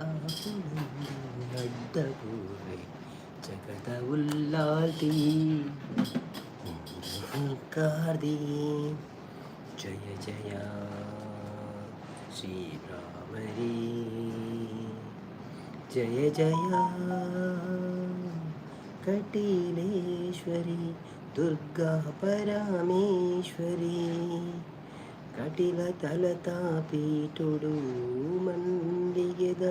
ಆಪುನಂದು ಅಡ್ಡ ಬೂರ್ವೆ ಜಗದ ಉಲ್ಲಾಲ್ತಿ ಓಂಕಾರ್ದಿ. ಜಯ ಜಯ ಶ್ರೀ ಭ್ರಾಮರಿ, ಜಯ ಜಯ ಕಟೀಲೇಶ್ವರಿ ದುರ್ಗಾ ಪರಮೇಶ್ವರಿ. ಕಟಿಲ ತಲತಾ ಪೀಠೊಡು ಮಲ್ಲಿಗೆದಲಂಕಾರೊಡು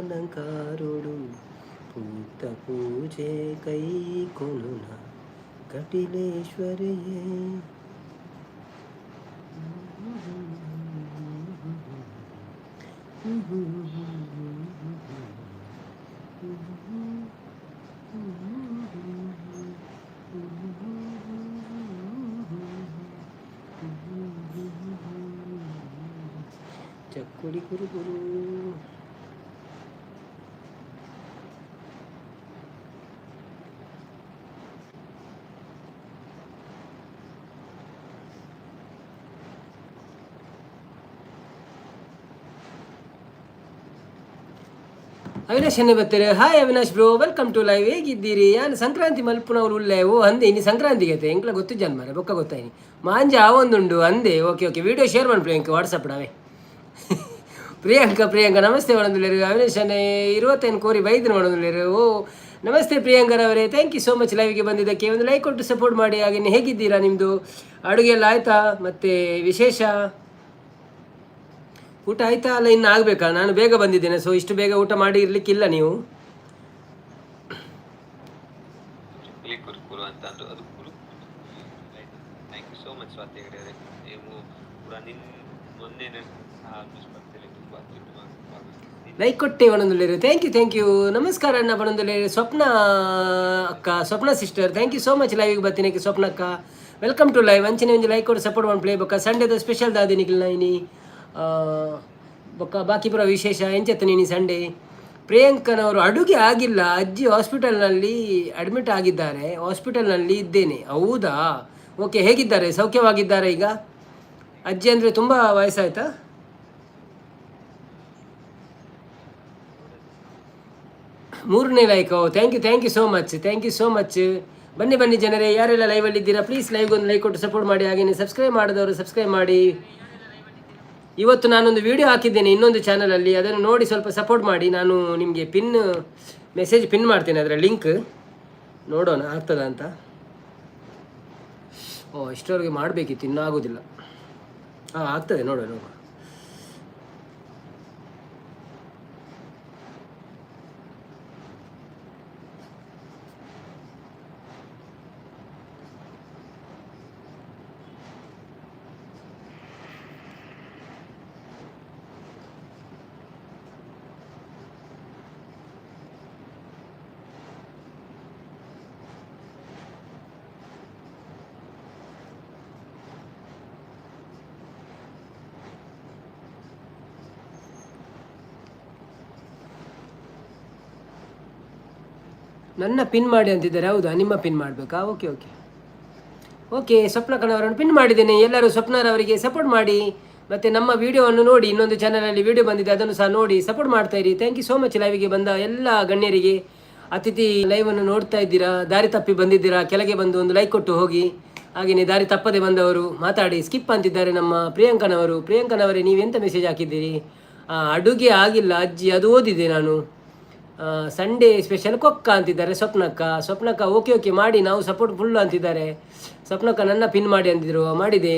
ಪೂತ ಪೂಜೆ ಕೈ ಕೊನುನ ಕಟಿಲೇಶ್ವರಿಯೇ. ಚಕ್ಕುಡಿ ಕುರು ಕುರು. ಅವಿನಾಶ್ ಎನ್ನೆ ಬರ್ತಾರೆ. Hi Avinash bro, welcome to live. ಹೇಗಿದ್ದೀರಿ? ಯಾನು ಸಂಕ್ರಾಂತಿ ಮಲ್ಪುನವ್ರು ಉಲ್ಲೆ. ಓ ಅಂದೆ, ಇನ್ನು ಸಂಕ್ರಾಂತಿಗೆ ಐತೆ. ಎಂಕ್ಲ ಗೊತ್ತು ಜನ್ಮರೆ ಬೊಕ್ಕ ಗೊತ್ತಾಯ್ನಿ ಮಾಂಜ ಆವೊಂದುಂಡು ಅಂದೆ. ಓಕೆ ಓಕೆ, ವಿಡಿಯೋ ಶೇರ್ ಮಾಡಿ ಪ್ರಿಯಾಂಕ ವಾಟ್ಸಪ್ ಡಾವೆ. ಪ್ರಿಯಾಂಕ, ಪ್ರಿಯಾಂಕ ನಮಸ್ತೆ ಮಾಡೋದಿಲ್ಲರು. ಅವಿನಾಶ್ 25 ಕೋರಿ ಬೈದ್ರು ಮಾಡೋದಿಲ್ಲರು. ಓ namaste ಪ್ರಿಯಾಂಕರವರೇ, thank you so much ಲೈವ್ಗೆ ಬಂದಿದ್ದಕ್ಕೆ. ಒಂದು ಲೈಕ್ ಕೊಟ್ಟು ಸಪೋರ್ಟ್ ಮಾಡಿ. ಹಾಗೆ ಹೇಗಿದ್ದೀರಾ? ನಿಮ್ಮದು ಅಡುಗೆ ಎಲ್ಲ ಆಯಿತಾ? ಮತ್ತು ವಿಶೇಷ ಊಟ ಆಯ್ತಾ? ಅಲ್ಲ, ಇನ್ನು ಆಗಬೇಕಾ? ನಾನು ಬೇಗ ಬಂದಿದ್ದೇನೆ, ಸೊ ಇಷ್ಟು ಬೇಗ ಊಟ ಮಾಡಿ ಇರ್ಲಿಕ್ಕಿಲ್ಲ ನೀವು. ಚಕ್ಕಲಿ ಕುರುಕುರು ಅಂತ ಅಂದ್ರು, ಅದು ಕುರು. Thank you so much Swati ಅವರೇ. ನೀವು ಕೂಡ ನಿನ್ ಮೊನ್ನೆ ಸಹ ಸ್ಪರ್ಧೆಯಲ್ಲಿ ತುಂಬಾ ಅತ್ಯುತ್ತಮ ಭಾಗವಹಿಸಿದ್ದೀರಿ. ಲೈಕ್ ಕೊಟ್ಟೆ ಬಣಂದುಳ್ಳೇರು. Thank you, thank you. ನಮಸ್ಕಾರ ಅಣ್ಣ ಬಣಂದುಳ್ಳೇರು. ಸ್ವಪ್ನ ಅಕ್ಕ, ಸ್ವಪ್ನ sister, thank you so much ಲೈವ್ಗೆ ಬರ್ತೀನಿ. ಸ್ವಪ್ನ ಅಕ್ಕ, welcome to live. ಅಂಚಿನ ಒಂಜಿ ಲೈಕ್ ಕೊಟ್ಟು ಸಪೋರ್ಟ್ ಮಾಡಿ ಪ್ಲೇ. ಬೊಕ್ಕ ಸಂಡೇದ ಸ್ಪೆಷಲ್ ದಾದಿ ನಿಖಿಲ್ ಇನಿ? ಬೊಕ್ಕ ಬಾಕಿ ಪುರ ವಿಶೇಷ ಎಂಚತ್ತ ನೀನಿ ಸಂಡೇ? ಪ್ರಿಯಾಂಕನವರು ಅಡುಗೆ ಆಗಿಲ್ಲ, ಅಜ್ಜಿ ಹಾಸ್ಪಿಟಲ್ನಲ್ಲಿ ಅಡ್ಮಿಟ್ ಆಗಿದ್ದಾರೆ, ಹಾಸ್ಪಿಟಲ್ನಲ್ಲಿ ಇದ್ದೇನೆ. ಹೌದಾ? ಓಕೆ, ಹೇಗಿದ್ದಾರೆ? ಸೌಖ್ಯವಾಗಿದ್ದಾರೆ ಈಗ ಅಜ್ಜಿ? ಅಂದರೆ ತುಂಬ ವಯಸ್ಸಾಯ್ತಾ? ಮೂರನೇ like. Thank you, thank you so much, thank you so much. ಬನ್ನಿ ಬನ್ನಿ ಜನರೇ, ಯಾರೆಲ್ಲ ಲೈವಲ್ಲಿ ಇದ್ದೀರಾ, ಪ್ಲೀಸ್ ಲೈವ್ಗೆ ಒಂದು ಲೈಕ್ ಕೊಟ್ಟು ಸಪೋರ್ಟ್ ಮಾಡಿ. ಹಾಗೆಯೇ ಸಬ್ಸ್ಕ್ರೈಬ್ ಮಾಡಿದವರು ಸಬ್ಸ್ಕ್ರೈಬ್ ಮಾಡಿ. ಇವತ್ತು ನಾನೊಂದು ವಿಡಿಯೋ ಹಾಕಿದ್ದೇನೆ ಇನ್ನೊಂದು ಚಾನಲಲ್ಲಿ, ಅದನ್ನು ನೋಡಿ ಸ್ವಲ್ಪ ಸಪೋರ್ಟ್ ಮಾಡಿ. ನಾನು ನಿಮಗೆ ಪಿನ್ ಮೆಸೇಜ್ ಪಿನ್ ಮಾಡ್ತೇನೆ, ಅದರ ಲಿಂಕ್. ನೋಡೋಣ ಆಗ್ತದಾ ಅಂತ. ಓ, ಇಷ್ಟರವರೆಗೆ ಮಾಡಬೇಕಿತ್ತು, ಇನ್ನೂ ಆಗೋದಿಲ್ಲ. ಹಾಂ, ಆಗ್ತದೆ, ನೋಡುವ ನೋಡುವ. ನನ್ನ ಪಿನ್ ಮಾಡಿ ಅಂತಿದ್ದಾರೆ. ಹೌದಾ? ನಿಮ್ಮ ಪಿನ್ ಮಾಡಬೇಕಾ? Okay okay okay. ಸ್ವಪ್ನ ಕಣವರನ್ನು ಪಿನ್ ಮಾಡಿದ್ದೇನೆ. ಎಲ್ಲರೂ ಸ್ವಪ್ನರವರಿಗೆ ಸಪೋರ್ಟ್ ಮಾಡಿ. ಮತ್ತು ನಮ್ಮ ವಿಡಿಯೋವನ್ನು ನೋಡಿ. ಇನ್ನೊಂದು ಚಾನಲಲ್ಲಿ ವಿಡಿಯೋ ಬಂದಿದೆ, ಅದನ್ನು ಸಹ ನೋಡಿ ಸಪೋರ್ಟ್ ಮಾಡ್ತಾ ಇರಿ. Thank you so much ಲೈವಿಗೆ ಬಂದ ಎಲ್ಲ ಗಣ್ಯರಿಗೆ. ಅತಿಥಿ ಲೈವನ್ನು ನೋಡ್ತಾ ಇದ್ದೀರಾ, ದಾರಿ ತಪ್ಪಿ ಬಂದಿದ್ದೀರಾ, ಕೆಳಗೆ ಬಂದು ಒಂದು ಲೈಕ್ ಕೊಟ್ಟು ಹೋಗಿ. ಹಾಗೆಯೇ ದಾರಿ ತಪ್ಪದೆ ಬಂದವರು ಮಾತಾಡಿ. ಸ್ಕಿಪ್ ಅಂತಿದ್ದಾರೆ ನಮ್ಮ ಪ್ರಿಯಾಂಕನವರು. ಪ್ರಿಯಾಂಕನವರೇ, ನೀವೆಂತ ಮೆಸೇಜ್ ಹಾಕಿದ್ದೀರಿ? ಅಡುಗೆ ಆಗಿಲ್ಲ ಅಜ್ಜಿ, ಅದು ಓದಿದೆ ನಾನು. ಸಂಡೇ ಸ್ಪೆಷಲ್ ಕೊಕ್ಕ ಅಂತಿದ್ದಾರೆ ಸ್ವಪ್ನಕ್ಕ. ಸ್ವಪ್ನಕ್ಕ, ಓಕೆ ಓಕೆ, ಮಾಡಿ, ನಾವು ಸಪೋರ್ಟ್ ಫುಲ್ ಅಂತಿದ್ದಾರೆ ಸ್ವಪ್ನಕ್ಕ. ನನ್ನ ಪಿನ್ ಮಾಡಿ ಅಂತಿದ್ರು, ಮಾಡಿದೆ.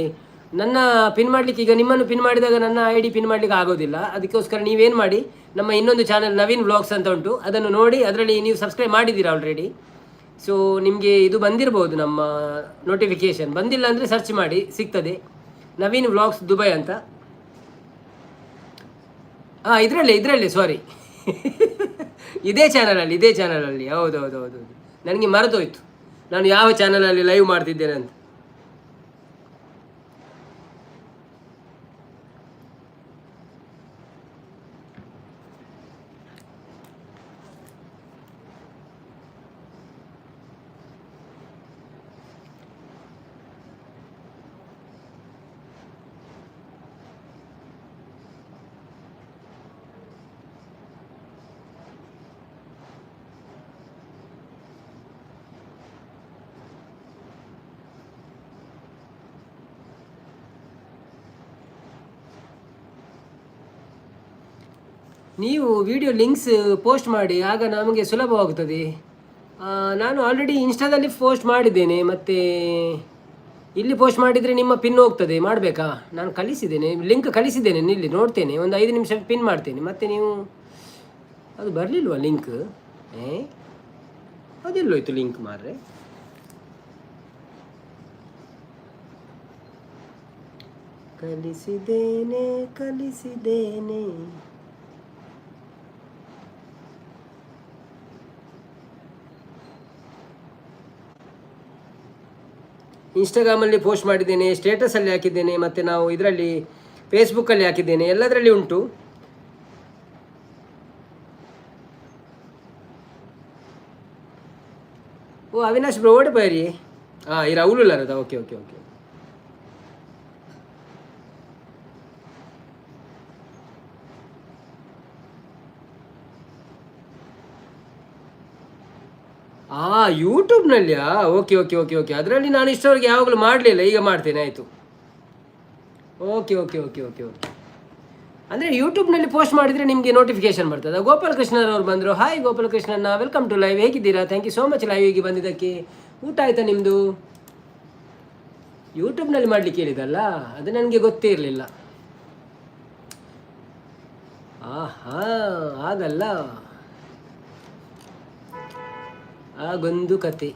ನನ್ನ ಪಿನ್ ಮಾಡಲಿಕ್ಕೆ, ಈಗ ನಿಮ್ಮನ್ನು ಪಿನ್ ಮಾಡಿದಾಗ ನನ್ನ ಐಡಿ ಪಿನ್ ಮಾಡಲಿಕ್ಕೆ ಆಗೋದಿಲ್ಲ. ಅದಕ್ಕೋಸ್ಕರ ನೀವೇನು ಮಾಡಿ, ನಮ್ಮ ಇನ್ನೊಂದು ಚಾನಲ್ ನವೀನ್ ವ್ಲಾಗ್ಸ್ ಅಂತ ಉಂಟು, ಅದನ್ನು ನೋಡಿ. ಅದರಲ್ಲಿ ನೀವು ಸಬ್ಸ್ಕ್ರೈಬ್ ಮಾಡಿದ್ದೀರಾ ಆಲ್ರೆಡಿ, ಸೊ ನಿಮಗೆ ಇದು ಬಂದಿರ್ಬೋದು, ನಮ್ಮ ನೋಟಿಫಿಕೇಷನ್. ಬಂದಿಲ್ಲ ಅಂದರೆ ಸರ್ಚ್ ಮಾಡಿ, ಸಿಗ್ತದೆ, ನವೀನ್ ವ್ಲಾಗ್ಸ್ ದುಬೈ ಅಂತ. ಹಾಂ, ಇದರಲ್ಲಿ ಇದರಲ್ಲಿ ಸಾರಿ, ಇದೇ ಚಾನಲಲ್ಲಿ, ಇದೇ ಚಾನಲಲ್ಲಿ. ಹೌದು ಹೌದು ಹೌದು ಹೌದು. ನನಗೆ ಮರೆತೋಯ್ತು ನಾನು ಯಾವ ಚಾನಲಲ್ಲಿ ಲೈವ್ ಮಾಡ್ತಿದ್ದೇನೆ ಅಂತ. ನೀವು video links post ಮಾಡಿ, ಆಗ ನಮಗೆ ಸುಲಭವಾಗುತ್ತದೆ. ನಾನು ಆಲ್ರೆಡಿ ಇನ್ಸ್ಟಾದಲ್ಲಿ ಪೋಸ್ಟ್ ಮಾಡಿದ್ದೇನೆ. ಮತ್ತು ಇಲ್ಲಿ ಪೋಸ್ಟ್ ಮಾಡಿದರೆ ನಿಮ್ಮ ಪಿನ್ ಹೋಗ್ತದೆ. ಮಾಡಬೇಕಾ? ನಾನು ಕಳಿಸಿದ್ದೇನೆ, ಲಿಂಕ್ ಕಳಿಸಿದ್ದೇನೆ. ಇಲ್ಲಿ ನೋಡ್ತೇನೆ, ಒಂದು 5 ನಿಮಿಷ ಪಿನ್ ಮಾಡ್ತೇನೆ. ಮತ್ತು ನೀವು ಅದು ಬರಲಿಲ್ವಾ ಲಿಂಕ್? ಏ, ಅದೆಲ್ಲೋಯ್ತು ಲಿಂಕ್ ಮಾರ್ರೆ? ಕಲಿಸಿದ್ದೇನೆ, ಕಲಿಸಿದ್ದೇನೆ. ಇನ್ಸ್ಟಾಗ್ರಾಮಲ್ಲಿ ಪೋಸ್ಟ್ ಮಾಡಿದ್ದೇನೆ, ಸ್ಟೇಟಸಲ್ಲಿ ಹಾಕಿದ್ದೇನೆ, ಮತ್ತು ನಾವು ಇದರಲ್ಲಿ ಫೇಸ್ಬುಕ್ಕಲ್ಲಿ ಹಾಕಿದ್ದೇನೆ, ಎಲ್ಲದರಲ್ಲಿ ಉಂಟು. ಓ ಅವಿನಾಶ್ ಬ್ರೋ, ಓಡಿ ಬೈರಿ. ಹಾಂ, ಇರ ಅವಳು. Okay okay okay. ಆ ಯೂಟ್ಯೂಬ್ನಲ್ಲಿಯಾ? Okay okay okay okay. ಅದರಲ್ಲಿ ನಾನು ಇಷ್ಟವರೆಗೆ ಯಾವಾಗಲೂ ಮಾಡಲಿಲ್ಲ, ಈಗ ಮಾಡ್ತೇನೆ, ಆಯಿತು. Okay okay okay okay okay. ಅಂದರೆ ಯೂಟ್ಯೂಬ್ನಲ್ಲಿ ಪೋಸ್ಟ್ ಮಾಡಿದರೆ ನಿಮಗೆ ನೋಟಿಫಿಕೇಶನ್ ಬರ್ತದೆ. ಗೋಪಾಲಕೃಷ್ಣರವ್ರು ಬಂದರು. ಹಾಯ್ ಗೋಪಾಲಕೃಷ್ಣಣ್ಣ, welcome to live. ಹೇಗಿದ್ದೀರಾ? Thank you so much ಲೈವಿಗೆ ಬಂದಿದ್ದಕ್ಕೆ. ಊಟ ಆಯಿತಾ ನಿಮ್ಮದು? ಯೂಟ್ಯೂಬ್ನಲ್ಲಿ ಮಾಡಲಿಕ್ಕೆ ಹೇಳಿದಲ್ಲ, ಅದು ನನಗೆ ಗೊತ್ತೇ ಇರಲಿಲ್ಲ. ಆಹಾ, ಆಗಲ್ಲ, ಆಗೊಂದು ಕತೆ.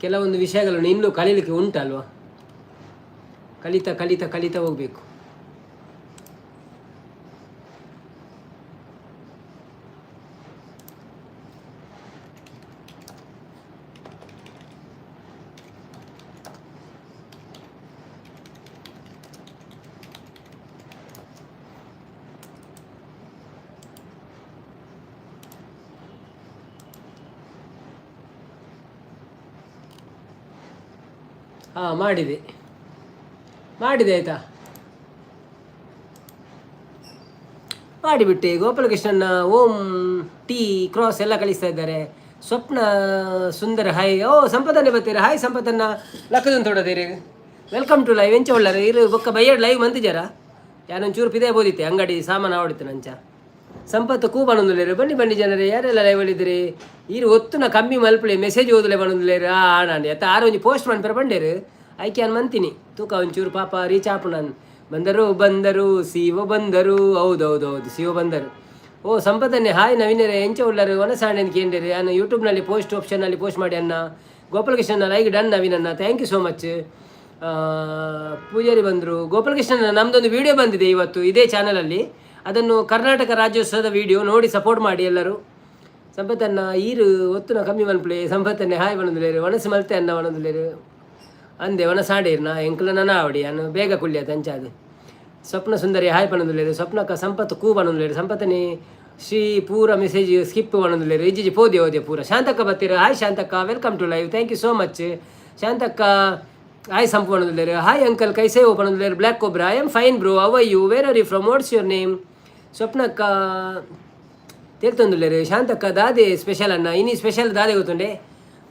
ಕೆಲವೊಂದು ವಿಷಯಗಳನ್ನು ಇನ್ನೂ ಕಲೀಲಿಕ್ಕೆ ಉಂಟಲ್ವಾ? ಕಲಿತಾ ಕಲಿತಾ ಕಲಿತಾ ಹೋಗಬೇಕು. ಹಾಂ, ಮಾಡಿದೆ ಮಾಡಿದೆ, ಆಯಿತಾ, ಮಾಡಿಬಿಟ್ಟೆ. ಗೋಪಾಲಕೃಷ್ಣನ ಓಂ ಟಿ ಕ್ರಾಸ್ ಎಲ್ಲ ಕಳಿಸ್ತಾ ಇದ್ದಾರೆ. ಸ್ವಪ್ನ ಸುಂದರ ಹಾಯ್. ಓ ಸಂಪದನ್ನೇ ಬರ್ತೀರಾ? ಹಾಯ್ ಸಂಪದನ್ನ, ಲಕ್ಕದೊಂದು ತೊಡದಿರಿ. Welcome to live. ಎಂಚ ಒಳ್ಳಾರ ಇರು? ಬೊಕ್ಕ ಬೈಯಡ್ ಲೈವ್ ಮಂತಿಜಾರ? ಯಾನೊಂಚೂರು ಪಿದೆ ಬೋದಿತ್ತೆ, ಅಂಗಡಿ ಸಾಮಾನು ಆವಡಿತ್ತು ನಂಚ. ಸಂಪತ್ತು ಕೂ ಬನ್ನೊಂದುಲ್ಲೇರು. ಬನ್ನಿ ಬನ್ನಿ ಜನರೇ, ಯಾರೆಲ್ಲ ಲೈವಲ್ಲಿದ್ದೀರಿ? ಈರು ಒತ್ತುನ ಕಮ್ಮಿ ಮಲ್ಪಲೆ, ಮೆಸೇಜ್ ಓದಲೆ ಬನ್ನೊಂದುಲ್ಲೇರು. ಆ ಆಣಾಂಡಿ ಅತ್ತ ಆರು ಒಂಜಿ ಪೋಸ್ಟ್ ಮನ್ಪೆರ ಬಂಡೇರು. ಐಕೆ ಅನ್ ಮಂತೀನಿ ತೂಕ ಒಂಚೂರು ಪಾಪ ರೀಚ್ ಆಪು. ನಾನು ಬಂದರು ಬಂದರು, ಸಿಒ ಬಂದರು. ಹೌದು ಹೌದು ಹೌದು, ಸಿಒ ಬಂದರು. ಓ ಸಂಪದನ್ನೇ ಹಾಯ್. ನವೀನರೇ, ಎಂಚ ಉಳ್ಳರು? ವನಸಾಂಡೆ ಕೇಂದ್ರಿ. ನಾನು ಯೂಟ್ಯೂಬ್ನಲ್ಲಿ ಪೋಸ್ಟ್ ಆಪ್ಷನ್ನಲ್ಲಿ ಪೋಸ್ಟ್ ಮಾಡಿ ಅನ್ನ. ಗೋಪಾಲಕೃಷ್ಣನ ಲೈಕ್ ಡನ್. ನವೀನನ್ನ, thank you so much. Poojary ಬಂದರು. ಗೋಪಾಲಕೃಷ್ಣನ ನಮ್ಮದೊಂದು ವಿಡಿಯೋ ಬಂದಿದೆ ಇವತ್ತು ಇದೇ ಚಾನಲಲ್ಲಿ. ಅದನ್ನು ಕರ್ನಾಟಕ ರಾಜ್ಯೋತ್ಸವದ ವಿಡಿಯೋ ನೋಡಿ ಸಪೋರ್ಟ್ ಮಾಡಿ ಎಲ್ಲರೂ. ಸಂಪತ್ತನ್ನ ಈರು ಒತ್ತುನ ಕಮ್ಮಿ ಮನ್ಪ್ಲೆ. ಸಂಪತ್ತನ್ನೇ ಹಾಯ್ ಬಣದುಲೇರು. ಒಣಸು ಮಲ್ತೆ ಅನ್ನ ಒಣದುಲೇರು ಅಂದೆ. ಒಣ ಸಾಡೇರ್ನ ಎಂಕುಲ ನನ ಆವಡಿ ಅನ್ನು ಬೇಗ ಕುಳ್ಳಿಯ ತಂಚಾದು. ಸ್ವಪ್ನ ಸುಂದರಿ ಹಾಯ್ ಪಣದುಲೇರು. ಸ್ವಪ್ನಕ್ಕ ಸಂಪತ್ತು ಕೂ ಬಣದುಲೇರು. ಸಂಪತ್ತನಿ ಶ್ರೀ ಪೂರ ಮೆಸೇಜ್ ಸ್ಕಿಪ್ ಬಣದುಲೇರು. ಇಜ್ಜಿಜಿ ಪೋದೆ ಓದೆ ಪೂರ. ಶಾಂತಕ್ಕ ಬತ್ತೀರ. ಹಾಯ್ ಶಾಂತಕ್ಕ, welcome to live, thank you so much. ಶಾಂತಕ್ಕ hi ಸಂಪು ಬಣದುಲೇರು. Hi uncle, ಕೈಸೆ ಓ ಪಣದುಲೇರು. Black cobra, I am fine bro, how you? Where are you from? What's your name? ಸ್ವಪ್ನಕ್ಕ ತೇಲ್ತೊಂದುಲ್ಲೇರು. ಶಾಂತಕ್ಕ ದಾದೆ ಸ್ಪೆಷಲ್ ಅನ್ನ? ಇನಿ ಸ್ಪೆಷಲ್ ದಾದೆ ಗೊತ್ತುಂಡೆ?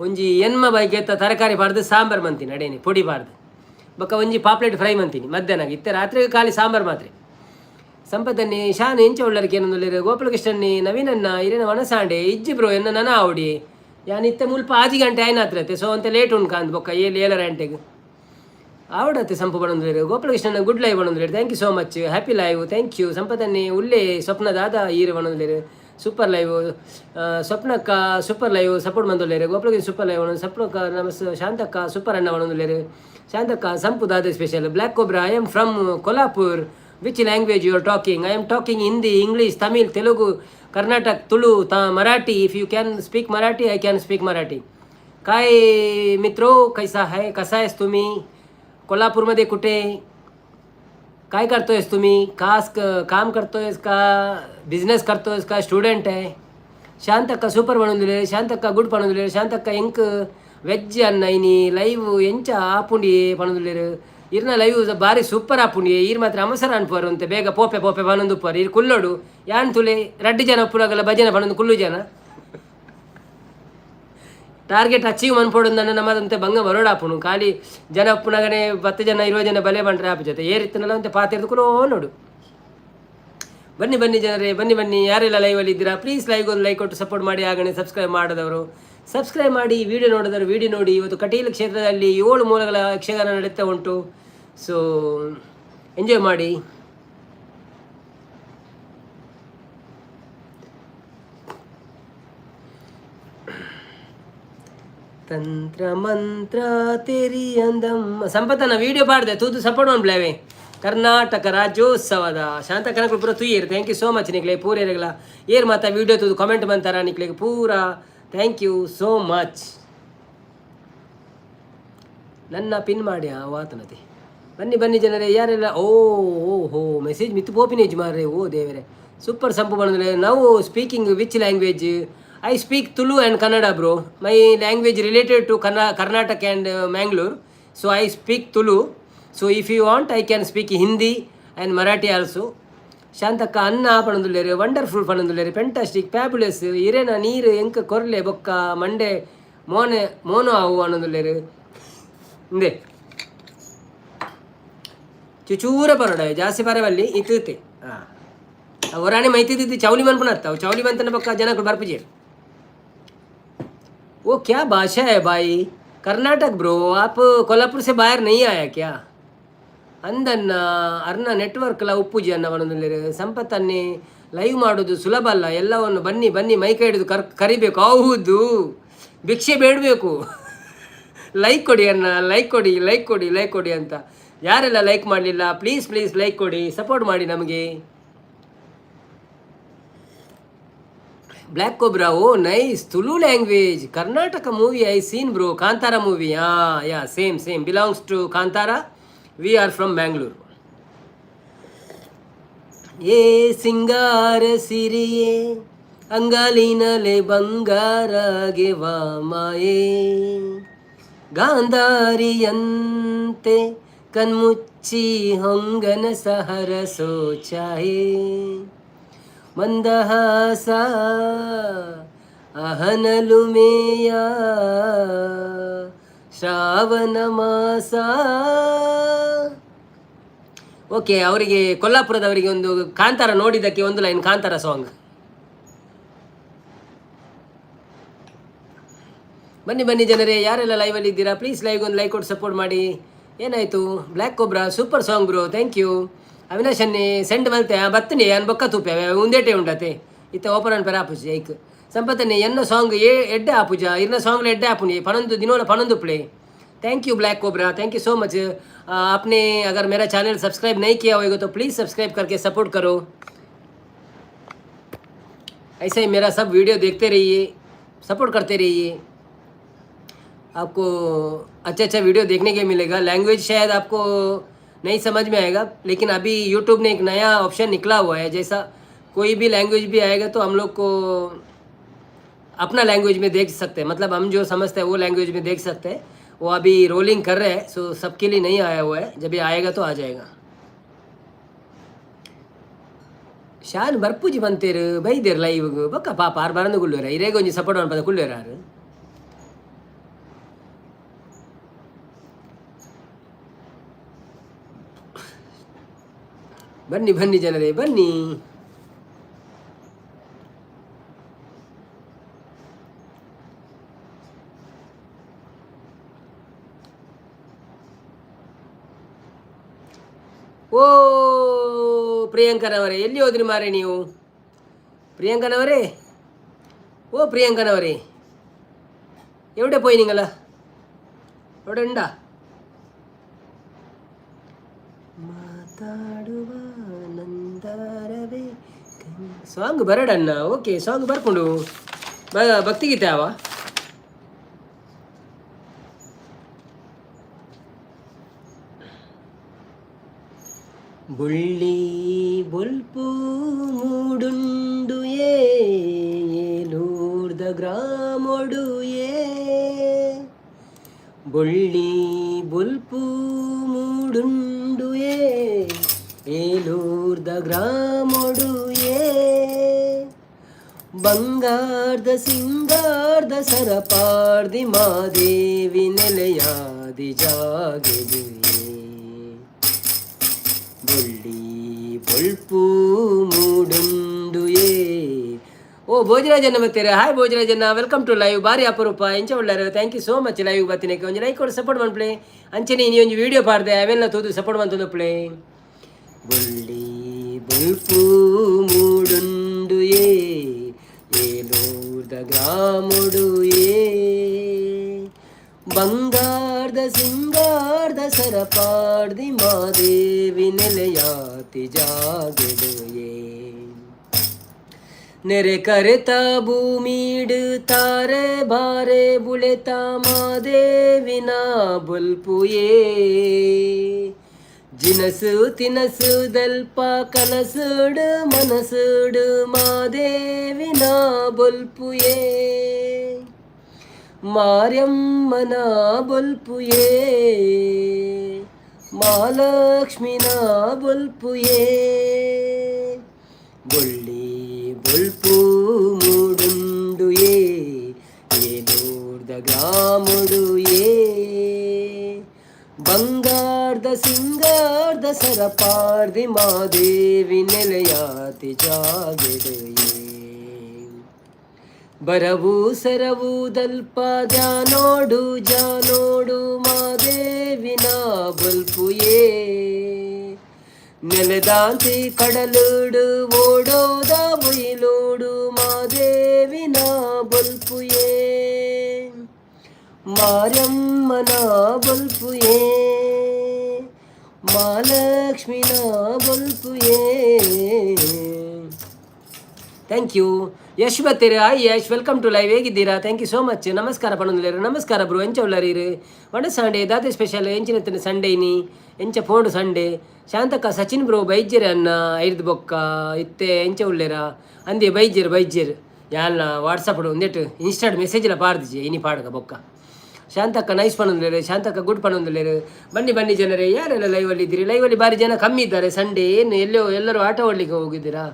ಒಂಜಿ ಎನ್ಮ ಬೈಗೆತ್ತ ತರಕಾರಿ ಪಾಡ್ದು ಸಾಂಬಾರು ಮಂತೀನಿ ಅಡೇನಿ, ಪೊಡಿ ಪಾಡ್ದು. ಬೊಕ್ಕ ಒಂಜಿ ಪಾಪ್ಲೆಟ್ ಫ್ರೈ ಮಂತೀನಿ ಮಧ್ಯಾಹ್ನ. ಇತ್ತೆ ರಾತ್ರಿ ಖಾಲಿ ಸಾಂಬಾರು ಮಾತ್ರ. ಸಂಪತ್ತನ್ನಿ ಶಾನ್ ಎಂಚ ಉಳ್ಳರಿಗೆ ಏನೊಂದುಲ್ಲೇರು. ಗೋಪಾಲಕೃಷ್ಣನ್ನಿ ನವೀನನ್ನ ಇರೇನ ವನಸಾಂಡೆ ಇಜ್ಜಿ ಬ್ರೋ ಎನ್ನ ನನ ಆವಡಿ. ಯಾನ್ ಇತ್ತೆ ಮುಲ್ಪ 6 ಗಂಟೆ ಆಯ್ನಾತ್ರತ್ತೆ, ಸೊ ಅಂತ ಲೇಟ್ ಉಂಡ್ಕಾಂದ್. ಬೊಕ್ಕ 7, 7:30 ಗಂಟೆಗೆ ಆವಡತ್ತೆ. ಸಂಪು ಬಣಂದುಲೇರು. ಗೋಪಾಲಕೃಷ್ಣನ ಗುಡ್ ಲೈವ್ ಬಣಂದುಲೇರು. Thank you so much, happy live, thank you. ಸಂಪತನ್ನಿ ಉಲ್ಲೇ. ಸ್ವಪ್ನ ದಾದಾ ಈರು ಬಣಂದುಲೇರು. Super live. ಸ್ವಪ್ನಕ್ಕ super live support ಮಂದುಲೇರು. Gopalakrishna super live. ಸ್ವಪ್ನಕ್ಕ ನಮಸ್. ಶಾಂತಕ್ಕ ಸೂಪರ್ ಅಣ್ಣ ಬಣಂದುಲೇರು. ಶಾಂತಕ್ಕ ಸಂಪು ದಾದ special? Black cobra, I am from Kolhapur. Which language you are talking? I am talking Hindi, English, Tamil, Telugu, Karnataka, Tulu, ತ Marathi. If you can speak Marathi, I can speak Marathi. काय मित्रो, कैसा है, कसा आहेस तुम्ही? कोल्हापूरमध्ये कुठे काय करतोयस तुम्ही? कास काम करतोयस का, बिझनेस करतोयस का, स्टुडंट आहे? ಶಾಂತಕ್ಕ ಸೂಪರ್ ಪಣೊಂದುಲ್ಲೆರ್. ಶಾಂತಕ್ಕ ಗುಡ್ ಪಣೊಂದುಲ್ಲೆರ್. ಶಾಂತಕ್ಕ ಎಂಕ್ ವೆಜ್ ಅನ್ನ ಇನಿ ಲೈವ್ ಎಂಚ ಆಪುಂಡಿ ಪಣೊಂದುಲ್ಲೆರ್. ಇರ್ನ ಲೈವ್ ಬಾರಿ ಸೂಪರ್ ಆಪುಂಡಿ. ಈರ್ ಮಾತ್ರ ಅವಸರ ಅನ್ಪುವರು ಅಂತೆ, ಬೇಗ ಪೋಪೆ ಪೋಪೆ ಪನೊಂದುಪ್ಪುವರು. ಈರ್ ಕುಲ್ಲೋಡು, ಯಾನ್ ತುಲೆ ರಡ್ಡು ಜನ ಉಪ್ಪುನಗಲ ಭಜನೆ ಪನೊಂದು ಕುಲ್ಲು ಜನ. ಟಾರ್ಗೆಟ್ ಅಚೀವ್ ಮನ್ಪೊಡು ನನ್ನ ನಮ್ಮದಂತೆ ಬಂಗ ಬರೋಡಾಪುನು ಖಾಲಿ ಜನ ಉಪ್ಪುನಗನೆ 10 ಜನ 20 ಜನ ಬಲೆ ಬಂಡ್ರೆ ಆಪು ಜೊತೆ ಏರಿತ್ತನಲ್ಲ ಅಂತೆ ಪಾತಿರ್ದು ನೋಡು. ಬನ್ನಿ ಬನ್ನಿ ಜನರೇ, ಬನ್ನಿ ಬನ್ನಿ. ಯಾರೆಲ್ಲ ಲೈವಲ್ಲಿ ಇದ್ದೀರಾ, ಪ್ಲೀಸ್ ಲೈವ್ ಒಂದು ಲೈಕ್ ಕೊಟ್ಟು ಸಪೋರ್ಟ್ ಮಾಡಿ. ಆಗಣೆ ಸಬ್ಸ್ಕ್ರೈಬ್ ಮಾಡಿದವರು ಸಬ್ಸ್ಕ್ರೈಬ್ ಮಾಡಿ, ವಿಡಿಯೋ ನೋಡಿದವರು ವಿಡಿಯೋ ನೋಡಿ. ಇವತ್ತು ಕಟೀಲು ಕ್ಷೇತ್ರದಲ್ಲಿ 7 ಮೂಲಗಳ ಯಕ್ಷಗಾನ ನಡೀತಾ ಉಂಟು. ಸೊ ಎಂಜಾಯ್ ಮಾಡಿ. ತಂತ್ರ ಮಂತ್ರ ತೆರಿಯಂದಮ್ಮ ಸಂಪತ್ತನ ವಿಡಿಯೋ ಪಾಡ್ದೆ ತೂದು ಸಪೋರ್ಟ್ ಮಾಡ್ಬ್ಲೇವೆ. ಕರ್ನಾಟಕ ರಾಜ್ಯೋತ್ಸವದ ಶಾಂತ ಕನಕುಲು ಪೂರ ತೂಯೇರು. Thank you so much ನಿಕ್ಲೆ ಪೂರೇರೆಗಳ. ಏರ್ ಮಾತ ವಿಡಿಯೋ ತೂದು ಕಾಮೆಂಟ್ ಬಂತಾರ ನಿಕ್ಲೆಗ್ ಪೂರ thank you so much. ನನ್ನ ಪಿನ್ ಮಾಡಿ ಆ ವಾತನತೆ. ಬನ್ನಿ ಬನ್ನಿ ಜನರೇ, ಯಾರೆಲ್ಲ ಓ ಓ ಹೋ ಮೆಸೇಜ್ ಮಿತ್ತು ಪೋಪಿನೇಜ್ ಮಾರ್ರೆ. ಓ ದೇವರೇ, ಸೂಪರ್ ಸಂಪು ಬಂದ್ರೆ. ನಾವು speaking which language? I speak Tulu and Kannada bro. My language related to Karnataka and Mangalore, so I speak Tulu. So if you want I can speak Hindi and Marathi also. Shantakka ಅನ್ನ ಪಣಂದುಲ್ಲೇರು, wonderful ಪಣಂದುಲ್ಲೇರು, fantastic, fabulous. ಇರೇನ ನೀರು ಎಂಕ ಕೊರ್ಲೆ ಬೊಕ್ಕ ಮಂಡೆ ಮೋನೆ mono ಅವು ಅನ್ನೊಂದುಲ್ಲೇರು. ಇಂದೆ ಚುಚೂರ ಪರೋಡ ಜಾಸ್ತಿ ಪರವಲ್ಲಿ ಇತ್ತುತ್ತೆ. ಹಾಂ, ಹೊರಾಣೆ ಮೈತಿದ್ದು ಚೌಲಿ ಮನ್ಪುನತ್ತ ಅವು ಚೌಲಿ ಮಂತನ ಬೊಕ್ಕ ಜನಗಳು ಬರ್ಪುಜೇರು. वो क्या भाषा है भाई? कर्नाटक ब्रो, आप कोल्हापुर से बाहर नहीं आया क्या? ಅಂದನ್ನ ಅರ್ನ ನೆಟ್ವರ್ಕ್ಲ ಉಪ್ಪುಜಿ ಅನ್ನ ಬನ್ನೊಂದುಲ್ಲೇರು. ಸಂಪತ್ತನ್ನೇ ಲೈವ್ ಮಾಡೋದು ಸುಲಭ ಅಲ್ಲ, ಎಲ್ಲವನ್ನು ಬನ್ನಿ ಬನ್ನಿ ಮೈಕ ಹಿಡಿದು ಕರಿಬೇಕು. ಹೌದು, ಭಿಕ್ಷೆ ಬೇಡಬೇಕು. ಲೈಕ್ ಕೊಡಿ ಅನ್ನ, ಲೈಕ್ ಕೊಡಿ, ಲೈಕ್ ಕೊಡಿ, ಲೈಕ್ ಕೊಡಿ ಅಂತ. ಯಾರೆಲ್ಲ ಲೈಕ್ ಮಾಡಲಿಲ್ಲ, ಪ್ಲೀಸ್ ಪ್ಲೀಸ್ ಲೈಕ್ ಕೊಡಿ, ಸಪೋರ್ಟ್ ಮಾಡಿ ನಮಗೆ. Black cobra, oh nice Tulu language. Karnataka movie I seen bro, Kantara movie. Yeah yeah, same same, belongs to Kantara. We are from Mangalore. ಏ ಸಿಂಗಾರ ಸಿರಿಯೇ ಅಂಗಾಲಿನಲೆ ಬಂಗಾರಗೆ ಮಾಯೇ, ಗಾಂಧಾರಿಯಂತೆ ಕಣ್ಮುಚ್ಚಿ ಹೊಂಗನ ಸಹರಸೋ ಚಾಹೆ, ಮಂದಹಾಸ ಅಹನಲುಮೇಯ ಶ್ರಾವಣ ಮಾಸ. ಓಕೆ, ಅವರಿಗೆ ಕೊಲ್ಲಾಪುರದವರಿಗೆ ಒಂದು ಕಾಂತಾರ ನೋಡಿದ್ದಕ್ಕೆ ಒಂದು ಲೈನ್ ಕಾಂತಾರ ಸಾಂಗ್. ಬನ್ನಿ ಬನ್ನಿ ಜನರೇ, ಯಾರೆಲ್ಲ ಲೈವಲ್ಲಿ ಇದ್ದೀರಾ, ಪ್ಲೀಸ್ ಲೈವ್ ಒಂದು ಲೈಕ್ ಕೊಟ್ಟು ಸಪೋರ್ಟ್ ಮಾಡಿ. ಏನಾಯಿತು? Black cobra super song bro, thank you. Avinash ಅನ್ನಿ ಸೆಂಡ್ ಮಲ್ತೆ ಬತ್ತನಿ ಅನ್ ಬೊಕ್ಕ ತೂಪೆ ಉಂದೇಟೆ ಉಂಡತೆ ಇತ್ತ ಓಪನ್ ಅನ್ ಪೆರ ಆಪುಜಿ ಐಕ್. ಸಂಪತ್ತನ್ನಿ ಎನ್ನ ಸಾಂಗ್ ಏ ಎಡ್ಡೆ ಆಪುಜ ಇರ್ನ ಸಾಂಗ್ ಎಡ್ಡೆ ಆಪುನಿ ಪನೊಂದು ದಿನೋಲ ಪನೊಂದು play. Thank you black cobra, thank you so much. आपने अगर मेरा चैनल सब्सक्राइब नहीं किया होगा तो प्लीज़ सब्सक्राइब करके सपोर्ट करो। ऐसे ही मेरा सब वीडियो देखते रहिए, सपोर्ट करते रहिए। आपको अच्छा अच्छा वीडियो देखने के मिलेगा। लैंग्वेज शायद आपको नहीं समझ में आएगा, लेकिन अभी यूट्यूब ने एक नया ऑप्शन निकला हुआ है, जैसा कोई भी लैंग्वेज भी आएगा तो हम लोग को अपना लैंग्वेज में देख सकते हैं। मतलब हम जो समझते हैं वो लैंग्वेज में देख सकते हैं। वो अभी रोलिंग कर रहे हैं, सो सबके लिए नहीं आया हुआ है। जब ये आएगा तो आ जाएगा। ಶಾನ್ ಬರ್ಪುಜಿ ಬಂತೇರು ಬೈದೇರು ಲೈವ್ ಬೊಕ್ಕ ಪಾಪ ಆರು ಬರಂದು ಕುಳ್ಳುವೆರ ಇರೇಗ ಒಂಜಿ ಸಪೋರ್ಟ್ ಮನ್ಪದ ಕುಳ್ಳುವೆರ ಆರು. ಬನ್ನಿ ಬನ್ನಿ ಜನರೇ ಬನ್ನಿ. ಓ ಪ್ರಿಯಾಂಕನವರೇ, ಎಲ್ಲಿ ಹೋದ್ರಿ ಮಾರೆ ನೀವು? ಪ್ರಿಯಾಂಕನವರೇ, ಓ ಪ್ರಿಯಾಂಕನವರೇ, ಎവിടെ പോയി നിങ്ങൾ? അവിടെ ഉണ്ടാ? ಮಾತಾಡುವ ನಂದರವೇ ಸಾಂಗ್ ಬರಡಣ್ಣ. ಓಕೆ, ಸಾಂಗ್ ಬರ್ಕೊಂಡು ಭಕ್ತಿಗೀತೆ ಅವ. ಬುಳ್ಳಿ ಬೊಲ್ಪು ಮೂಡುಂಡು ಏಲೂರ್ದ ಗ್ರಾಮೊಡು ಏ, ಬೊಳ್ಳಿ ಬೊಲ್ಪು ಮೂಡುಂಡು ಏಲೂರ್ದ ಗ್ರಾಮೊಡು ಏ, ಬಂಗಾರದ ಸಿಂಗಾರದ ಬಂಗಾರದ ಸರಪಾರ್ದಿ ಮಾದೇವಿ ನೆಲೆಯಾದಿ ಜಾಗೆದು. ಬೊಳ್ಳಿ ಬೊಳ್ಪು ಮೂಡುಂಡುಯೇ. ಓ ಭೋಜರಾಜನ್ನ ಬತ್ತೀರ. ಹಾಯ್ ಭೋಜರಾಜನ್ನ, welcome to live. ಬಾರಿ ಅಪರೂಪ, ಎಂಚ ಉಳ್ಳಾರು? Thank you so much live ಬತ್ತಿನಕ್ಕೆ. ಒಂಜಿ ಲೈಕ್ ಕೊಡು, ಸಪೋರ್ಟ್ ಮನ್ಪ್ಲೆ. ಅಂಚನೆ ಇನಿ ಒಂಜಿ ವಿಡಿಯೋ ಪಾಡ್ದೆ, ಅವೆಲ್ಲ ತೂದು ಸಪೋರ್ಟ್ ಮಂತೊಂದು. ಬೊಳ್ಳಿ ಬೊಳ್ಪು ಮೂಡುಂಡುಯೇ ಏಲೂರ್ದ ಗ್ರಾಮುಡು ಏ. ಬಂಗಾರದ ಸಿಂಗಾರದ ಸರಪಾಡ್ದಿ ಮಾದೇವಿ ನೆಲೆಯಾತಿ ಜಾಗೆಡು ಏ. ನೆರೆ ಕರೆತ ಭೂಮಿಡು ತಾರೆ ಬಾರೆ ಬುಳೆತ ಮಾದೇವಿನ ಬೊಲ್ಪುಯೇ. ಜಿನಸು ತಿನಸು ದಲ್ಪ ಕನಸುಡು ಮನಸುಡು ಮಾದೇವಿನ ಬೊಲ್ಪುಯೇ. ಮಾರ್ಯಮ್ಮನ ಬೊಲ್ಪುಯೇ, ಮಹಾಲಕ್ಷ್ಮಿನ ಬೊಲ್ಪುಯೇ. ಬೊಳ್ಳಿ ಬೊಲ್ಪು ಮೂಡುಂಡುಯೇ ಏಲೂರ್ದ ಗ್ರಾಮುಡು ಏ. ಬಂಗಾರದ ಸಿಂಗಾರದ ಸರಪಾರ್ದಿ ಮಾದೇವಿ ನೆಲೆಯಾತಿ ಜಾಗೆಡು ಏ. ಬರವು ಸರವು ದಲ್ಪ ಧ್ಯಾನೋಡು ಜಾನೋಡು ಮಾದೇವಿನ ಬೊಲ್ಪುಯೇ. ನೆಲದಾಂತಿ ಕಡಲುಡು ಓಡೋದ ಬೊಯ್ಲೋಡು ಮಾದೇವಿನ ಬೊಲ್ಪುಯೇ. ಮಾರಮ್ಮನ ಬೊಲ್ಪುಯೇ, ಮಹಾಲಕ್ಷ್ಮಿನ ಬೊಲ್ಪುಯೇ. Thank you. Yash ಬತ್ತೀರಿ. Hi Yash, welcome to live. ಹೇಗಿದ್ದೀರಾ? Thank you so much. ನಮಸ್ಕಾರ ಪಣೊಂದುಲ್ಲೇರು. ನಮಸ್ಕಾರ ಬ್ರೋ, ಎಂಚ ಉಲ್ಲರೀರು? ವಡ ಸಂಡೇ ದಾದೆ ಸ್ಪೆಷಲ್? ಎಂಚಿನ ಸಂಡೇ ಇನಿ? ಎಂಚ ಪೋಂಡು ಸಂಡೇ? ಶಾಂತಕ್ಕ, ಸಚಿನ್ ಬ್ರೋ ಬೈಜ್ಜೆರ್ ಅನ್ನ ಐರ್ದ್ ಬೊಕ್ಕ ಇತ್ತೆ ಎಂಚ ಉಲ್ಲೇರ ಅಂದೆ. ಬೈಜ್ಜೆರ್ ಬೈಜ್ಜೆರ್. ಯಾಲ್ನ ವಾಟ್ಸಪ್ ಒಂದೆಟ್ ಇನ್ಸ್ಟಾಡ್ ಮೆಸೇಜ್ಲ ಪಾಡ್ದಿಜಿ, ಇನಿ ಪಾಡ್ಗ ಬೊಕ್ಕ. ಶಾಂತಕ್ಕ ನೈಸ್ ಪಣೊಂದುಲ್ಲೇರು. ಶಾಂತಕ್ಕ ಗುಡ್ ಪಣೊಂದುಲ್ಲೇರು. ಬನ್ನಿ ಬನ್ನಿ ಜನರೇ, ಯಾರೆಲ್ಲ ಲೈವಲ್ಲಿ ಇದ್ದೀರಿ? ಲೈವಲ್ಲಿ ಬಾರಿ ಜನ ಕಮ್ಮಿ ಇದ್ದಾರೆ. ಸಂಡೇ ಏನು, ಎಲ್ಲೋ ಎಲ್ಲರೂ ಆಟ ಆಡ್ಲಿಕ್ಕೆ ಹೋಗಿದ್ದೀರಾ?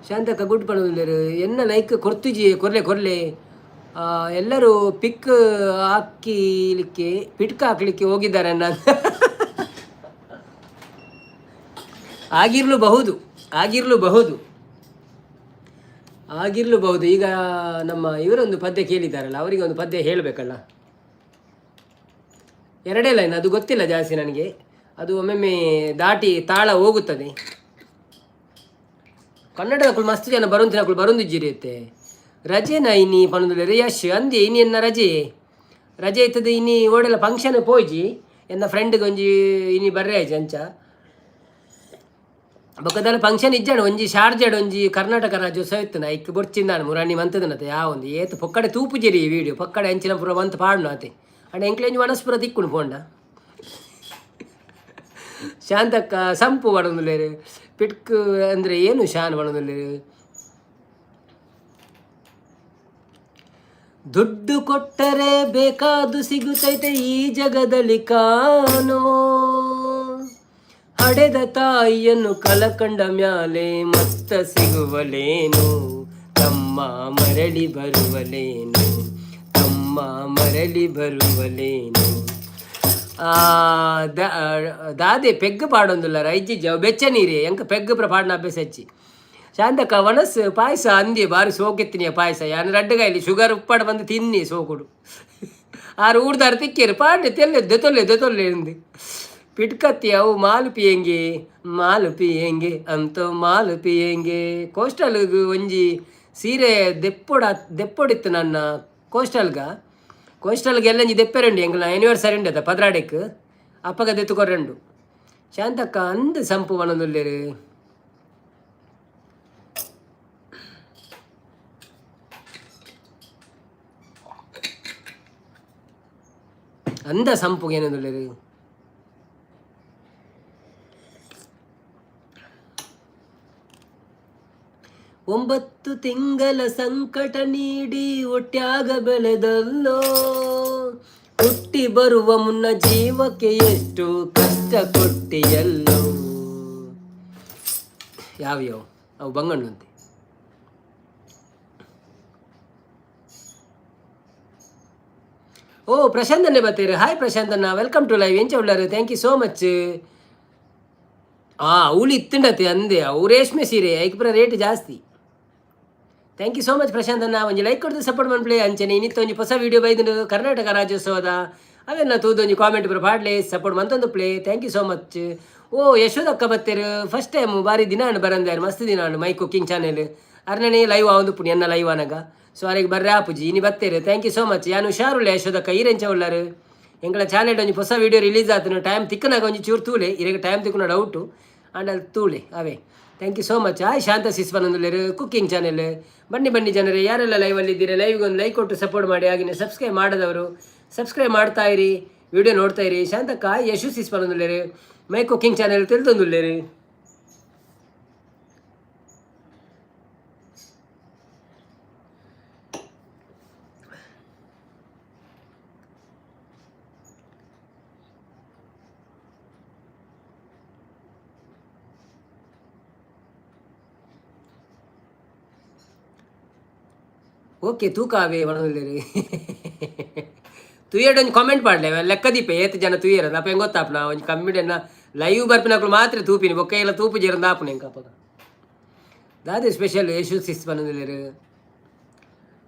ಶಾಂತಕ್ಕ ಗುಡ್ ಪಣೊಂದುಲ್ಲೇರು. ಎನ್ನ ಲೈಕ್ ಕೊರ್ತುಜಿ, ಕೊರ್ಲೆ ಕೊರ್ಲೆ. ಎಲ್ಲರೂ ಪಿಕ್ ಹಾಕಿಲಿಕ್ಕೆ ಪಿಟ್ಕ ಹಾಕ್ಲಿಕ್ಕೆ ಹೋಗಿದ್ದಾರೆ. ನಾನು ಆಗಿರಲೂಬಹುದು, ಆಗಿರಲೂಬಹುದು, ಆಗಿರಲೂಬಹುದು. ಈಗ ನಮ್ಮ ಇವರೊಂದು ಪದ್ಯ ಕೇಳಿದ್ದಾರಲ್ಲ, ಅವರಿಗೆ ಒಂದು ಪದ್ಯ ಹೇಳಬೇಕಲ್ಲ. ಎರಡೇ ಲೈನ್, ಅದು ಗೊತ್ತಿಲ್ಲ ಜಾಸ್ತಿ ನನಗೆ. ಅದು ಒಮ್ಮೊಮ್ಮೆ ದಾಟಿ ತಾಳ ಹೋಗುತ್ತದೆ. ಕನ್ನಡದಕ್ಕಳು ಮಸ್ತ್ ಜನ ಬರೋಂತಿನಕುಲು ಬರೋಂದಿಜ್ಜಿರುತ್ತೆ. ರಜೆನ ಇನಿ ಪನೊಂದುಲ್ಲೆರ್ ಯಶ್? ಅಂದೆ, ಇನಿ ಎನ್ನ ರಜೆ ರಜೆ ಇತ್ತದ. ಇನಿ ಓಡೆಲ ಫಂಕ್ಷನ್ ಪೋಯ್ಜಿ. ಎನ್ನ ಫ್ರೆಂಡ್ಗೆ ಒಂಜಿ ಇನಿ ಬರ್ರೆ ಆಯ್ಜಿ ಅಂಚ. ಬೊಕ್ಕದಲ್ಲ ಫಂಕ್ಷನ್ ಇಜ್ಜಾಣ. ಒಂಜಿ ಶಾರ್ಜಾಡ್ ಒಂಜಿ ಕರ್ನಾಟಕ ರಾಜ್ಯೋತ್ಸವ ಇತ್ತು. ಐಕ್ ಬೊಡ್ಚಿಂದಾಣ ಮುರಾಣಿ ಮಂತದನತೆ. ಯಾವ ಒಂದು ಏತ್ ಪೊಕ್ಕಡೆ ತೂಪುಜಿರಿ ಈ ವಿಡಿಯೋ ಪೊಕ್ಕಡೆ ಅಂಚಿನ ಪೂರ ಮಂತ್ ಪಾಡ್ನು ಆತೆ. ಅಂಡ ಎಂಕ್ಲೆ ಒಂಜಿ ವನಸ್ಪುರ ತಿಕ್ಕುಂಡು ಪೋಂಡ. ಶಾಂತಕ್ಕ ಸಂಪು ಪಡೊಂದುಲ್ಲೆರ್. ಪಿಟ್ಕ್ ಅಂದರೆ ಏನು ಶಾನ್ ಪಡೊಂದುಲ್ಲೆರ್. ದುಡ್ಡು ಕೊಟ್ಟರೆ ಬೇಕಾದು ಸಿಗುತ್ತೈತೆ ಈ ಜಗದಲ್ಲಿ ಕಾನೋ. ಹಡೆದ ತಾಯಿಯನ್ನು ಕಲಕಂಡ ಮ್ಯಾಲೆ ಮತ್ತ ಸಿಗುವಲೇನು ತಮ್ಮ, ಮರಳಿ ಬರುವಲೇನು ತಮ್ಮ, ಮರಳಿ ಬರುವಲೇನು. ದಾದೆ ಪೆಗ್ ಪಾಡೊಂದುಲ್ಲ ಐಜಿಜ್ಜಿ, ಅವು ಬೆಚ್ಚ ನೀರು. ಎಂಕ ಪೆಗ್ ಪೂರ ಪಾಡ್ನ ಅಭ್ಯಾಸ ಹೆಚ್ಚಿ. ಶಾಂತಕ್ಕ ವನಸ್ ಪಾಯಸ ಅಂದಿ, ಬಾರಿ ಸೋಕೆತ್ತಿನಿಯ ಪಾಯಸ. ಯಾನ್ ರಡ್ಡಗಾಯ್ಲಿ ಶುಗರ್ ಉಪ್ಪಾಡು ಬಂದು ತಿನ್ನಿ ಸೋಕುಡು. ಆರು ಊರ್ದಾರು ತಿಕ್ಕೇರು ಪಾಡ್ನೆ ತೆಲ್ಲೆ ದೆತೊಲ್ಲೆ ದೆತೊಲ್ಲೆ ಇಂದು. ಪಿಟ್ಕತ್ತಿ ಅವು ಮಾಲು ಪಿಯಂಗೆ ಮಾಲು ಪಿಯಂಗೆ ಅಂತ ಮಾಲು ಪಿಯಂಗೆ. ಕೋಸ್ಟಲ್ಗ್ ಒಂಜಿ ಸೀರೆ ದೆಪ್ಪೊಡ ದೆಪ್ಪೊಡಿತ್ತು ನನ್ನ ಕೋಸ್ಟಲ್ಗ. ಕೋಸ್ಟಲ್ಗೆ ಎಲ್ಲಂಜಿ ದೆಪ್ಪೆರಂಡು. ಎಂಗ್ಲ ಆನಿವರ್ಸರಿ ಉಂಡು ಅದ ಪದ್ರಾಡೆಕ್ ಅಪ್ಪಗ ದೆತ್ತುಕೊರಂಡು. ಶಾಂತಕ್ಕ ಅಂದ್ ಸಂಪು ಪನೊಂದುಲ್ಲೆರ್. ಅಂದ ಸಂಪುಗೆ ಏನೊಂದುಲ್ಲೆರ್. 9 ತಿಂಗಳ ಸಂಕಟ ನೀಡಿ ಒಟ್ಟಾಗ ಬೆಳೆದಲ್ಲೋ. ಹುಟ್ಟಿ ಬರುವ ಮುನ್ನ ಜೀವಕ್ಕೆ ಎಷ್ಟು ಕಷ್ಟ ಕೊಟ್ಟಿಯಲ್ಲೋ. ಯಾವ ಅವು ಬಂಗಣ್ಣಂತೆ. ಓ, ಪ್ರಶಾಂತನ್ನೇ ಬರ್ತೀರಿ. ಹಾಯ್ ಪ್ರಶಾಂತಣ್ಣ, welcome to live. ಎಂಚ ಉಳ್ಳಾರು? Thank you so much. ಆ ಅವಳು ಇತ್ತುಂಡತೆ ಅಂದೆ. ಅವು ರೇಷ್ಮೆ ಸೀರೆ, ಐಕ್ ಪೂರ ರೇಟ್ ಜಾಸ್ತಿ. Thank you so much Prashant ಅಣ್ಣ. ಒಂಜಿ ಲೈಕ್ ಕೊಡ್ದು ಸಪೋರ್ಟ್ ಮನ್ಪುಲೆ. ಅಂಚನೆ ಇನಿತ್ತ ಒಂಜಿ ಹೊಸ ವೀಡಿಯೋ ಬೈದುಂಡು ಕರ್ನಾಟಕ ರಾಜ್ಯೋತ್ಸವದ. ಅವೆಲ್ಲ ತೂದು ಒಂಜಿ ಕಾಮೆಂಟ್ ಪೂರ ಪಾಡ್ಲೆ, ಸಪೋರ್ಟ್ ಮಂತೊಂದು. Thank you so much. ಓ, ಯಶೋದಕ್ಕ ಬತ್ತೇರು. First time. ಬಾರಿ ದಿನ ಆಂಡ್ ಬರಂದಾರು, ಮಸ್ತ್ ದಿನ ಆಂಡ್. ಮೈ ಕುಕ್ಕಿಂಗ್ ಚಾನೆಲ್ ಅರ್ನನೇ ಲೈವ್ ಆವೊಂದು ಪುಣಿ ಎನ್ನ ಲೈವ್ ಆನಗ. ಸೊ ಅರೆಗ್ ಬರ್ರೆ ಆಪುಜಿ, ಇನಿ ಬತ್ತೇರು. Thank you so much. ಯಾನ್ ಹುಷಾರುಲ್ಲೆ ಯಶೋದಕ್ಕ, ಈರೆಂಚ ಉಳ್ಳಾರು? ಎಂಕಲ ಚಾನೆಲ್ ಒಂಜಿ ಹೊಸ ವೀಡಿಯೋ ರಿಲೀಸ್ ಆತನು. ಟೈಮ್ ತಿಕ್ಕನಾಗ ಒಂಜಿ ಚೂರು ತೂಲೆ. ಇರೆಗ್ ಟೈಮ್ ತಿಕ್ಕುನ ಡೌಟು ಆಂಡ ಅಲ್ಲಿ ತೂಲೆ ಅವೇ. Thank you so much. Hi Shanta ಸಿಸ್ವನಂದುಲೇರು cooking channel. ಬನ್ನಿ ಬನ್ನಿ ಜನರೇ, ಯಾರೆಲ್ಲ ಲೈವಲ್ಲಿ ಇದ್ದೀರಾ, ಲೈವ್ಗೆ ಒಂದು ಲೈಕ್ ಕೊಟ್ಟು ಸಪೋರ್ಟ್ ಮಾಡಿ. ಹಾಗೆಯೇ ಸಬ್ಸ್ಕ್ರೈಬ್ ಮಾಡದವರು ಸಬ್ಸ್ಕ್ರೈಬ್ ಮಾಡ್ತಾ ಇರಿ, ವಿಡಿಯೋ ನೋಡ್ತಾ ಇರಿ. ಶಾಂತಕ್ಕ, ಯಶು ಸಿಸ್ವನಂದುಲೇರು ಮೈ ಕುಕ್ಕಿಂಗ್ ಚಾನೆಲ್ ತಿಳಿದೊಂದುಲ್ಲೇರು. ಓಕೆ, ತೂಕ ಅವೇ ಪನೊಂದುಲ್ಲೇರು. ತುಯ್ಯಡ್ ಒಂಜಿ ಕಾಮೆಂಟ್ ಪಾಡ್ಲೆ, ಲೆಕ್ಕ ದೀಪೆ ಏತ್ ಜನ ತುಯ್ಯರ. ಅಪ್ಪ ಹೆಂಗ್ ಗೊತ್ತಾಪ್ನ, ಒಂಜಿ ಕಮ್ಮಿಡೆನ ಲೈವ್ ಬರ್ಪಿನಕ್ಲು ಮಾತ್ರ ತೂಪಿನಿ, ಬೊಕ್ಕ ಎಲ್ಲ ತೂಪು ಜೇರಂದ ಆಪುನ ಎಂಕ ಅಪಗ. ದಾದೆ ಸ್ಪೆಷಲ್ ಯಶು ಸಿಸ್ ಪನೊಂದುಲ್ಲೇರು.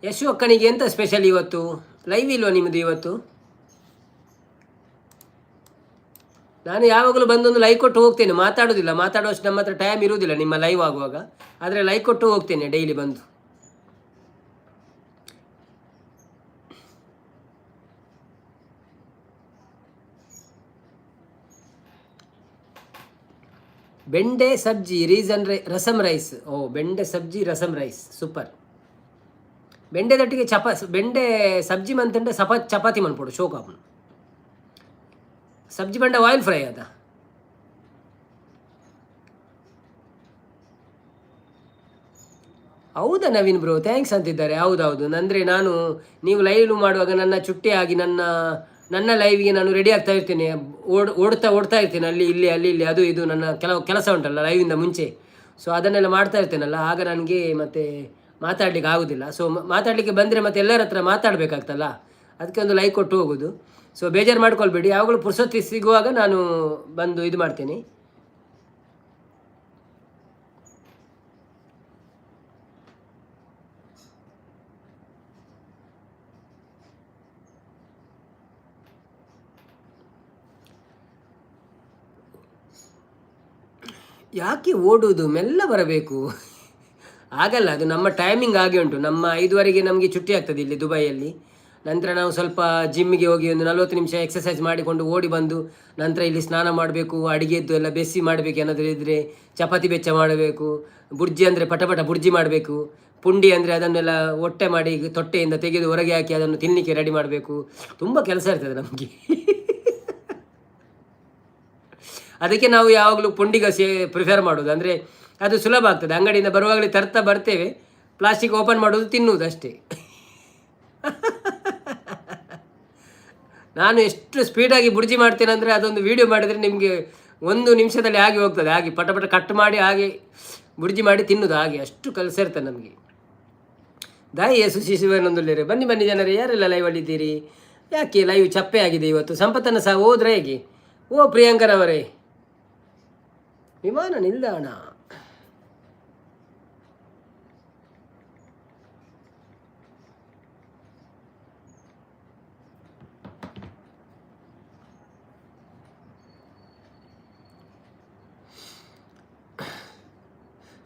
ಯಶು ಅಕ್ಕನಿಗೆ ಎಂತ ಸ್ಪೆಷಲ್ ಇವತ್ತು? ಲೈವ್ ಇಲ್ವಾ ನಿಮ್ಮದು ಇವತ್ತು? ನಾನು ಯಾವಾಗಲೂ ಬಂದೊಂದು ಲೈಕ್ ಕೊಟ್ಟು ಹೋಗ್ತೇನೆ, ಮಾತಾಡೋದಿಲ್ಲ. ಮಾತಾಡುವಷ್ಟು ನಮ್ಮ ಹತ್ರ ಟೈಮ್ ಇರುವುದಿಲ್ಲ ನಿಮ್ಮ ಲೈವ್ ಆಗುವಾಗ. ಆದರೆ ಲೈಕ್ ಕೊಟ್ಟು ಹೋಗ್ತೇನೆ ಡೈಲಿ ಬಂದು. ಬೆಂಡೆ ಸಬ್ಜಿ ರೀಸನ್ ರೈ ರಸಮ್ ರೈಸ್. ಓ, ಬೆಂಡೆ ಸಬ್ಜಿ ರಸಮ್ ರೈಸ್, ಸೂಪರ್. ಬೆಂಡೆದೊಟ್ಟಿಗೆ ಬೆಂಡೆ ಸಬ್ಜಿ ಮಂತಂಡೆ ಚಪಾತಿ ಮನ್ಪೊಡು, ಶೋಕ್ ಆಪುಂಡು. ಸಬ್ಜಿ ಬಂಡ ಆಯಿಲ್ ಫ್ರೈ ಅದ. ಹೌದಾ ನವೀನ್ ಬ್ರೋ, thanks ಅಂತಿದ್ದಾರೆ. ಹೌದೌದು, ಅಂದರೆ ನಾನು ನೀವು ಲೈವ್ ಮಾಡುವಾಗ ನನ್ನ ಚುಟ್ಟಿ ಆಗಿ ನನ್ನ ನನ್ನ ಲೈವ್ಗೆ ನಾನು ರೆಡಿ ಆಗ್ತಾ ಇರ್ತೇನೆ. ಓಡ್ತಾ ಓಡ್ತಾ ಇರ್ತೇನೆ, ಅಲ್ಲಿ ಇಲ್ಲಿ ಅಲ್ಲಿ ಇಲ್ಲಿ ಅದು ಇದು ನನ್ನ ಕೆಲವು ಕೆಲಸ ಉಂಟಲ್ಲ ಲೈವಿಂದ ಮುಂಚೆ, ಸೊ ಅದನ್ನೆಲ್ಲ ಮಾಡ್ತಾ ಇರ್ತೇನಲ್ಲ, ಆಗ ನನಗೆ ಮತ್ತೆ ಮಾತಾಡಲಿಕ್ಕೆ ಆಗೋದಿಲ್ಲ. ಸೊ ಮಾತಾಡಲಿಕ್ಕೆ ಬಂದರೆ ಮತ್ತೆ ಎಲ್ಲರ ಹತ್ರ ಮಾತಾಡಬೇಕಾಗ್ತಲ್ಲ, ಅದಕ್ಕೆ ಒಂದು ಲೈಕ್ ಕೊಟ್ಟು ಹೋಗೋದು. ಸೊ ಬೇಜಾರು ಮಾಡ್ಕೊಳ್ಬೇಡಿ. ಯಾವಾಗಲೂ ಪುರ್ಸೊತ್ತಿ ಸಿಗುವಾಗ ನಾನು ಬಂದು ಇದು ಮಾಡ್ತೇನೆ. ಯಾಕೆ ಓಡುವುದು? ಮೆಲ್ಲ ಬರಬೇಕು. ಆಗಲ್ಲ, ಅದು ನಮ್ಮ ಟೈಮಿಂಗ್ ಆಗಿ ಉಂಟು. ನಮ್ಮ 5ವರೆಗೆ ನಮಗೆ ಚುಟ್ಟಿ ಆಗ್ತದೆ ಇಲ್ಲಿ ದುಬೈಯಲ್ಲಿ. ನಂತರ ನಾವು ಸ್ವಲ್ಪ ಜಿಮ್ಮಿಗೆ ಹೋಗಿ ಒಂದು 40 ನಿಮಿಷ ಎಕ್ಸಸೈಸ್ ಮಾಡಿಕೊಂಡು ಓಡಿ ಬಂದು, ನಂತರ ಇಲ್ಲಿ ಸ್ನಾನ ಮಾಡಬೇಕು, ಅಡಿಗೆದ್ದು ಎಲ್ಲ ಬೆಸಿ ಮಾಡಬೇಕು. ಏನಾದರೂ ಇದ್ದರೆ ಚಪಾತಿ ಬೆಚ್ಚ ಮಾಡಬೇಕು. ಬುರ್ಜಿ ಅಂದರೆ ಪಟಪಟ ಬುರ್ಜಿ ಮಾಡಬೇಕು. ಪುಂಡಿ ಅಂದರೆ ಅದನ್ನೆಲ್ಲ ಒಟ್ಟೆ ಮಾಡಿ ತೊಟ್ಟೆಯಿಂದ ತೆಗೆದು ಹೊರಗೆ ಹಾಕಿ ಅದನ್ನು ತಿನ್ನಲಿಕ್ಕೆ ರೆಡಿ ಮಾಡಬೇಕು. ತುಂಬ ಕೆಲಸ ಇರ್ತದೆ ನಮಗೆ. ಅದಕ್ಕೆ ನಾವು ಯಾವಾಗಲೂ ಪುಂಡಿಗಸೆ ಪ್ರಿಫೇರ್ ಮಾಡೋದು. ಅಂದರೆ ಅದು ಸುಲಭ ಆಗ್ತದೆ. ಅಂಗಡಿಯಿಂದ ಬರುವಾಗಲೇ ತರ್ತಾ ಬರ್ತೇವೆ, ಪ್ಲಾಸ್ಟಿಕ್ ಓಪನ್ ಮಾಡೋದು, ತಿನ್ನುವುದು ಅಷ್ಟೇ. ನಾನು ಎಷ್ಟು ಸ್ಪೀಡಾಗಿ ಬುರ್ಜಿ ಮಾಡ್ತೇನೆ ಅಂದರೆ, ಅದೊಂದು ವೀಡಿಯೋ ಮಾಡಿದರೆ ನಿಮಗೆ ಒಂದು ನಿಮಿಷದಲ್ಲಿ ಆಗಿ ಹೋಗ್ತದೆ. ಹಾಗೆ ಪಟ ಪಟ ಕಟ್ ಮಾಡಿ, ಹಾಗೆ ಬುರ್ಜಿ ಮಾಡಿ ತಿನ್ನುವುದು. ಹಾಗೆ ಅಷ್ಟು ಕೆಲಸ ಇರ್ತದೆ ನಮಗೆ. ದಾಯಿ ಸುಶಿಶುವನೊಂದುಳ್ಳೇರೆ. ಬನ್ನಿ ಬನ್ನಿ ಜನರೇ, ಯಾರೆಲ್ಲ ಲೈವಲ್ಲಿದ್ದೀರಿ? ಯಾಕೆ ಲೈವ್ ಚಪ್ಪೆ ಆಗಿದೆ ಇವತ್ತು? ಸಂಪತ್ತನ್ನು ಸಹ ಹೋದ್ರೆ ಹೇಗೆ? ಓ ಪ್ರಿಯಾಂಕರವರೇ, ವಿಮಾನ ನಿಲ್ದಾಣ.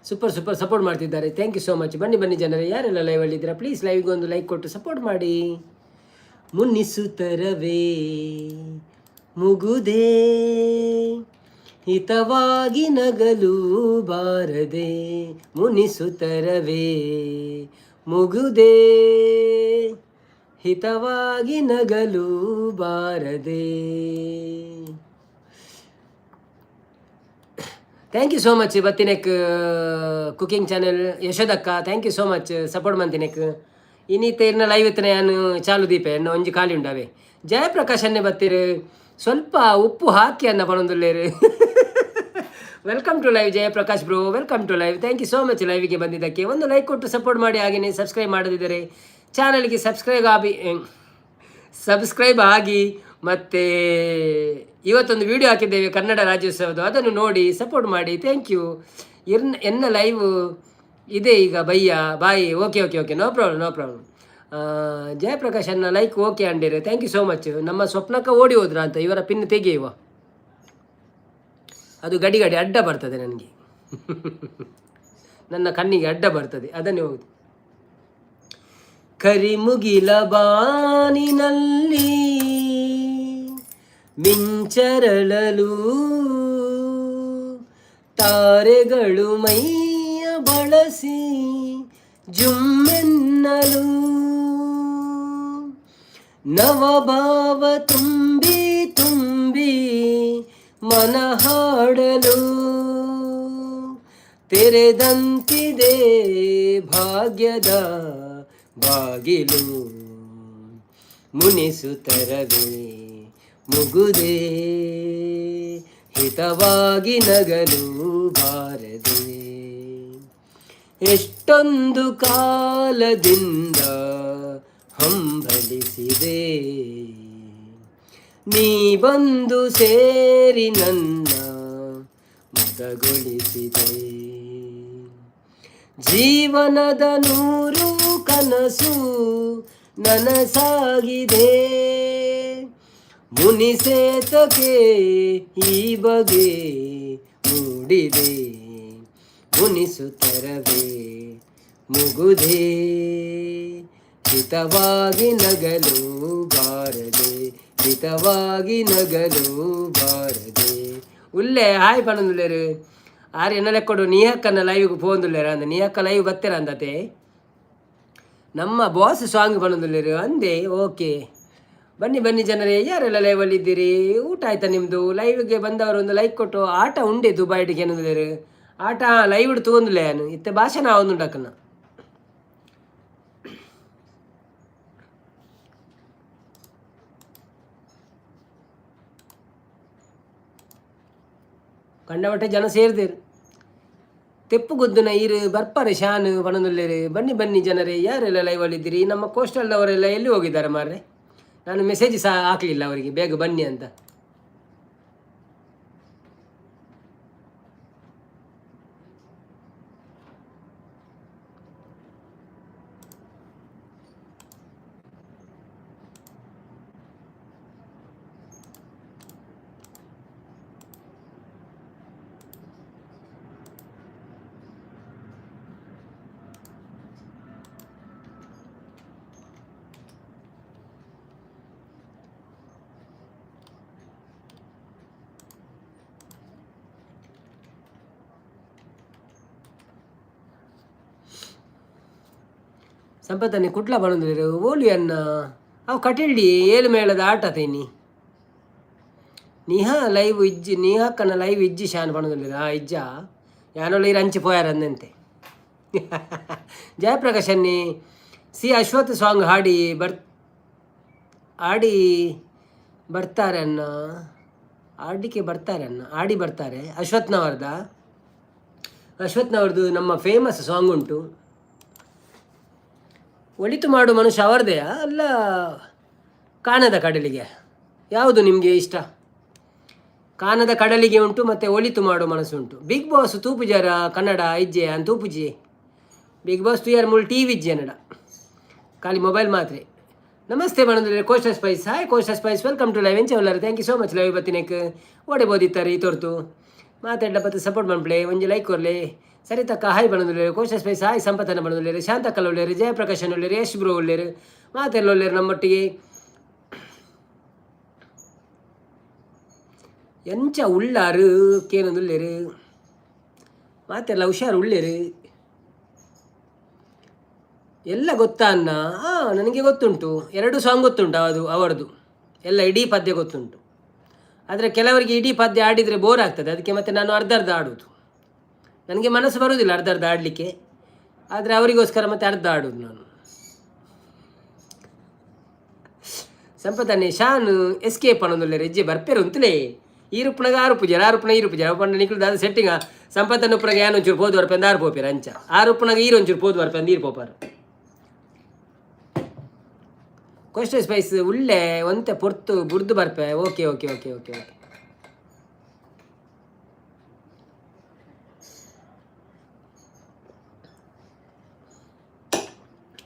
ಸೂಪರ್ ಸೂಪರ್ ಸಪೋರ್ಟ್ ಮಾಡ್ತಿದ್ದಾರೆ. Thank you so much. ಬನ್ನಿ ಬನ್ನಿ ಜನರೇ, ಯಾರೆಲ್ಲ ಲೈವಲ್ಲಿದ್ದೀರಾ, ಪ್ಲೀಸ್ ಲೈವ್ಗೆ ಒಂದು ಲೈಕ್ ಕೊಟ್ಟು ಸಪೋರ್ಟ್ ಮಾಡಿ. ಮುನ್ನಿಸುತ್ತರವೇ ಮುಗುದೇ, ಹಿತವಾಗಿ ನಗಲು ಬಾರದೆ. ಮುನಿಸುತ್ತರವೇ ಮುಗುದೇ, ಹಿತವಾಗಿ ನಗಲು ಬಾರದೆ. Thank you so much ಬತ್ತಿನೆಕ್ cooking channel ಯಶೋದಕ್ಕ. Thank you so much support ಮಂತಿನೆಕ್. ಇನ್ನಿತ್ತೆ ಇರ್ನ ಲೈವ್ ಇತ್ತನೆ ಯಾನು ಚಾಲು ದೀಪೆ ಎನ್ನ ಒಂಜಿ ಖಾಲಿ ಉಂಡಾವೆ. ಜಯಪ್ರಕಾಶ್ ಅನ್ನೆ ಬತ್ತೀರು. ಸ್ವಲ್ಪ ಉಪ್ಪು ಹಾಕಿ ಅನ್ನ ಪನೊಂದುಲ್ಲೇರು. Welcome to live Jayaprakash bro, welcome to live. Thank you so much ಲೈವ್ಗೆ ಬಂದಿದ್ದಕ್ಕೆ. ಒಂದು ಲೈಕ್ ಕೊಟ್ಟು ಸಪೋರ್ಟ್ ಮಾಡಿ. ಹಾಗೆಯೇ ಸಬ್ಸ್ಕ್ರೈಬ್ ಮಾಡದಿದ್ದರೆ ಚಾನಲ್ಗೆ ಸಬ್ಸ್ಕ್ರೈಬ್ ಆಗಿ. ಮತ್ತು ಇವತ್ತೊಂದು ವಿಡಿಯೋ ಹಾಕಿದ್ದೇವೆ ಕನ್ನಡ ರಾಜ್ಯೋತ್ಸವದ, ಅದನ್ನು ನೋಡಿ ಸಪೋರ್ಟ್ ಮಾಡಿ. Thank you. ಎನ್ನ ಲೈವ್ ಇದೆ ಈಗ ಬಯ್ಯ bye. Okay okay okay, no problem, no problem. Jayaprakash ಅನ್ನ ಲೈಕ್ ಓಕೆ ಅಂಡಿರೆ. Thank you so much. ನಮ್ಮ ಸ್ವಪ್ನಕ್ಕ ಓಡಿ ಹೋದ್ರ ಅಂತ. ಇವರ ಪಿನ್ ತೆಗೆಯುವ, ಅದು ಗಡಿ ಗಡಿ ಅಡ್ಡ ಬರ್ತದೆ ನನಗೆ, ನನ್ನ ಕಣ್ಣಿಗೆ ಅಡ್ಡ ಬರ್ತದೆ, ಅದನ್ನೇ ಹೋಗುದು. ಕರಿಮುಗಿಲ ಬಾನಿನಲ್ಲಿ ಮಿಂಚರಳಲು, ತಾರೆಗಳು ಮೈಯ ಬಳಸಿ ಜುಮ್ಮೆನ್ನಲು, ನವಭಾವ ತುಂಬಿ ತುಂಬಿ ಮನ ಹಾಡಲು, ತೆರೆದಂತಿದೆ ಭಾಗ್ಯದ ಬಾಗಿಲು. ಮುನಿಸುತ್ತರವೇ ಮುಗುದೇ, ಹಿತವಾಗಿ ನಗಲು ಬಾರದೆ. ಎಷ್ಟೊಂದು ಕಾಲದಿಂದ ಹಂಬಲಿಸಿದೆ, ನೀ ಬಂದು ಸೇರಿ ನನ್ನ ಮುದಗೊಳಿಸಿದೆ. ಜೀವನದ ನೂರು ಕನಸು ನನಸಾಗಿದೆ, ಮುನಿಸೇತಕೆ ಈ ಬಗೆ ಮೂಡಿದೆ. ಮುನಿಸುತ್ತರವೇ ಮುಗುದೇ, ಹಿತವಾಗಿ ನಗಲು ಬಾರದೆ, ಹಿತವಾಗಿ ನಗಲು ಬಾರದೆ. ಉಲ್ಲೆ ಹಾಯ್ ಪನೊಂದುಲ್ಲೇರು. ಆರ್ ಎನ್ನ ಲೆಕ್ಕೊಡು ನೀಹಕ್ಕನ ಲೈವ್ಗೆ ಪೋಂದುಲ್ಲೇರ ಅಂದ. ನೀಹಕ್ಕ ಲೈವ್ ಬತ್ತೆರ ಅಂದತೆ. ನಮ್ಮ ಬಾಸ್ ಸಾಂಗ್ ಪನೊಂದುಲ್ಲೇರು ಅಂದೆ. ಓಕೆ, ಬನ್ನಿ ಬನ್ನಿ ಜನರೇ, ಯಾರೆಲ್ಲ ಲೈವಲ್ಲಿ ಇದ್ದೀರಿ? ಊಟ ಆಯ್ತಾ ನಿಮ್ಮದು? ಲೈವ್ಗೆ ಬಂದವರು ಒಂದು ಲೈಕ್ ಕೊಟ್ಟು. ಆಟ ಉಂಡೆ ದುಬೈಡಿಗೆ ಏನಂದ್ರೆ ಆಟ ಲೈವ್ ತಗೊಂದುಲ್ಲ ಯಾನು ಇತ್ತೆ ಭಾಷಣ ಆವೊಂದುಂಡಕ್ಕನ. ಕಂಡಬಟ್ಟೆ ಜನ ಸೇರಿದೇರು. ತೆಪ್ಪು ಗುದ್ದುನ ಈರು ಬರ್ಪಾರೆ ಶಾನ್ ಪಣನುಲ್ಲೇರು. ಬನ್ನಿ ಬನ್ನಿ ಜನರೇ, ಯಾರೆಲ್ಲ ಲೈವಲ್ಲಿದ್ದೀರಿ? ನಮ್ಮ ಕೋಸ್ಟಲ್ದವರೆಲ್ಲ ಎಲ್ಲಿ ಹೋಗಿದ್ದಾರೆ ಮಾರ್ರೆ? ನಾನು ಮೆಸೇಜ್ ಸಹ ಹಾಕಲಿಲ್ಲ ಅವರಿಗೆ ಬೇಗ ಬನ್ನಿ ಅಂತ. ಸಂಪತ್ತನ್ನೇ ಕುಟ್ಲ ಪಣೊಂದುಲ್ಲೆರ್ ಓಲಿ ಅನ್ನ ಅವು ಕಟಿಲ್ಡಿ ಏಳು ಮೇಳದ ಆಟ ತೈನಿ. ನಿಹಾ ಲೈವ್ ಇಜ್ಜಿ, ನಿಹಾಕ್ಕನ ಲೈವ್ ಇಜ್ಜಿ ಶಾನ್ ಪಣೊಂದುಲ್ಲೆರ್. ಆ ಇಜ್ಜ ಯಾನೊಲ್ಲ ಇರ್ ಅಂಚಿ ಪೋಯಾರ ಅಂದಂತೆ. ಜಯಪ್ರಕಾಶ್ ಅನ್ನಿ ಸಿ ಅಶ್ವಥ್ ಸಾಂಗ್ ಹಾಡಿ ಬರ್ತಾರೆ ಅನ್ನ, ಆಡಲಿಕ್ಕೆ ಬರ್ತಾರೆ ಅನ್ನ, ಆಡಿ ಬರ್ತಾರೆ. ಅಶ್ವತ್ಥನವರದು ನಮ್ಮ ಫೇಮಸ್ ಸಾಂಗ್ ಉಂಟು. ಒಳಿತು ಮಾಡು ಮನುಷ್ಯ ಅವರದೇ ಅಲ್ಲ ಕಾಣದ ಕಡಲಿಗೆ? ಯಾವುದು ನಿಮಗೆ ಇಷ್ಟ? ಕಾಣದ ಕಡಲಿಗೆ ಉಂಟು ಮತ್ತು ಒಳಿತು ಮಾಡೋ ಮನಸ್ಸು ಉಂಟು. ಬಿಗ್ ಬಾಸ್ ತೂಪುಜಾರ ಕನ್ನಡ ಇಜ್ಜೆ ಅನ್ ತೂಪುಜಿ. ಬಿಗ್ ಬಾಸ್ ತುಯಾರ್ ಮುಳು ಟಿ ವಿ ಇಜ್ಜೆ ಕನ್ನಡ, ಖಾಲಿ ಮೊಬೈಲ್ ಮಾತ್ರ. ನಮಸ್ತೆ ಬಂದ್ರೆ coastal spice. Hi coastal spice, welcome to live. ಎಂಚ ಉಲ್ಲಾರ? Thank you so much live ಬತ್ತಿನೆಕ್. ಓಡೆ ಬೋದಿತ್ತಾರೆ ಈ ತೋರ್ತು ಮಾತಾಡ್ಲ ಬತ್ತು ಸಪೋರ್ಟ್ ಮನ್ಪ್ಲೆ, ಒಂಜಿ ಲೈಕ್ ಕೊರ್ಲೆ. ಸರಿತಕ್ಕ ಹಾಯ್ ಬಣದುಲ್ಲೇರು. Coastal spice hi. ಸಂಪತನ ಬಣದುಲ್ಲೇರು, ಶಾಂತಕ್ಕಲ್ಲ ಉಳ್ಳೇರು, ಜಯಪ್ರಕಾಶನ್ ಉಳ್ಳೇರು, ಯಶ್ ಬ್ರೋ ಉಳ್ಳೇರು, ಮಾತೆಲ್ಲ ಉಳ್ಳೇರು ನಮ್ಮೊಟ್ಟಿಗೆ. ಎಂಚ ಉಳ್ಳಾರು ಕೇನೊಂದುಲ್ಲೇರು, ಮಾತೆಲ್ಲ ಹುಷಾರು ಉಳ್ಳೇರು. ಎಲ್ಲ ಗೊತ್ತಾ ಅನ್ನ? ಹಾಂ, ನನಗೆ ಗೊತ್ತುಂಟು. ಎರಡು ಸಾಂಗ್ ಗೊತ್ತುಂಟು ಅದು ಅವರದು, ಎಲ್ಲ ಇಡೀ ಪದ್ಯ ಗೊತ್ತುಂಟು. ಆದರೆ ಕೆಲವರಿಗೆ ಇಡೀ ಪದ್ಯ ಆಡಿದರೆ ಬೋರ್ ಆಗ್ತದೆ, ಅದಕ್ಕೆ ಮತ್ತೆ ನಾನು ಅರ್ಧ ಅರ್ಧ ಆಡೋದು. ನನಗೆ ಮನಸ್ಸು ಬರುವುದಿಲ್ಲ ಅರ್ಧ ಅರ್ಧ ಆಡಲಿಕ್ಕೆ, ಆದರೆ ಅವರಿಗೋಸ್ಕರ ಮತ್ತೆ ಅರ್ಧ ಆಡೋದು ನಾನು. ಸಂಪತನ್ನೇ ಶಾನ್ ಎಸ್ಕೇಪ್ ಅನ್ನೊಂದುಲ್ಲೆ ರೆಜ್ಜೆ ಬರ್ಪೇರು ಅಂತಲೇ. ಈ ರೂಪನಾಗ ಆರು ಪೂಜಾರ, ಆರು ರೂಪನ ಈ ರೂಪುಜಾರ ಪಂಡ ನಿಕ್ಲು ದಾದ ಸೆಟ್ಟಿಂಗ. ಸಂಪತ್ತನ್ನು ಉಪ್ಪನಾಗ ಯಾನ್ ಒಂಚೂರು ಪೋದು ಬರ್ಪೆ ಆರು ಪೋಪೇರು ಅಂಚ. ಆರು ರೂಪನಾಗ ಈರು ಒಂಚೂರು ಪೋದು ಬರ್ಪೆ ಅಂದ್ ಈರು ಪೋಪಾರು. ಕೋಸ್ಟಲ್ ಸ್ಪೈಸ್ ಉಳ್ಳೆ ಒಂತೆ ಪೊರ್ತು ಬುಡ್ದು ಬರ್ಪೆ. Okay okay okay okay okay.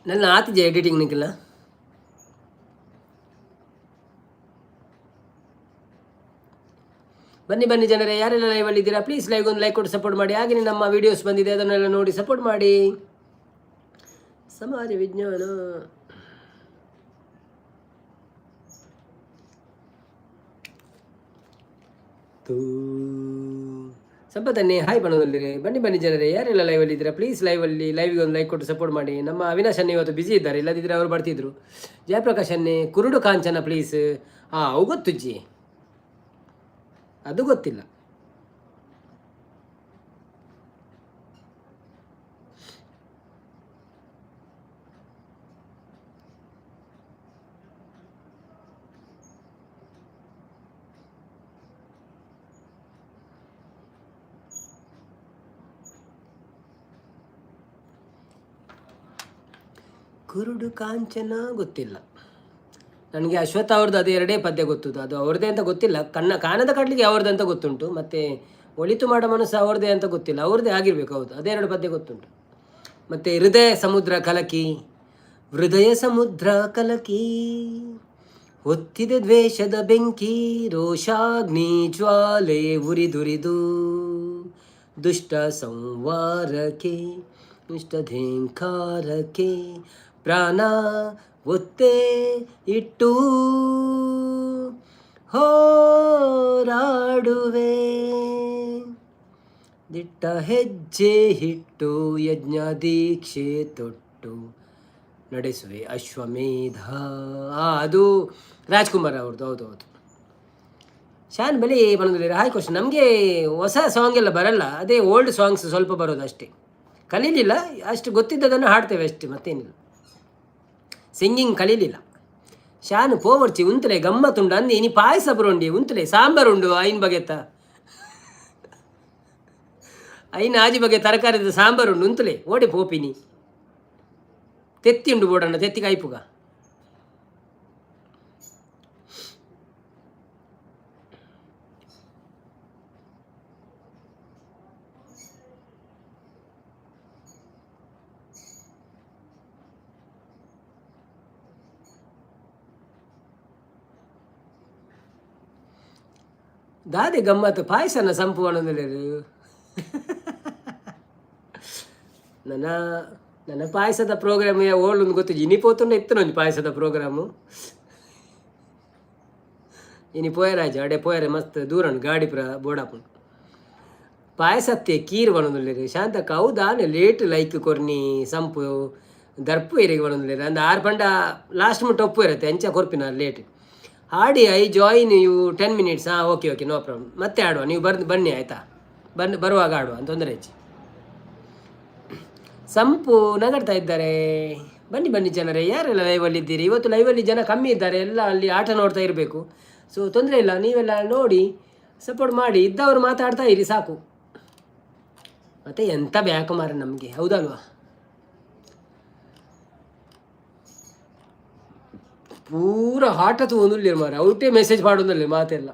ನನ್ನ ಆತಿಜೆ ಎಡಿಟಿಂಗ್ ನಿಕ್ಕಿಲ್ಲ. ಬನ್ನಿ ಬನ್ನಿ ಜನರೇ, ಯಾರೆಲ್ಲ ಲೈವಲ್ಲಿ ಇದ್ದೀರಾ ಪ್ಲೀಸ್ ಲೈವ್ ಒಂದು ಲೈಕ್ ಕೊಟ್ಟು ಸಪೋರ್ಟ್ ಮಾಡಿ. ಹಾಗೆಯೇ ನಮ್ಮ ವಿಡಿಯೋಸ್ ಬಂದಿದೆ, ಅದನ್ನೆಲ್ಲ ನೋಡಿ ಸಪೋರ್ಟ್ ಮಾಡಿ. ಸಮಾಜ ವಿಜ್ಞಾನ ತೂ ಸಂಪತ್ತನ್ನೇ ಹಾಯ್ ಬಣ್ಣದಲ್ಲಿರಿ. ಬನ್ನಿ ಬನ್ನಿ ಜನರೇ, ಯಾರೆಲ್ಲ ಲೈವಲ್ಲಿ ಇದ್ದೀರಾ ಪ್ಲೀಸ್ ಲೈವಲ್ಲಿ ಲೈವ್ಗೆ ಒಂದು ಲೈಕ್ ಕೊಟ್ಟು ಸಪೋರ್ಟ್ ಮಾಡಿ. ನಮ್ಮ ಅವಿನಾಶ್ ಅನ್ನೇ ಇವತ್ತು ಬ್ಯುಸಿ ಇದ್ದಾರೆ, ಇಲ್ಲದಿದ್ದರೆ ಅವರು ಬರ್ತಿದ್ರು. ಜಯಪ್ರಕಾಶ್ ಅನ್ನೇ ಕುರುಡು ಕಾಂಚನ ಪ್ಲೀಸ್. ಹಾಂ, ಅವು ಗೊತ್ತುಜ್ಜಿ, ಅದು ಗೊತ್ತಿಲ್ಲ. ಕುರುಡು ಕಾಂಚನ ಗೊತ್ತಿಲ್ಲ ನನಗೆ. ಅಶ್ವತ್ಥ ಅವ್ರದ್ದು ಅದು ಎರಡೇ ಪದ್ಯ ಗೊತ್ತದು, ಅದು ಅವ್ರದ್ದೇ ಅಂತ ಗೊತ್ತಿಲ್ಲ. ಕಣ್ಣ ಕಾಣದ ಕಡ್ಲಿಗೆ ಅವ್ರದ್ದು ಅಂತ ಗೊತ್ತುಂಟು, ಮತ್ತು ಒಳಿತು ಮಾಡೋ ಮನಸ್ಸು ಅವ್ರದ್ದೇ ಅಂತ ಗೊತ್ತಿಲ್ಲ, ಅವ್ರದ್ದೇ ಆಗಿರಬೇಕು. ಹೌದು, ಅದೇ ಎರಡು ಪದ್ಯ ಗೊತ್ತುಂಟು. ಮತ್ತು ಹೃದಯ ಸಮುದ್ರ ಕಲಕಿ, ಹೃದಯ ಸಮುದ್ರ ಕಲಕಿ ಹೊತ್ತಿದೆ ದ್ವೇಷದ ಬೆಂಕಿ, ರೋಷಾಗ್ನಿ ಜ್ವಾಲೆ ಉರಿದುರಿದು ದುಷ್ಟ ಸಂವಾರಕ್ಕೆ ದುಷ್ಟಧೇಂಕಾರಕ್ಕೆ ಪ್ರಾಣ ಒತ್ತೆ ಇಟ್ಟು ಹೋರಾಡುವೆ, ದಿಟ್ಟ ಹೆಜ್ಜೆ ಹಿಟ್ಟು ಯಜ್ಞ ದೀಕ್ಷೆ ತೊಟ್ಟು ನಡೆಸುವೆ ಅಶ್ವಮೇಧ. ಅದು ರಾಜ್ಕುಮಾರ್ ಅವ್ರದ್ದು. ಹೌದು ಹೌದು. ಶಾನ್ ಬಲಿ ಬಂದಿದ್ದೀರಾ? Hi question. ನಮಗೆ ಹೊಸ ಸಾಂಗ್ ಎಲ್ಲ ಬರಲ್ಲ, ಅದೇ ಓಲ್ಡ್ ಸಾಂಗ್ಸ್ ಸ್ವಲ್ಪ ಬರೋದು ಅಷ್ಟೇ. ಕಲೀಲಿಲ್ಲ, ಅಷ್ಟು ಗೊತ್ತಿದ್ದದನ್ನು ಹಾಡ್ತೇವೆ ಅಷ್ಟೇ, ಮತ್ತೇನಿಲ್ಲ. ಸಿಂಗಿಂಗ್ ಕಲೀಲಿಲ್ಲ. ಶಾನು ಪೋವರ್ಚಿ ಉಂತಲೆ ಗಮ್ಮತ್ತುಂಡು ಅಂದು ಇನಿ ಪಾಯಸ ಬರೋಂಡಿ ಉಂತಲೆ ಸಾಂಬಾರು ಉಂಡು ಐನ್ ಬಗೆತ್ತ ಐನ್ ಆಜಿ ಬಗೆ ತರಕಾರಿದ ಸಾಂಬಾರು ಉಂಡು ಉಂತಲೆ ಓಡೆ ಪೋಪಿನಿ ತೆತ್ತಿ ಉಂಡು ಬೋಡಣ್ಣ ತೆತ್ತಿ ಕಾಯ್ಪುಗ. ದಾದೆ ಗಮ್ಮತ್ತು ಪಾಯಸನ ಸಂಪು ಅನ್ನೊಂದಿಲ್ಲೇರು. ನನ್ನ ನನ್ನ ಪಾಯಸದ ಪ್ರೋಗ್ರಾಮ್ ಓಳೊಂದು ಗೊತ್ತು ಇನಿ ಪೋತುಂಡ ಇತ್ತು ಒಂಜಿ ಪಾಯಸದ ಪ್ರೋಗ್ರಾಮು. ಇನಿ ಪೋಯರಾಜ ಅಡೆ ಪೋಯರೆ ಮಸ್ತ್ ದೂರ ಉಂಡು ಗಾಡಿ ಪುರ ಬೋಡಾಪುಂಡು. ಪಾಯಸತ್ತೆ ಕೀರ್ ಬನೊಂದುಲ್ಲೆರ್ ಶಾಂತಕ್ಕ. ಅವು ಲೇಟ್ ಲೈಕ್ ಕೊರ್ನಿ ಸಂಪು ದರ್ಪು ಎರೆಗೆ ಬನೊಂದುಲ್ಲೆರ್ ಅಂದ್ ಆರು ಪಂಡ ಲಾಸ್ಟ್ ಮುಟ್ಟ ಒಪ್ಪು ಇರುತ್ತೆ ಅಂಚ ಕೊರ್ಪಿನ ಲೇಟ್ ಆಡಿ. I join you 10 minutes. ಹಾಂ, ಓಕೆ ಓಕೆ, ನೋ ಪ್ರಾಬ್ಲಮ್. ಮತ್ತೆ ಆಡುವ, ನೀವು ಬನ್ನಿ ಆಯಿತಾ? ಬನ್ನಿ, ಬರುವಾಗ ಆಡುವ ಅಂತ ತೊಂದರೆ ಹೆಚ್ಚು. ಸಂಪು ನಗಡ್ತಾ ಇದ್ದಾರೆ. ಬನ್ನಿ ಬನ್ನಿ ಜನರೇ, ಯಾರೆಲ್ಲ ಲೈವಲ್ಲಿ ಇದ್ದೀರಿ? ಇವತ್ತು ಲೈವಲ್ಲಿ ಜನ ಕಮ್ಮಿ ಇದ್ದಾರೆ, ಎಲ್ಲ ಅಲ್ಲಿ ಆಟ ನೋಡ್ತಾ ಇರಬೇಕು. ಸೊ ತೊಂದರೆ ಇಲ್ಲ, ನೀವೆಲ್ಲ ನೋಡಿ ಸಪೋರ್ಟ್ ಮಾಡಿ. ಇದ್ದವರು ಮಾತಾಡ್ತಾ ಇರಿ ಸಾಕು. ಮತ್ತು ಎಂಥ ಬ್ಯಾಕ್ ಮಾರ ನಮಗೆ, ಹೌದಲ್ವಾ? ಪೂರ ಆಟ ತಗೊಂಡುಲ್ಲೇರು ಮಾರ, ಔಟೇ ಮೆಸೇಜ್ ಮಾಡೋದಿಲ್ಲ ಮಾತೆಲ್ಲ.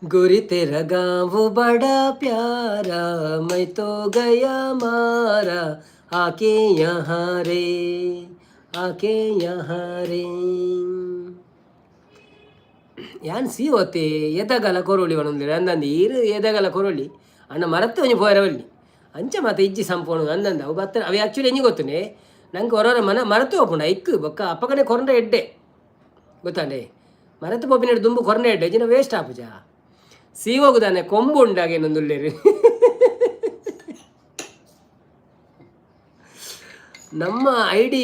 गोरी तेरा गाँव बड़ा प्यारा, मैं तो गया मारा, आके यहाँ रे, आके यहाँ रे. ಯಾನ್ ಸಿ ಓತೆ ಎದಗಲ ಕೊರೊಳಿ ಪನೊಂದುಲ್ಲೆರ್. ಅಂದಂದು ಈರ್ ಎದಗಲ ಕೊರೊಳಿ ಅಣ್ಣ ಮರತ್ತೆ ಒಂಜಿ ಪೋಯರೆ ಬಲ್ಲಿ ಅಂಚ ಮಾತ ಇಜ್ಜಿ ಸಂಪೋಣ ಅಂದಂದು ಅವು ಬತ್ತ. ಅವು ಆ್ಯಕ್ಚುಲಿ ಎಂಜಿ ಗೊತ್ತುನೆ ನಂಗೆ ಹೊರೊರ ಮನ ಮರತು ಪೋಪುಂಡು ಐಕ್ ಬೊಕ್ಕ ಅಪ್ಪಗನೆ ಕೊರಂಡ ಎಡ್ಡೆ ಗೊತ್ತಾಂಡೆ. ಮರತು ಪೋಪಿನ ದುಂಬು ಕೊರಂಡ ಎಡ್ಡೆ ಜಿನ ವೇಸ್ಟ್ ಆಪುಜ. ಸೀವೋಗುದಾನೆ ಕೊಂಬು ಉಂಡಾಗೇನೊಂದುಲ್ಲೆರ್. ನಮ್ಮ I D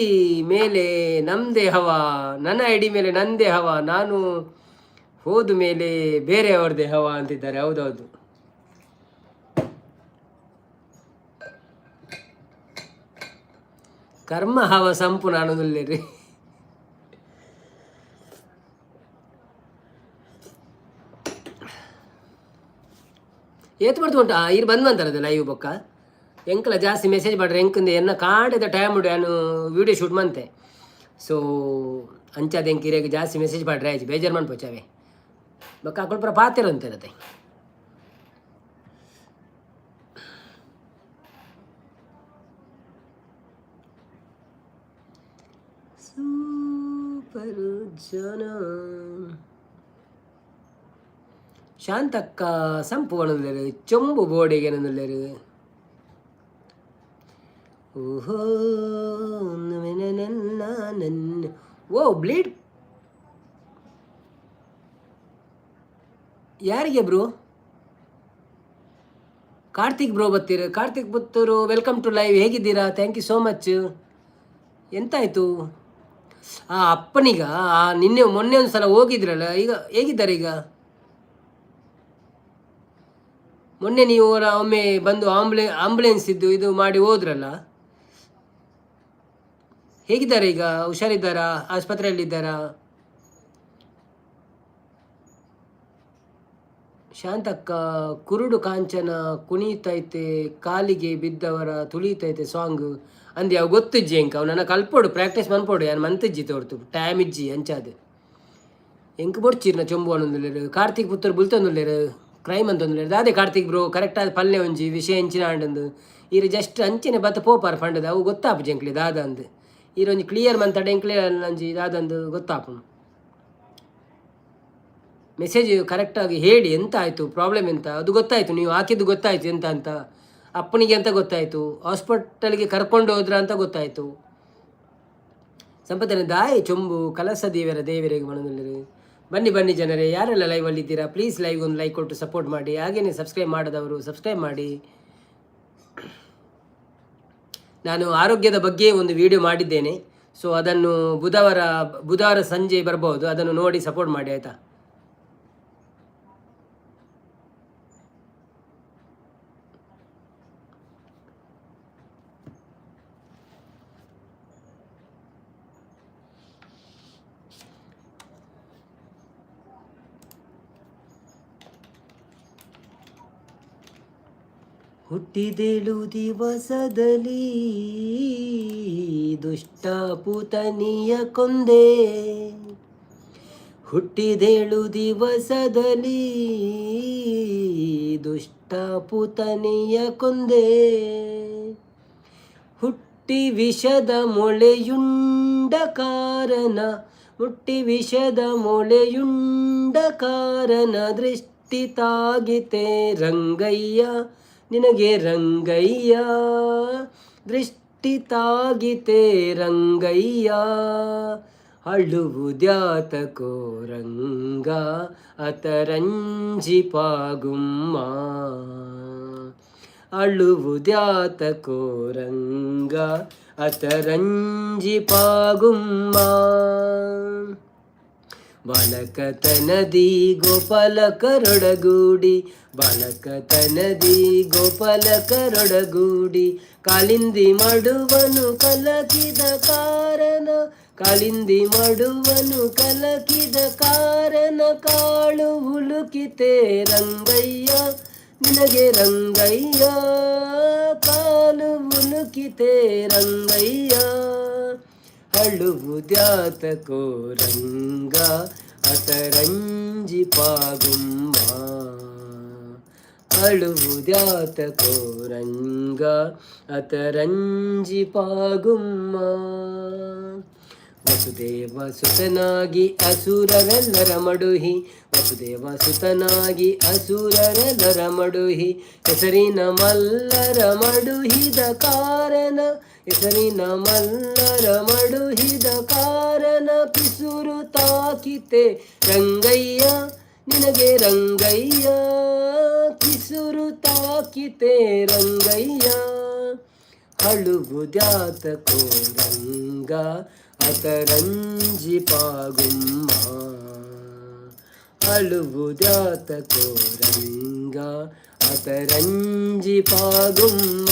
ಮೇಲೆ ನಮ್ಮದೇ ಹವಾ, ನನ್ನ I D ಮೇಲೆ ನಂದೇ ಹವಾ. ನಾನು ಹೋದ ಮೇಲೆ ಬೇರೆಯವ್ರದ್ದೇ ಹವಾ ಅಂತಿದ್ದಾರೆ. ಹೌದೌದು. ಕರ್ಮ ಹವ ಸಂಪು ನಾನು. ರೀ, ಏತ್ ಮಾಡ್ತು ಉಂಟು ಇರು ಬಂದ್ ಬಂತಾರದು ಲೈವ್ ಬೊಕ್ಕ. ಎಂಕಲ ಜಾಸ್ತಿ ಮೆಸೇಜ್ ಮಾಡ್ರೆ ಎಂಕಂದು ಎನ್ನ ಕಾಂಡೆದ ಟೈಮ್ ಉಂಡು, ನಾನು ವೀಡಿಯೋ ಶೂಟ್ ಮಂತೆ. ಸೊ ಅಂಚಾದ ಎಂಕ್ ಇರೆಗ್ ಜಾಸ್ತಿ ಮೆಸೇಜ್ ಮಾಡ್ರೆ ಆಯ್ತು, ಬೇಜಾರು ಮನ್ಪೊಚಾವೆ. ಬೊಕ್ಕ ಅಕುಲು ಪೂರ ಪಾತೆರ ಅಂತಿರತ್ತೆ. ಸೂಪರ್ ಜನ. ಶಾಂತಕ್ಕ ಸಂಪು ಪನೊಂದುಲ್ಲೆರ್, ಚೊಂಬು ಬೋಡಿಗೆ ಏನೊಂದುಲ್ಲೆರ್. ಓಹೋ ನನ್ನ ಓ ಬ್ಲೀಡ್ ಯಾರಿಗೆ ಬ್ರೋ? ಕಾರ್ತಿಕ್ ಬ್ರೋ ಬತ್ತೀರು. Karthik Puttur, welcome to live. ಹೇಗಿದ್ದೀರಾ? Thank you so much. ಎಂತಾಯಿತು ಆ ಅಪ್ಪನಿಗ? ಆ ನಿನ್ನೆ ಮೊನ್ನೆ ಒಂದು ಸಲ ಹೋಗಿದ್ರಲ್ಲ, ಈಗ ಹೇಗಿದ್ದಾರೆ ಈಗ? ಮೊನ್ನೆ ನೀವು ಒಮ್ಮೆ ಬಂದು ಆಂಬುಲೆನ್ಸ್ ಇದ್ದು ಇದು ಮಾಡಿ ಹೋದ್ರಲ್ಲ, ಹೇಗಿದ್ದಾರೆ ಈಗ? ಹುಷಾರಿದ್ದಾರಾ? ಆಸ್ಪತ್ರೆಯಲ್ಲಿದ್ದಾರಾ? ಶಾಂತಕ್ಕ, ಕುರುಡು ಕಾಂಚನ ಕುಣಿತೈತೆ, ಕಾಲಿಗೆ ಬಿದ್ದವರ ತುಳಿತೈತೆ ಸಾಂಗ್ ಅಂದ್ ಯಾವ ಗೊತ್ತಿಜ್ಜಿ ಎಂಕ. ಅವು ನನ್ನ ಕಲ್ಪೋಡು, ಪ್ರಾಕ್ಟೀಸ್ ಮನ್ಪೋಡು. ಯಾನ್ ಮಂತಿಜ್ಜಿ ತೋರ್ತು, ಟೈಮ್ ಇಜ್ಜಿ ಅಂಚಾದ್. ಎಂಕ್ ಬೊಡ್ಚಿರ್ನ ಚೊಂಬು ಅನ್ನೊಂದುಲ್ಲೆರ್. ಕಾರ್ತಿಕ್ ಪುತ್ತೂರು ಬುಲ್ತೊಂದುಲ್ಲೆರ್, ಕ್ರೈಮ್ ಅಂತೊಂದುಲ್ಲೆರ್. ದಾದೆ ಕಾರ್ತಿಕ್ ಬ್ರೋ, ಕರೆಕ್ಟ್ ಆದ್ ಪಲ್ಲೆ ಒಂಜಿ ವಿಷಯ ಎಂಚಿನ ಆಂಡಂದು. ಈರ್ ಜಸ್ಟ್ ಅಂಚನೆ ಬತ್ತ ಪೋಪಾರ್ ಪಂಡದ, ಅವು ಗೊತ್ತಾಪುಜಿ ಎಂಕ್ಲೆ ದಾದ ಅಂದ್. ಈರ್ ಒಂಜಿ ಕ್ಲಿಯರ್ ಮಂತಡ ಎಂಕ್ಲೆ ಒಂಜಿ ದಾದಂದು ಗೊತ್ತಾಪುಂಡು. ಮೆಸೇಜ್ ಕರೆಕ್ಟಾಗಿ ಹೇಳಿ, ಎಂತ ಆಯಿತು, ಪ್ರಾಬ್ಲಮ್ ಎಂತ ಅದು ಗೊತ್ತಾಯಿತು. ನೀವು ಹಾಕಿದ್ದು ಗೊತ್ತಾಯಿತು ಎಂತ ಅಂತ, ಅಪ್ಪನಿಗೆ ಅಂತ ಗೊತ್ತಾಯಿತು, ಹಾಸ್ಪಿಟಲ್ಗೆ ಕರ್ಕೊಂಡು ಹೋದ್ರ ಅಂತ ಗೊತ್ತಾಯಿತು. ಸಂಪತ್ತನ ದಾಯಿ ಚೊಂಬು ಕಲಸ ದೇವರ ದೇವರಿಗೆ ಮನದಲ್ಲಿ. ಬನ್ನಿ ಬನ್ನಿ ಜನರೇ, ಯಾರೆಲ್ಲ ಲೈವಲ್ಲಿ ಇದ್ದೀರಾ, ಪ್ಲೀಸ್ ಲೈವ್ ಒಂದು ಲೈಕ್ ಕೊಟ್ಟು ಸಪೋರ್ಟ್ ಮಾಡಿ. ಹಾಗೆಯೇ ಸಬ್ಸ್ಕ್ರೈಬ್ ಮಾಡದವರು ಸಬ್ಸ್ಕ್ರೈಬ್ ಮಾಡಿ. ನಾನು ಆರೋಗ್ಯದ ಬಗ್ಗೆ ಒಂದು ವಿಡಿಯೋ ಮಾಡಿದ್ದೇನೆ. ಸೊ ಅದನ್ನು ಬುಧವಾರ ಬುಧವಾರ ಸಂಜೆ ಬರ್ಬೋದು. ಅದನ್ನು ನೋಡಿ ಸಪೋರ್ಟ್ ಮಾಡಿ, ಆಯಿತಾ? ಹುಟ್ಟಿದೇಳು ದಿವಸದಲ್ಲಿ ದುಷ್ಟ ಪೂತನಿಯ ಕೊಂದೆ, ಹುಟ್ಟಿದೇಳು ದಿವಸದಲ್ಲಿ ದುಷ್ಟ ಪೂತನಿಯ ಕೊಂದೆ, ಹುಟ್ಟಿ ವಿಷದ ಮೊಳೆಯುಂಡ ಕಾರಣ, ಹುಟ್ಟಿ ವಿಷದ ಮೊಳೆಯುಂಡ ಕಾರಣ ದೃಷ್ಟಿ ತಾಗಿತೆ ರಂಗಯ್ಯ ನಿನಗೆ ರಂಗಯ್ಯ, ದೃಷ್ಟಿ ತಾಗಿತೆ ರಂಗಯ್ಯ, ಅಳುವುದ್ಯಾತಕೋ ರಂಗ ಅತರಂಜಿ ಪಾಗುಮ್ಮ, ಅಳುವುದ್ಯಾತಕೋ ರಂಗ ಅತರಂಜಿ ಪಾಗುಮ್ಮ. ಬಾಲಕತನದಿ ಗೋಪಾಲ ಕರೊಡಗೂಡಿ, ಬಾಲಕತನದಿ ಗೋಪಾಲ ಕರೊಡಗೂಡಿ, ಕಾಲಿಂದಿ ಮಾಡುವನು ಕಲಕಿದ ಕಾರಣ, ಕಾಲಿಂದಿ ಮಾಡುವನು ಕಲಕಿದ ಕಾರಣ, ಕಾಳು ಹುಲುಕಿತೆ ರಂಗಯ್ಯ ನಿನಗೆ ರಂಗಯ್ಯ, ಕಾಲು ಉಲುಕಿತೆ ರಂಗಯ್ಯ, ಅಳುವುದ್ಯಾತಕೋ ರಂಗ ಅತರಂಜಿ ಪಾಗುಮ್ಮ, ಅಳುವುದ್ಯಾತಕೋ ರಂಗ ಅತರಂಜಿ ಪಾಗುಮ್ಮ. ವಸುದೇವ ಸುತನಾಗಿ ಅಸುರರೆಲ್ಲರ ಮಡುಹಿ, ವಸುದೇವ ಸುತನಾಗಿ ಅಸುರರೆಲ್ಲರ ಮಡುಹಿ, ಹೆಸರಿನ ಮಲ್ಲರ ಮಡುಹಿದ ಕಾರಣ, ಹೆಸರಿನ ಮಲ್ಲರ ಮಡುಹಿದ ಕಾರಣ, ಪಿಸುರು ತಾಕಿತೆ ರಂಗಯ್ಯ ನಿನಗೆ ರಂಗಯ್ಯ, ಕಿಸುರು ತಾಕಿತೆ ರಂಗಯ್ಯ, ಅಳುವುದ್ಯಾತಕೋ ರಂಗ ಅತರಂಜಿ ಪಾಗುಮ್ಮ, ಅಳುವುದಾತಕೋ ರಂಗ ಅತರಂಜಿ ಪಾಗುಮ್ಮ.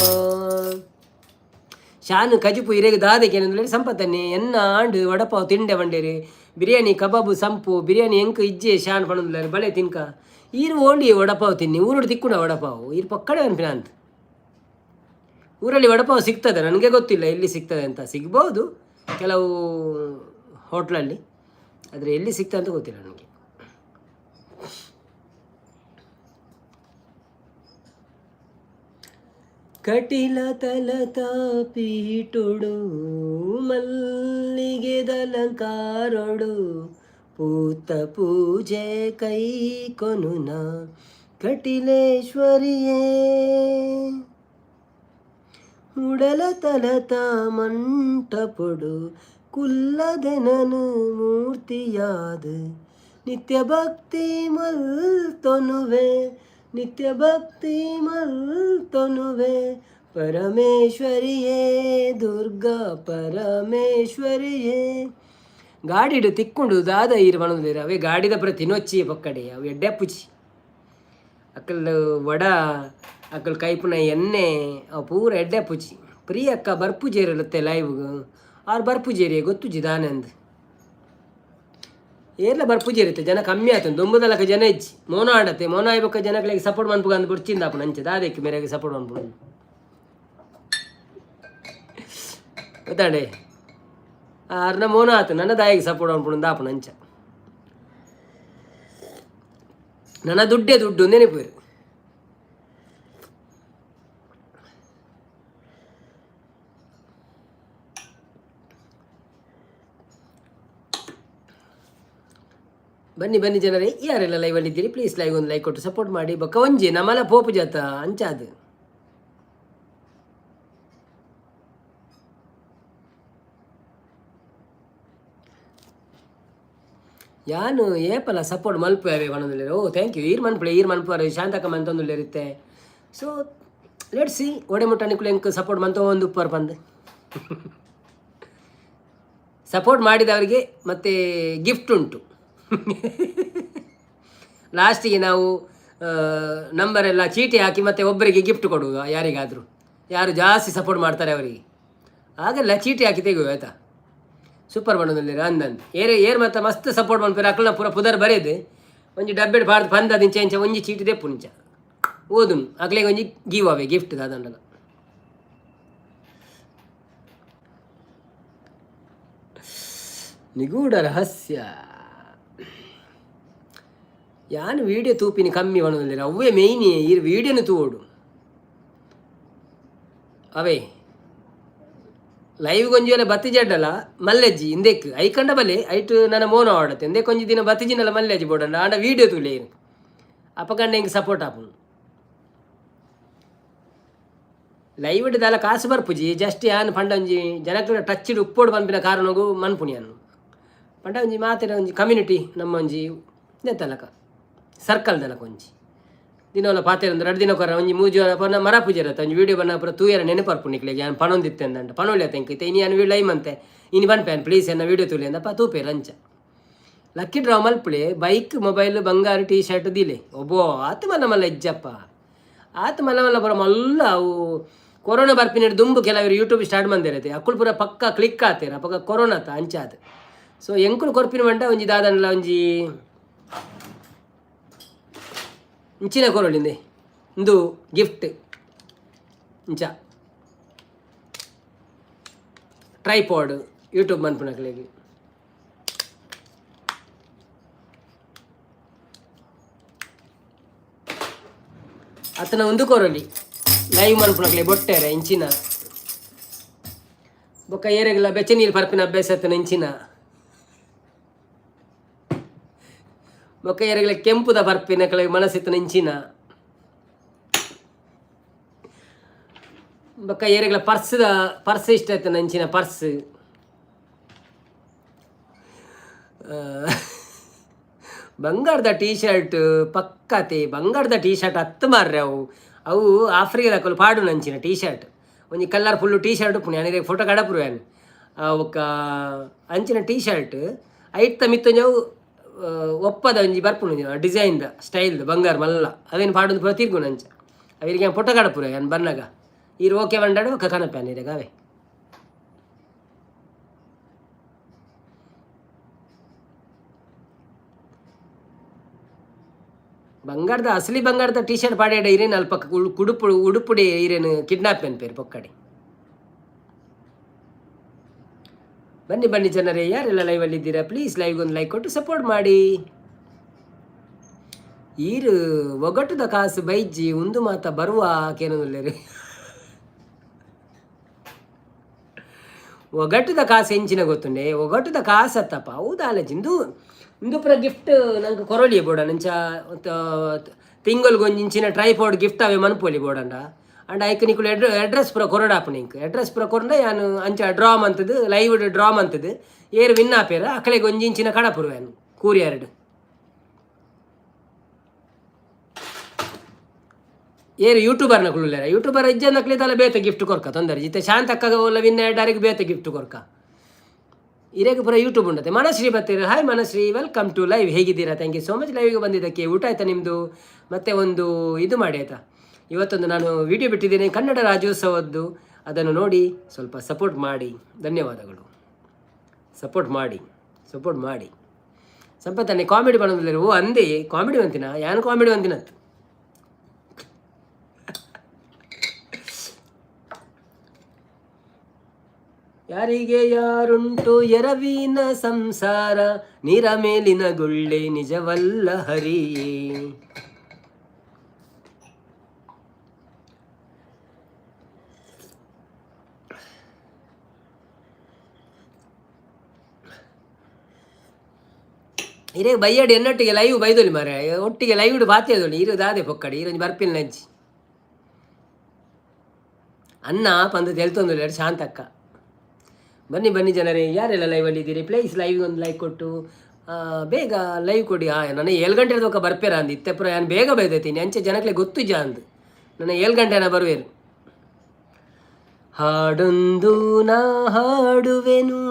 ಶಾನು ಕಜಿಪು ಇರೆಗ್ ದಾದಕ್ಕೆ ಸಂಪತ್ತನ್ನೆ ಎನ್ನ ಆಂಡ್ ವಡಪಾವ್ ತಿಂಡೆ ಬಂಡೇರಿ ಬಿರಿಯಾನಿ ಕಬಾಬು ಸಂಪು ಬಿರಿಯಾನಿ ಎಂಕ್ ಇಜ್ಜೆ ಶಾನ್ ಪಣಂದುಲ್ಲಾರು ಬಲೆ ತಿನ್ಕ. ಈರು ಓಂಡಿ ವಡಪಾವ್ ತಿನ್ನಿ, ಊರುಡು ತಿಕ್ಕುಣ ವಡಪಾವ್, ಈರು ಪಕ್ಕಡೆ ಅನ್ಪಿನ ಅಂತ. ಊರಲ್ಲಿ ವಡಪಾವ್ ಸಿಗ್ತದೆ, ನನಗೆ ಗೊತ್ತಿಲ್ಲ ಎಲ್ಲಿ ಸಿಗ್ತದೆ ಅಂತ. ಸಿಗ್ಬೋದು ಕೆಲವು ಹೋಟ್ಲಲ್ಲಿ, ಆದರೆ ಎಲ್ಲಿ ಸಿಗ್ತದೆ ಅಂತ ಗೊತ್ತಿಲ್ಲ ನನಗೆ. ಕಟಿಲ ತಲತ ಪೀಟುಡು ಮಲ್ಲಿಗೆದಲಂಕಾರೊಡು ಪೂತ ಪೂಜೆ ಕೈ ಕೊನುನ ಕಟಿಲೇಶ್ವರಿಯೇ, ಉಡಲ ತಲತ ಮಂಟಪೊಡು ಕುಲ್ಲದೆನನು ಮೂರ್ತಿಯಾದ ನಿತ್ಯ ಭಕ್ತಿ ಮಲ್ತೊನುವೆ, ನಿತ್ಯ ಭಕ್ತಿ ಮಲ್ತೊನುವೆ ಪರಮೇಶ್ವರಿಯೇ ದುರ್ಗಾ ಪರಮೇಶ್ವರಿಯೇ. ಗಾಡಿಡು ತಿಕ್ಕೊಂಡು ದಾದ ಈರು ಪಣೊಂದುಲ್ಲೆರ್ ಅವೇ ಗಾಡಿದ ಪೂರ ತಿನೊಚ್ಚಿ ಪೊಕ್ಕಡೆ ಅವು ಎಡ್ಡೆ ಅಪ್ಪುಜಿ. ಅಕಲ್ ವಡ ಅಕಲ್ ಕೈಪುನ ಎಣ್ಣೆ ಅವು ಪೂರ ಎಡ್ಡೆ ಅಪ್ಪುಜಿ. ಪ್ರಿಯ ಅಕ್ಕ ಬರ್ಪುಜೇರಲತ್ತೆ ಲೈವ್ಗ್, ಆರ್ ಬರ್ಪುಜೇರಿ ಗೊತ್ತುಜಿ ದಾನೆ ಅಂದ್. ಏರ್ಲ ಬರ್ಪುಜೇರಿತ್ತೆ ಜನ ಕಮ್ಮಿ ಆತುಂಡು, ದುಂಬುದಲಕ ಜನ ಇಜ್ಜಿ. ಮೋನ ಆಡತ್ತೆ ಮೋನ ಆಯ್ಬೊಕ್ಕ ಜನಗಳಿಗೆ ಸಪೋರ್ಟ್ ಮನ್ಪುಗ ಅಂದ್ ಬೊಡ್ಚಿಂದ ಆಪುಂಡು. ಅಂಚ ದಾದೆಕ್ ಮೇರೆಗ್ ಸಪೋರ್ಟ್ ಮನ್ಪುಂಡು ಗೊತ್ತಾಂಡೆ? ಆರ್ನ ಮೋನ ಆತು ನನ್ನ ದಾಯಿಗೆ ಸಪೋರ್ಟ್ ಮನ್ಪುಂಡು ಆಪುಂಡು ಅಂಚ. ನನ್ನ ದುಡ್ಡೇ ದುಡ್ಡು ನೆನಪು. ಬನ್ನಿ ಬನ್ನಿ ಜನರೇ, ಯಾರೆಲ್ಲ ಲೈವಲ್ಲಿ ಇದ್ದೀರಿ ಪ್ಲೀಸ್ ಲೈವ್ ಒಂದು ಲೈಕ್ ಕೊಟ್ಟು ಸಪೋರ್ಟ್ ಮಾಡಿ. ಬೊಕ್ಕ ಒಂಜಿ ನಮಲ ಪೋಪು ಜಾತ ಅಂಚಾದ್. ಯಾನು ಏಪಲ ಸಪೋರ್ಟ್ ಮಲ್ಪುವೆ ಪನೊಂದುಲ್ಲೆರ್. ಓ thank you, ಈರ್ ಮನ್ಪುಲೆ ಈರ್ ಮನ್ಪುವರ್ ಶಾಂತಕ್ಕ ಮಂತೊಂದುಲ್ಲೆರ್. So let see ಒಡೆ ಮುಟ್ಟ ನಿಕುಲು ಎಂಕ್ ಸಪೋರ್ಟ್ ಮಂತೊಂದು ಉಪ್ಪರ್ ಪಂದ್. ಸಪೋರ್ಟ್ ಮಾಡಿದವರಿಗೆ ಮತ್ತೆ ಗಿಫ್ಟ್ ಉಂಟು. ಲಾಸ್ಟಿಗೆ ನಾವು ನಂಬರೆಲ್ಲ ಚೀಟಿ ಹಾಕಿ ಮತ್ತೆ ಒಬ್ಬರಿಗೆ ಗಿಫ್ಟ್ ಕೊಡುವ, ಯಾರಿಗಾದರೂ ಯಾರು ಜಾಸ್ತಿ ಸಪೋರ್ಟ್ ಮಾಡ್ತಾರೆ ಅವರಿಗೆ. ಹಾಗೆಲ್ಲ ಚೀಟಿ ಹಾಕಿ ತೆಗುವ ಆಯಿತಾ. ಸೂಪರ್ ಬಣ್ಣದಲ್ಲಿ ಅಂದಂದು ಏರ್ ಏರ್ ಮತ್ತೆ ಮಸ್ತ್ ಸಪೋರ್ಟ್ ಮನ್ಪುವೆರ್ ಅಕ್ಲ್ನ ಪೂರ ಪುದರ್ ಬರೇದು ಒಂಜಿ ಡಬ್ಬೆಡ್ ಪಾಡ್ದು ಪಂದ್ ಇಂಚ ಇಂಚ ಒಂಜಿ ಚೀಟಿ ದೆಪ್ಪು ಇಂಚ ಓದುನು ಅಕ್ಲೆಗ್ ಒಂಜಿ ಗಿವ್ ಅವೇ ಗಿಫ್ಟ್ ದಾದಂಡಲ. ನಿಗೂಢ ರಹಸ್ಯ ಯಾನ್ ವೀಡಿಯೋ ತೂಪಿನಿ ಕಮ್ಮಿ ಪನೊಂದುಲ್ಲೆರ್, ಅವ್ವೇ ಮೇಯ್ನ್ ಈರ್ ವೀಡಿಯೋನು ತೂವೊಡು. ಅವೇ ಲೈವ್ ಒಂಜಿ ವೇಳೆ ಬತ್ತಿಜಡ್ಡಲ ಮಲ್ಲೆಜ್ಜಿ ಇಂದೆಕ್ ಐಕಂಡ ಬಲೆ ಐಟ್ ನನ ಮೋನ ಆಡತ್ತೆ ಇಂದೆಕ್ ಒಂಜಿ ದಿನ ಬತ್ತಿಜಿನಲ ಮಲ್ಲೆಜ್ಜಿ ಬೋಡಂಡ ಆಂಡ ವೀಡಿಯೋ ತೂಲೆ ಈರ್ ಅಪಗಂಡ ಎಂಕ್ ಸಪೋರ್ಟ್ ಆಪುಂಡು. ಲೈವ್ ದಾಲ ಕಾಸು ಬರ್ಪುಜಿ, ಜಸ್ಟ್ ಯಾನ್ ಪಂಡ ಒಂಜಿ ಜನಕ್ಲೆನ ಟಚ್ ಉಪ್ಪೋಡು ಪನ್ಪಿನ ಕಾರಣಗು ಮನ್ಪುನಿ ಯಾನ್. ಪಂಡ ಒಂಜಿ ಮಾತೆರ ಒಂಜಿ ಕಮ್ಯುನಿಟಿ ನಮ್ಮ ಒಂಜಿ ನೆತ್ತಲಕ ಸರ್ಕಲ್ ದಲಕ ಒಂಜಿ ದಿನೋಲ ಪಾತೆರ ರಡ್ಡ್ ದಿನ ಕೊರ ಒಂಜಿ ಮೂಜಿ ವಾರ ಪನ ಮರ ಪೂಜೆರತ್ತ ಒಂಜಿ ವೀಡಿಯೋ ಬನ್ನ ಪೂರ ತೂಯರ ನೆನಪರ್ಪು ನಿಕ್ಲೆಗ್ ಯಾನ್ ಪನೊಂದಿತ್ತೆ ಅಂದಂಡ ಪನೊಲಿ ಅತ್ತ ಎಂಕ್ ಇತ್ತೆ ಇನಿ ಯಾನ್ ಲೈವ್ ಮಂತೆ ಇನಿ ಪನ್ಪೆ ಪ್ಲೀಸ್ ಎನ್ನ ವೀಡಿಯೋ ತೂಲೆ ಅಂದಪ್ಪ ತೂಪೆರ್. ಅಂಚ ಲಕ್ಕಿ ಡ್ರಾ ಮಲ್ಪುಲೆ, ಬೈಕ್ ಮೊಬೈಲ್ ಬಂಗಾರ ಟೀ ಶರ್ಟ್ ದಿಲೆ. ಒಬ್ಬೋ ಆತ್ ಮಲ್ಲ ಮಲ್ಲ ಇಜ್ಜಪ್ಪ, ಆತ್ ಮಲ್ಲ ಮಲ್ಲ ಪೂರ ಮಲ್ಲ. ಅವು ಕೊರೋನಾ ಬರ್ಪಿನ ದುಂಬು ಕೆಲವರು ಯೂಟ್ಯೂಬ್ ಸ್ಟಾರ್ಟ್ ಮಂದಿರತ್ತೆ ಅಕ್ಕುಲು ಪೂರ ಪಕ್ಕ ಕ್ಲಿಕ್ ಆತೇರ್ ಅಪಗ ಕೊರೋನಾತ ಅಂಚಾದ್. ಸೊ ಎಂಕುಲು ಕೊರ್ಪಿನ ಮಂಡ ಒಂಜಿ ದಾದನ್ಲ ಒಂಜಿ ಇಂಚಿನ ಕೊರೊಲಿಂದೆ ಇಂದು ಗಿಫ್ಟ್ ಇಂಚ ಟ್ರೈಪಾಡ್ ಯೂಟ್ಯೂಬ್ ಮನ್ಪುನಕ್ಲೆಗ್. ಅತ್ತನ ಉಂದು ಕೊರೊಲಿ ಲೈವ್ ಮನ್ಪುನಕ್ಲೆ ಬೊಟ್ಟೆರೆ ಇಂಚಿನ. ಬೊಕ್ಕ ಏರೆಗ್ಲ ಬೆಚ್ಚ ನೀರು ಪರ್ಪಿನ ಅಭ್ಯಾಸ ಅತ್ತನ ಇಂಚಿನ. ಬೊಕ್ಕ ಏರೆಗ್ಲ ಕೆಂಪುದ ಪರ್ಪಿನಕ್ಲೆ ಮನಸ್ಸಿತ್ತನ ಇಂಚಿನ. ಬೊಕ್ಕ ಏರೆಗ್ಲ ಪರ್ಸ್ದ ಪರ್ಸ್ ಇಷ್ಟ ಆಯ್ತನ ಇಂಚಿನ ಪರ್ಸ್. ಬಂಗಾರದ ಟೀ ಶರ್ಟ್ ಪಕ್ಕತೆ, ಬಂಗಾರದ ಟೀ ಶರ್ಟ್ ಹತ್ತು ಮಾರ್ರೆ. ಅವು ಅವು ಆಫ್ರಿಕಾದಕುಲು ಪಾಡುನ ಅಂಚಿನ ಟೀ ಶರ್ಟ್, ಒಂಜಿ colour full T shirt ಉಪ್ಪುನಿ. ಯಾನ್ ಫೋಟೋ ಕಡಪುರು ಯಾನ್. ಬೊಕ್ಕ ಅಂಚಿನ ಟೀ ಶರ್ಟ್ ಐತ ಮಿತ್ತ್ ಒಂಜಿ ಅವು ಒಪ್ಪದ ಒಂಜಿ ಬರ್ಪುಂಡು ಡಿಸೈನ್ದ ಸ್ಟೈಲ್ದ ಬಂಗಾರ ಮಲ್ಲ ಅವೇನು ಪಾಡೊಂದು ಪೂರ ತಿರ್ಗುಣ ಅಂಚ. ಅವಿರಿಗೆ ಪೊಟ್ಟ ಕಡಪುರ ಯಾನ್ ಬನ್ನಗ ಈರ್ ಓಕೆ ಬಂಡಾಡು ಒಕ್ಕ ಕನಪ್ಯಾನ್ ಇರೆಗ್ ಅವೇ. ಬಂಗಾರದ ಅಸಲಿ ಬಂಗಾರದ ಟಿ ಶರ್ಟ್ ಪಾಡ್ಯಾಡ ಇರೇನು ಅಲ್ಪ ಕುಡುಪು ಉಡುಪುಡಿ ಇರೇನು ಕಿಡ್ನಾಪ್ ಅನ್ಪೇರು ಪೊಕ್ಕಡಿ. ಬನ್ನಿ ಬನ್ನಿ ಜನರೇ, ಯಾರೆಲ್ಲ ಲೈವಲ್ಲಿ ಇದ್ದೀರಾ ಪ್ಲೀಸ್ ಲೈವ್ಗೆ ಒಂದು ಲೈಕ್ ಕೊಟ್ಟು ಸಪೋರ್ಟ್ ಮಾಡಿ. ಈರು ಒಗಟುದ ಕಾಸು ಬೈಜ್ಜಿ ಉಂದು ಮಾತ ಬರುವ ಕೇನೊಂದುಲ್ಲೆರ್. ಒಗಟುದ ಕಾಸು ಎಂಚಿನ ಗೊತ್ತುಂಡೆ? ಒಗಟುದ ಕಾಸು ಅತ್ತಪ್ಪ, ಹೌದಾಲಜಿ ಇಂದು ಇಂದು ಪೂರ ಗಿಫ್ಟ್ ನಂಗೆ ಕೊರೊಲಿ ಬೋಡ ನಂಚ ತಿಂಗೊಲ್ಗೊಂಜಿ ಇಂಚಿನ ಟ್ರೈಪೋಡ್ ಗಿಫ್ಟ್ ಅವೇ ಮನ್ಪೊಲಿ ಬೋಡಂಡ. ಅಂಡ್ ಐಕ್ ನಿಕುಲು ಅಡ್ರೆಸ್ ಪೂರ ಕೊರೊಡಾಪುಂಡು ಎಂಕ್. ಅಡ್ರೆಸ್ ಪೂರ ಕೊರಂಡ ಯಾನ್ ಅಂಚ ಡ್ರಾ ಮಂತುದು, ಲೈವ್ ಡ್ರಾ ಮಂತುದು ಏರ್ ವಿನ್ ಆಪೇರ್ ಅಕಲೆಗ್ ಒಂಜಿ ಇಂಚಿನ ಕಡಪುರುವೆ ಯಾನ್ ಕೂರಿಯರ್ಡ್. ಏರ್ ಯೂಟ್ಯೂಬರ್ ನಕುಲು ಉಲ್ಲೆರ, ಯೂಟ್ಯೂಬರ್ ಇಜ್ಜಂದಕ್ಲೆ ದಾಲ ಬೇತೆ ಗಿಫ್ಟ್ ಕೊರ್ಕ ತೊಂದರೆ ಇತ್ತೆ ಶಾಂತಕ್ಕಗ ಓಲ ವಿನ್ ಆಯೆರ್ಡ ಬೇತೆ ಗಿಫ್ಟ್ ಕೊರ್ಕ. ಇರೆಗ್ ಪೂರ ಯೂಟ್ಯೂಬ್ ಉಂಡತೆ. ಮನಶ್ರೀ ಬತ್ತೆರ್, hi Manashree, welcome to live. ಹೇಗಿದ್ದೀರಾ? Thank you so much ಲೈವ್ಗೆ ಬಂದಿದ್ದಕ್ಕೆ. ಊಟ ಆಯ್ತಾ ನಿಮ್ಮದು? ಮತ್ತೆ ಒಂದು ಇದು ಮಾಡಿ ಆಯಿತಾ. ಇವತ್ತೊಂದು ನಾನು ವಿಡಿಯೋ ಬಿಟ್ಟಿದ್ದೇನೆ ಕನ್ನಡ ರಾಜ್ಯೋತ್ಸವದ್ದು, ಅದನ್ನು ನೋಡಿ ಸ್ವಲ್ಪ ಸಪೋರ್ಟ್ ಮಾಡಿ. ಧನ್ಯವಾದಗಳು. ಸಪೋರ್ಟ್ ಮಾಡಿ, ಸಪೋರ್ಟ್ ಮಾಡಿ. ಸಂಪತ್ತನ್ನೇ ಕಾಮಿಡಿ ಮಾಡೋದಿಲ್ಲ. ಓ ಅಂದೆ ಕಾಮಿಡಿ ಅಂತಿನ, ಯಾನು ಕಾಮಿಡಿ ಅಂತಿನತ್ತು. ಯಾರಿಗೆ ಯಾರುಂಟು ಎರವಿನ ಸಂಸಾರ, ನೀರ ಮೇಲಿನ ಗುಳ್ಳೆ ನಿಜವಲ್ಲ ಹರಿಯೇ. ಇರೇ ಬೈಯಡಿ ಎನ್ನೊಟ್ಟಿಗೆ ಲೈವ್ ಬೈದೊಲಿ ಮಾರೆ, ಒಟ್ಟಿಗೆ ಲೈವ್ ಬಾತಿಯದೊಲಿ ಇರು ದಾದೆ ಪೊಕ್ಕಡಿ ಇರೊಂಜಿ ಬರ್ಪಿನ ನಂಚಿ ಅನ್ನ ಪಂದು ತೆಲ್ತೊಂದುಲ್ಲೆರ್ ಶಾಂತಕ್ಕ. ಬನ್ನಿ ಬನ್ನಿ ಜನರೇ, ಯಾರೆಲ್ಲ ಲೈವಲ್ಲಿ ಇದ್ದೀರಿ ಪ್ಲೀಸ್ ಲೈವ್ ಒಂದು ಲೈಕ್ ಕೊಟ್ಟು ಬೇಗ ಲೈವ್ ಕೊಡಿ. ನನ್ನ 7 ಗಂಟೆ ತನಕ ಬರ್ಪೇರ ಅಂದು ಇತ್ತೆಪುರ ಯಾನ್ ಬೇಗ ಬೈದೈತೀನಿ ಅಂಚೆ ಜನಕ್ಲೆ ಗೊತ್ತುಜ ಅಂದು ನನ್ನ 7 ಗಂಟೆನ ಬರುವೇರು. ಹಾಡೊಂದು ನಾ ಹಾಡುವೆನು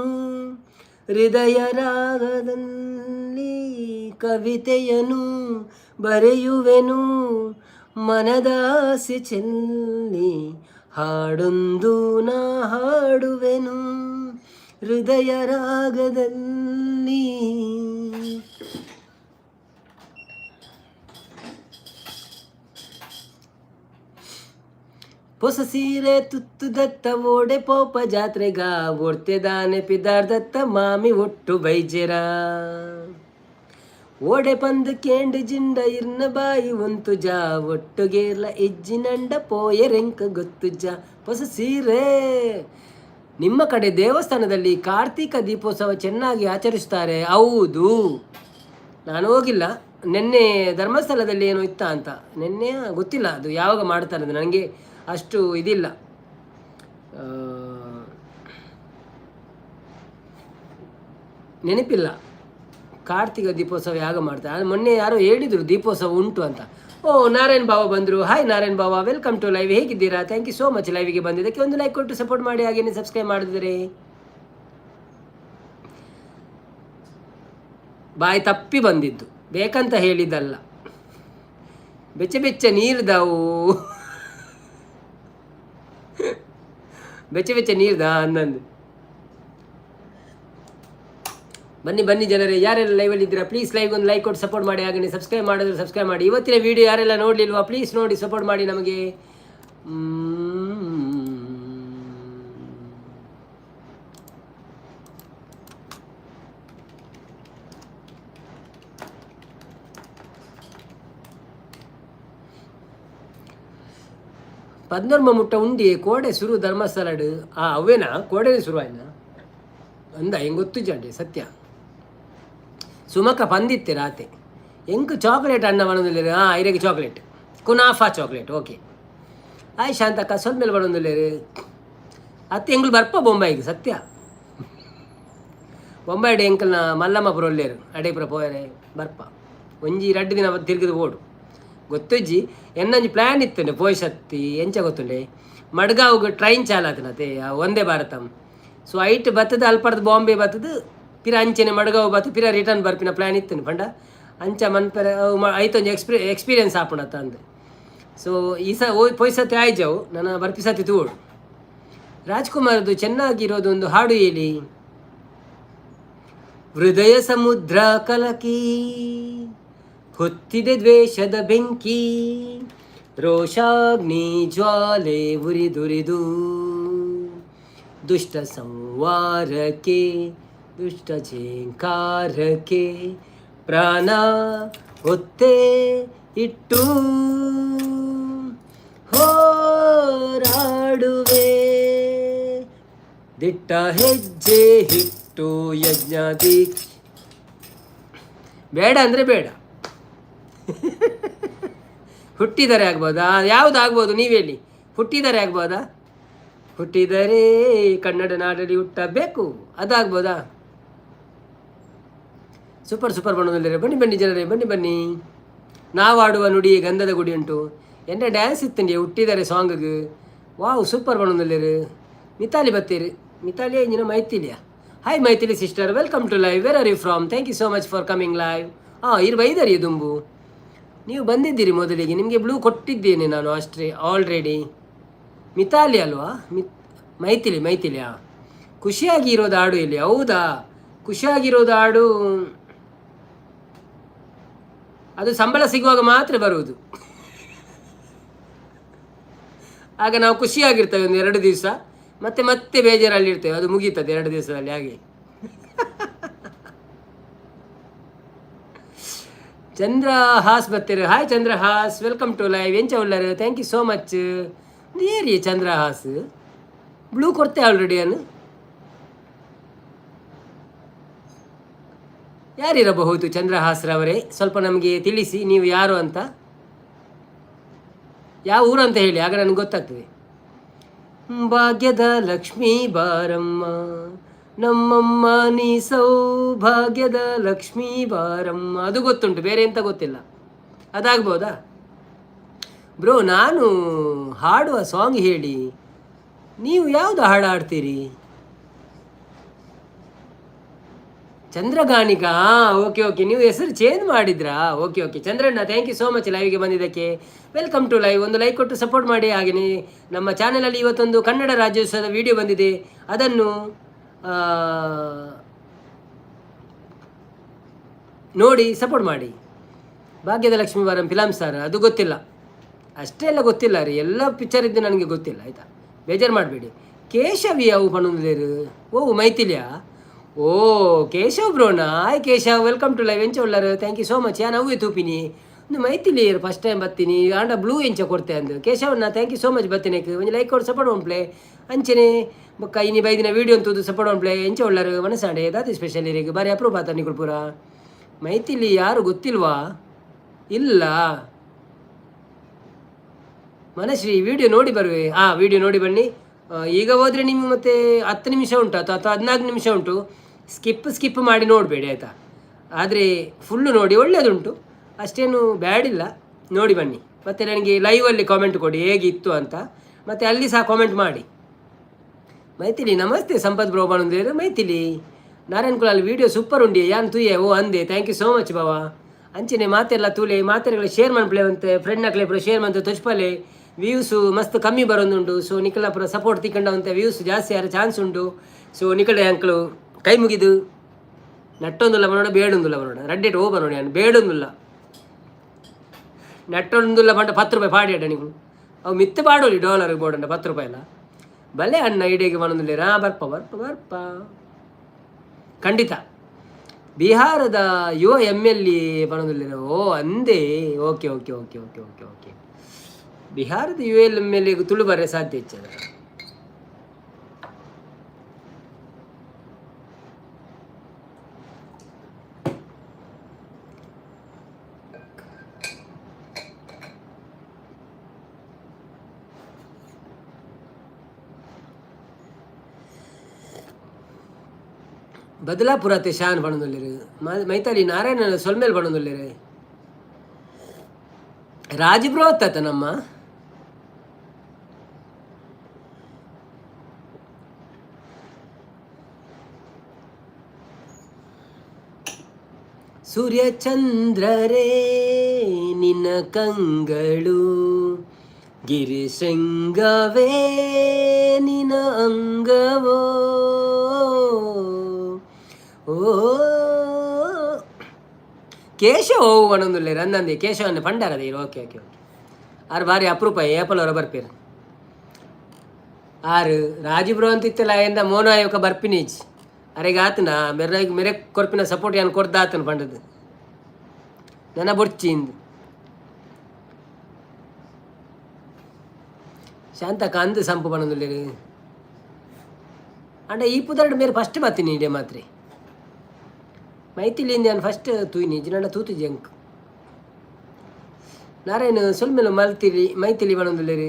ಹೃದಯ ರಾಗದಲ್ಲಿ, ಕವಿತೆಯನು ಬರೆಯುವೆನು ಮನದಾಸೆ ಚೆಲ್ಲಿ, ಹಾಡೊಂದು ನಾ ಹಾಡುವೆನು ಹೃದಯ ರಾಗದಲ್ಲಿ. ಹೊಸ ಸೀರೆ ತುತ್ತು ದತ್ತ ಓಡೆ ಪೋಪ ಜಾತ್ರೆಗ, ಒಡ್ತೆದಾನೆ ಪಿದಾರ್ದತ್ತ ಮಾಮಿ ಒಟ್ಟು ಬೈಜೆರ, ಓಡೆ ಪಂದು ಕೇಂಡು ಜಿಂಡ ಇರ್ನ ಬಾಯಿ ಒಂತು ಜಾ, ಒಟ್ಟುಗೇರ್ಲ ಇಜ್ಜಿನಂಡ ಪೋಯರೆಂಕ ಗೊತ್ತು ಜಾ. ಹೊಸ ಸೀರೆ. ನಿಮ್ಮ ಕಡೆ ದೇವಸ್ಥಾನದಲ್ಲಿ ಕಾರ್ತೀಕ ದೀಪೋತ್ಸವ ಚೆನ್ನಾಗಿ ಆಚರಿಸ್ತಾರೆ. ಹೌದು, ನಾನು ಹೋಗಿಲ್ಲ. ನಿನ್ನೆ ಧರ್ಮಸ್ಥಳದಲ್ಲಿ ಏನೋ ಇತ್ತ ಅಂತ ನಿನ್ನೆ, ಗೊತ್ತಿಲ್ಲ ಅದು ಯಾವಾಗ ಮಾಡ್ತಾರೆ ಅಂತ, ನನಗೆ ಅಷ್ಟು ಇದಿಲ್ಲ, ನೆನಪಿಲ್ಲ. ಕಾರ್ತಿಕ ದೀಪೋತ್ಸವ ಯಾವಾಗ ಮಾಡ್ತಾರೆ? ಮೊನ್ನೆ ಯಾರೋ ಹೇಳಿದರು ದೀಪೋತ್ಸವ ಉಂಟು ಅಂತ. ಓ ನಾರಾಯಣ್ ಬಾಬಾ ಬಂದರು. Hi Narayan Baba, welcome to live. ಹೇಗಿದ್ದೀರಾ? Thank you so much ಲೈವ್ಗೆ ಬಂದಿದ್ದಕ್ಕೆ. ಒಂದು ಲೈಕ್ ಕೊಟ್ಟು ಸಪೋರ್ಟ್ ಮಾಡಿ, ಹಾಗೇನೆ ಸಬ್ಸ್ಕ್ರೈಬ್ ಮಾಡಿದರೆ. ಬಾಯಿ ತಪ್ಪಿ ಬಂದಿದ್ದು, ಬೇಕಂತ ಹೇಳಿದ್ದಲ್ಲ. ಬೆಚ್ಚ ಬೆಚ್ಚ ನೀರ್ದಾವು, ಬೆಚ್ಚ ಬೆಚ್ಚ ನೀರ್ದ ಅನ್ನಂದು. ಬನ್ನಿ ಬನ್ನಿ ಜನರೇ, ಯಾರೆಲ್ಲ ಲೈವಲ್ಲಿ ಇದ್ದೀರಾ ಪ್ಲೀಸ್ ಲೈವ್ ಒಂದು ಲೈಕ್ ಕೊಟ್ಟು ಸಪೋರ್ಟ್ ಮಾಡಿ, ಹಾಗೆ ಸಬ್ಸ್ಕ್ರೈಬ್ ಮಾಡಿದ್ರೆ ಸಬ್ಸ್ಕ್ರೈಬ್ ಮಾಡಿ. ಇವತ್ತಿನ ವಿಡಿಯೋ ಯಾರೆಲ್ಲ ನೋಡಲಿಲ್ವಾ ಪ್ಲೀಸ್ ನೋಡಿ ಸಪೋರ್ಟ್ ಮಾಡಿ ನಮಗೆ. ಪದ್ನೋರ್ಮ ಮುಟ್ಟ ಉಂಡಿ ಕೋಡೆ ಶುರು ಧರ್ಮಸ್ಥಳಡು. ಆ ಅವೇನಾ ಕೋಡೆ ಶುರು ಆಯ್ನ ಅಂದ ಹೆಂಗೆ ಗೊತ್ತು ಜಾಂಡಿ ಸತ್ಯ. ಸುಮಕ ಪಂದಿತ್ತೆ ರಾತೆ ಎಂಕ್ ಚಾಕ್ಲೇಟ್ ಅನ್ನ ಬಣೊಂದುಲ್ಲೆರ್. ಹಾಂ ಐರೆಗ್ chocolate, kunafa chocolate. Okay ಆಯ್ ಶಾಂತಕ್ಕ ಸೊಲ್ಮೆಲ್ ಬಣೊಂದುಲ್ಲೆರ್. ಅತ್ತೆ ಎಂಗುಲು ಬರ್ಪ ಬೊಂಬಾಯಿಗೆ ಸತ್ಯ. ಬೊಂಬಾಯಿಡ್ ಎಂಕಲ್ನ ಮಲ್ಲಮ್ಮ ಪುರ ಉಲ್ಲೆರ್, ಅಡೇಪುರ ಪೋಯರೆ ಬರ್ಪ. ಒಂಜಿ ರಡ್ಡ್ ದಿನ ತಿರ್ಗದು ಪೋಡು ಗೊತ್ತುಜ್ಜಿ. ಎನ್ನೊಂಜಿ ಪ್ಲ್ಯಾನ್ ಇತ್ತುಂಡೆ ಪೋಯ್ ಸತ್ತಿ ಎಂಚ ಗೊತ್ತುಂಡೆ, ಮಡ್ಗಾವ್ಗ್ ಟ್ರೈನ್ ಚಾಲಾತನತೆ ವಂದೇ ಭಾರತಂ. ಸೊ ಐಟ್ ಬತ್ತದ ಅಲ್ಪರ್ದು ಬಾಂಬೆ ಬತ್ತದು ಪಿರ ಅಂಚೆನೆ ಮಡ್ಗಾವ್ ಬತ್ತು ಪಿರ ರಿಟರ್ನ್ ಬರ್ಪಿನ ಪ್ಲ್ಯಾನ್ ಇತ್ತು ಪಂಡ ಅಂಚ ಮನ್ಪೆರೆ ಅವು ಐತೊಂಜಿ ಎಕ್ಸ್ಪೀರಿಯನ್ಸ್ ಆಪುಂಡತ್ತ ಅಂದ್. ಸೊ ಈ ಸ ಪೊಯ್ಸತಿ ಆಯ್ಜವು, ನನ್ನ ಬರ್ಪಿ ಸತಿ ತೂವೊಡು. ರಾಜ್ಕುಮಾರ್ದು ಚೆನ್ನಾಗಿರೋದು ಒಂದು ಹಾಡು ಹೇಳಿ. ಹೃದಯ ಸಮುದ್ರ ಕಲಕಿ ಹೊತ್ತಿದೆ ದ್ವೇಷದ ಬೆಂಕಿ, ರೋಷಾಗ್ನಿ ಜ್ವಾಲೆ ಉರಿದುರಿದು, ದುಷ್ಟ ಸಂವಾರಕ್ಕೆ ದುಷ್ಟ ಝೇಂಕಾರಕ್ಕೆ ಪ್ರಾಣ ಒತ್ತೆ ಇಟ್ಟು ಹೋರಾಡುವೆ, ದಿಟ್ಟ ಹೆಜ್ಜೆ ಇಟ್ಟು ಯಜ್ಞ ದೀಕ್ಷ. ಬೇಡ ಅಂದರೆ ಬೇಡ. ಹುಟ್ಟಿದರೆ ಆಗ್ಬೋದಾ? ಯಾವುದು ಆಗ್ಬೋದು ನೀವು ಹೇಳಿ. ಹುಟ್ಟಿದರೆ ಆಗ್ಬೋದಾ? ಹುಟ್ಟಿದರೆ ಕನ್ನಡ ನಾಡಲ್ಲಿ ಹುಟ್ಟಬೇಕು, ಅದಾಗ್ಬೋದಾ? Super super ಬಣ್ಣದಲ್ಲಿರೆ. ಬನ್ನಿ ಬನ್ನಿ ಜನರೇ, ಬನ್ನಿ ಬನ್ನಿ. ನಾವಾಡುವ ನುಡಿ ಗಂಧದ ಗುಡಿ ಉಂಟು. ಎನ್ನ ಡ್ಯಾನ್ಸ್ ಇತ್ತಂಡಿ ಹುಟ್ಟಿದರೆ ಸಾಂಗ್ಗೆ. ವಾವ್, ಸೂಪರ್ ಬಣ್ಣದಲ್ಲಿರು. ಮಿತಾಲಿ ಬತ್ತೀರಿ. ಮಿತಾಲಿ ಇಂಜಿನ ಮೈಥಿಲಿಯಾ? Hi Maithili sister, welcome to live. Where are you from? Thank you so much for coming live. ಹಾಂ, ಇರು ಬೈದರಿ ದುಂಬು. ನೀವು ಬಂದಿದ್ದೀರಿ ಮೊದಲಿಗೆ, ನಿಮಗೆ ಬ್ಲೂ ಕೊಟ್ಟಿದ್ದೇನೆ ನಾನು ಅಷ್ಟೇ ಆಲ್ರೆಡಿ. ಮಿತಾಲಿ ಅಲ್ವಾ? ಮೈಥಿಲಿ, ಮೈಥಿಲಿಯಾ? ಖುಷಿಯಾಗಿ ಇರೋದು ಹಾಡು ಇಲ್ಲಿ. ಹೌದಾ? ಖುಷಿಯಾಗಿರೋದು ಹಾಡು ಅದು ಸಂಬಳ ಸಿಗುವಾಗ ಮಾತ್ರ ಬರುವುದು. ಆಗ ನಾವು ಖುಷಿಯಾಗಿರ್ತೇವೆ ಒಂದು 2 ದಿವಸ, ಮತ್ತೆ ಮತ್ತೆ ಬೇಜಾರಲ್ಲಿರ್ತೇವೆ. ಅದು ಮುಗೀತದೆ 2 ದಿವಸದಲ್ಲಿ ಹಾಗೆ. ಚಂದ್ರ ಹಾಸ್ ಬರ್ತೀರಿ. Hi Chandrahas, welcome to live. ಎಂಚ ಉಳ್ಳರು? Thank you so much. ಏರಿ ಚಂದ್ರಹಾಸ್, ಬ್ಲೂ ಕೊಡ್ತೆ ಆಲ್ರೆಡಿ ಅನ್ನು. ಯಾರಿರಬಹುದು ಚಂದ್ರಹಾಸ್ರವರೇ? ಸ್ವಲ್ಪ ನಮಗೆ ತಿಳಿಸಿ, ನೀವು ಯಾರು ಅಂತ, ಯಾವ ಊರು ಅಂತ ಹೇಳಿ, ಆಗ ನನಗೆ ಗೊತ್ತಾಗ್ತದೆ. ಭಾಗ್ಯದ ಲಕ್ಷ್ಮೀ ಬಾರಮ್ಮ, ನಮ್ಮಮ್ಮ ನೀ ಸೌಭಾಗ್ಯದ ಲಕ್ಷ್ಮೀ ಬಾರಮ್ಮ. ಅದು ಗೊತ್ತುಂಟು, ಬೇರೆ ಎಂತ ಗೊತ್ತಿಲ್ಲ. ಅದಾಗ್ಬೋದಾ ಬ್ರೋ? ನಾನು ಹಾಡುವ ಸಾಂಗ್ ಹೇಳಿ. ನೀವು ಯಾವುದು ಹಾಡು ಹಾಡ್ತೀರಿ? ಚಂದ್ರಗಾಣಿಕಾ? ಓಕೆ ಓಕೆ, ನೀವು ಹೆಸರು ಚೇಂಜ್ ಮಾಡಿದ್ರಾ? Okay okay Chandranna, thank you so much ಲೈವ್ಗೆ ಬಂದಿದ್ದಕ್ಕೆ. Welcome to live. ಒಂದು ಲೈಕ್ ಕೊಟ್ಟು ಸಪೋರ್ಟ್ ಮಾಡಿ. ಹಾಗೆಯೇ ನಮ್ಮ ಚಾನಲಲ್ಲಿ ಇವತ್ತೊಂದು ಕನ್ನಡ ರಾಜ್ಯೋತ್ಸವದ ವಿಡಿಯೋ ಬಂದಿದೆ, ಅದನ್ನು ನೋಡಿ ಸಪೋರ್ಟ್ ಮಾಡಿ. ಭಾಗ್ಯದ ಲಕ್ಷ್ಮೀ ಬಾರಂ ಫಿಲಮ್ ಸ್ಟಾರ್, ಅದು ಗೊತ್ತಿಲ್ಲ. ಅಷ್ಟೇ ಎಲ್ಲ ಗೊತ್ತಿಲ್ಲ ರೀ, ಎಲ್ಲ ಪಿಕ್ಚರ್ ಇದ್ದು ನನಗೆ ಗೊತ್ತಿಲ್ಲ, ಆಯಿತಾ? ಬೇಜಾರು ಮಾಡಬೇಡಿ. ಕೇಶವಿ ಅವು ಪಣುಂದೇರು. ಓ ಮೈಥಿಲಿಯಾ? ಓ Keshav ಬ್ರೋನಾ? Hi Keshav, welcome to live. ಎಂಚ ಉಳ್ಳಾರು? Thank you so much. ಯಾನ್ ಅವು ತೂಪಿನಿ ಒಂದು ಮೈಥಿಲಿ ಫಸ್ಟ್ ಟೈಮ್ ಬರ್ತೀನಿ. ಆಂಡ ಬ್ಲೂ ಎಂಚ ಕೊಡ್ತೆ ಅಂದು. ಕೇಶವನ್ನ, thank you so much ಬರ್ತೀನಿ. ಒಂಜಿ ಲೈಕ್ ಕೊಡು, ಸಪೋರ್ಟ್ ಪ್ಲೇ. ಅಂಚನೆ ಬೊಕ್ಕ ಇನಿ ಬೈದಿನ ವೀಡಿಯೋ ಅಂತದ್ದು ಸಪೋರ್ಟ್ ಪ್ಲೇ. ಎಂಚ ಉಳ್ಳಾರು? ಮನಸಾಂಡೆ ದಾತಿ ಸ್ಪೆಷಲ್ ಇರಿಗೆ ಬಾರಿ ಅಪ್ರೂಪ್ ಆತ ನಿಕುಲ್ ಪೂರ. ಮೈಥಿಲಿ ಯಾರು ಗೊತ್ತಿಲ್ವಾ? ಇಲ್ಲ ಮನಶ್ರೀ, ವಿಡಿಯೋ ನೋಡಿ ಬರುವೆ. ಹಾಂ, ವಿಡಿಯೋ ನೋಡಿ ಬನ್ನಿ. ಈಗ ಹೋದರೆ ನೀವು ಮತ್ತೆ 10 ನಿಮಿಷ ಉಂಟು ಅಥವಾ ಅಥವಾ 14 ನಿಮಿಷ ಉಂಟು. ಸ್ಕಿಪ್ ಸ್ಕಿಪ್ ಮಾಡಿ ನೋಡಬೇಡಿ, ಆಯಿತಾ? ಆದರೆ ಫುಲ್ಲು ನೋಡಿ, ಒಳ್ಳೆಯದುಂಟು, ಅಷ್ಟೇನು ಬ್ಯಾಡಿಲ್ಲ. ನೋಡಿ ಬನ್ನಿ, ಮತ್ತು ನನಗೆ ಲೈವಲ್ಲಿ ಕಾಮೆಂಟ್ ಕೊಡಿ ಹೇಗಿತ್ತು ಅಂತ. ಮತ್ತು ಅಲ್ಲಿ ಸಹ ಕಾಮೆಂಟ್ ಮಾಡಿ. ಮೈಥಿಲಿ ನಮಸ್ತೆ ಸಂಪತ್ ಬ್ರೋ ಬಂದಿದ್ದಾರೆ. ಮೈಥಿಲಿ ನಾರಾಯಣ್ ಕುಲಾಲ್ ವಿಡಿಯೋ ಸೂಪರ್ ಉಂಡಿ ಯಾನ್ ತೂಯೆ. ಓ ಅಂದೆ, thank you so much ಬಾವ. ಅಂಚನೆ ಮಾತೆಲ್ಲ ತೂಲೆ, ಮಾತೆಲ್ಲ ಶೇರ್ ಮನ್ಪ್ಲೆ ಅಂತೆ, ಫ್ರೆಂಡ್ ನಕ್ಲೆ ಪೂರ ಶೇರ್ ಮಂತೆ ತೊಚ್ಪಲೆ. ವ್ಯೂಸು ಮಸ್ತ್ ಕಮ್ಮಿ ಬರೋದುಂಟು. ಸೊ ನಿಕಲ ಪೂರ ಸಪೋರ್ಟ್ ತಿಕ್ಕಂಡವಂತೆ ವ್ಯೂಸ್ ಜಾಸ್ತಿ ಆರ ಚಾನ್ಸ್ ಉಂಟು. ಸೊ ನಿಕಲೆ ಅಂಕಲು ಕೈ ಮುಗಿದು ನಟ್ಟೊಂದುಲ್ಲ ಬರೋಣ, ಬೇಡೊಂದುಲ್ಲ ಬರೋಣ. ರಡ್ಡೆಟ್ ಓ ಬರೋಣ, ನಾನು ಬೇಡೊಂದುಲ್ಲ ನಟ್ಟೊಂದುಲ್ಲ ಪಂಡ 10 ರೂಪಾಯಿ ಪಾಡಿ ಅಡ್ಡ ನೀವು. ಅವು ಮಿತ್ತ ಪಾಡೋಲಿ ಡಾಲರ್ ಬೋಡಂಡ 10 ರೂಪಾಯಿ ಅಲ್ಲ. ಬಲೆ ಅಣ್ಣ ಇಡೀಗೆ ಬನೊಂದುಲ್ಲೇರಾ? ಬರ್ಪ ಬರ್ಪ ಬರ್ಪ ಖಂಡಿತ. ಬಿಹಾರದ ಯುವ ಎಮ್ ಎಲ್ ಎ ಬನೊಂದುಲ್ಲೇರ. ಓ ಅಂದೇ, okay okay okay okay okay okay. ಬಿಹಾರದ ಯುವ ಎಮ್ ಎಲ್ ಎ ತುಳು ಬರೆ ಸಾಧ್ಯ ಇಚ್ಚದ. ಬದಲಾಪುರತೆ ಶಾನ್ ಬಣದೊಲ್ಲೆರ್. ಮೈತಾಲಿ ನಾರಾಯಣ ಸೊಲ್ಮೇಲ್ ಬಣದೊಲ್ಲೆರ್. ರಾಜಬ್ರೋ ಅತ್ತ ನಮ್ಮ ಸೂರ್ಯಚಂದ್ರರೇ ನಿನ್ನ ಕಂಗಳು, ಗಿರಿಶೃಂಗವೇ ನಿನ್ನ ಅಂಗವೋ. ಓ ಕೇಶವ ಪನೊಂದುಲ್ಲೆರ್ ಅಂದಂದೆ ಕೇಶವನ್ನ ಪಂಡಾರ ಓಕೆ ಓಕೆ ಓಕೆ. ಆರು ಬಾರಿ ಅಪರೂಪ ಏಪಲವರ ಬರ್ಪೇರು. ಆರು ರಾಜೀವ್ ಅಂತ ಇತ್ತಲ್ಲ ಎಂದ ಮೋನಾಯೋಕ ಬರ್ಪಿನೇಜ್ ಅರೆಗೆ ಆತನ ಮೆರ ಮೆರೆ ಕೊರ್ಪಿನ ಸಪೋರ್ಟ್ ಯಾನ್ ಕೊರ್ದ ಆತನ ಪಂಡದು ನನ್ನ ಬೊರ್ಚಿ ಇಂದು. ಶಾಂತ ಕಂದು ಸಂಪು ಪನೊಂದುಲ್ಲೆರ್. ಅಂಡ ಈ ಪುದರ್ಡ್ ಮೇರೆ ಫಸ್ಟ್ ಬತ್ತೀನಿ ಇಡೆ ಮಾತ್ರೆ ಮೈತಿಲಿಂದ ಯಾನ್ ಫಸ್ಟ್ ತೂಯಿನಿ ಜಿನಂಡ ತೂತುಜಿ ಅಂಕ್. ನಾರಾಯಣ ಸೊಲ್ಮೆಲು ಮಲ್ತಿಲಿ ಮೈತಿಲಿ ಪನೊಂದುಲ್ಲೆರ್.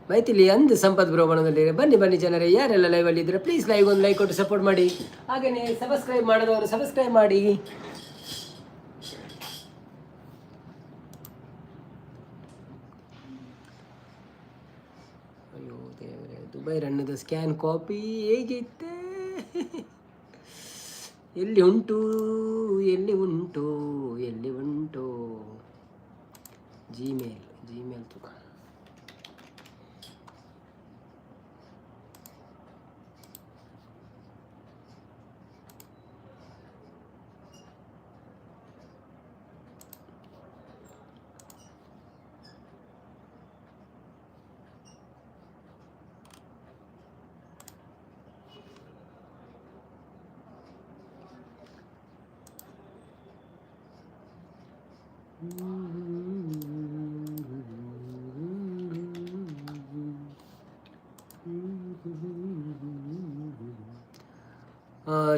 ಮೈಥಿಲಿ ಅಂದ್ ಸಂಪತ್ ಬ್ರೋ ಪನೊಂದುಲ್ಲೆರ್. ಬನ್ನಿ ಬನ್ನಿ ಜನರೇ, ಯಾರೆಲ್ಲ ಲೈವ್ ಅಲ್ಲಿ ಇದ್ರೆ ಪ್ಲೀಸ್ ಲೈವ್ ಒಂದು ಲೈಕ್ ಕೊಟ್ಟು ಸಪೋರ್ಟ್ ಮಾಡಿ. ಹಾಗೆಯೇ ಸಬ್ಸ್ಕ್ರೈಬ್ ಮಾಡದವರು ಸಬ್ಸ್ಕ್ರೈಬ್ ಮಾಡಿ. ಅಯ್ಯೋ ದೇವರೇ, ದುಬೈ ರಣ್ಣದ ಸ್ಕ್ಯಾನ್ ಕಾಪಿ ಹೇಗಿತ್ತೆ? ಎಲ್ಲಿ ಉಂಟು, ಎಲ್ಲಿ ಉಂಟು, ಎಲ್ಲಿ ಉಂಟು? Gmail, Gmail ತುಕ.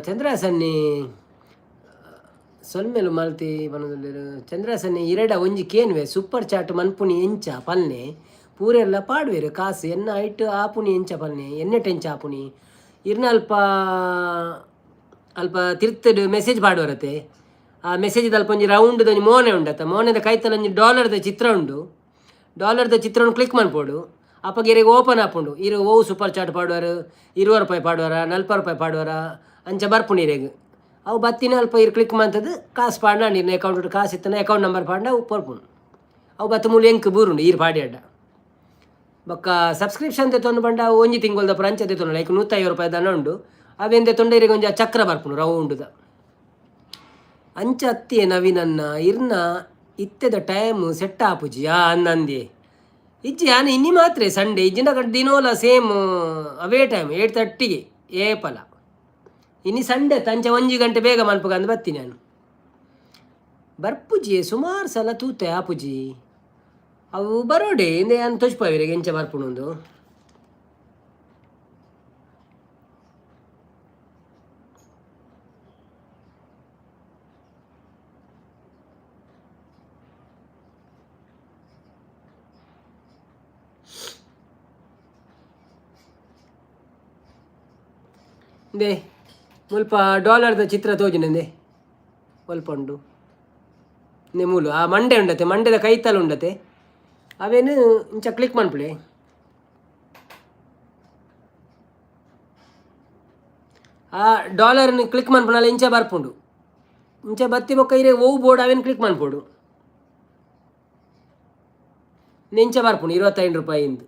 ಚಂದ್ರ ಸನ್ನಿ ಸೊಲ್ಮೆಲು ಮಲ್ತಿ ಪನೊಂದುಲ್ಲೆರ್. ಚಂದ್ರ ಸನ್ನಿ ಇರೆಡ ಒಂಜಿ ಕೇನ್ವೆ, ಸೂಪರ್ ಚಾಟ್ ಮನ್ಪುನಿ ಎಂಚ ಪಲ್ನೆ? ಪೂರೆಲ್ಲ ಪಾಡ್ವೆರ್ ಕಾಸು ಎನ್ನ ಐಟ್ ಆಪುನಿ ಎಂಚ ಪಲ್ನೆ? ಎನ್ನೆಟ್ ಎಂಚ ಆಪುನಿ? ಇರ್ನ ಅಲ್ಪ ಅಲ್ಪ ತಿರ್ತಡ್ ಮೆಸೇಜ್ ಪಾಡುವರತೆ. ಆ ಮೆಸೇಜ್ ಅಲ್ಪ ಒಂಜಿ ರೌಂಡ್ ಒಂಜಿ ಮೋನೆ ಉಂಡತ್ತ, ಮೋನೆದ ಕೈತಲ್ ಒಂಜಿ ಡಾಲರ್ದ ಚಿತ್ರ ಉಂಡು. ಡಾಲರ್ದ ಚಿತ್ರವನ್ನು ಕ್ಲಿಕ್ ಮನ್ಪೊಡು. ಅಪಗ ಇರೆಗ್ ಓಪನ್ ಆಪುಂಡು. ಇರು ಓವು ಸೂಪರ್ ಚಾಟ್ ಪಾಡುವರು, 20 ರೂಪಾಯಿ ಪಾಡುವರ, 40 ರೂಪಾಯಿ ಪಾಡುವರ, ಅಂಚ ಬರ್ಪುಂಡು ಇರೆಗ್. ಅವು ಬತ್ತಿನ ಅಲ್ಪ ಇರು ಕ್ಲಿಕ್ ಮಂತದ್ದು ಕಾಸು ಪಾಡ್ನ ಇರ್ನ ಅಕೌಂಟ್ ಕಾಸು ಇತ್ತನ ಅಕೌಂಟ್ ನಂಬರ್ ಪಾಡ್ನ ಅವು ಪೋರ್ಪುಂಡು. ಅವು ಬತ್ತು ಮೂಲು ಎಂಕ್ ಬೂರುಂಡು ಈರ್ ಪಾಡ್ಯಡ್ಡ. ಬೊಕ್ಕ ಸಬ್ಸ್ಕ್ರಿಪ್ಷನ್ ದೆತ್ತೊಂದು ಪಂಡ ಅವು ಒಂಜಿ ತಿಂಗೊಲ್ದ ಪುರ ಅಂಚ ದೆತ್ತೊಂಡು ಲೈಕ್ 150 ರೂಪಾಯಿ ದಾನ ಉಂಡು. ಅವೆನ್ ದೆತ್ತೊಂಡ ಇರೆಗ್ ಒಂಜಿ ಆ ಚಕ್ರ ಬರ್ಪುಂಡು ರೌಂಡುದ. ಅಂಚ ಅತ್ತಿಯೆ ನವೀನನ್ನ, ಇರ್ನ ಇತ್ತೆದ ಟೈಮ್ ಸೆಟ್ ಆಪುಜಿ. ಆ ಅಂದಂದೆ ಇಜ್ಜಿ, ಯಾನ್ ಇನ್ನಿ ಮಾತ್ರೆ ಸಂಡೇ ಇಜ್ಜಿಂಡ ದಿನೋಲ ಸೇಮ್ ಅವೇ ಟೈಮ್ 8:30ಗೆ ಏಪಲ. ಇನಿ ಸಂಡೆ ತಂಚ ಒಂಜಿ ಗಂಟೆ ಬೇಗ ಮನ್ಪುಗಂದು ಬತ್ತೀನಿ ನಾನು. ಬರ್ಪುಜಿ ಸುಮಾರು ಸಲ ತೂತೆ ಆಪುಜಿ. ಅವು ಬರೋಡೆ ಇಂದೆ ಯಾನ್ ತೋಜ್ಪಾವಿರೆಗ್ ಎಂಚ ಬರ್ಪುಂಡು. ಇಂದೆ ಮುಲ್ಪ ಡಾಲರ್ದ ಚಿತ್ರ ತೋಜುಂಡೆ ಒಲ್ಪ ಉಂಡು. ಇಂದೆ ಮೂಲು ಆ ಮಂಡೆ ಉಂಡತೆ, ಮಂಡೆದ ಕೈತಲ್ ಉಂಡತೆ, ಅವೇನು ಇಂಚ ಕ್ಲಿಕ್ ಮನ್ಪುಲೆ. ಆ ಡಾಲರ್ನ ಕ್ಲಿಕ್ ಮನ್ಪುನಲ್ಲ ಇಂಚ ಬರ್ಪುಂಡು. ಇಂಚ ಬತ್ತಿ ಬೊಕ್ಕ ಇರೆ ಒವು ಬೋರ್ಡ್ ಅವೇನು ಕ್ಲಿಕ್ ಮನ್ಪೊಡು. ಇಂಚ ಬರ್ಪುಂಡು 25 ರೂಪಾಯಿ ಇಂದು.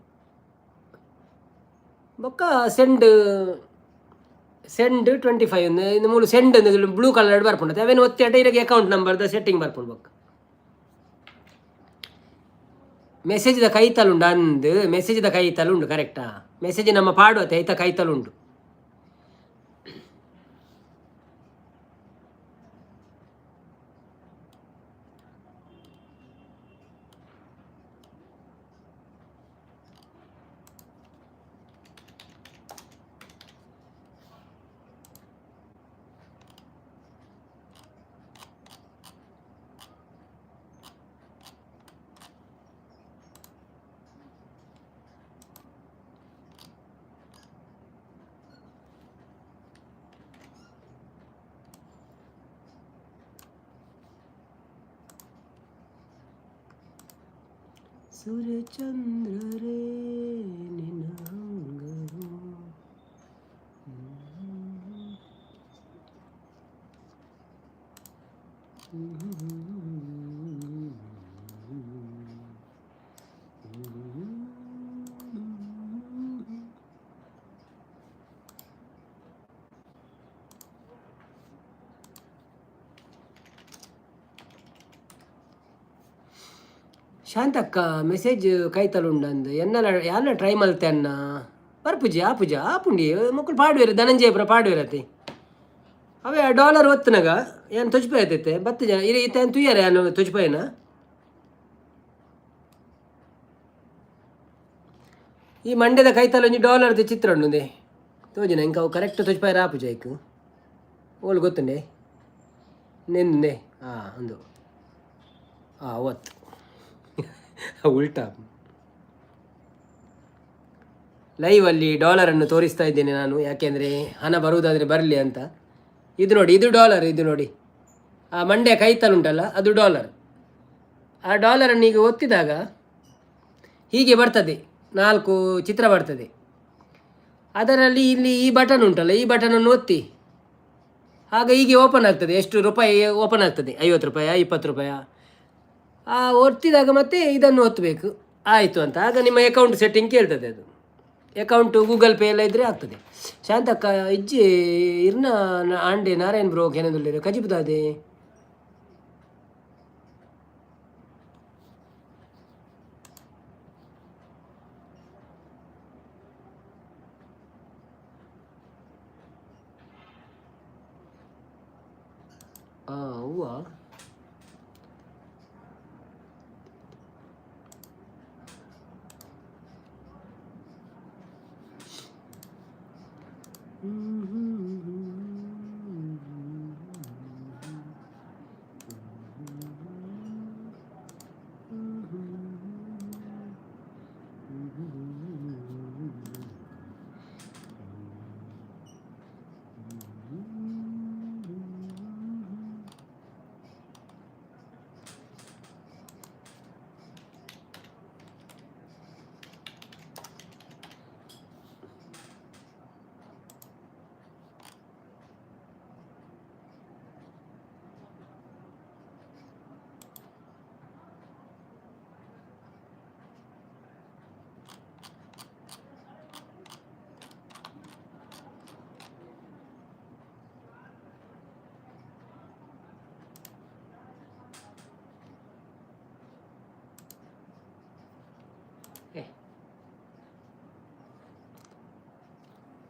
ಬೊಕ್ಕ ಸೆಂಡ್ ಸೆಂಡ್ 25 ಇಂದು ಮೂಲು ಸೆಂಡ್ ಬ್ಲೂ ಕಲರ್ ಬರ್ಪುಂಡು. ಅವೇನು ಒತ್ತಿ ಅಟ ಇರಗೆ ಅಕೌಂಟ್ ನಂಬರ್ದ ಸೆಟ್ಟಿಂಗ್ ಬರ್ಪುಂಡು. ಬೊಕ್ಕ ಮೆಸೇಜ್ದ ಕೈತಲ್ ಉಂಡು ಅಂದ್, ಮೆಸೇಜ್ದ ಕೈತಲ್ ಉಂಡು ಕರೆಕ್ಟಾ. ಮೆಸೇಜ್ ನಮ್ಮ ಪಾಡುವತೆ ಐತ ಕೈತಲ್ ಉಂಡು. ಸೂರ್ಯಚಂದ್ರರೇ ನಿನ್ನ ಅಂಗವು. ಶಾಂತಕ್ಕ ಮೆಸೇಜ್ ಕೈತಲುಂಡಂದು ಎನ್ನಲ ಯಾನ ಟ್ರೈ ಮಲ್ತೆ ಅನ್ನ ಬರ್ಪುಜಿ ಆಪುಜಿ ಆಪುಂಡಿ ಮಕ್ಕಳು ಪಾಡುವೆರು ಧನಂಜಯಪುರ ಪಾಡುವೆರತಿ ಅವೇ ಆ ಡಾಲರ್ ಒತ್ತುನಗ ಏನು ತೊಜ್ಪಾಯ ಆತೈತೆ ಬತ್ತು ಜನ ಇರೆ ಈತ ಏನು ತುಯ್ಯಾರ ಏನು ತೊಜ್ಪಾಯನ. ಈ ಮಂಡ್ಯದ ಕೈತಲ ಒಂಜಿ ಡಾಲರ್ದ ಚಿತ್ರ ಉಂಡುಂದೆ ತೋಜಿನ ಇಂಕ ಅವು ಕರೆಕ್ಟ್ ತೊಜ್ಪಾಯರ ಆಪುಜ ಐಕ್ ಓಲು ಗೊತ್ತುಂಡೆ ನೆಂದೆ ಹಾಂ ಒಂದು ಹಾಂ ಒತ್ತು ಉಲ್ಟಾ. ಲೈವಲ್ಲಿ ಡಾಲರನ್ನು ತೋರಿಸ್ತಾ ಇದ್ದೇನೆ ನಾನು, ಯಾಕೆಂದರೆ ಹಣ ಬರುವುದಾದರೆ ಬರಲಿ ಅಂತ. ಇದು ನೋಡಿ, ಇದು ಡಾಲರ್. ಇದು ನೋಡಿ, ಆ ಮಂಡ್ಯ ಕೈತಲ್ ಉಂಟಲ್ಲ, ಅದು ಡಾಲರ್. ಆ ಡಾಲರನ್ನು ಈಗ ಒತ್ತಿದಾಗ ಹೀಗೆ ಬರ್ತದೆ, ನಾಲ್ಕು ಚಿತ್ರ ಬರ್ತದೆ. ಅದರಲ್ಲಿ ಇಲ್ಲಿ ಈ ಬಟನ್ ಉಂಟಲ್ಲ, ಈ ಬಟನನ್ನು ಒತ್ತಿ. ಆಗ ಹೀಗೆ ಓಪನ್ ಆಗ್ತದೆ. ಎಷ್ಟು ರೂಪಾಯಿ ಓಪನ್ ಆಗ್ತದೆ, 50 ರೂಪಾಯ, 20 ರೂಪಾಯ. ಆ ಒತ್ತಿದಾಗ ಮತ್ತೆ ಇದನ್ನು ಒತ್ತಬೇಕು, ಆಯಿತು ಅಂತ. ಆಗ ನಿಮ್ಮ ಅಕೌಂಟ್ ಸೆಟ್ಟಿಂಗ್ ಕೇಳ್ತದೆ. ಅದು ಅಕೌಂಟು ಗೂಗಲ್ ಪೇ ಎಲ್ಲ ಇದ್ದರೆ ಆಗ್ತದೆ. ಶಾಂತಕ್ಕ ಇಜ್ಜಿ ಇರ್ನ ಆಂಡೆ ನಾರಾಯಣ್ ಬ್ರೋ ಕೆನದುಲ್ಲೇರು ಕಜಿಪುದಾದೆ. ಹಾಂ ಹೂವ.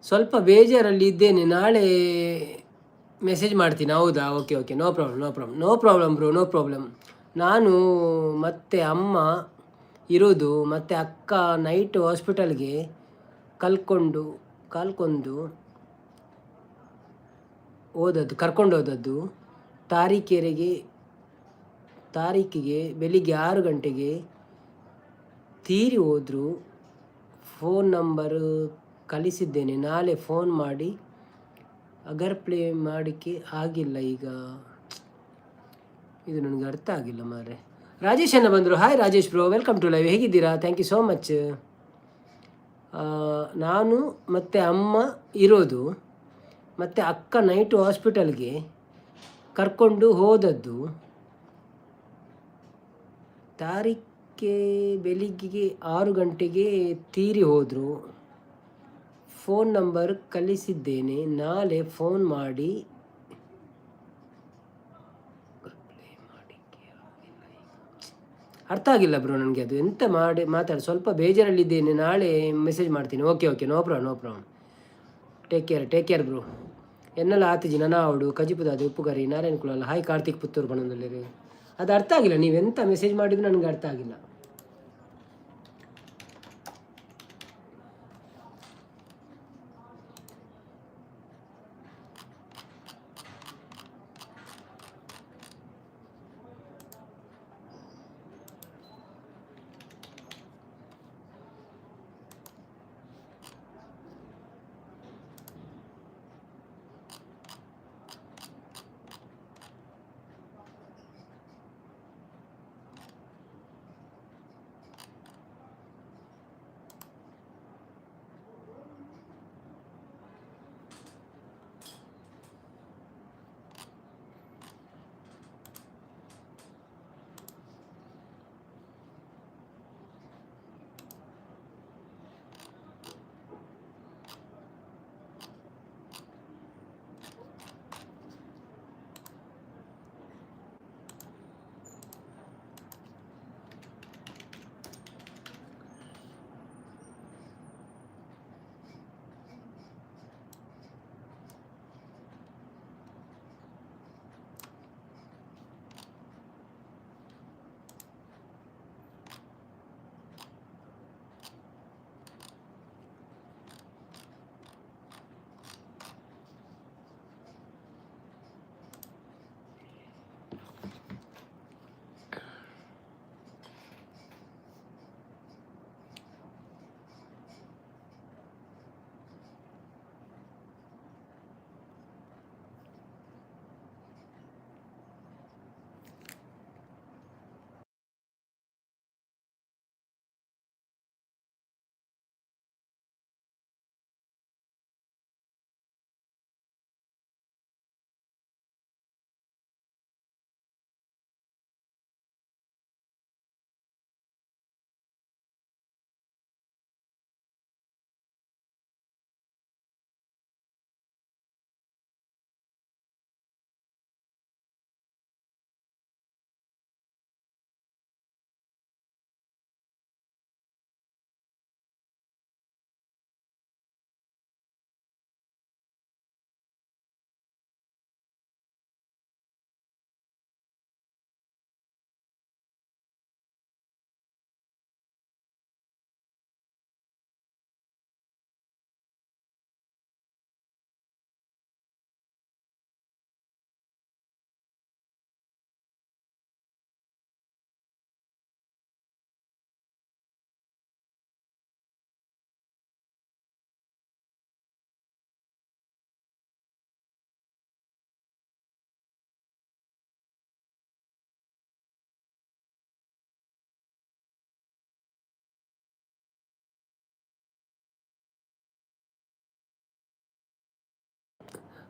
ಸ್ವಲ್ಪ ಬೇಜಾರಲ್ಲಿ ಇದ್ದೇನೆ, ನಾಳೆ ಮೆಸೇಜ್ ಮಾಡ್ತೀನಿ. ಹೌದಾ? Okay okay, no problem, no problem, no problem bro, no problem. ನಾನು ಮತ್ತು ಅಮ್ಮ ಇರೋದು, ಮತ್ತು ಅಕ್ಕ ನೈಟ್ ಹಾಸ್ಪಿಟಲ್ಗೆ ಕಲ್ಕೊಂಡು ಕಲ್ಕೊಂಡು ಹೋದದ್ದು, ಕರ್ಕೊಂಡು ಹೋದದ್ದು. ತಾರೀಕೆರೆಗೆ ತಾರೀಕಿಗೆ ಬೆಳಿಗ್ಗೆ 6 ಗಂಟೆಗೆ ತೀರಿ ಹೋದರು. ಫೋನ್ ನಂಬರು ಕಳಿಸಿದ್ದೇನೆ, ನಾಳೆ ಫೋನ್ ಮಾಡಿ. ಅಗರ್ ಪ್ಲೇ ಮಾಡಲಿಕ್ಕೆ ಆಗಿಲ್ಲ ಈಗ. ಇದು ನನಗೆ ಅರ್ಥ ಆಗಿಲ್ಲ ಮಾರೆ. ರಾಜೇಶ್ ಅಣ್ಣ ಬಂದರು. Hi Rajesh bro, welcome to live. ಹೇಗಿದ್ದೀರಾ? Thank you so much. ನಾನು ಮತ್ತು ಅಮ್ಮ ಇರೋದು, ಮತ್ತು ಅಕ್ಕ ನೈಟು ಹಾಸ್ಪಿಟಲ್ಗೆ ಕರ್ಕೊಂಡು ಹೋದದ್ದು. ತಾರೀಕೆ ಬೆಳಿಗ್ಗೆಗೆ 6 ಗಂಟೆಗೆ ತೀರಿ ಹೋದರು. ಫೋನ್ ನಂಬರ್ ಕಳಿಸಿದ್ದೇನೆ, ನಾಳೆ ಫೋನ್ ಮಾಡಿ. ರಿಪ್ಲೈ ಮಾಡಿಕ್ಕೆ ಆಗಿಲ್ಲ ಈಗ. ಅರ್ಥ ಆಗಿಲ್ಲ ಬ್ರೋ ನನಗೆ ಅದು ಎಂತ ಮಾಡಿ ಮಾತಾಡಿ. ಸ್ವಲ್ಪ ಬೇಜಾರಲ್ಲಿದ್ದೇನೆ, ನಾಳೆ ಮೆಸೇಜ್ ಮಾಡ್ತೀನಿ. Okay okay, no problem, no problem. Take care, take care bro. ಎನ್ನಲ ಆತಿಜಿ ನನ ಆವಡು ಕಜಿಪುದಾದ ಉಪ್ಪುಗರಿ ನಾರಾಯಣ ಕುಳಲ್ಲ. ಹಾಯ್ ಕಾರ್ತಿಕ್ ಪುತ್ತೂರು ಬಣ್ಣದಲ್ಲಿ. ಅದು ಅರ್ಥ ಆಗಿಲ್ಲ, ನೀವೆಂತ ಮೆಸೇಜ್ ಮಾಡಿದ್ರು ನನಗೆ ಅರ್ಥ ಆಗಿಲ್ಲ.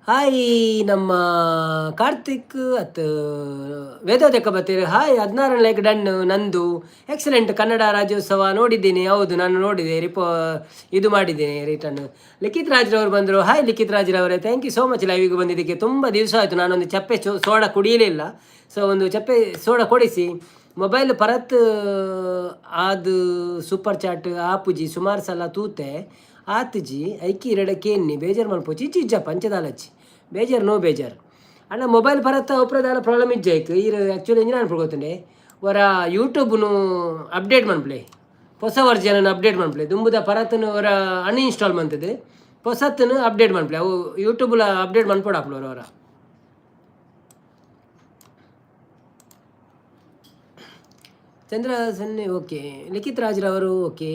ಹಾಯ್ ನಮ್ಮ ಕಾರ್ತಿಕ್ ಅತ್ ವೇದೋದಕ್ಕ ಬತ್ತೀರಿ. ಹಾಯ್, 16 ಲೈಕ್ ಡನ್ ನಂದು. ಎಕ್ಸಲೆಂಟ್. ಕನ್ನಡ ರಾಜ್ಯೋತ್ಸವ ನೋಡಿದ್ದೀನಿ. ಹೌದು, ನಾನು ನೋಡಿದೆ, ಇದು ಮಾಡಿದ್ದೇನೆ ರಿಟರ್ನ್. ಲಿಖಿತ್ ರಾಜ್ರವರು ಬಂದರು. ಹಾಯ್ ಲಿಖಿತ್ ರಾಜ್ರವರೇ, thank you so much ಲೈವಿಗೆ ಬಂದಿದ್ದಕ್ಕೆ. ತುಂಬ ದಿವಸ ಆಯಿತು, ನಾನೊಂದು ಚಪ್ಪೆ ಸೋಡಾ ಕುಡಿಯಲಿಲ್ಲ. ಸೊ ಒಂದು ಚಪ್ಪೆ ಸೋಡಾ ಕೊಡಿಸಿ. ಮೊಬೈಲ್ ಪರತ್ ಅದು ಸೂಪರ್ ಚಾಟ್ ಆಪುಜಿ. ಸುಮಾರು ಸಲ ತೂತೆ ಆತುಜಿ. ಐಕಿ ಇರಡ ಕೇನ್ನಿ ಬೇಜಾರು ಮಲ್ಪೊಚ್ಚಿ. ಇಜ್ಜಿ ಇಜ್ಜಪ್ಪ, ಅಂಚದಾಲಚ್ಚಿ ಬೇಜಾರು, ನೋ ಬೇಜಾರು ಅಣ್ಣ. ಮೊಬೈಲ್ ಪರತ್ತ ಒಪ್ರದಾಲ ಪ್ರಾಬ್ಲಮ್ ಇಜ್ಜಾಯ್ತು. ಈರ್ ಆ್ಯಕ್ಚುಲಿ ಎಂಜಿನ ಅನ್ಪು ವರ ಯೂಟ್ಯೂಬ್ನು ಅಪ್ಡೇಟ್ ಮನ್ಪ್ಲೆ, ಹೊಸ ವರ್ಜನ್ ಅಪ್ಡೇಟ್ ಮನ್ಪ್ಲೆ. ದುಂಬುದ ಪರತನು ವರ ಅನ್ಇನ್ಸ್ಟಾಲ್ ಮಂತದೆ, ಹೊಸತನು ಅಪ್ಡೇಟ್ ಮನ್ಪ್ಲೆ. ಅವು ಯೂಟ್ಯೂಬ್ಲ ಅಪ್ಡೇಟ್ ಮನ್ಪೊಡಾಪ್ಲ ಅವರ. ಚಂದ್ರ ಸನ್ನೆ ಓಕೆ. ಲಿಖಿತ್ ರಾಜ್ರವರು ಓಕೆ.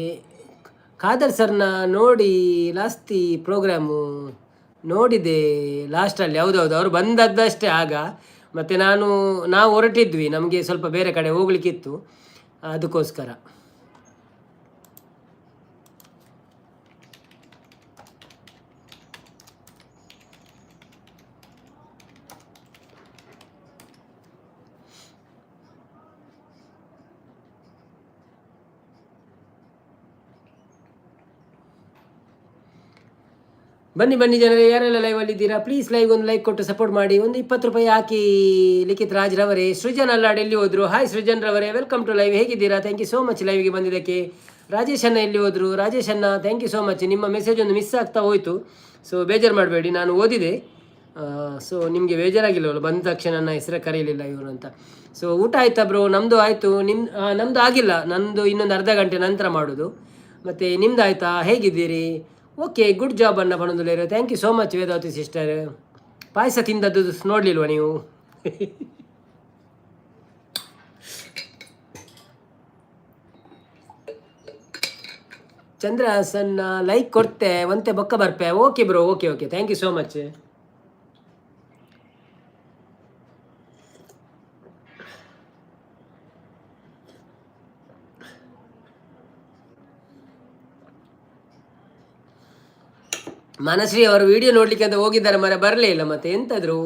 ಖಾದರ್ ಸರ್ನ ನೋಡಿ ಲಾಸ್ತಿ ಪ್ರೋಗ್ರಾಮು ನೋಡಿದೆ ಲಾಸ್ಟಲ್ಲಿ. ಹೌದೌದು, ಅವರು ಬಂದದ್ದಷ್ಟೇ ಆಗ. ಮತ್ತು ನಾವು ಹೊರಟಿದ್ವಿ, ನಮಗೆ ಸ್ವಲ್ಪ ಬೇರೆ ಕಡೆ ಹೋಗ್ಲಿಕ್ಕಿತ್ತು, ಅದಕ್ಕೋಸ್ಕರ. ಬನ್ನಿ ಬನ್ನಿ ಜನರೇ, ಯಾರೆಲ್ಲ ಲೈವಲ್ಲಿ ಇದ್ದೀರಾ, ಪ್ಲೀಸ್ ಲೈವ್ ಒಂದು ಲೈಕ್ ಕೊಟ್ಟು ಸಪೋರ್ಟ್ ಮಾಡಿ. ಒಂದು 20 ರೂಪಾಯಿ ಹಾಕಿ ಲಿಖಿತ್ ರಾಜ್ ರವರೇ. ಸೃಜನ್ ಅಲ್ಲಾಡ್ ಎಲ್ಲಿ ಹೋದ್ರು? ಹಾಯ್ ಸೃಜನ್ ರವರೇ, welcome to live. ಹೇಗಿದ್ದೀರಾ? Thank you so much ಲೈವ್ಗೆ ಬಂದಿದ್ದಕ್ಕೆ. ರಾಜೇಶ್ ಅಣ್ಣ ಎಲ್ಲಿ ಹೋದ್ರು? ರಾಜೇಶ್ ಅಣ್ಣ, thank you so much. ನಿಮ್ಮ ಮೆಸೇಜ್ ಒಂದು ಮಿಸ್ ಆಗ್ತಾ ಹೋಯಿತು, ಸೊ ಬೇಜಾರು ಮಾಡಬೇಡಿ, ನಾನು ಓದಿದೆ. ಸೊ ನಿಮಗೆ ಬೇಜಾರಾಗಿಲ್ಲವಲ್ಲ, ಬಂದ ತಕ್ಷಣ ನನ್ನ ಹೆಸರು ಕರೀಲಿಲ್ಲ ಇವರು ಅಂತ. ಸೊ ಊಟ ಆಯ್ತಾ ಬ್ರೋ? ನಮ್ಮದು ಆಯಿತು. ನಮ್ಮದು ಆಗಿಲ್ಲ, ನಮ್ಮದು ಇನ್ನೊಂದು ಅರ್ಧ ಗಂಟೆ ನಂತರ ಮಾಡೋದು. ಮತ್ತು ನಿಮ್ದು ಆಯಿತಾ? ಹೇಗಿದ್ದೀರಿ? ಓಕೆ, ಗುಡ್ ಜಾಬ್ ಅನ್ನ ಪಣಂದುಲೇರು. Thank you so much Vedavathi sister. Payasa ತಿಂದದ್ದು ನೋಡಲಿಲ್ವ ನೀವು? ಚಂದ್ರ ಸನ್ನ ಲೈಕ್ ಕೊಡ್ತೆ ಒಂತೆ ಬೊಕ್ಕ ಬರ್ಪೆ. Okay bro, okay okay, thank you so much. Manashree ಅವರು ವಿಡಿಯೋ ನೋಡ್ಲಿಕ್ಕೆ ಅಂತ ಹೋಗಿದ್ದಾರೆ ಮರ, ಬರಲೇ ಇಲ್ಲ ಮತ್ತೆ. ಎಂತಾದ್ರು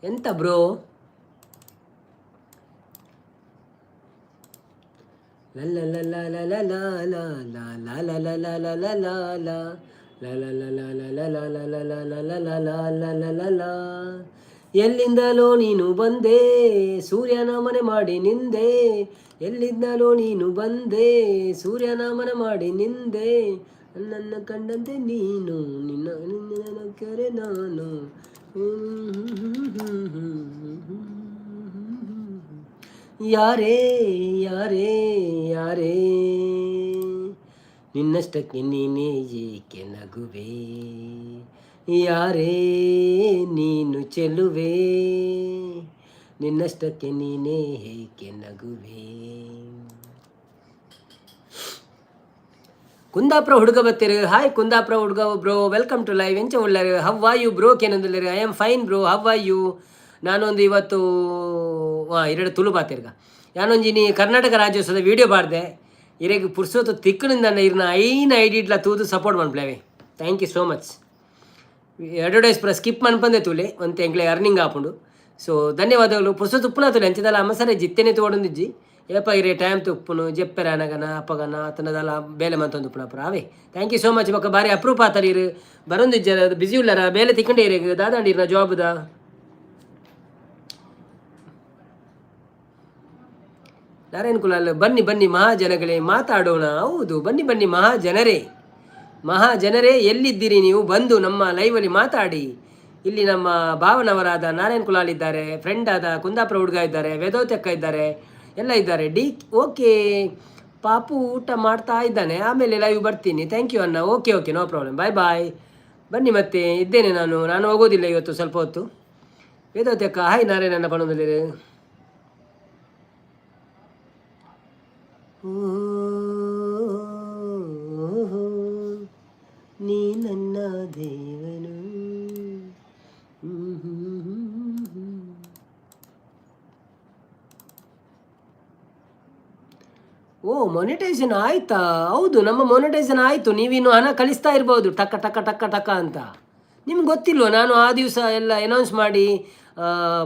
ಎಂತ ಬ್ರೋ? ಎಲ್ಲಿಂದಲೋ ನೀನು ಬಂದೆ, ಸೂರ್ಯನ ಮನೆ ಮಾಡಿ ನಿಂದೆ. ಎಲ್ಲಿಂದಲೋ ನೀನು ಬಂದೆ, ಸೂರ್ಯನ ಮನೆ ಮಾಡಿ ನಿಂದೆ. ನನ್ನ ಕಂಡಂತೆ ನೀನು, ನಿನ್ನ ನಿನ್ನ ಕರೆ ನಾನು. ಯಾರೇ ಯಾರೇ ಯಾರೇ, ನಿನ್ನಷ್ಟಕ್ಕೆ ನೀನೇ ಏಕೆ ನಗುವೆ? ಯಾರೇ ನೀನು ಚೆಲುವೆ, ನಿನ್ನಷ್ಟಕ್ಕೆ ನೀನೇ ಏಕೆ ನಗುವೆ? ಕುಂದಾಪುರ ಹುಡುಗ ಬತ್ತೀರಿ. ಹಾಯ್ ಕುಂದಾಪುರ ಹುಡುಗ ಬ್ರೋ, welcome to live. ಎಂಚ ಉಳ್ಳಾರು? How are you bro ಕೇನಂದುಲ್ಲೇರು. I am fine bro, how are you? ನಾನೊಂದು ಇವತ್ತು ಎರಡು ತುಳು ಬಾತಿರ್ಗ. ಯಾನೊಂಜಿ ನೀ ಕರ್ನಾಟಕ ರಾಜ್ಯೋತ್ಸವದ ವೀಡಿಯೋ ಬಾರ್ದೆ. ಇರೆಗ್ ಪುರ್ಸೊತ್ತು ತಿಕ್ಕುನಿಂದ ಇರ್ನ ಐನ ಐಡಿಟ್ಲ ತೂದು ಸಪೋರ್ಟ್ ಮನ್ಪ್ಲೇವೆ. Thank you so much. Advertise ಪೂರ ಸ್ಕಿಪ್ ಮನ್ಪಂದೆ ತೂಲೆ, ಒಂತೆ ಎಂಕ್ಲೆ ಅರ್ನಿಂಗ್ ಆಪುಂಡು. ಸೊ ಧನ್ಯವಾದಗಳು. ಪುರ್ಸೊತ್ತು ಉಪ್ಪುನ ತೂಲೆ, ಅಂಚದಲ್ಲ ಅಮಸರೆ ಜಿತ್ತೆನೆ ತೋಡೊಂದಿಜ್ಜಿ. ಏಪ ಇರೆ ಟೈಮ್ ತುಪ್ಪುನು ಜೆಪ್ಪೆರ ಅನಗನ ಅಪ್ಪಗನ ಆತನದಲ್ಲ ಬೇಲೆ ಮಂತೊಂದು ಉಪ್ಪುನ ಅವೇ. Thank you so much. ಬೊಕ್ಕ ಬಾರಿ ಅಪ್ರೂಪ್ ಆತರ್ ಇರು, ಬರೊಂದಿಜ್ಜರ, ಬಿಸಿ ಉಲ್ಲರ, ಬೇಲೆ ತಿಕ್ಕಂಡೆ ಇರೆಗ್ ದಾದಾಂಡಿರ್ನ ಜಾಬ್ದ. ನಾರಾಯಣ್ ಕುಲಾಲ್, ಬನ್ನಿ ಬನ್ನಿ ಮಹಾಜನಗಳೇ ಮಾತಾಡೋಣ. ಹೌದು, ಬನ್ನಿ ಬನ್ನಿ ಮಹಾಜನರೇ, ಮಹಾಜನರೇ ಎಲ್ಲಿದ್ದೀರಿ ನೀವು? ಬಂದು ನಮ್ಮ ಲೈವಲ್ಲಿ ಮಾತಾಡಿ. ಇಲ್ಲಿ ನಮ್ಮ ಭಾವನವರಾದ ನಾರಾಯಣ್ ಕುಲಾಲ್ ಇದ್ದಾರೆ, ಫ್ರೆಂಡ್ ಆದ ಕುಂದಾಪುರ ಹುಡುಗ ಇದ್ದಾರೆ, ವೇದವತಿ ಅಕ್ಕ ಇದ್ದಾರೆ, ಎಲ್ಲ ಇದ್ದಾರೆ. ಡಿ ಓಕೆ, ಪಾಪು ಊಟ ಮಾಡ್ತಾ ಇದ್ದಾನೆ, ಆಮೇಲೆ ಲೈವ್ ಬರ್ತೀನಿ. Thank you ಅಣ್ಣ. Okay okay, no problem, bye bye. ಬನ್ನಿ ಮತ್ತೆ, ಇದ್ದೇನೆ ನಾನು, ನಾನು ಹೋಗೋದಿಲ್ಲ ಇವತ್ತು ಸ್ವಲ್ಪ ಹೊತ್ತು. ವೇದವತಿ ಅಕ್ಕ ಹಾಯ್. ನಾರಾಯಣ ಪಣದಲ್ಲಿ ನೀ ನನ್ನ ದೇವನು. ಓ, ಮೊನಿಟೈಸೇಷನ್ ಆಯ್ತಾ? ಹೌದು, ನಮ್ಮ ಮೊನಿಟೈಸೇಷನ್ ಆಯಿತು. ನೀವಿನ್ನು ಹಣ ಕಳಿಸ್ತಾ ಇರ್ಬೋದು ಟಕ ಟಕ ಟಕ ಟಕ ಅಂತ. ನಿಮ್ಗೆ ಗೊತ್ತಿಲ್ವ? ನಾನು ಆ ದಿವಸ ಎಲ್ಲ ಅನೌನ್ಸ್ ಮಾಡಿ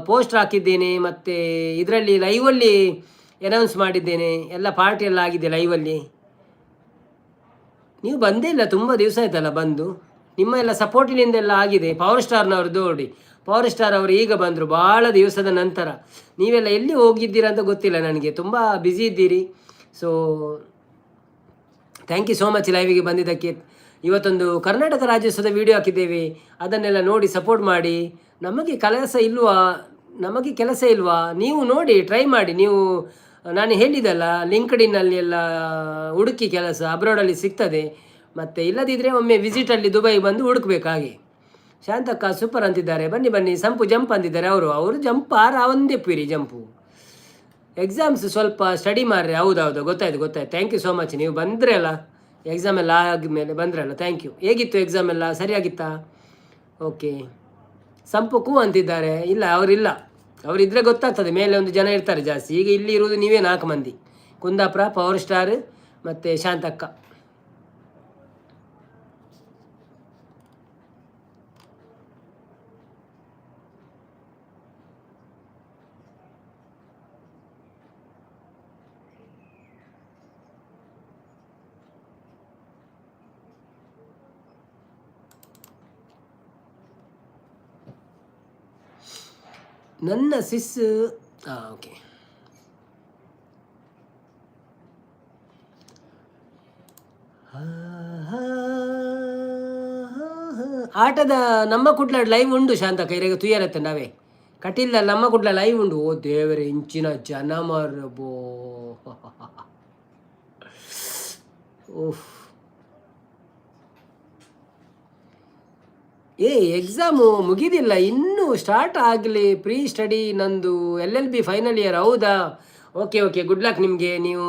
ಪೋಸ್ಟ್ ಹಾಕಿದ್ದೇನೆ, ಮತ್ತು ಇದರಲ್ಲಿ ಲೈವಲ್ಲಿ ಅನೌನ್ಸ್ ಮಾಡಿದ್ದೇನೆ. ಎಲ್ಲ ಪಾರ್ಟಿ ಎಲ್ಲ ಆಗಿದೆ ಲೈವಲ್ಲಿ. ನೀವು ಬಂದೇ ಇಲ್ಲ, ತುಂಬ ದಿವಸ ಆಯ್ತಲ್ಲ ಬಂದು. ನಿಮ್ಮ ಎಲ್ಲ ಸಪೋರ್ಟಿನಿಂದ ಎಲ್ಲ ಆಗಿದೆ. ಪವರ್ ಸ್ಟಾರ್ನವ್ರದ್ದು ನೋಡಿ, ಪವರ್ ಸ್ಟಾರ್ ಅವರು ಈಗ ಬಂದರು ಭಾಳ ದಿವಸದ ನಂತರ. ನೀವೆಲ್ಲ ಎಲ್ಲಿ ಹೋಗಿದ್ದೀರಾ ಅಂತ ಗೊತ್ತಿಲ್ಲ ನನಗೆ, ತುಂಬ ಬ್ಯುಸಿ ಇದ್ದೀರಿ. So thank you so much ಲೈವಿಗೆ ಬಂದಿದ್ದಕ್ಕೆ. ಇವತ್ತೊಂದು ಕರ್ನಾಟಕ ರಾಜ್ಯೋತ್ಸವದ ವಿಡಿಯೋ ಹಾಕಿದ್ದೇವೆ, ಅದನ್ನೆಲ್ಲ ನೋಡಿ ಸಪೋರ್ಟ್ ಮಾಡಿ. ನಮಗೆ ಕೆಲಸ ಇಲ್ವಾ? ನಮಗೆ ಕೆಲಸ ಇಲ್ವಾ? ನೀವು ನೋಡಿ, ಟ್ರೈ ಮಾಡಿ. ನೀವು, ನಾನು ಹೇಳಿದಲ್ಲ, ಲಿಂಕ್ಡಿನಲ್ಲಿ ಎಲ್ಲ ಹುಡುಕಿ, ಕೆಲಸ ಅಬ್ರಾಡಲ್ಲಿ ಸಿಗ್ತದೆ. ಮತ್ತು ಇಲ್ಲದಿದ್ದರೆ ಒಮ್ಮೆ ವಿಸಿಟಲ್ಲಿ ದುಬೈ ಬಂದು ಹುಡುಕ್ಬೇಕು ಹಾಗೆ. ಶಾಂತಕ್ಕ ಸೂಪರ್ ಅಂತಿದ್ದಾರೆ. ಬನ್ನಿ ಬನ್ನಿ. ಸಂಪು ಜಂಪ್ ಅಂತಿದ್ದಾರೆ ಅವರು. ಅವರು ಜಂಪ್ ಆರ ಒಂದೇ ಪೀರಿ ಜಂಪು. ಎಕ್ಸಾಮ್ಸ್ ಸ್ವಲ್ಪ ಸ್ಟಡಿ ಮಾಡ್ರಿ. ಹೌದೌದು, ಗೊತ್ತಾಯ್ತು ಗೊತ್ತಾಯ್ತು. Thank you so much. ನೀವು ಬಂದರೆ ಅಲ್ಲ, ಎಕ್ಸಾಮ್ ಎಲ್ಲ ಆದಮೇಲೆ ಬಂದ್ರಲ್ಲ, thank you. ಹೇಗಿತ್ತು ಎಕ್ಸಾಮ್ ಎಲ್ಲ? ಸರಿಯಾಗಿತ್ತಾ? ಓಕೆ. ಸಂಪು ಕೂ ಅಂತಿದ್ದಾರೆ. ಇಲ್ಲ, ಅವರಿಲ್ಲ. ಅವರಿದ್ದರೆ ಗೊತ್ತಾಗ್ತದೆ, ಮೇಲೆ ಒಂದು ಜನ ಇರ್ತಾರೆ ಜಾಸ್ತಿ. ಈಗ ಇಲ್ಲಿ ಇರುವುದು ನೀವೇ ನಾಲ್ಕು ಮಂದಿ: ಕುಂದಾಪುರ, ಪವರ್ ಸ್ಟಾರ್ ಮತ್ತು ಶಾಂತಕ್ಕ. ನನ್ನ ಸಿಸ್, ಹಾಂ, ಓಕೆ. ಆಟದ ನಮ್ಮ ಕುಡ್ಲ ಲೈವ್ ಉಂಡು ಶಾಂತಕ್ಕ. ಇರೆಗ ತುಯ್ಯರತ್ತೆ ನಾವೇ ಕಟೀಲ್ದ ನಮ್ಮ ಕುಡ್ಲ ಲೈವ್ ಉಂಡು. ಓ ದೇವರೇ, ಇಂಚಿನ ಜನ ಮಾರಬೋ. ಓಫ್. ಏ, ಎಕ್ಸಾಮು ಮುಗಿದಿಲ್ಲ, ಇನ್ನೂ ಸ್ಟಾರ್ಟ್ ಆಗಲಿ. ಪ್ರೀ ಸ್ಟಡಿ ನಂದು LLB final year. ಹೌದಾ? ಓಕೆ ಓಕೆ, ಗುಡ್ ಲಕ್ ನಿಮಗೆ. ನೀವು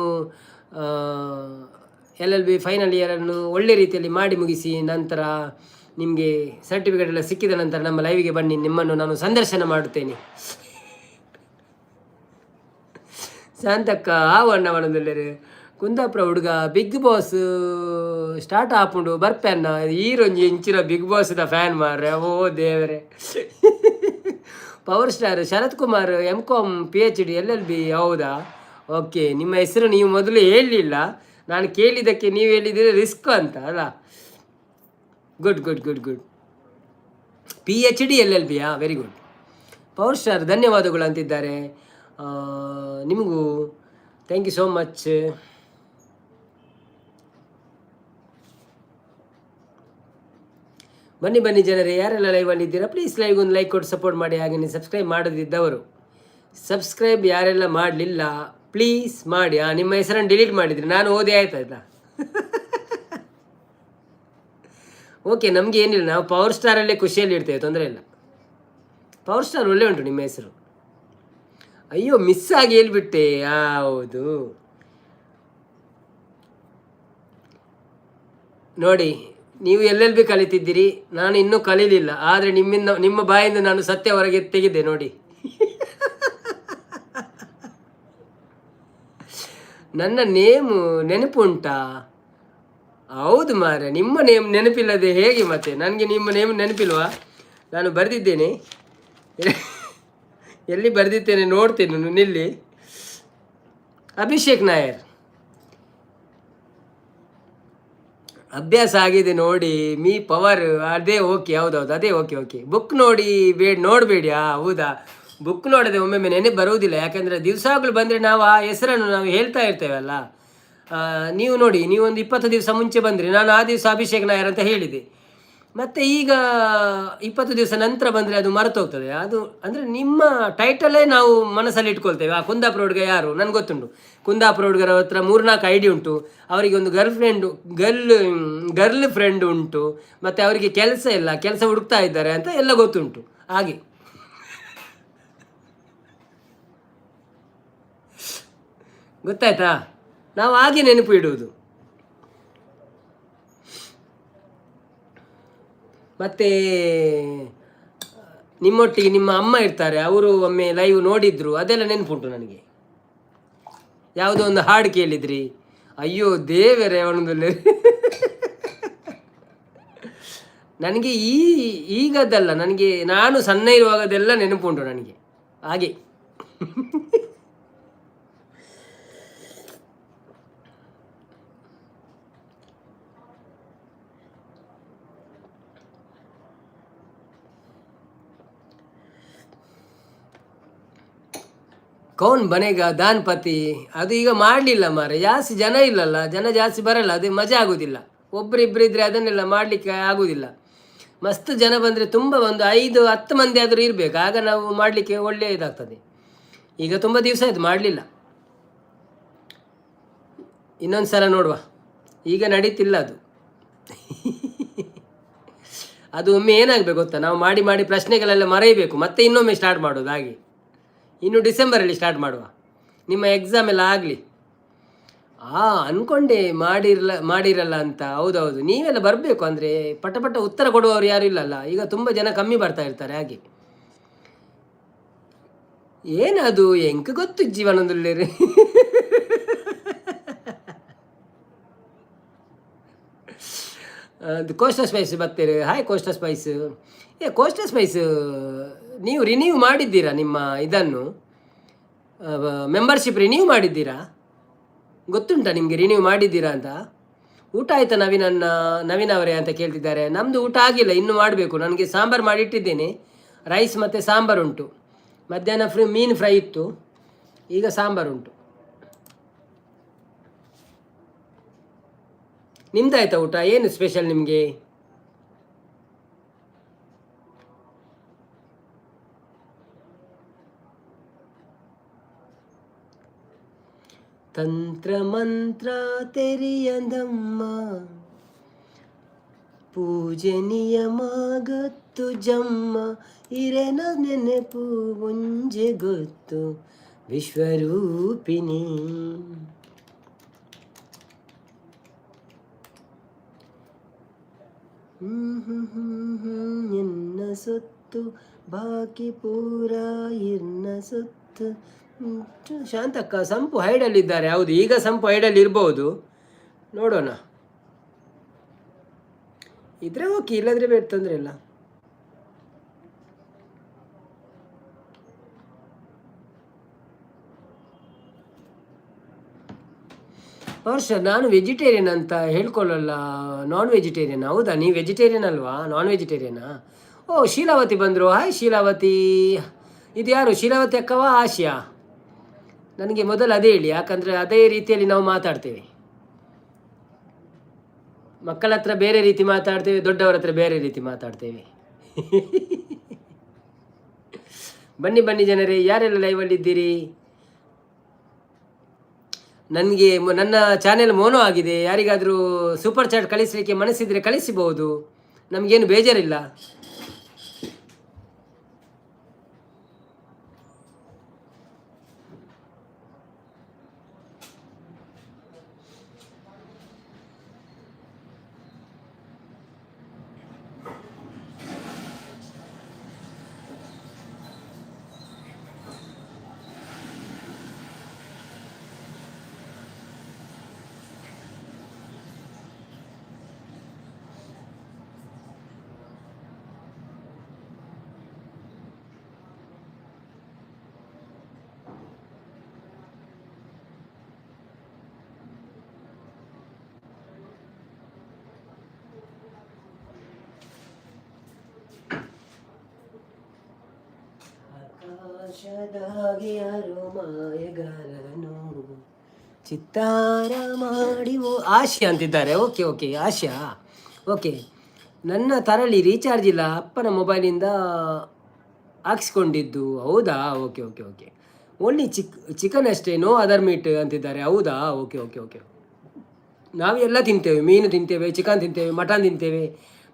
LLB final ಇಯರನ್ನು ಒಳ್ಳೆ ರೀತಿಯಲ್ಲಿ ಮಾಡಿ ಮುಗಿಸಿ, ನಂತರ ನಿಮಗೆ ಸರ್ಟಿಫಿಕೇಟ್ ಎಲ್ಲ ಸಿಕ್ಕಿದ ನಂತರ ನಮ್ಮ ಲೈವಿಗೆ ಬನ್ನಿ. ನಿಮ್ಮನ್ನು ನಾನು ಸಂದರ್ಶನ ಮಾಡುತ್ತೇನೆ. ಶಾಂತಕ್ಕ ಆವಣ್ಣ ಒಣದಲ್ಲೇರು. ಕುಂದಾಪುರ ಹುಡುಗ ಬಿಗ್ ಬಾಸ್ ಸ್ಟಾರ್ಟ್ ಆಪುಂಡು ಬರ್ಪೆನ್ನ. ಈರೊಂಜಿ ಇಂಚಿನ ಬಿಗ್ ಬಾಸ್ದ ಫ್ಯಾನ್ ಮಾರ್ರೆ. ಓ ದೇವರೇ. Power star Sharath Kumar M com, PhD, LLB. ಹೌದಾ? ಓಕೆ. ನಿಮ್ಮ ಹೆಸರು ನೀವು ಮೊದಲು ಹೇಳಲಿಲ್ಲ. ನಾನು ಕೇಳಿದ್ದಕ್ಕೆ ನೀವು ಹೇಳಿದರೆ ರಿಸ್ಕ್ ಅಂತ ಅಲ್ಲ. Good good good good. PhD, ಎಲ್ಎಲ್‌ಬಿಯಾ? Very good. Power star ಧನ್ಯವಾದಗಳು ಅಂತಿದ್ದಾರೆ. ನಿಮಗೂ thank you so much. ಬನ್ನಿ ಬನ್ನಿ ಜನರೇ, ಯಾರೆಲ್ಲ ಲೈವಲ್ಲಿ ಇದ್ದೀರಾ, ಪ್ಲೀಸ್ ಲೈವ್ ಒಂದು ಲೈಕ್ ಕೊಟ್ಟು ಸಪೋರ್ಟ್ ಮಾಡಿ. ಹಾಗೆಯೇ ಸಬ್ಸ್ಕ್ರೈಬ್ ಮಾಡದಿದ್ದವರು, ಸಬ್ಸ್ಕ್ರೈಬ್ ಯಾರೆಲ್ಲ ಮಾಡಲಿಲ್ಲ, ಪ್ಲೀಸ್ ಮಾಡಿ. ನಿಮ್ಮ ಹೆಸರನ್ನು ಡಿಲೀಟ್ ಮಾಡಿದ್ರಿ, ನಾನು ಓದಿ ಆಯ್ತಾಯ್ತಾ. ಓಕೆ, ನಮಗೆ ಏನಿಲ್ಲ, ನಾವು ಪವರ್ ಸ್ಟಾರಲ್ಲೇ ಖುಷಿಯಲ್ಲಿ ಇರ್ತೇವೆ, ತೊಂದರೆ ಇಲ್ಲ. ಪವರ್ ಸ್ಟಾರ್ ಒಳ್ಳೆ ಉಂಟು ನಿಮ್ಮ ಹೆಸರು. ಅಯ್ಯೋ, ಮಿಸ್ ಆಗಿ ಹೇಳ್ಬಿಟ್ಟೆ. ಹೌದು ನೋಡಿ, ನೀವು ಎಲ್ಎಲ್‌ಬಿ ಕಲಿತಿದ್ದೀರಿ, ನಾನು ಇನ್ನೂ ಕಲೀಲಿಲ್ಲ. ಆದರೆ ನಿಮ್ಮಿಂದ, ನಿಮ್ಮ ಬಾಯಿಂದ ನಾನು ಸತ್ಯ ಹೊರಗೆ ತೆಗೆದೆ ನೋಡಿ. ನನ್ನ ನೇಮು ನೆನಪು ಉಂಟಾ? ಹೌದು ಮಾರ್ರೆ, ನಿಮ್ಮ ನೇಮ್ ನೆನಪಿಲ್ಲದೆ ಹೇಗೆ ಮತ್ತೆ? ನನಗೆ ನಿಮ್ಮ ನೇಮ್ ನೆನಪಿಲ್ವಾ? ನಾನು ಬರೆದಿದ್ದೇನೆ. ಎಲ್ಲಿ ಬರೆದಿದ್ದೇನೆ ನೋಡ್ತೇನೆ, ನಿಲ್ಲಿ. ಅಭಿಷೇಕ್ ನಾಯರ್. ಅಭ್ಯಾಸ ಆಗಿದೆ ನೋಡಿ ಮೀ ಪವರ್. ಅದೇ, ಓಕೆ, ಹೌದೌದು, ಅದೇ. Okay okay. ಬುಕ್ ನೋಡಿ ಬೇಡ, ನೋಡಬೇಡಿ. ಹೌದಾ? ಬುಕ್ ನೋಡದೆ ಒಮ್ಮೊಮ್ಮೆ ನೆನಪು ಬರುವುದಿಲ್ಲ. ಯಾಕೆಂದರೆ ದಿವಸಗಳು ಬಂದರೆ ನಾವು ಆ ಹೆಸರನ್ನು ನಾವು ಹೇಳ್ತಾ ಇರ್ತೇವಲ್ಲ. ನೀವು ನೋಡಿ, ನೀವು ಒಂದು 20 ದಿವಸ ಮುಂಚೆ ಬಂದರೆ ನಾನು ಆ ದಿವಸ ಅಭಿಷೇಕ್ ನಾಯರ್ ಅಂತ ಹೇಳಿದೆ. ಮತ್ತು ಈಗ 20 ದಿವಸ ನಂತರ ಬಂದರೆ ಅದು ಮರೆತೋಗ್ತದೆ. ಅದು ಅಂದರೆ ನಿಮ್ಮ ಟೈಟಲೇ ನಾವು ಮನಸ್ಸಲ್ಲಿ ಇಟ್ಕೊಳ್ತೇವೆ. ಆ ಕುಂದಾಪುರ ಹುಡುಗ ಯಾರು ನನಗೆ ಗೊತ್ತುಂಟು. ಕುಂದಾಪುರ ಹುಡುಗರ ಹತ್ರ ಮೂರ್ನಾಲ್ಕು ಐಡಿ ಉಂಟು. ಅವರಿಗೆ ಒಂದು girl friend girl girl friend ಉಂಟು. ಮತ್ತು ಅವರಿಗೆ ಕೆಲಸ ಇಲ್ಲ, ಕೆಲಸ ಹುಡುಕ್ತಾ ಇದ್ದಾರೆ ಅಂತ ಎಲ್ಲ ಗೊತ್ತುಂಟು. ಹಾಗೆ ಗೊತ್ತಾಯ್ತಾ? ನಾವು ಹಾಗೆ ನೆನಪು ಇಡುವುದು. ಮತ್ತು ನಿಮ್ಮೊಟ್ಟಿಗೆ ನಿಮ್ಮ ಅಮ್ಮ ಇರ್ತಾರೆ, ಅವರು ಒಮ್ಮೆ ಲೈವ್ ನೋಡಿದ್ರು, ಅದೆಲ್ಲ ನೆನಪುಂಟು ನನಗೆ. ಯಾವುದೋ ಒಂದು ಹಾಡು ಕೇಳಿದ್ರಿ. ಅಯ್ಯೋ ದೇವರೇ, ಅವನೊಂದು. ನನಗೆ ಈಗದ್ದಲ್ಲ, ನನಗೆ ನಾನು ಸಣ್ಣ ಇರುವಾಗದೆಲ್ಲ ನೆನಪುಂಟು ನನಗೆ ಹಾಗೆ. ಕೌನ್ ಬನೇಗ ದಾನ್ಪತಿ ಅದು ಈಗ ಮಾಡಲಿಲ್ಲ ಮಾರೆ. ಜಾಸ್ತಿ ಜನ ಇಲ್ಲಲ್ಲ, ಜನ ಜಾಸ್ತಿ ಬರಲ್ಲ, ಅದು ಮಜಾ ಆಗೋದಿಲ್ಲ. ಒಬ್ಬರಿಬ್ಬರು ಇದ್ದರೆ ಅದನ್ನೆಲ್ಲ ಮಾಡಲಿಕ್ಕೆ ಆಗೋದಿಲ್ಲ. ಮಸ್ತ್ ಜನ ಬಂದರೆ ತುಂಬ, ಒಂದು 5-10 ಮಂದಿ ಆದರೂ ಇರಬೇಕು, ಆಗ ನಾವು ಮಾಡಲಿಕ್ಕೆ ಒಳ್ಳೆಯದಾಗ್ತದೆ. ಈಗ ತುಂಬ ದಿವಸ ಆಯಿತು ಮಾಡಲಿಲ್ಲ, ಇನ್ನೊಂದು ಸಲ ನೋಡುವ. ಈಗ ನಡೀತಿಲ್ಲ ಅದು. ಅದು ಒಮ್ಮೆ ಏನಾಗಬೇಕು ಗೊತ್ತಾ, ನಾವು ಮಾಡಿ ಮಾಡಿ ಪ್ರಶ್ನೆಗಳೆಲ್ಲ ಮರೆಯಬೇಕು, ಮತ್ತೆ ಇನ್ನೊಮ್ಮೆ ಸ್ಟಾರ್ಟ್ ಮಾಡೋದು ಹಾಗೆ. ಇನ್ನು ಡಿಸೆಂಬರಲ್ಲಿ ಸ್ಟಾರ್ಟ್ ಮಾಡುವ, ನಿಮ್ಮ ಎಕ್ಸಾಮ್ ಎಲ್ಲ ಆಗಲಿ. ಅಂದ್ಕೊಂಡೆ ಮಾಡಿರಲ್ಲ ಅಂತ. ಹೌದೌದು, ನೀವೆಲ್ಲ ಬರಬೇಕು. ಅಂದರೆ ಪಟ ಪಟ ಉತ್ತರ ಕೊಡುವವರು ಯಾರು ಇಲ್ಲಲ್ಲ ಈಗ, ತುಂಬ ಜನ ಕಮ್ಮಿ ಬರ್ತಾ ಇರ್ತಾರೆ ಹಾಗೆ. ಏನದು ಎಂಕ್ ಗೊತ್ತು ಜೀವನದಲ್ಲಿ. ಅದು ಕೋಸ್ಟಾ ಸ್ಪೈಸ್ ಬರ್ತೀರಿ. Hi Costa Spice. ಏ ಕೋಸ್ಟಾ ಸ್ಪೈಸ್, ನೀವು ರಿನ್ಯೂ ಮಾಡಿದ್ದೀರಾ ನಿಮ್ಮ ಇದನ್ನು, ಮೆಂಬರ್ಶಿಪ್ ರಿನ್ಯೂ ಮಾಡಿದ್ದೀರಾ? ಗೊತ್ತುಂಟಾ ನಿಮಗೆ ರಿನ್ಯೂ ಮಾಡಿದ್ದೀರಾ ಅಂತ? ಊಟ ಆಯಿತಾ ನವೀನನ್ನ, ನವೀನ್ ಅವರೇ ಅಂತ ಕೇಳ್ತಿದ್ದಾರೆ. ನಮ್ಮದು ಊಟ ಆಗಿಲ್ಲ, ಇನ್ನೂ ಮಾಡಬೇಕು. ನನಗೆ ಸಾಂಬಾರು ಮಾಡಿಟ್ಟಿದ್ದೇನೆ, ರೈಸ್ ಮತ್ತು ಸಾಂಬಾರು ಉಂಟು. ಮಧ್ಯಾಹ್ನ ಮೀನು ಫ್ರೈ ಇತ್ತು, ಈಗ ಸಾಂಬಾರು ಉಂಟು. ನಿಮ್ದಾಯ್ತಾ ಊಟ? ಏನು ಸ್ಪೆಷಲ್ ನಿಮಗೆ? ತಂತ್ರ ಮಂತ್ರ ತೆರಿಯದಮ್ಮ, ಪೂಜೆ ನಿಯಮ ಗೊತ್ತು ಜಮ್ಮ, ಇರೆನ ನೆನಪು ಒಂಜೆ ಗೊತ್ತು ವಿಶ್ವರೂಪಿಣಿ. ಎನ್ನ ಸೊತ್ತು ಬಾಕಿ ಪೂರ ಎನ್ನ ಸೊತ್ತು. ಶಾಂತಕ್ಕ ಸಂಪು ಹೈಡಲ್ಲಿದ್ದಾರೆ. ಹೌದು, ಈಗ ಸಂಪು ಹೈಡಲ್ಲಿ ಇರ್ಬೋದು, ನೋಡೋಣ. ಇದ್ರೆ ಓಕೆ, ಇಲ್ಲದ್ರೆ ಬೇಡ, ತೊಂದರೆ ಇಲ್ಲ. ಹರ್ಷ, ನಾನು ವೆಜಿಟೇರಿಯನ್ ಅಂತ ಹೇಳ್ಕೊಳ್ಳಲ್ಲ, ನಾನ್ ವೆಜಿಟೇರಿಯನ್. ಹೌದಾ, ನೀವು ವೆಜಿಟೇರಿಯನ್ ಅಲ್ವಾ, ನಾನ್ ವೆಜಿಟೇರಿಯನಾ? ಓ, ಶೀಲಾವತಿ ಬಂದರು. ಹಾಯ್ ಶೀಲಾವತಿ. ಇದು ಯಾರು, ಶೀಲಾವತಿ ಅಕ್ಕವಾ ಆಶಿಯಾ? ನನಗೆ ಮೊದಲು ಅದೇ ಹೇಳಿ, ಯಾಕಂದರೆ ಅದೇ ರೀತಿಯಲ್ಲಿ ನಾವು ಮಾತಾಡ್ತೇವೆ. ಮಕ್ಕಳ ಹತ್ರ ಬೇರೆ ರೀತಿ ಮಾತಾಡ್ತೇವೆ, ದೊಡ್ಡವರ ಹತ್ರ ಬೇರೆ ರೀತಿ ಮಾತಾಡ್ತೇವೆ. ಬನ್ನಿ ಬನ್ನಿ ಜನರೇ, ಯಾರೆಲ್ಲ ಲೈವಲ್ಲಿದ್ದೀರಿ? ನನಗೆ ನನ್ನ ಚಾನೆಲ್ ಮೋನೋ ಆಗಿದೆ. ಯಾರಿಗಾದರೂ ಸೂಪರ್ ಚಾಟ್ ಕಳಿಸಲಿಕ್ಕೆ ಮನಸ್ಸಿದ್ರೆ ಕಳಿಸಬಹುದು, ನಮಗೇನು ಬೇಜಾರಿಲ್ಲ. ಆಕಾಶದಾಗೆ ಯಾರೋ ಮಾಯಗಾರನು ಚಿತ್ತಾರ ಮಾಡಿ ಆಶಾ ಅಂತಿದ್ದಾರೆ. ಓಕೆ ಓಕೆ ಆಶಾ, ಓಕೆ. ನನ್ನ ತರಲಿ ರೀಚಾರ್ಜ್ ಇಲ್ಲ, ಅಪ್ಪನ ಮೊಬೈಲಿಂದ ಹಾಕ್ಸ್ಕೊಂಡಿದ್ದು. ಹೌದಾ? Okay okay okay. Only chicken ಅಷ್ಟೇ, ನೋ ಅದರ್ ಮೀಟ್ ಅಂತಿದ್ದಾರೆ. ಹೌದಾ? Okay okay okay. ನಾವೆಲ್ಲ ತಿಂತೇವೆ, ಮೀನು ತಿಂತೇವೆ, ಚಿಕನ್ ತಿಂತೇವೆ, ಮಟನ್ ತಿಂತೇವೆ,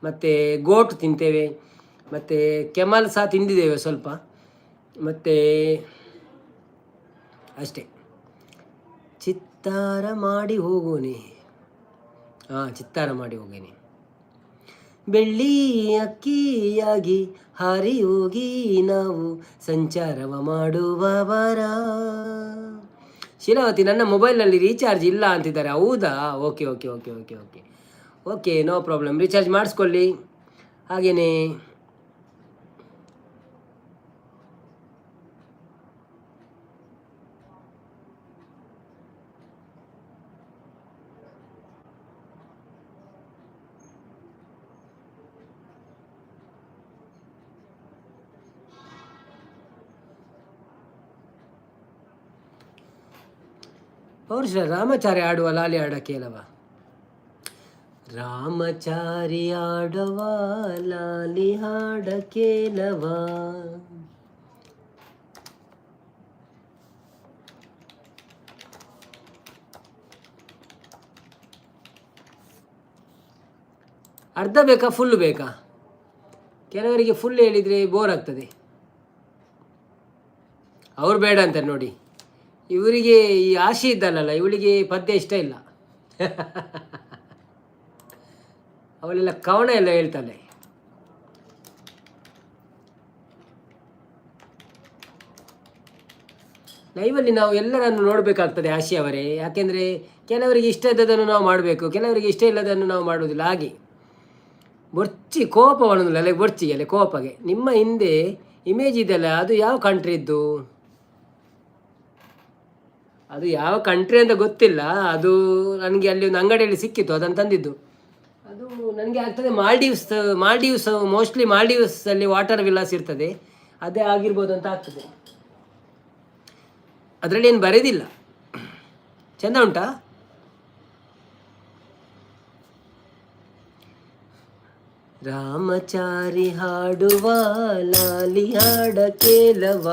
ಮತ್ತು ಗೋಟ್ ತಿಂತೇವೆ, ಮತ್ತು ಕೆಮಲ್ ಸಹ ತಿಂದಿದ್ದೇವೆ ಸ್ವಲ್ಪ, ಮತ್ತು ಅಷ್ಟೇ. ಚಿತ್ತಾರ ಮಾಡಿ ಹೋಗೋನೆ, ಹಾಂ, ಚಿತ್ತಾರ ಮಾಡಿ ಹೋಗೇನೆ. ಬೆಳ್ಳಿ ಅಕ್ಕಿಯಾಗಿ ಹಾರಿ ಹೋಗಿ ನಾವು ಸಂಚಾರವ ಮಾಡುವವರ. ಶೀಲಾವತಿ, ನನ್ನ ಮೊಬೈಲ್ನಲ್ಲಿ ರೀಚಾರ್ಜ್ ಇಲ್ಲ ಅಂತಿದ್ದಾರೆ. ಹೌದಾ? Okay okay okay okay okay okay, no problem. Recharge ಮಾಡಿಸ್ಕೊಳ್ಳಿ. ಹಾಗೆಯೇ ಪೌರುಷ ರಾಮಚಾರಿ ಆಡುವ ಲಾಲಿ ಹಾಡ ಕೇಳವ. ರಾಮಚಾರಿ ಆಡವ ಲಾಲಿ ಹಾಡ ಕೇಳವ. ಅರ್ಧ ಬೇಕಾ, ಫುಲ್ ಬೇಕಾ? ಕೆಲವರಿಗೆ ಫುಲ್ ಹೇಳಿದರೆ ಬೋರ್ ಆಗ್ತದೆ, ಅವ್ರು ಬೇಡ ಅಂತಾರೆ ನೋಡಿ. ಇವರಿಗೆ ಈ ಆಶೆ ಇದ್ದಲ್ಲ, ಇವಳಿಗೆ ಪದ್ಯ ಇಷ್ಟ ಇಲ್ಲ. ಅವಳೆಲ್ಲ ಕವನ ಎಲ್ಲ ಹೇಳ್ತಾಳೆ. ಲೈವಲ್ಲಿ ನಾವು ಎಲ್ಲರನ್ನು ನೋಡಬೇಕಾಗ್ತದೆ ಆಶೆ ಅವರೇ. ಯಾಕೆಂದರೆ ಕೆಲವರಿಗೆ ಇಷ್ಟ ಇದ್ದದನ್ನು ನಾವು ಮಾಡಬೇಕು, ಕೆಲವರಿಗೆ ಇಷ್ಟ ಇಲ್ಲದನ್ನು ನಾವು ಮಾಡುವುದಿಲ್ಲ. ಹಾಗೆ ಬೊರ್ಚಿ ಕೋಪವನ್ನು ಅಲ್ಲ, ಬೊರ್ಚಿಗೆ ಅಲ್ಲ, ಕೋಪಗೆ. ನಿಮ್ಮ ಹಿಂದೆ ಇಮೇಜ್ ಇದೆಯಲ್ಲ, ಅದು ಯಾವ ಕಂಟ್ರಿ ಇದ್ದು? ಅದು ಯಾವ ಕಂಟ್ರಿ ಅಂತ ಗೊತ್ತಿಲ್ಲ. ಅದು ನನಗೆ ಅಲ್ಲಿ ಒಂದು ಅಂಗಡಿಯಲ್ಲಿ ಸಿಕ್ಕಿತ್ತು, ಅದನ್ನು ತಂದಿದ್ದು. ಅದು ನನಗೆ ಆಗ್ತದೆ ಮಾಲ್ಡೀವ್ಸ್, ಮಾಲ್ಡೀವ್ಸ್ ಮೋಸ್ಟ್ಲಿ ಮಾಲ್ಡೀವ್ಸಲ್ಲಿ ವಾಟರ್ ವಿಲ್ಲಾಸ್ ಇರ್ತದೆ, ಅದೇ ಆಗಿರ್ಬೋದು ಅಂತ ಆಗ್ತದೆ. ಅದರಲ್ಲಿ ಏನು ಬರೆದಿಲ್ಲ. ಚೆಂದ ಉಂಟಾ? ರಾಮಚಾರಿ ಹಾಡುವ ಲಾಲಿ ಹಾಡ ಕೇಲವ,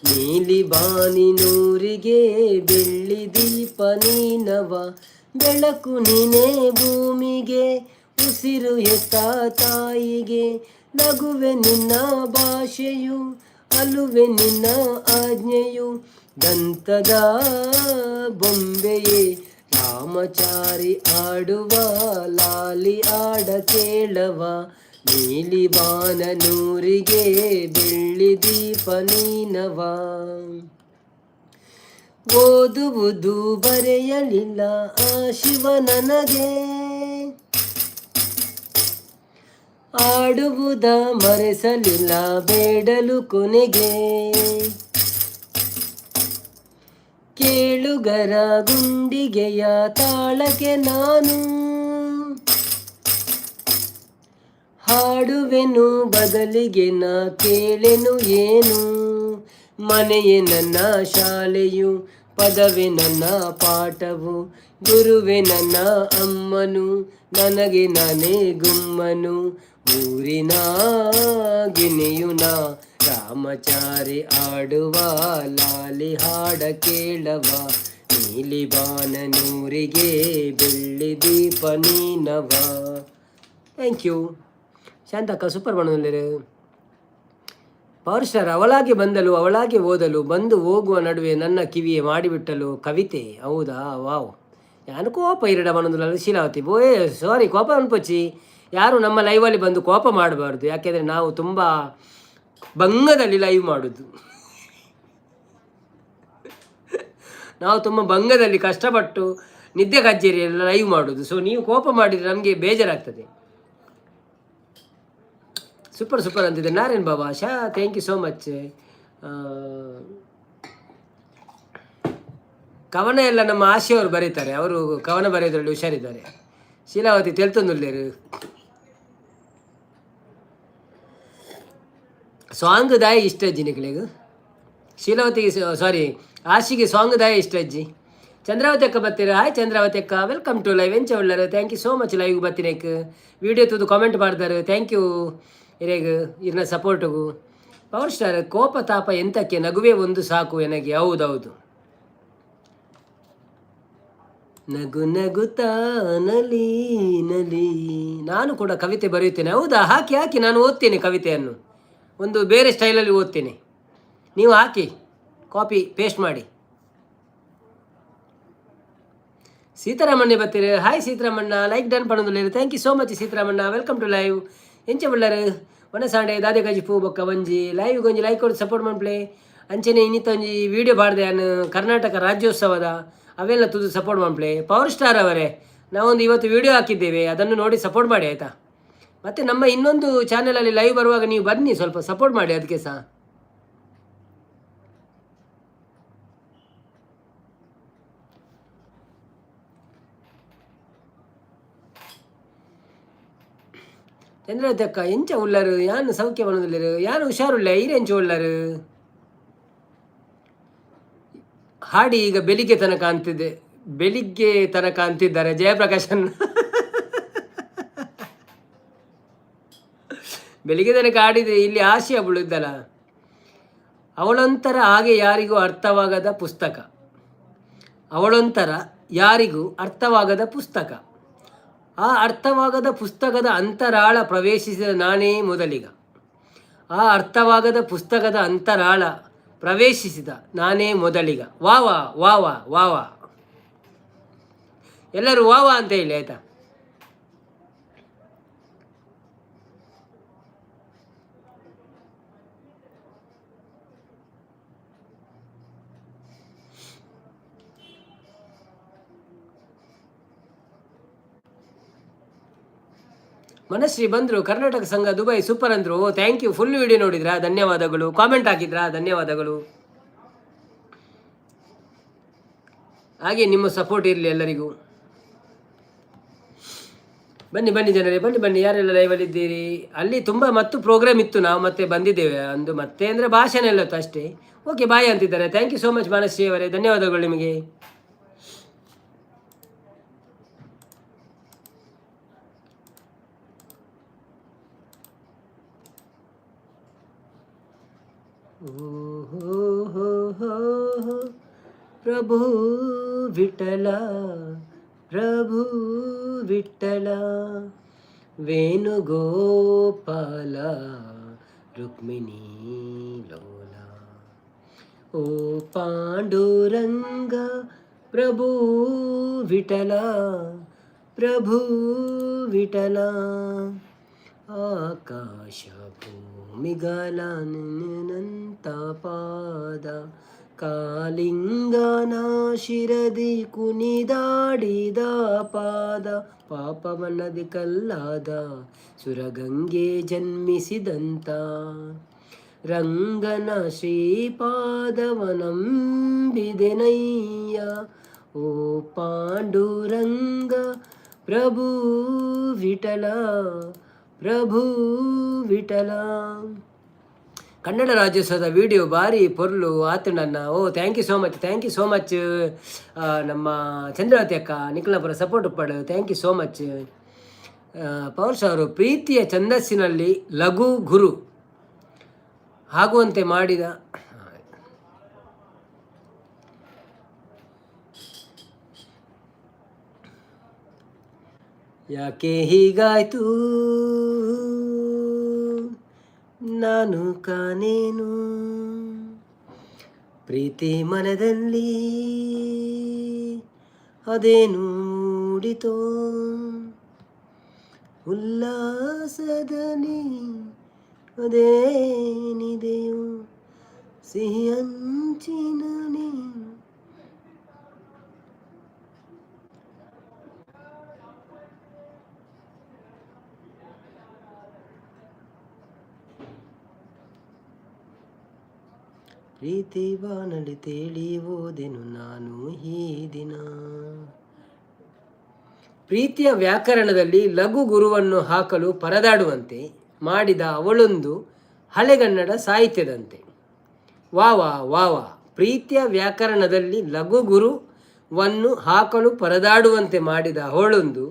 ನೀಲಿ ಬಾನಿನೂರಿಗೆ ಬೆಳ್ಳಿ ದೀಪ ನೀನವ, ಬೆಳಕು ನೀನೇ ಭೂಮಿಗೆ, ಉಸಿರು ಎತ್ತ ತಾಯಿಗೆ, ನಗುವೆ ನಿನ್ನ ಭಾಷೆಯು, ಅಲುವೆ ನಿನ್ನ ಆಜ್ಞೆಯು, ದಂತದ ಬೊಂಬೆಯೇ ರಾಮಚಾರಿ ಆಡುವ ಲಾಲಿ ಆಡ ಕೇಳವ, ನೀಲಿ ಬಾನನೂರಿಗೆ ಬೆಳ್ಳಿ ದೀಪ ನೀನವ. ಓದುವುದು ಬರೆಯಲಿಲ್ಲ ಆ ಶಿವ ನನಗೆ, ಆಡುವುದ ಮರೆಸಲಿಲ್ಲ ಬೇಡಲು ಕೊನೆಗೆ, ಕೇಳುಗರ ಗುಂಡಿಗೆಯ ತಾಳಕ್ಕೆ ನಾನು ಹಾಡುವೆನು, ಬದಲಿಗೆ ನಾ ಕೇಳೆನು ಏನು? ಮನೆಯೇ ನನ್ನ ಶಾಲೆಯು, ಪದವೇ ನನ್ನ ಪಾಠವು, ಗುರುವೆ ನನ್ನ ಅಮ್ಮನು, ನನಗೆ ನಾನೇ ಗುಮ್ಮನು, ಊರಿನ ಗಿನಿಯು ನಾ. ರಾಮಚಾರಿ ಆಡುವ ಲಾಲಿ ಹಾಡ ಕೇಳವ, ನೀಲಿ ಬಾನನೂರಿಗೆ ಬೆಳ್ಳಿ ದೀಪ ನೀನವ. Thank you Shantakka, super ಬಣ್ಣದಲ್ಲಿರು. Power star ಅವಳಾಗಿ ಬಂದಲು, ಅವಳಾಗಿ ಓದಲು, ಬಂದು ಹೋಗುವ ನಡುವೆ ನನ್ನ ಕಿವಿಯೇ ಮಾಡಿಬಿಟ್ಟಲು ಕವಿತೆ. ಹೌದಾ? ವಾವ್. ಯಾನು ಕೋಪ ಇರಡ ಮನೊಂದು ಶೀಲಾವತಿ ಬೋಯ್, ಸಾರಿ, ಕೋಪ ಅನ್ಪೊಚ್ಚಿ. ಯಾರು ನಮ್ಮ ಲೈವಲ್ಲಿ ಬಂದು ಕೋಪ ಮಾಡಬಾರ್ದು, ಯಾಕೆಂದರೆ ನಾವು ತುಂಬ ಬಂಗದಲ್ಲಿ ಲೈವ್ ಮಾಡೋದು. ನಾವು ತುಂಬ ಬಂಗದಲ್ಲಿ ಕಷ್ಟಪಟ್ಟು ನಿದ್ದೆ ಕಜ್ಜೇರಿ ಎಲ್ಲ ಲೈವ್ ಮಾಡೋದು. ಸೊ ನೀವು ಕೋಪ ಮಾಡಿದರೆ ನಮಗೆ ಬೇಜಾರಾಗ್ತದೆ. ಸೂಪರ್ ಸೂಪರ್ ಅಂತಿದ್ದೆ ನಾರಾಯಣ್ ಬಾಬಾ Shah, thank you so much. ಕವನ ಎಲ್ಲ ನಮ್ಮ ಆಶೆಯವರು ಬರೀತಾರೆ, ಅವರು ಕವನ ಬರೆಯೋದ್ರಲ್ಲಿ ಹುಷಾರಿದ್ದಾರೆ. ಶೀಲಾವತಿ ತೆಲ್ತೊಂದುಲ್ಲೇರು. ಸಾಂಗ್ ದಾಯ ಇಷ್ಟ ಅಜ್ಜಿ ನಿಕಲೆಗ್? ಶೀಲಾವತಿಗೆ, ಸಾರಿ, ಆಶಿಗೆ ಸಾಂಗ್ ದಾಯ ಇಷ್ಟ ಅಜ್ಜಿ? ಚಂದ್ರಾವತಿ ಅಕ್ಕ ಬರ್ತೀರಾ? ಹಾಯ್ ಚಂದ್ರಾವತಿ ಅಕ್ಕ, welcome to live. ಎಂಚ ಉಳ್ಳರು? Thank you so much live ಬತ್ತಿನೇಕ್. Video ತೂದು ಕಾಮೆಂಟ್ ಮಾಡ್ತಾರೆ, thank you ಇರೇಗ್ ಇರ್ನ ಸಪೋರ್ಟಿಗೂ. ಪವರ್ ಸ್ಟಾರ್ ಕೋಪ ತಾಪ ಎಂತಕ್ಕೆ, ನಗುವೆ ಒಂದು ಸಾಕು ಎನಗೆ. ಹೌದೌದು, ನಗು ನಗುತ್ತಾ ನಲಿ ನಲಿ. ನಾನು ಕೂಡ ಕವಿತೆ ಬರೆಯುತ್ತೇನೆ. ಹೌದಾ? ಹಾಕಿ ಹಾಕಿ, ನಾನು ಓದ್ತೇನೆ ಕವಿತೆಯನ್ನು. ಒಂದು ಬೇರೆ ಸ್ಟೈಲಲ್ಲಿ ಓದ್ತೇನೆ. ನೀವು ಹಾಕಿ, ಕಾಪಿ ಪೇಸ್ಟ್ ಮಾಡಿ. ಸೀತಾರಾಮಣ್ಣ ಬರ್ತೀರಿ? ಹಾಯ್ ಸೀತಾರಾಮಣ್ಣ, ಲೈಕ್ ಡನ್ ಪಣೊಂದುಲ್ಲೆರ್. Thank you so much ಸೀತಾರಾಮಣ್ಣ, welcome to live. ಎಂಚ ಉಳ್ಳರು? ಒಣಸಾಂಡೆ ದಾದೆ ಗಜಿಪು ಬೊಕ್ಕ ಒಂಜಿ ಲೈವ್ ಒಂಜಿ ಲೈಕ್ ಕೊಡು, ಸಪೋರ್ಟ್ ಮನ್ಪ್ಲೆ. ಅಂಚನೆ ಇನ್ನಿತ ಒಂಜಿ ವಿಡಿಯೋ ಪಾಡ್ದೆ ಯಾನ್ ಕರ್ನಾಟಕ ರಾಜ್ಯೋತ್ಸವದ, ಅವೆಲ್ಲ ತುದು ಸಪೋರ್ಟ್ ಮನ್ಪ್ಲೆ. ಪವರ್ ಸ್ಟಾರ್ ಅವರೇ, ನಾವೊಂದು ಇವತ್ತು ವಿಡಿಯೋ ಹಾಕಿದ್ದೇವೆ, ಅದನ್ನು ನೋಡಿ ಸಪೋರ್ಟ್ ಮಾಡಿ ಆಯಿತಾ. ಮತ್ತು ನಮ್ಮ ಇನ್ನೊಂದು ಚಾನಲಲ್ಲಿ ಲೈವ್ ಬರುವಾಗ ನೀವು ಬನ್ನಿ, ಸ್ವಲ್ಪ ಸಪೋರ್ಟ್ ಮಾಡಿ ಅದಕ್ಕೆ ಸಹ. ಚಂದ್ರವತಿ ಅಕ್ಕ ಎಂಚ ಉಳ್ಳರು? ಯಾನು ಸೌಖ್ಯ ಬನ್ನದಿಲ್ಲರು? ಯಾನು ಹುಷಾರುಳ್ಳ? ಈರೆಂಚ ಉಳ್ಳರು? ಹಾಡಿ ಈಗ ಬೆಳಿಗ್ಗೆ ತನಕ ಅಂತಿದೆ, ಬೆಳಿಗ್ಗೆ ತನಕ ಅಂತಿದ್ದಾರೆ ಜಯಪ್ರಕಾಶನ್. ಬೆಳಿಗ್ಗೆ ತನಕ ಆಡಿದರೆ ಇಲ್ಲಿ ಆಶೆ ಅವಳು ಇದ್ದಲ್ಲ, ಅವಳೊಂಥರ ಹಾಗೆ ಯಾರಿಗೂ ಅರ್ಥವಾಗದ ಪುಸ್ತಕ. ಅವಳೊಂಥರ ಯಾರಿಗೂ ಅರ್ಥವಾಗದ ಪುಸ್ತಕ. ಆ ಅರ್ಥವಾಗದ ಪುಸ್ತಕದ ಅಂತರಾಳ ಪ್ರವೇಶಿಸಿದ ನಾನೇ ಮೊದಲಿಗ. ಆ ಅರ್ಥವಾಗದ ಪುಸ್ತಕದ ಅಂತರಾಳ ಪ್ರವೇಶಿಸಿದ ನಾನೇ ಮೊದಲಿಗ. ವಾ ವಾ ವಾ ವಾ ವಾ ವಾ. ಎಲ್ಲರೂ ವಾ ವಾ ಅಂತ ಹೇಳಿ ಆಯ್ತಾ? ಮನಶ್ರೀ ಬಂದರು. ಕರ್ನಾಟಕ ಸಂಘ ದುಬೈ ಸೂಪರ್ ಅಂದರು. Thank you. Full video ನೋಡಿದ್ರಾ? ಧನ್ಯವಾದಗಳು. ಕಾಮೆಂಟ್ ಹಾಕಿದ್ರಾ? ಧನ್ಯವಾದಗಳು. ಹಾಗೆ ನಿಮ್ಮ ಸಪೋರ್ಟ್ ಇರಲಿ ಎಲ್ಲರಿಗೂ. ಬನ್ನಿ ಬನ್ನಿ ಜನರೇ, ಬನ್ನಿ ಬನ್ನಿ. ಯಾರೆಲ್ಲ ಲೈವಲ್ಲಿದ್ದೀರಿ? ಅಲ್ಲಿ ತುಂಬ ಮತ್ತು ಪ್ರೋಗ್ರಾಮ್ ಇತ್ತು, ನಾವು ಮತ್ತೆ ಬಂದಿದ್ದೇವೆ ಅಂದು. ಮತ್ತೆ ಅಂದರೆ ಭಾಷಣ ಎಲ್ಲ ಇತ್ತು ಅಷ್ಟೇ. ಓಕೆ ಬಾಯ್ ಅಂತಿದ್ದಾರೆ. Thank you so much Manashree ಅವರೇ, ಧನ್ಯವಾದಗಳು ನಿಮಗೆ. ಓ ಹೋ ಹೋ ಹೋ ಪ್ರಭು ವಿಠಲ, ಪ್ರಭು ವಿಠಲ, ವೇಣುಗೋಪಾಲ, ರುಕ್ಮಿಣಿ ಲೋಲ. ಓ ಪಾಂಡುರಂಗ ಪ್ರಭು ವಿಠಲ, ಪ್ರಭು ವಿಠಲ. ಆಕಾಶ ಭೂಮಿಗಳ ನಿನ್ನಂತ ಪಾದ, ಕಾಲಿಂಗನ ಶಿರದಿ ಕುಣಿದಾಡಿದ ಪಾದ, ಪಾಪವನ್ನದಿ ಕಲ್ಲಾದ ಸುರಗಂಗೆ ಜನ್ಮಿಸಿದಂತ ರಂಗನ ಶ್ರೀಪಾದವನಂಬಿದೆನಯ್ಯ. ಓ ಪಾಂಡುರಂಗ ಪ್ರಭು ವಿಠಲ, ಪ್ರಭು ವಿಠಲ. ಕನ್ನಡ ರಾಜ್ಯೋತ್ಸವದ ವಿಡಿಯೋ ಭಾರಿ ಪೊರ್ಲು ಆತುಂಡಣ್ಣ. ಓ thank you so much, thank you so much. ನಮ್ಮ ಚಂದ್ರಾವತಿ ಅಕ್ಕ ನಿಖಿಲಪುರ ಸಪೋರ್ಟ್ ಉಪ್ಪಾಡು. Thank you so much. ಪೌರ್ಷ ಅವರು ಪ್ರೀತಿಯ ಛಂದಸ್ಸಿನಲ್ಲಿ ಲಘು ಗುರು ಆಗುವಂತೆ ಮಾಡಿದ. ಯಾಕೆ ಹೀಗಾಯ್ತು ನಾನು ಕಾಣೇನು, ಪ್ರೀತಿ ಮನದಲ್ಲಿ ಅದೇನು ಮೂಡಿತೋ, ಉಲ್ಲಾಸದಲ್ಲಿ ಅದೇನಿದೆಯೋ, ಸಿಹಿ ಅಂಚಿನಲ್ಲಿ. ಪ್ರೀತಿ ಬಾನಲಿ ತಿಳಿಯುವುದೇನು ನಾನು ಈ ದಿನ. ಪ್ರೀತಿಯ ವ್ಯಾಕರಣದಲ್ಲಿ ಲಘು ಗುರುವನ್ನು ಹಾಕಲು ಪರದಾಡುವಂತೆ ಮಾಡಿದ ಅವಳೊಂದು ಹಳೆಗನ್ನಡ ಸಾಹಿತ್ಯದಂತೆ. ವಾ ವಾ ವಾ ವಾ. ಪ್ರೀತಿಯ ವ್ಯಾಕರಣದಲ್ಲಿ ಲಘು ಗುರುವನ್ನು ಹಾಕಲು ಪರದಾಡುವಂತೆ ಮಾಡಿದ ಅವಳೊಂದು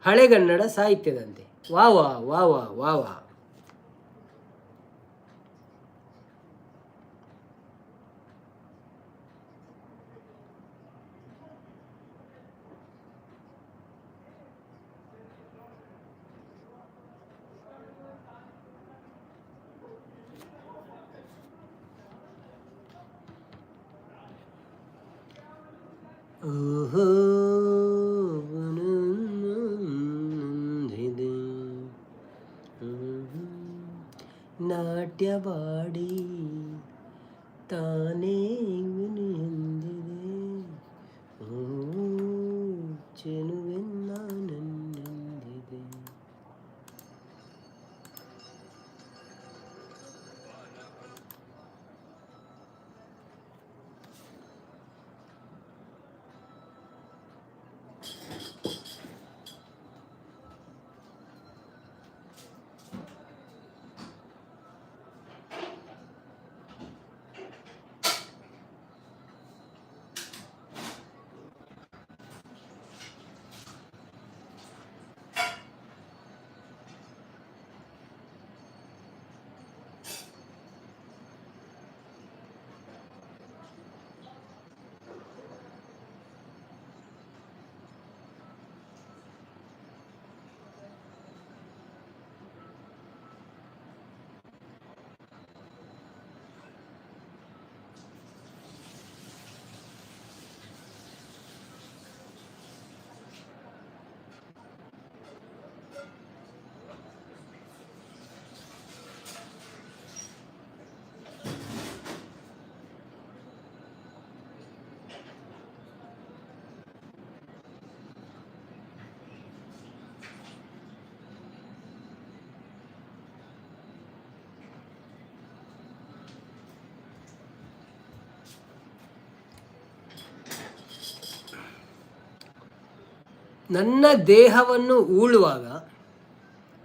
ಹಳೆಗನ್ನಡ ಸಾಹಿತ್ಯದಂತೆ. ವಾ ವಾ ವಾ ವಾ ವಾ ವಾ. ಓಹೋ ನಾಟ್ಯವಾಡಿ ತಾನೇ ಎಂದಿದೆ, ಓ ಚೆಲುವೆನ್ನ ನನ್ನೆಂದಿದೆ. ನನ್ನ ದೇಹವನ್ನು ಹೂಳುವಾಗ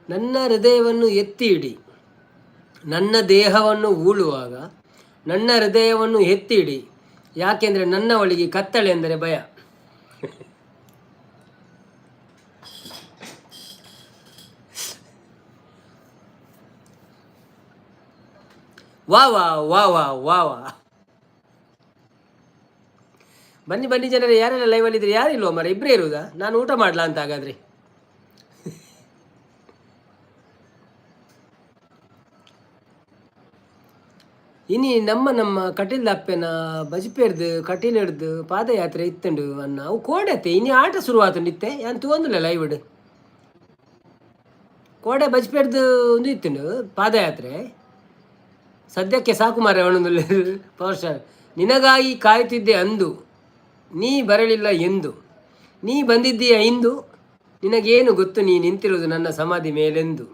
ನನ್ನ ಹೃದಯವನ್ನು ಎತ್ತಿ ಇಡಿ. ನನ್ನ ದೇಹವನ್ನು ಹೂಳುವಾಗ ನನ್ನ ಹೃದಯವನ್ನು ಎತ್ತಿ ಇಡಿ, ಯಾಕೆಂದರೆ ನನ್ನ ಒಳಗೆ ಕತ್ತಲೆ ಎಂದರೆ ಭಯ. ವಾ ವಾ ವಾ ವಾ ವಾ ವಾ. ಬನ್ನಿ ಬನ್ನಿ ಜನರೇ, ಯಾರೆಲ್ಲ ಲೈವಲ್ಲಿ ಇದ್ರೆ? ಯಾರಿಲ್ವ ಮರ? ಇಬ್ಬರೇ ಇರುವುದಾ? ನಾನು ಊಟ ಮಾಡ್ಲಾ ಅಂತ ಹಾಗಾದ್ರೆ. ಇನಿ ನಮ್ಮ ನಮ್ಮ ಕಟೀಲ್ದಪ್ಪೆನ ಬಜಿಪೇರ್ದು ಕಟೀಲ್ ಹಿಡ್ದು ಪಾದಯಾತ್ರೆ ಇತ್ತುಂಡು ಅನ್ನ. ಅವು ಕೋಡತ್ತೆ ಇನಿ ಆಟ ಶುರುವಾತುಂಡು ಇತ್ತೆ. ಯಾನ್ ತೂವೊಂದುಲ್ಲೆ ಲೈವ್ ಕೋಡೆ ಬಜ್ಪೇರ್ದು ಒಂದು ಇತ್ತುಂಡು ಪಾದಯಾತ್ರೆ. ಸದ್ಯಕ್ಕೆ ಸಾಕು ಮಾರ್ರೆ ಅವನೊಂದು ಪವರ್ ಸ್ಟಾರ್. ನಿನಗಾಗಿ ಕಾಯುತ್ತಿದ್ದೆ ಅಂದು, ನೀ ಬರಲಿಲ್ಲ ಎಂದು. ನೀ ಬಂದಿದ್ದೀಯ ಇಂದು, ನಿನಗೇನು ಗೊತ್ತು ನೀ ನಿಂತಿರುವುದು ನನ್ನ ಸಮಾಧಿ ಮೇಲೆಂದು.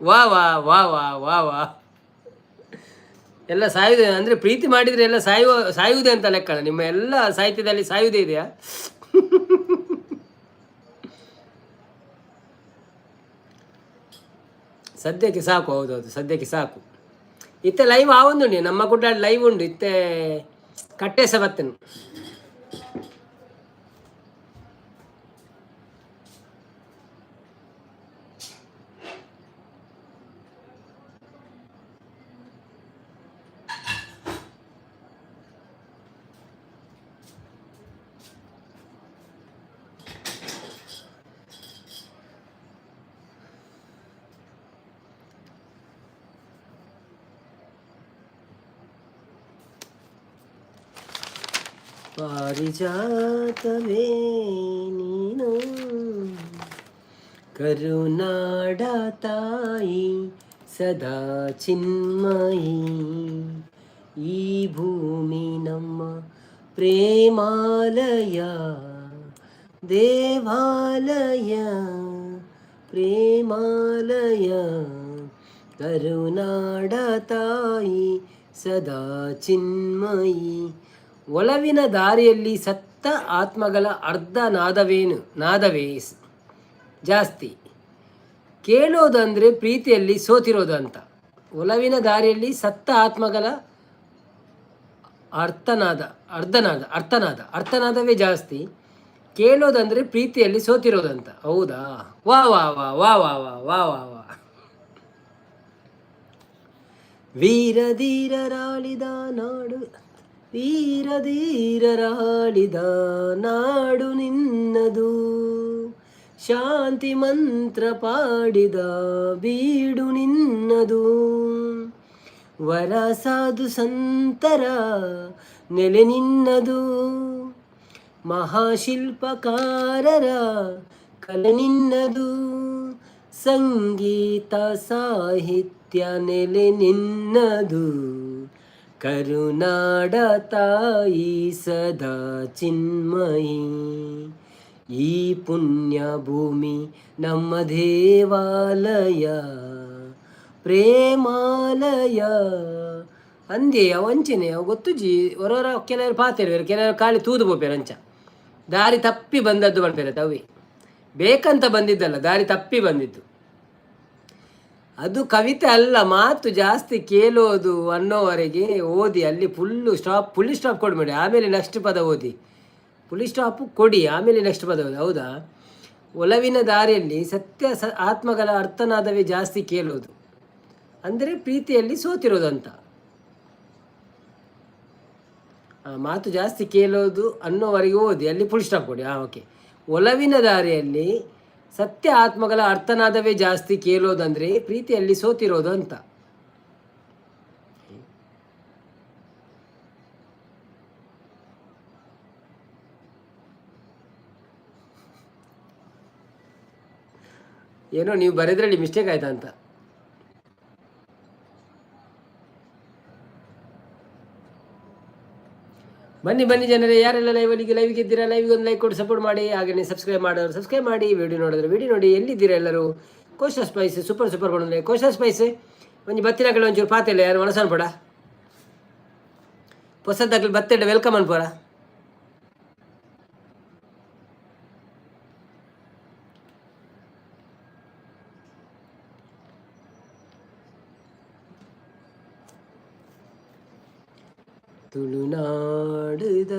ವಾ ವಾ ವಾ ವಾ ವಾ ವಾ. ಎಲ್ಲ ಸಾಯುವುದೇ ಅಂದರೆ, ಪ್ರೀತಿ ಮಾಡಿದರೆ ಎಲ್ಲ ಸಾಯುವುದೇ ಅಂತ ಲೆಕ್ಕ. ನಿಮ್ಮ ಎಲ್ಲ ಸಾಹಿತ್ಯದಲ್ಲಿ ಸಾಯುವುದೇ ಇದೆಯಾ? ಸದ್ಯಕ್ಕೆ ಸಾಕು. ಹೌದೌದು, ಸದ್ಯಕ್ಕೆ ಸಾಕು. ಇತ್ತೆ ಲೈವ್ ಆವೊಂದುಂಡು, ನಮ್ಮ ಕೂಡ ಲೈವ್ ಉಂಡು ಇತ್ತೆ. ಕಟ್ಟೆಸ ಬತ್ತನು. ಪಾರಿಜಾತವೇ ನೀನು, ಕರುನಾಡ ತಾಯಿ ಸದಾ ಚಿನ್ಮಯಿ. ಈ ಭೂಮಿ ನಮ್ಮ ಪ್ರೇಮಾಲಯ, ದೇವಾಲಯ, ಪ್ರೇಮಾಲಯ. ಕರುನಾಡ ತಾಯಿ ಸದಾ ಚಿನ್ಮಯಿ. ಒಲವಿನ ದಾರಿಯಲ್ಲಿ ಸತ್ತ ಆತ್ಮಗಳ ಅರ್ಧ ನಾದವೇನು ನಾದವೇ ಜಾಸ್ತಿ ಕೇಳೋದಂದರೆ ಪ್ರೀತಿಯಲ್ಲಿ ಸೋತಿರೋದು ಅಂತ. ಒಲವಿನ ದಾರಿಯಲ್ಲಿ ಸತ್ತ ಆತ್ಮಗಳ ಅರ್ಥನಾದ ಅರ್ಧನಾದ ಅರ್ಥನಾದ ಅರ್ಥನಾದವೇ ಜಾಸ್ತಿ ಕೇಳೋದಂದರೆ ಪ್ರೀತಿಯಲ್ಲಿ ಸೋತಿರೋದಂತ. ಹೌದಾ? ವಾ ವಾ ವಾ ವಾ ವಾ ವಾ ವಾ ವಾ ವಾ. ವೀರ ಧೀರರಾಳಿದ ನಾಡು, ವೀರ ಧೀರರಾಳಿದ ನಾಡು ನಿನ್ನದು. ಶಾಂತಿ ಮಂತ್ರ ಪಾಡಿದ ಬೀಡು ನಿನ್ನದು. ವರ ಸಾಧು ಸಂತರ ನೆಲೆ ನಿನ್ನದು. ಮಹಾಶಿಲ್ಪಕಾರರ ಕಲೆ ನಿನ್ನದು. ಸಂಗೀತ ಸಾಹಿತ್ಯ ನೆಲೆ ನಿನ್ನದು. ಕರುನಾಡ ತಾಯಿ ಸದಾ ಚಿನ್ಮಯಿ. ಈ ಪುಣ್ಯ ಭೂಮಿ ನಮ್ಮ ದೇವಾಲಯ, ಪ್ರೇಮಾಲಯ. ಅಂದೆ ಅವು ಅಂಚೆನೆ ಅವು ಗೊತ್ತುಜಿ. ಹೊರವರ ಕೆಲವರು ಪಾತೆರು, ಕೆಲವರು ಖಾಲಿ ತೂದು ಪೋಪೆರ್. ಅಂಚ ದಾರಿ ತಪ್ಪಿ ಬಂದದ್ದು ಪನ್ಪೆರ್. ಅವೆ ಬೇಕಂತ ಬಂದಿದ್ದಲ್ಲ, ದಾರಿ ತಪ್ಪಿ ಬಂದಿದ್ದು. ಅದು ಕವಿತೆ ಅಲ್ಲ. ಮಾತು ಜಾಸ್ತಿ ಕೇಳೋದು ಅನ್ನೋವರೆಗೆ ಓದಿ, ಅಲ್ಲಿ ಫುಲ್ಲು ಸ್ಟಾಪ್, ಫುಲ್ ಸ್ಟಾಪ್ ಕೊಡ್ಬೇಡಿ, ಆಮೇಲೆ ನೆಕ್ಸ್ಟ್ ಪದ ಓದಿ. ಫುಲ್ ಸ್ಟಾಪ್ ಕೊಡಿ, ಆಮೇಲೆ ನೆಕ್ಸ್ಟ್ ಪದ ಓದಿ. ಹೌದಾ? ಒಲವಿನ ದಾರಿಯಲ್ಲಿ ಸತ್ಯ ಆತ್ಮಗಳ ಅರ್ಥನಾದವೇ ಜಾಸ್ತಿ ಕೇಳೋದು ಅಂದರೆ ಪ್ರೀತಿಯಲ್ಲಿ ಸೋತಿರೋದು ಅಂತ. ಮಾತು ಜಾಸ್ತಿ ಕೇಳೋದು ಅನ್ನೋವರೆಗೆ ಓದಿ, ಅಲ್ಲಿ ಫುಲ್ ಸ್ಟಾಪ್ ಕೊಡಿ. ಹಾಂ, ಓಕೆ. ಒಲವಿನ ದಾರಿಯಲ್ಲಿ ಸತ್ಯ ಆತ್ಮಗಳ ಅರ್ಥನಾದವೇ ಜಾಸ್ತಿ ಕೇಳೋದಂದ್ರೆ ಪ್ರೀತಿಯಲ್ಲಿ ಸೋತಿರೋದು ಅಂತ. ಏನೋ ನೀವು ಬರೆದ್ರಲ್ಲಿ ಮಿಸ್ಟೇಕ್ ಆಯ್ತಾ ಅಂತ. ಬನ್ನಿ ಬನ್ನಿ ಜನರೇ, ಯಾರೆಲ್ಲ ಲೈವಲ್ಲಿಗೆ ಲೈವ್ಗೆ ಇದ್ದೀರಾ, ಲೈವ್ಗೆ ಒಂದು ಲೈಕ್ ಕೊಟ್ಟು ಸಪೋರ್ಟ್ ಮಾಡಿ. ಹಾಗೆಯೇ ಸಬ್ಸ್ಕ್ರೈಬ್ ಮಾಡೋರು ಸಬ್ಸ್ಕ್ರೈಬ್ ಮಾಡಿ, ವಿಡಿಯೋ ನೋಡಿದ್ರೆ ವಿಡಿಯೋ ನೋಡಿ. ಎಲ್ಲಿದ್ದೀರಾ ಎಲ್ಲರೂ? ಕೋಶ ಸ್ಪೈಸ್ ಸೂಪರ್ ಸೂಪರ್ ಬಂದ್ರೆ. ಕೋಶ ಸ್ಪೈಸ್ ಒಂಜಿ ಬತ್ತಿನಕಲೆ ಒಂಚೂರು ಪಾತಿಲ್ಲ. ಯಾರು ಒಣಸನ್ ಪಡ ಹೊಸದಾಗಲಿ ಬತ್ತೆಡ welcome ಅನ್ಪೋರ. ತುಳುನಾಡುದ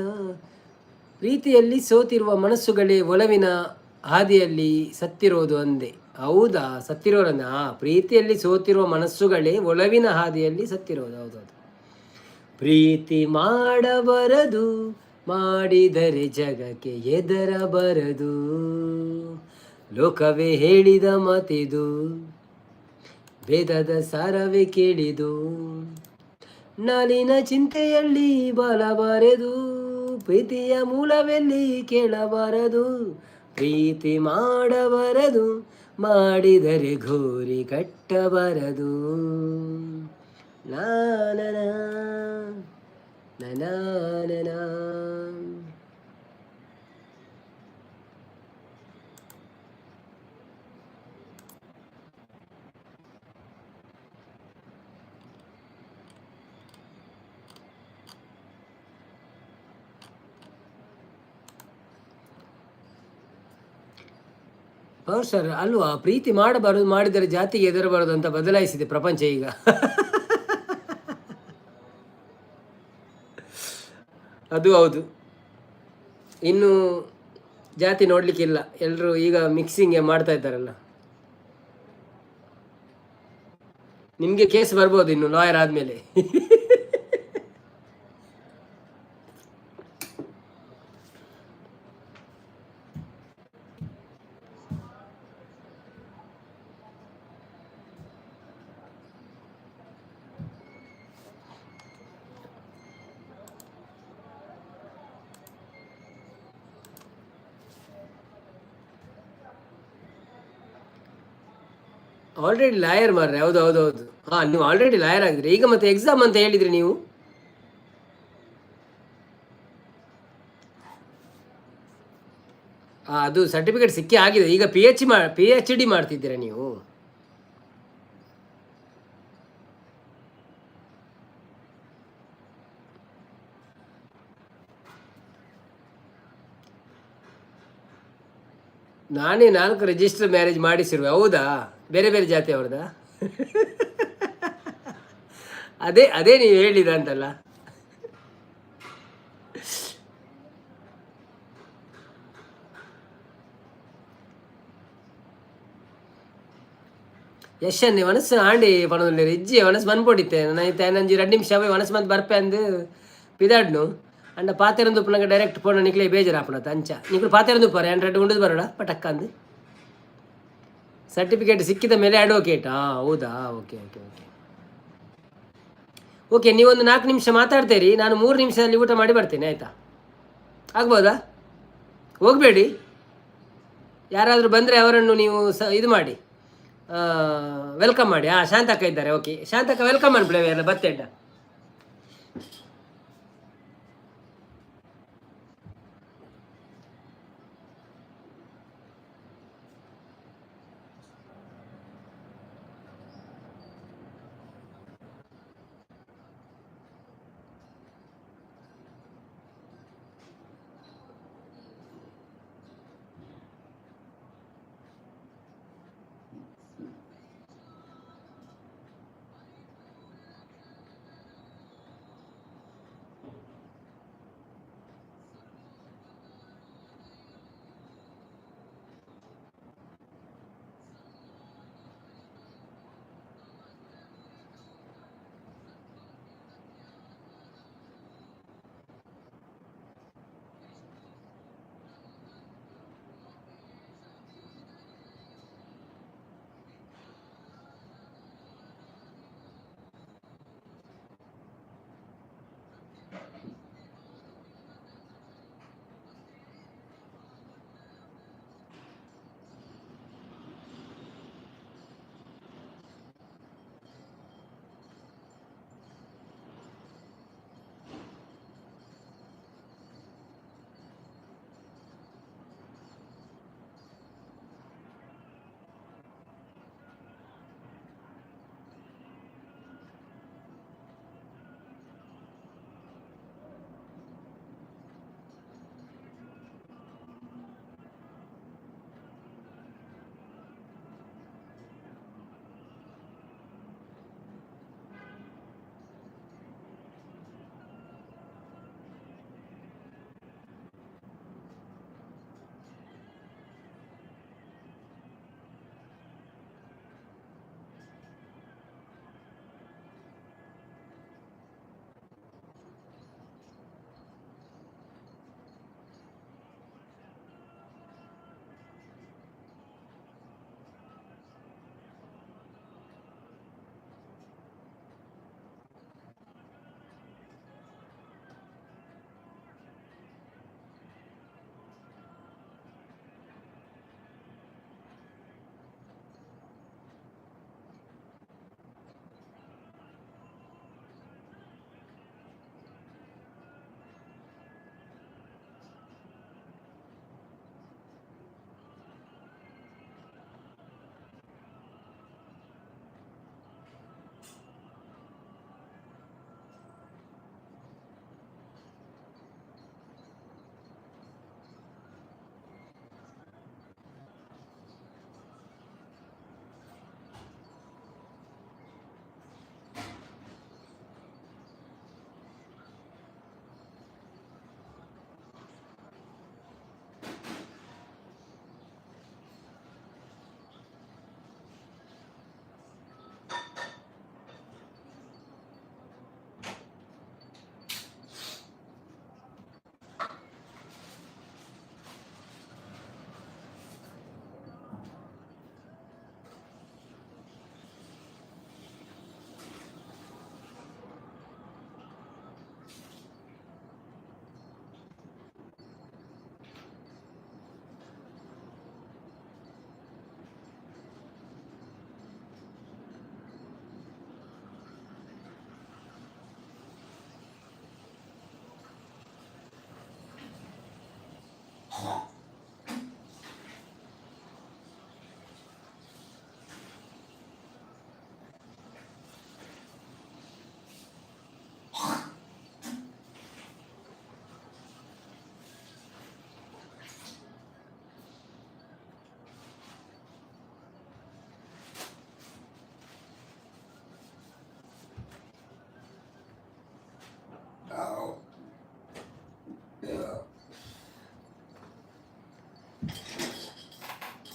ಪ್ರೀತಿಯಲ್ಲಿ ಸೋತಿರುವ ಮನಸ್ಸುಗಳೇ ಒಲವಿನ ಹಾದಿಯಲ್ಲಿ ಸತ್ತಿರೋದು ಅಂದೆ. ಹೌದಾ? ಸತ್ತಿರೋರಂದ. ಪ್ರೀತಿಯಲ್ಲಿ ಸೋತಿರುವ ಮನಸ್ಸುಗಳೇ ಒಲವಿನ ಹಾದಿಯಲ್ಲಿ ಸತ್ತಿರೋದು. ಹೌದೌದು. ಪ್ರೀತಿ ಮಾಡಬಾರದು, ಮಾಡಿದರೆ ಜಗಕ್ಕೆ ಹೆದರಬಾರದು, ಲೋಕವೇ ಹೇಳಿದ ಮಾತಿದು, ವೇದದ ಸಾರವೇ ಕೇಳಿದು. ನಾಳಿನ ಚಿಂತೆಯಲ್ಲಿ ಬಾಳಬಾರದು, ಪ್ರೀತಿಯ ಮೂಲವೆಲ್ಲಿ ಕೇಳಬಾರದು. ಪ್ರೀತಿ ಮಾಡಬಾರದು, ಮಾಡಿದರೆ ಗೋರಿ ಕಟ್ಟಬಾರದು. ಲಾ ಲಾ ಲಾ, ಲಾ ಲಾ ಲಾ. ಪವರ್ ಸರ್ ಅಲ್ವಾ? ಪ್ರೀತಿ ಮಾಡಬಾರದು, ಮಾಡಿದರೆ ಜಾತಿಗೆ ಹೆದರಬಾರದು ಅಂತ ಬದಲಾಯಿಸಿದೆ ಪ್ರಪಂಚ ಈಗ. ಅದು ಹೌದು. ಇನ್ನು ಜಾತಿ ನೋಡ್ಲಿಕ್ಕಿಲ್ಲ. ಎಲ್ಲರೂ ಈಗ ಮಿಕ್ಸಿಂಗ್ ಮಾಡ್ತಾ ಇದ್ದಾರಲ್ಲ. ನಿಮಗೆ ಕೇಸ್ ಬರ್ಬೋದು ಇನ್ನು ಲಾಯರ್ ಆದಮೇಲೆ. ಆಲ್ರೆಡಿ ಲಾಯರ್ ಮಾರ್ರೆ. ಹೌದು ಹೌದು ಹೌದು. ಹಾಂ, ನೀವು ಆಲ್ರೆಡಿ ಲಾಯರ್ ಆಗಿದ್ರಿ ಈಗ. ಮತ್ತೆ ಎಕ್ಸಾಮ್ ಅಂತ ಹೇಳಿದ್ರಿ ನೀವು. ಅದು ಸರ್ಟಿಫಿಕೇಟ್ ಸಿಕ್ಕಿ ಆಗಿದೆ. ಈಗ ಪಿಎಚ್ ಡಿ ಮಾಡ್ತಿದ್ದೀರಾ ನೀವು? ನಾನೇ ನಾಲ್ಕು ರಿಜಿಸ್ಟರ್ ಮ್ಯಾರೇಜ್ ಮಾಡಿಸಿರುವೆ. ಹೌದಾ? ಬೇರೆ ಬೇರೆ ಜಾತಿಯವ್ರದಾ? ಅದೇ ಅದೇ ನೀವು ಹೇಳಿದ ಅಂತಲ್ಲ. ಯಶನ್ನಿ ಮನಸ್ಸು ಆಂಡಿ ಪಣೊಂದುಲ್ಲೆರ್. ಇಜ್ಜಿ, ವನಸ್ ಮನ್ಪೊಡಿತ್ತೆ. ಇತ್ತೆ ನಂಜಿ ರಡ್ಡ್ ನಿಮಿಷ ಅವೆ ವನಸ್ ಮಂತ್ ಬರ್ಪೆ ಅಂದ್ ಪಿದಾಡ್ನು. ಅಂಡ ಪಾತೆರೊಂದು ಉಪ್ಪುನಗ ಡೈರೆಕ್ಟ್ ಪೋಂಡ ನಿಕ್ಲೆ ಬೇಜಾರು ಆಪುಂಡತ್ತ. ಅಂಚ ನಿಕುಲು ಪಾತೆರೊಂದು ಉಪ್ಪರೆ, ಯಾನ್ ರಡ್ಡ್ ಉಂಡುದು ಬರೋಡ ಪಟಕ್ಕ ಅಂದ್. ಸರ್ಟಿಫಿಕೇಟ್ ಸಿಕ್ಕಿದ ಮೇಲೆ ಅಡ್ವೊಕೇಟ್. ಹಾಂ, ಹೌದಾ? Okay okay okay okay. ನೀವೊಂದು 4 ನಿಮಿಷ ಮಾತಾಡ್ತೀರಿ, ನಾನು 3 ನಿಮಿಷದಲ್ಲಿ ಊಟ ಮಾಡಿ ಬರ್ತೇನೆ, ಆಯಿತಾ? ಆಗ್ಬೋದಾ? ಹೋಗಬೇಡಿ. ಯಾರಾದರೂ ಬಂದರೆ ಅವರನ್ನು ನೀವು ಇದು ಮಾಡಿ, welcome ಮಾಡಿ. ಹಾಂ, ಶಾಂತಕ್ಕ ಇದ್ದಾರೆ. ಓಕೆ, ಶಾಂತಕ್ಕ, welcome ಅನ್ಬಿಡವೆ ಎಲ್ಲ ಬತ್ತೆಡ್ಡ.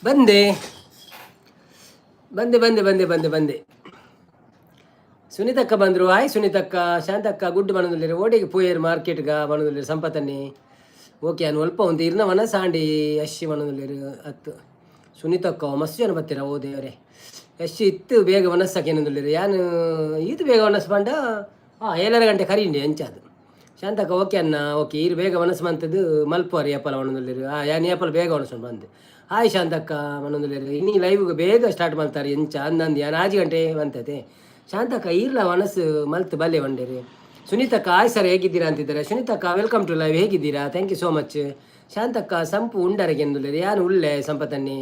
ಬಂದೆ ಬಂದೆ ಬಂದೆ ಬಂದೆ ಬಂದೆ ಬಂದೆ. ಸುನೀತಕ್ಕ ಬಂದರು. ಹಾಯ್ ಸುನೀತಕ್ಕ. ಶಾಂತಕ್ಕ ಗುಡ್ಡು ಬಣದುಲ್ಲೇರು. ಓಡೆಗೆ ಪೋಯೇರು ಮಾರ್ಕೆಟ್ಗ ಬಣದುಲ್ಲೇರು ಸಂಪತನ್ನಿ. ಓಕೆ, ಅನು ಅಲ್ಪ ಒಂದು ಇರ್ನ ವನ ಸಾಂಡಿ ಅಶ್ಶಿ ಬಣದುಲ್ಲೇರು ಅತ್ತು. ಸುನೀತಕ್ಕ ಮಸ್ತ್ ಜನ ಬತ್ತೀರ. ಓ ದೇವರೇ, ಯಶ್ ಇತ್ತು ಬೇಗ ವನಸ್ಸಕ್ಕೆ ಯಾನು ಈತು ಬೇಗ ವನಸ್ ಪಂಡ. ಹಾಂ, 7:30 ಗಂಟೆ ಕರೀಂಡಿ ಎಂಚಾದು. ಶಾಂತಕ್ಕ ಓಕೆ ಅನ್ನ. ಓಕೆ, ಈರು ಬೇಗ ವನಸ್ ಮಂತದ್ದು ಮಲ್ಪುವಾರಿ ಏಪಲ ಒಣದುಲ್ಲೇರು. ಹಾಂ, ಯಾನ್ ಏಪಲ ಬೇಗ ಒಣಸೊಂಡು ಬಂದೆ. ಹಾಯ್ ಶಾಂತಕ್ಕ ಮನೊಂದುಲ್ಲೇರು. ಇನಿ ಲೈವ್ಗೆ ಬೇಗ ಸ್ಟಾರ್ಟ್ ಮಾಡ್ತಾರೆ ಎಂಚ ಅಂದಂದು. ಯಾನ್ 5 ಗಂಟೆ ಬಂತತೆ. ಶಾಂತಕ್ಕ ಈರ್ಲ ಮನಸ್ಸು ಮಲ್ತು ಬಲ್ಲೆ వండೇರಿ. ಸುನೀತಕ್ಕ ಹಾಯ್ ಸರ್, ಹೇಗಿದ್ದೀರಾ ಅಂತಿದ್ದಾರೆ. ಸುನೀತಕ್ಕ welcome to live, ಹೇಗಿದ್ದೀರಾ? Thank you so much. Shantakka ಸಂಪು ಉಂಡರಿಗೆ ಎಂದುಲ್ಲೇರು. ಯಾನು ಉಳ್ಳೆ ಸಂಪತನ್ನಿ.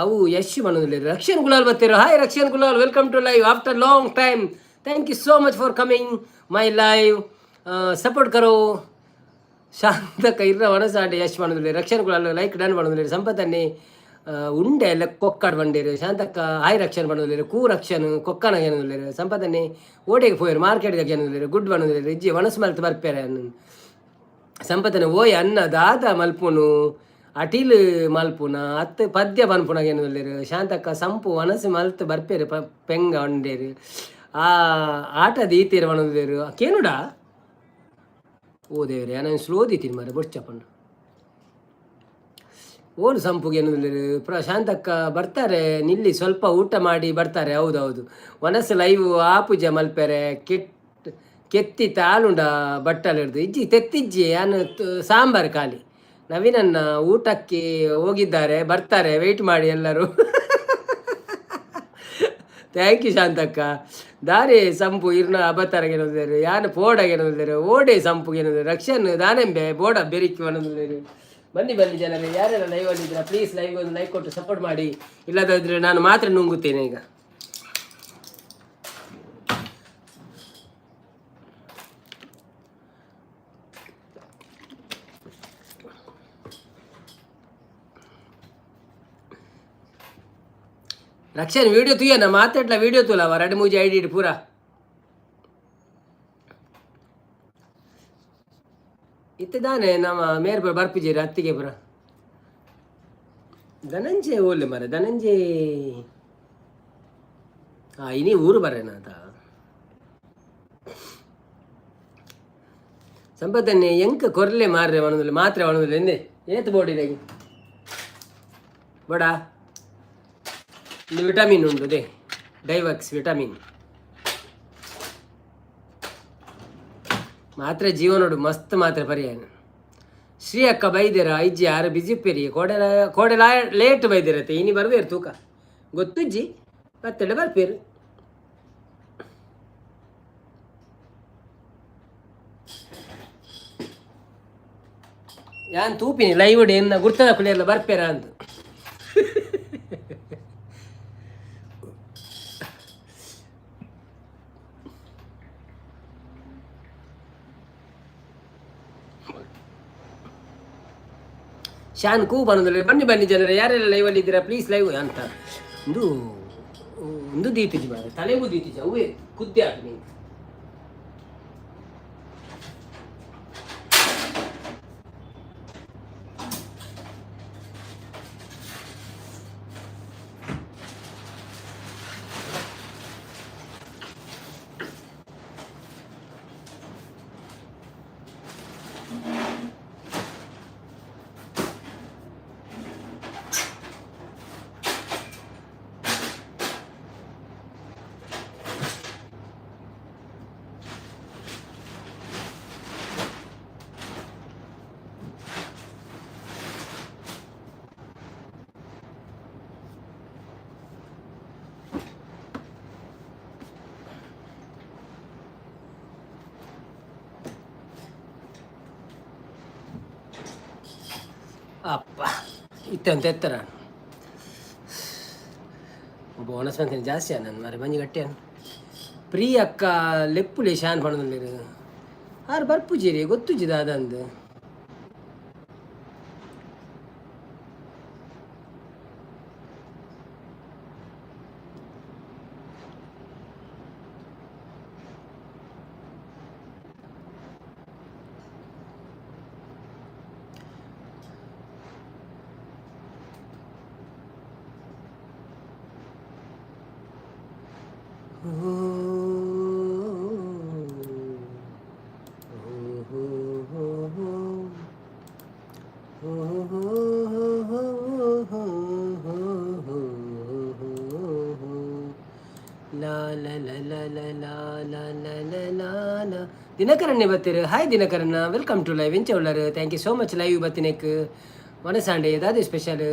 ಅವು ಯಶ್ ಮನದುಲ್ಲೇರು. ರಕ್ಷನ್ ಗುಲಾಲ್ ಬರ್ತಿರು. Hi Rakshan Gulal, welcome to live after long time. Thank you so much for coming my live. Support ಕರೋ. ಶಾಂತಕ್ಕ ಇರ್ರ ವನಸಾಂಡೆ ಯಶ್ ಮನದುಲ್ಲೇರು. ರಕ್ಷನ್ ಗುಲಾಲ್ ಲೈಕ್ ಡನ್ ಮನದುಲ್ಲೇರು. ಸಂಪತನ್ನಿ ಉಂಡೆ ಎಲ್ಲ ಕೊಕ್ಕಾಡ್ ಬಂಡೇರು. ಶಾಂತಕ್ಕ ಹಾಯ್ ರಕ್ಷನ್ ಬಂದುಲ್ಲೇರು. ಕೂ ರಕ್ಷನ್ ಕೊಕ್ಕನ ಏನದುಲ್ಲೇರು. ಸಂಪತನ್ನಿ ಓಡೆಗೆ ಪೋಯರು ಮಾರ್ಕೆಟ್ಗೆ ಏನದುಲ್ಲೇರು. ಗುಡ್ ಬಂದುಲ್ಲೇರು. ಇಜ್ಜಿ ವನಸ್ ಮಲ್ತ್ ಬರ್ಪೇರೆ. ಸಂಪತನ ಓಯ್ ಅನ್ನ ದಾದ ಮಲ್ಪುನು ಅಟಿಲ್ ಮಲ್ಪುನ ಅತ್ತು ಪದ್ಯ ಪನ್ಪುನ ಏನದುಲ್ಲೇರು. ಶಾಂತಕ್ಕ ಸಂಪು ವನಸು ಮಲ್ತ್ ಬರ್ಪೇರು ಪೆಂಗ ಉಂಡೇರು. ಆ ಆಟ ದೀತೀರು ಬಣದುಲ್ಲೇರು. ಕೇನುಡಾ ಓ ದೇವ್ರೆ, ನಾನು ಸ್ಲೋ ದೀತೀನಿ ಮಾರೆ ಬೊಡ್ಚಪ್ಪಣ್ಣ. ಓಲು ಸಂಪುಗೆ ಏನಂದ್ರೆ ಪ್ರಶಾಂತಕ್ಕ ಬರ್ತಾರೆ ನಿಲ್ಲಿ, ಸ್ವಲ್ಪ ಊಟ ಮಾಡಿ ಬರ್ತಾರೆ. ಹೌದೌದು, ವನಸ್ ಲೈವ್ ಆಪುಜ ಮಲ್ಪೆರೆ. ಕೆಟ್ ಕೆತ್ತಿ ತಾಲುಂಡ ಬಟ್ಟಲ್ ಹಿಡ್ದು ಇಜ್ಜಿ ತೆತ್ತಿಜ್ಜಿ ಅನು ಸಾಂಬಾರು ಖಾಲಿ. ನವೀನನ್ನ ಊಟಕ್ಕೆ ಹೋಗಿದ್ದಾರೆ, ಬರ್ತಾರೆ, ವೆಯ್ಟ್ ಮಾಡಿ ಎಲ್ಲರೂ. Thank you Shantakka. ದಾರಿ ಸಂಪು ಇರ್ನ ಅಬತಾರಗೇನಂದರು. ಯಾನು ಪೋಡಗೇನಂದರು. ಓಡೆ ಸಂಪುಗೇನಂದರು. ರಕ್ಷನ್ ದಾನೆಂಬೆ ಬೋಡ ಬೆರಿಕ್ಕಿ ಒಣಂದರು. ಬನ್ನಿ ಬನ್ನಿ ಜನರೇ, ಯಾರೆಲ್ಲ ಲೈವ್ ಅಲ್ಲಿ ಪ್ಲೀಸ್ ಲೈವ್ ಒಂದು ಲೈಕ್ ಕೊಟ್ಟು ಸಪೋರ್ಟ್ ಮಾಡಿ. ಇಲ್ಲದಾದ್ರೆ ನಾನು ಮಾತ್ರ ನುಂಗುತ್ತೇನೆ ಈಗ. ರಕ್ಷನ್ ವಿಡಿಯೋ ತುಯ್ಯನ ಮಾತಾಡ್ಲ ವಿಡಿಯೋ ತುಲವ ಎರಡು ಮೂಜಿ ಐಡಿ ಪೂರ. ಇತ್ತದಾನೆ ನಮ್ಮ ಮೇರ್ ಬರ್ಪಿಜೇರು ಅತ್ತಿಗೆ ಪುರ. ಧನಂಜಯ ಓಲೆ ಮರ ಧನಂಜಯ. ಹಾಂ, ಇನಿ ಊರು ಬರೇನಾತ. ಸಂಪತ್ತನ್ನೇ ಎಂಕ ಕೊರ್ಲೆ ಮಾರ್ರೆ ಒಣದಲ್ಲಿ ಮಾತ್ರೆ ಒಣದಲ್ಲಿ ಎಂದೆ ಏತು ಬೋಡಿದಾಗಿ ಬಡ. ಇದು ವಿಟಮಿನ್ ಉಂಟು they ಡೈವಕ್ಸ್ ವಿಟಮಿನ್ ಮಾತ್ರೆ ಜೀವನೋಡು ಮಸ್ತ್ ಮಾತ್ರೆ ಪರ್ಯಾಯ. ಶ್ರೀ ಅಕ್ಕ ಬೈದಿರ ಇಜ್ಜಿ ಯಾರು ಬಿಜಿ ಪೆರಿ ಕೋಡೆ ಕೋಡೆ ಲೇಟ್ ಬೈದಿರತ್ತೆ. ಇನಿ ಬರ್ಬೇರು ತೂಕ ಗೊತ್ತುಜ್ಜಿ ಬತ್ತೆಡೆ ಬರ್ಪೇರು. ಯಾನ್ ತೂಪಿನಿ ಲೈವ್ ಎನ್ನ ಗುರ್ತದ ಕುಳಿಯಲ್ಲ ಬರ್ಪೇರ ಅಂತ. ಶಾನ್ ಕೂ ಬನ್ನೋದಿಲ್ಲ. ಬನ್ನಿ ಬನ್ನಿ ಜನರೇ, ಯಾರೆಲ್ಲ ಲೈವಲ್ಲಿ ಇದ್ದೀರಾ ಪ್ಲೀಸ್ ಲೈವ್ ಅಂತ. ಒಂದು ಒಂದು ದೀತಿಜಿ ಮಾರೆ ತಲೆಗೂ ದೀತಿಜಿ ಅವೇ ಕುದ್ದೆ ಆಟ ನೀನು. ಅಪ್ಪ, ಇತ್ತೆ ಅಂತ ಎತ್ತರ ಬೋನಸ್ ಮಂತಿನ ಜಾಸ್ತಿ ನಾನು ಮರೆ ಮಂಜಿ ಗಟ್ಟಿ. ಪ್ರೀ ಅಕ್ಕ, ಲೆಪ್ಪುಲೆ ಶಾನ್ ಪಣದಲ್ಲೇರು. ಆರು ಬರ್ಪುಜಿರಿ, ಗೊತ್ತುಜಿದ ಅದಂದು. ಲಾ ಲ ಲ ಲ ಲ ಲಾ ಲ ಲ ಲ ಲಾ ಲ. ದಿನಕರಣ್ಣೆ ಬತ್ತೀರು. ಹಾಯ್ ದಿನಕರಣ್ಣ, welcome to live. ಎಂಚ ಉಳ್ಳರು? Thank you so much live ಬತ್ತಿನೆಕ್. ಮನಸಾಂಡೆ ದಾದೆ ಸ್ಪೆಷಲ್?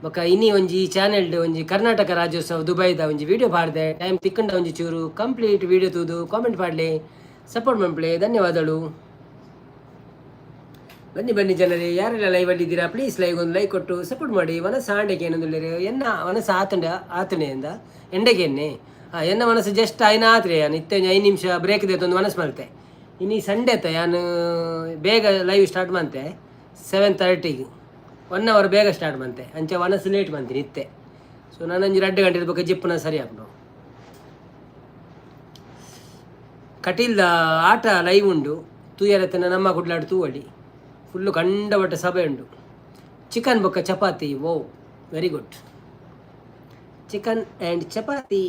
ಬೊಕ್ಕ ಇನಿ ಒಂಜಿ ಚಾನೆಲ್ಡ್ ಒಂಜಿ ಕರ್ನಾಟಕ ರಾಜ್ಯೋತ್ಸವ ದುಬೈದ ಒಂಜಿ ವಿಡಿಯೋ ಪಾಡ್ದೆ. ಟೈಮ್ ತಿಕ್ಕಂಡ ಒಂಜಿ ಚೂರು ಕಂಪ್ಲೀಟ್ ವಿಡಿಯೋ ತೂದು ಕಾಮೆಂಟ್ ಪಾಡ್ಲೆ, ಸಪೋರ್ಟ್ ಮನ್ಪುಲೆ. ಧನ್ಯವಾದಗಳು. ಬನ್ನಿ ಬನ್ನಿ ಜನರೇ, ಯಾರೆಲ್ಲ ಲೈವ್ ಅಲ್ಲಿ ಇದ್ದೀರಾ, ಪ್ಲೀಸ್ ಲೈವ್ ಒಂದು ಲೈಕ್ ಕೊಟ್ಟು ಸಪೋರ್ಟ್ ಮಾಡಿ. ಮನಸ್ಸು ಆಂಡೆಗೆ ಏನಂದುಲ್ಲೇರು? ಎನ್ನ ಮನಸ್ಸು ಆತಂಡ ಆತನೆ ಅಂದ ಎಂಡೆಗೆ ಎನ್ನೆ. ಹಾಂ, ಎನ್ನ ಮನಸ್ಸು ಜಸ್ಟ್ ಆಯ್ನ ಆತ್ರೆ. ಯಾನ್ ಇತ್ತೆ ಒಂಜಿ 5 ನಿಮಿಷ ಬ್ರೇಕ್ ದೇತೊಂದು ಮನಸ್ಸು ಮಲ್ತೆ. ಇನಿ ಸಂಡೇ ಅತ್ತ, ಯಾನ್ ಬೇಗ ಲೈವ್ ಸ್ಟಾರ್ಟ್ ಮಂತೆ. 7:30ಗೆ, ಒನ್ ಅವರ್ ಬೇಗ ಸ್ಟಾರ್ಟ್ ಮಂತೆ. ಅಂಚ ಮನಸ್ಸು ಲೇಟ್ ಮಂತೀನಿ ಇತ್ತೆ. ಸೊ ನಾನು ಒಂಜಿ 2 ಗಂಟೆ ಬೊಕ್ಕ ಜಿಪ್ಪುನ ಸರಿ ಆಪುಂಡು. ಕಟೀಲ್ದ ಆಟ ಲೈವ್ ಉಂಡು, ತೂಯರತನ ನಮ್ಮ ಕುಡ್ಲಾಡು ತೂವಳಿ. ಫುಲ್ಲು ಕಂಡಬಟ್ಟ ಸಭೆ ಉಂಡು. ಚಿಕನ್ ಬೊಕ್ಕ ಚಪಾತಿ. ಓ, very good. Chicken and chapati.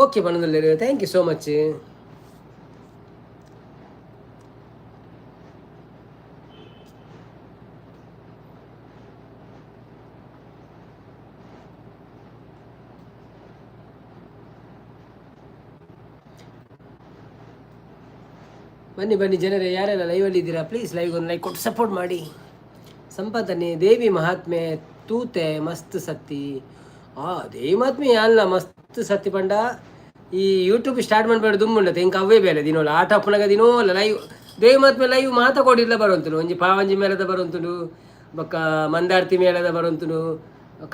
Okay ಪಣದಲ್ಲೇರು, thank you so much. ಬನ್ನಿ ಬನ್ನಿ ಜನರೇ, ಯಾರೆಲ್ಲ ಲೈವಲ್ಲಿ ಇದ್ದೀರಾ, ಪ್ಲೀಸ್ ಲೈವ್ ಒಂದು ಲೈಕ್ ಕೊಟ್ಟು ಸಪೋರ್ಟ್ ಮಾಡಿ. ಸಂಪಾದನೆ ದೇವಿ ಮಹಾತ್ಮೆ ತೂತೆ ಮಸ್ತ್ ಸತ್ತಿ. ಆ ದೇವಿ ಮಹಾತ್ಮೆ ಅಲ್ಲ ಮಸ್ತ್ ಸತ್ತಿ ಪಂಡ, ಈ ಯೂಟ್ಯೂಬ್ ಸ್ಟಾರ್ಟ್ ಮಾಡ್ಬೇಡ ದುಂಬುಂಡತೆ. ಇಂಕ ಅವೇ ಬೇಲೆ ದಿನೋಲ ಆಟ ಅಪ್ಪನಾಗ ದಿನೋಲ ಲೈವ್, ದೇವಿ ಮಹಾತ್ಮೆ ಲೈವ್ ಮಾತ ಕೊಡಿಲ್ಲ ಬರುವಂತನು. ಒಂಜಿ ಪಾವಂಜಿ ಮೇಳದ ಬರುವಂತನು, ಬೊಕ್ಕ ಮಂದಾರ್ತಿ ಮೇಳದ ಬರುವಂತನು,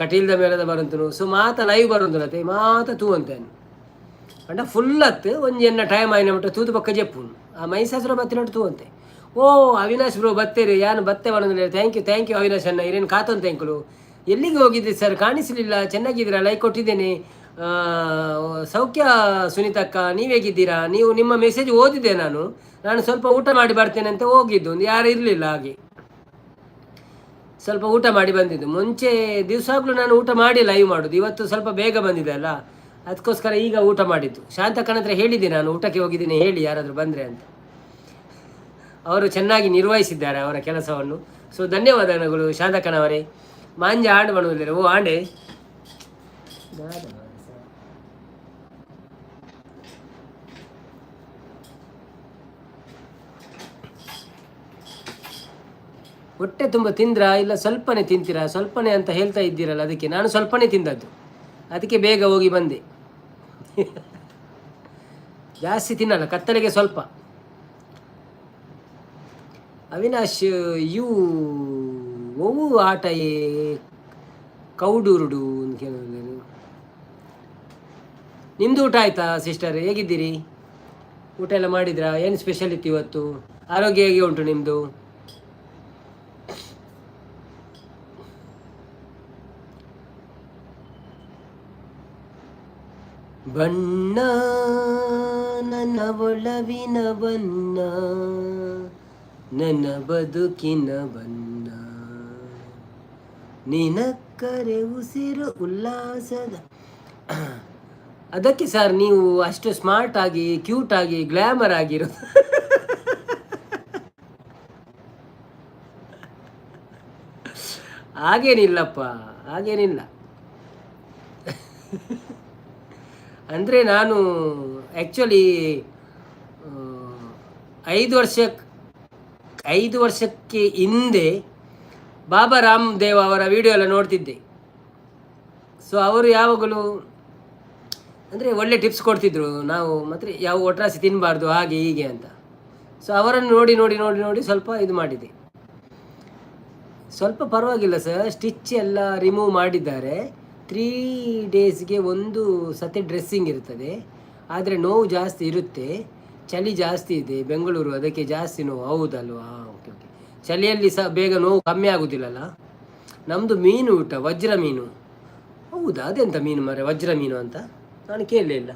ಕಟೀಲ್ದ ಮೇಳದ ಬರುವಂತನು. ಸೊ ಮಾತ ಲೈವ್ ಬರುವಂತನತೆ, ಮಾತ ತೂವಂತೇನು ಪಂಡ ಫುಲ್ ಅತ್ತು. ಒಂಜಿ ಎನ್ನ ಟೈಮ್ ಆಯ್ನ ಮಟ್ಟ ತೂದು ಪಕ್ಕ ಜೆಪ್ಪುನು. ಆ ಮೈಸಾಸುರ ಬತ್ತಿನೊಟ್ಟು ತೂವಂತೆ. ಓ, ಅವಿನಾಶ್ ಬ್ರೋ ಬತ್ತೇರಿ. ಯಾನು ಬತ್ತೆ ಬರೋದಿಲ್ಲ. Thank you, thank you Avinash ಅಣ್ಣ. ಇರೇನು ಕಾತೊಂತ ಎಂಕುಲು. ಎಲ್ಲಿಗೆ ಹೋಗಿದ್ರಿ ಸರ್? ಕಾಣಿಸಲಿಲ್ಲ. ಚೆನ್ನಾಗಿದ್ದೀರಾ? ಲೈಕ್ ಕೊಟ್ಟಿದ್ದೇನೆ. ಸೌಖ್ಯ ಸುನೀತಕ್ಕ, ನೀವು ಹೇಗಿದ್ದೀರಾ? ನೀವು ನಿಮ್ಮ ಮೆಸೇಜ್ ಓದಿದೆ ನಾನು. ನಾನು ಸ್ವಲ್ಪ ಊಟ ಮಾಡಿ ಬರ್ತೇನೆ ಅಂತ ಹೋಗಿದ್ದು. ಒಂದು ಯಾರು ಇರಲಿಲ್ಲ, ಹಾಗೆ ಸ್ವಲ್ಪ ಊಟ ಮಾಡಿ ಬಂದಿದ್ದು. ಮುಂಚೆ ದಿವಸಾಗ್ಲೂ ನಾನು ಊಟ ಮಾಡಿ ಲೈವ್ ಮಾಡೋದು. ಇವತ್ತು ಸ್ವಲ್ಪ ಬೇಗ ಬಂದಿದೆ ಅಲ್ಲ, ಅದಕ್ಕೋಸ್ಕರ ಈಗ ಊಟ ಮಾಡಿದ್ದು. ಶಾಂತಕ್ಕನ ಹತ್ರ ಹೇಳಿದ್ದೆ ನಾನು, ಊಟಕ್ಕೆ ಹೋಗಿದ್ದೀನಿ ಹೇಳಿ ಯಾರಾದರೂ ಬಂದರೆ ಅಂತ. ಅವರು ಚೆನ್ನಾಗಿ ನಿರ್ವಹಿಸಿದ್ದಾರೆ ಅವರ ಕೆಲಸವನ್ನು. ಸೊ ಧನ್ಯವಾದಗಳು ಶಾಂತಕ್ಕನವರೇ. ಮಾಂಜ ಆಂಡ್ ಮಾಡುವುದಿಲ್ಲ. ಓ ಆಂಡೆ. ಹೊಟ್ಟೆ ತುಂಬ ತಿಂದ್ರಾ, ಇಲ್ಲ ಸ್ವಲ್ಪನೇ ತಿಂತೀರಾ? ಸ್ವಲ್ಪನೇ ಅಂತ ಹೇಳ್ತಾ ಇದ್ದೀರಲ್ಲ, ಅದಕ್ಕೆ. ನಾನು ಸ್ವಲ್ಪನೇ ತಿಂದದ್ದು, ಅದಕ್ಕೆ ಬೇಗ ಹೋಗಿ ಬಂದೆ. ಜಾಸ್ತಿ ತಿನ್ನಲ್ಲ, ಕತ್ತಲೆಗೆ ಸ್ವಲ್ಪ. ಅವಿನಾಶ್, you ಒವು ಆಟ ಏ ಕೌಡೂರುಡು ಅಂತ ಕೇಳಿದ್ರು. ನಿಮ್ಮದು ಊಟ ಆಯ್ತಾ ಸಿಸ್ಟರ್? ಹೇಗಿದ್ದೀರಿ? ಊಟ ಎಲ್ಲ ಮಾಡಿದ್ರಾ? ಏನು ಸ್ಪೆಷಲ್ ಇತ್ತು ಇವತ್ತು? ಆರೋಗ್ಯ ಹೇಗೆ ಉಂಟು ನಿಮ್ಮದು? ಬಣ್ಣ, ನನ್ನ ಒಲವಿನ ಬಣ್ಣ, ನನ್ನ ಬದುಕಿನ ಬಣ್ಣ, ನಿನಕ್ಕರೆ ಉಸಿರು ಉಲ್ಲಾಸದ. ಅದಕ್ಕೆ ಸರ್ ನೀವು ಅಷ್ಟು ಸ್ಮಾರ್ಟ್ ಆಗಿ, ಕ್ಯೂಟ್ ಆಗಿ, ಗ್ಲಾಮರ್ ಆಗಿರೋದು. ಹಾಗೇನಿಲ್ಲಪ್ಪ, ಹಾಗೇನಿಲ್ಲ. ಅಂದರೆ ನಾನು ಆ್ಯಕ್ಚುಲಿ 5 ವರ್ಷ 5 ವರ್ಷಕ್ಕೆ ಹಿಂದೆ ಬಾಬಾ ರಾಮದೇವ್ ಅವರ ವಿಡಿಯೋ ಎಲ್ಲ ನೋಡ್ತಿದ್ದೆ. ಸೊ ಅವರು ಯಾವಾಗಲೂ ಅಂದರೆ ಒಳ್ಳೆ ಟಿಪ್ಸ್ ಕೊಡ್ತಿದ್ರು. ನಾವು ಮತ್ತು ಯಾವ ಒಟ್ರಾಸಿ ತಿನ್ನಬಾರ್ದು, ಹಾಗೆ ಹೀಗೆ ಅಂತ. ಸೊ ಅವರನ್ನು ನೋಡಿ ನೋಡಿ ನೋಡಿ ನೋಡಿ ಸ್ವಲ್ಪ ಇದು ಮಾಡಿದೆ. ಸ್ವಲ್ಪ ಪರವಾಗಿಲ್ಲ ಸರ್. ಸ್ಟಿಚ್ ಎಲ್ಲ ರಿಮೂವ್ ಮಾಡಿದ್ದಾರೆ. 3 ಡೇಸ್ಗೆ ಒಂದು ಸತಿ ಡ್ರೆಸ್ಸಿಂಗ್ ಇರ್ತದೆ. ಆದರೆ ನೋವು ಜಾಸ್ತಿ ಇರುತ್ತೆ. ಚಳಿ ಜಾಸ್ತಿ ಇದೆ ಬೆಂಗಳೂರು, ಅದಕ್ಕೆ ಜಾಸ್ತಿ ನೋವು. ಹೌದಲ್ವಾ? ಓಕೆ ಓಕೆ ಚಳಿಯಲ್ಲಿ ಸಹ ಬೇಗ ನೋವು ಕಮ್ಮಿ ಆಗುದಿಲ್ಲಲ್ಲ. ನಮ್ಮದು ಮೀನು ಊಟ, ವಜ್ರ ಮೀನು. ಹೌದಾ? ಅದೆಂತ ಮೀನು ಮರೆ, ವಜ್ರ ಮೀನು ಅಂತ ನಾನು ಕೇಳಲಿಲ್ಲ.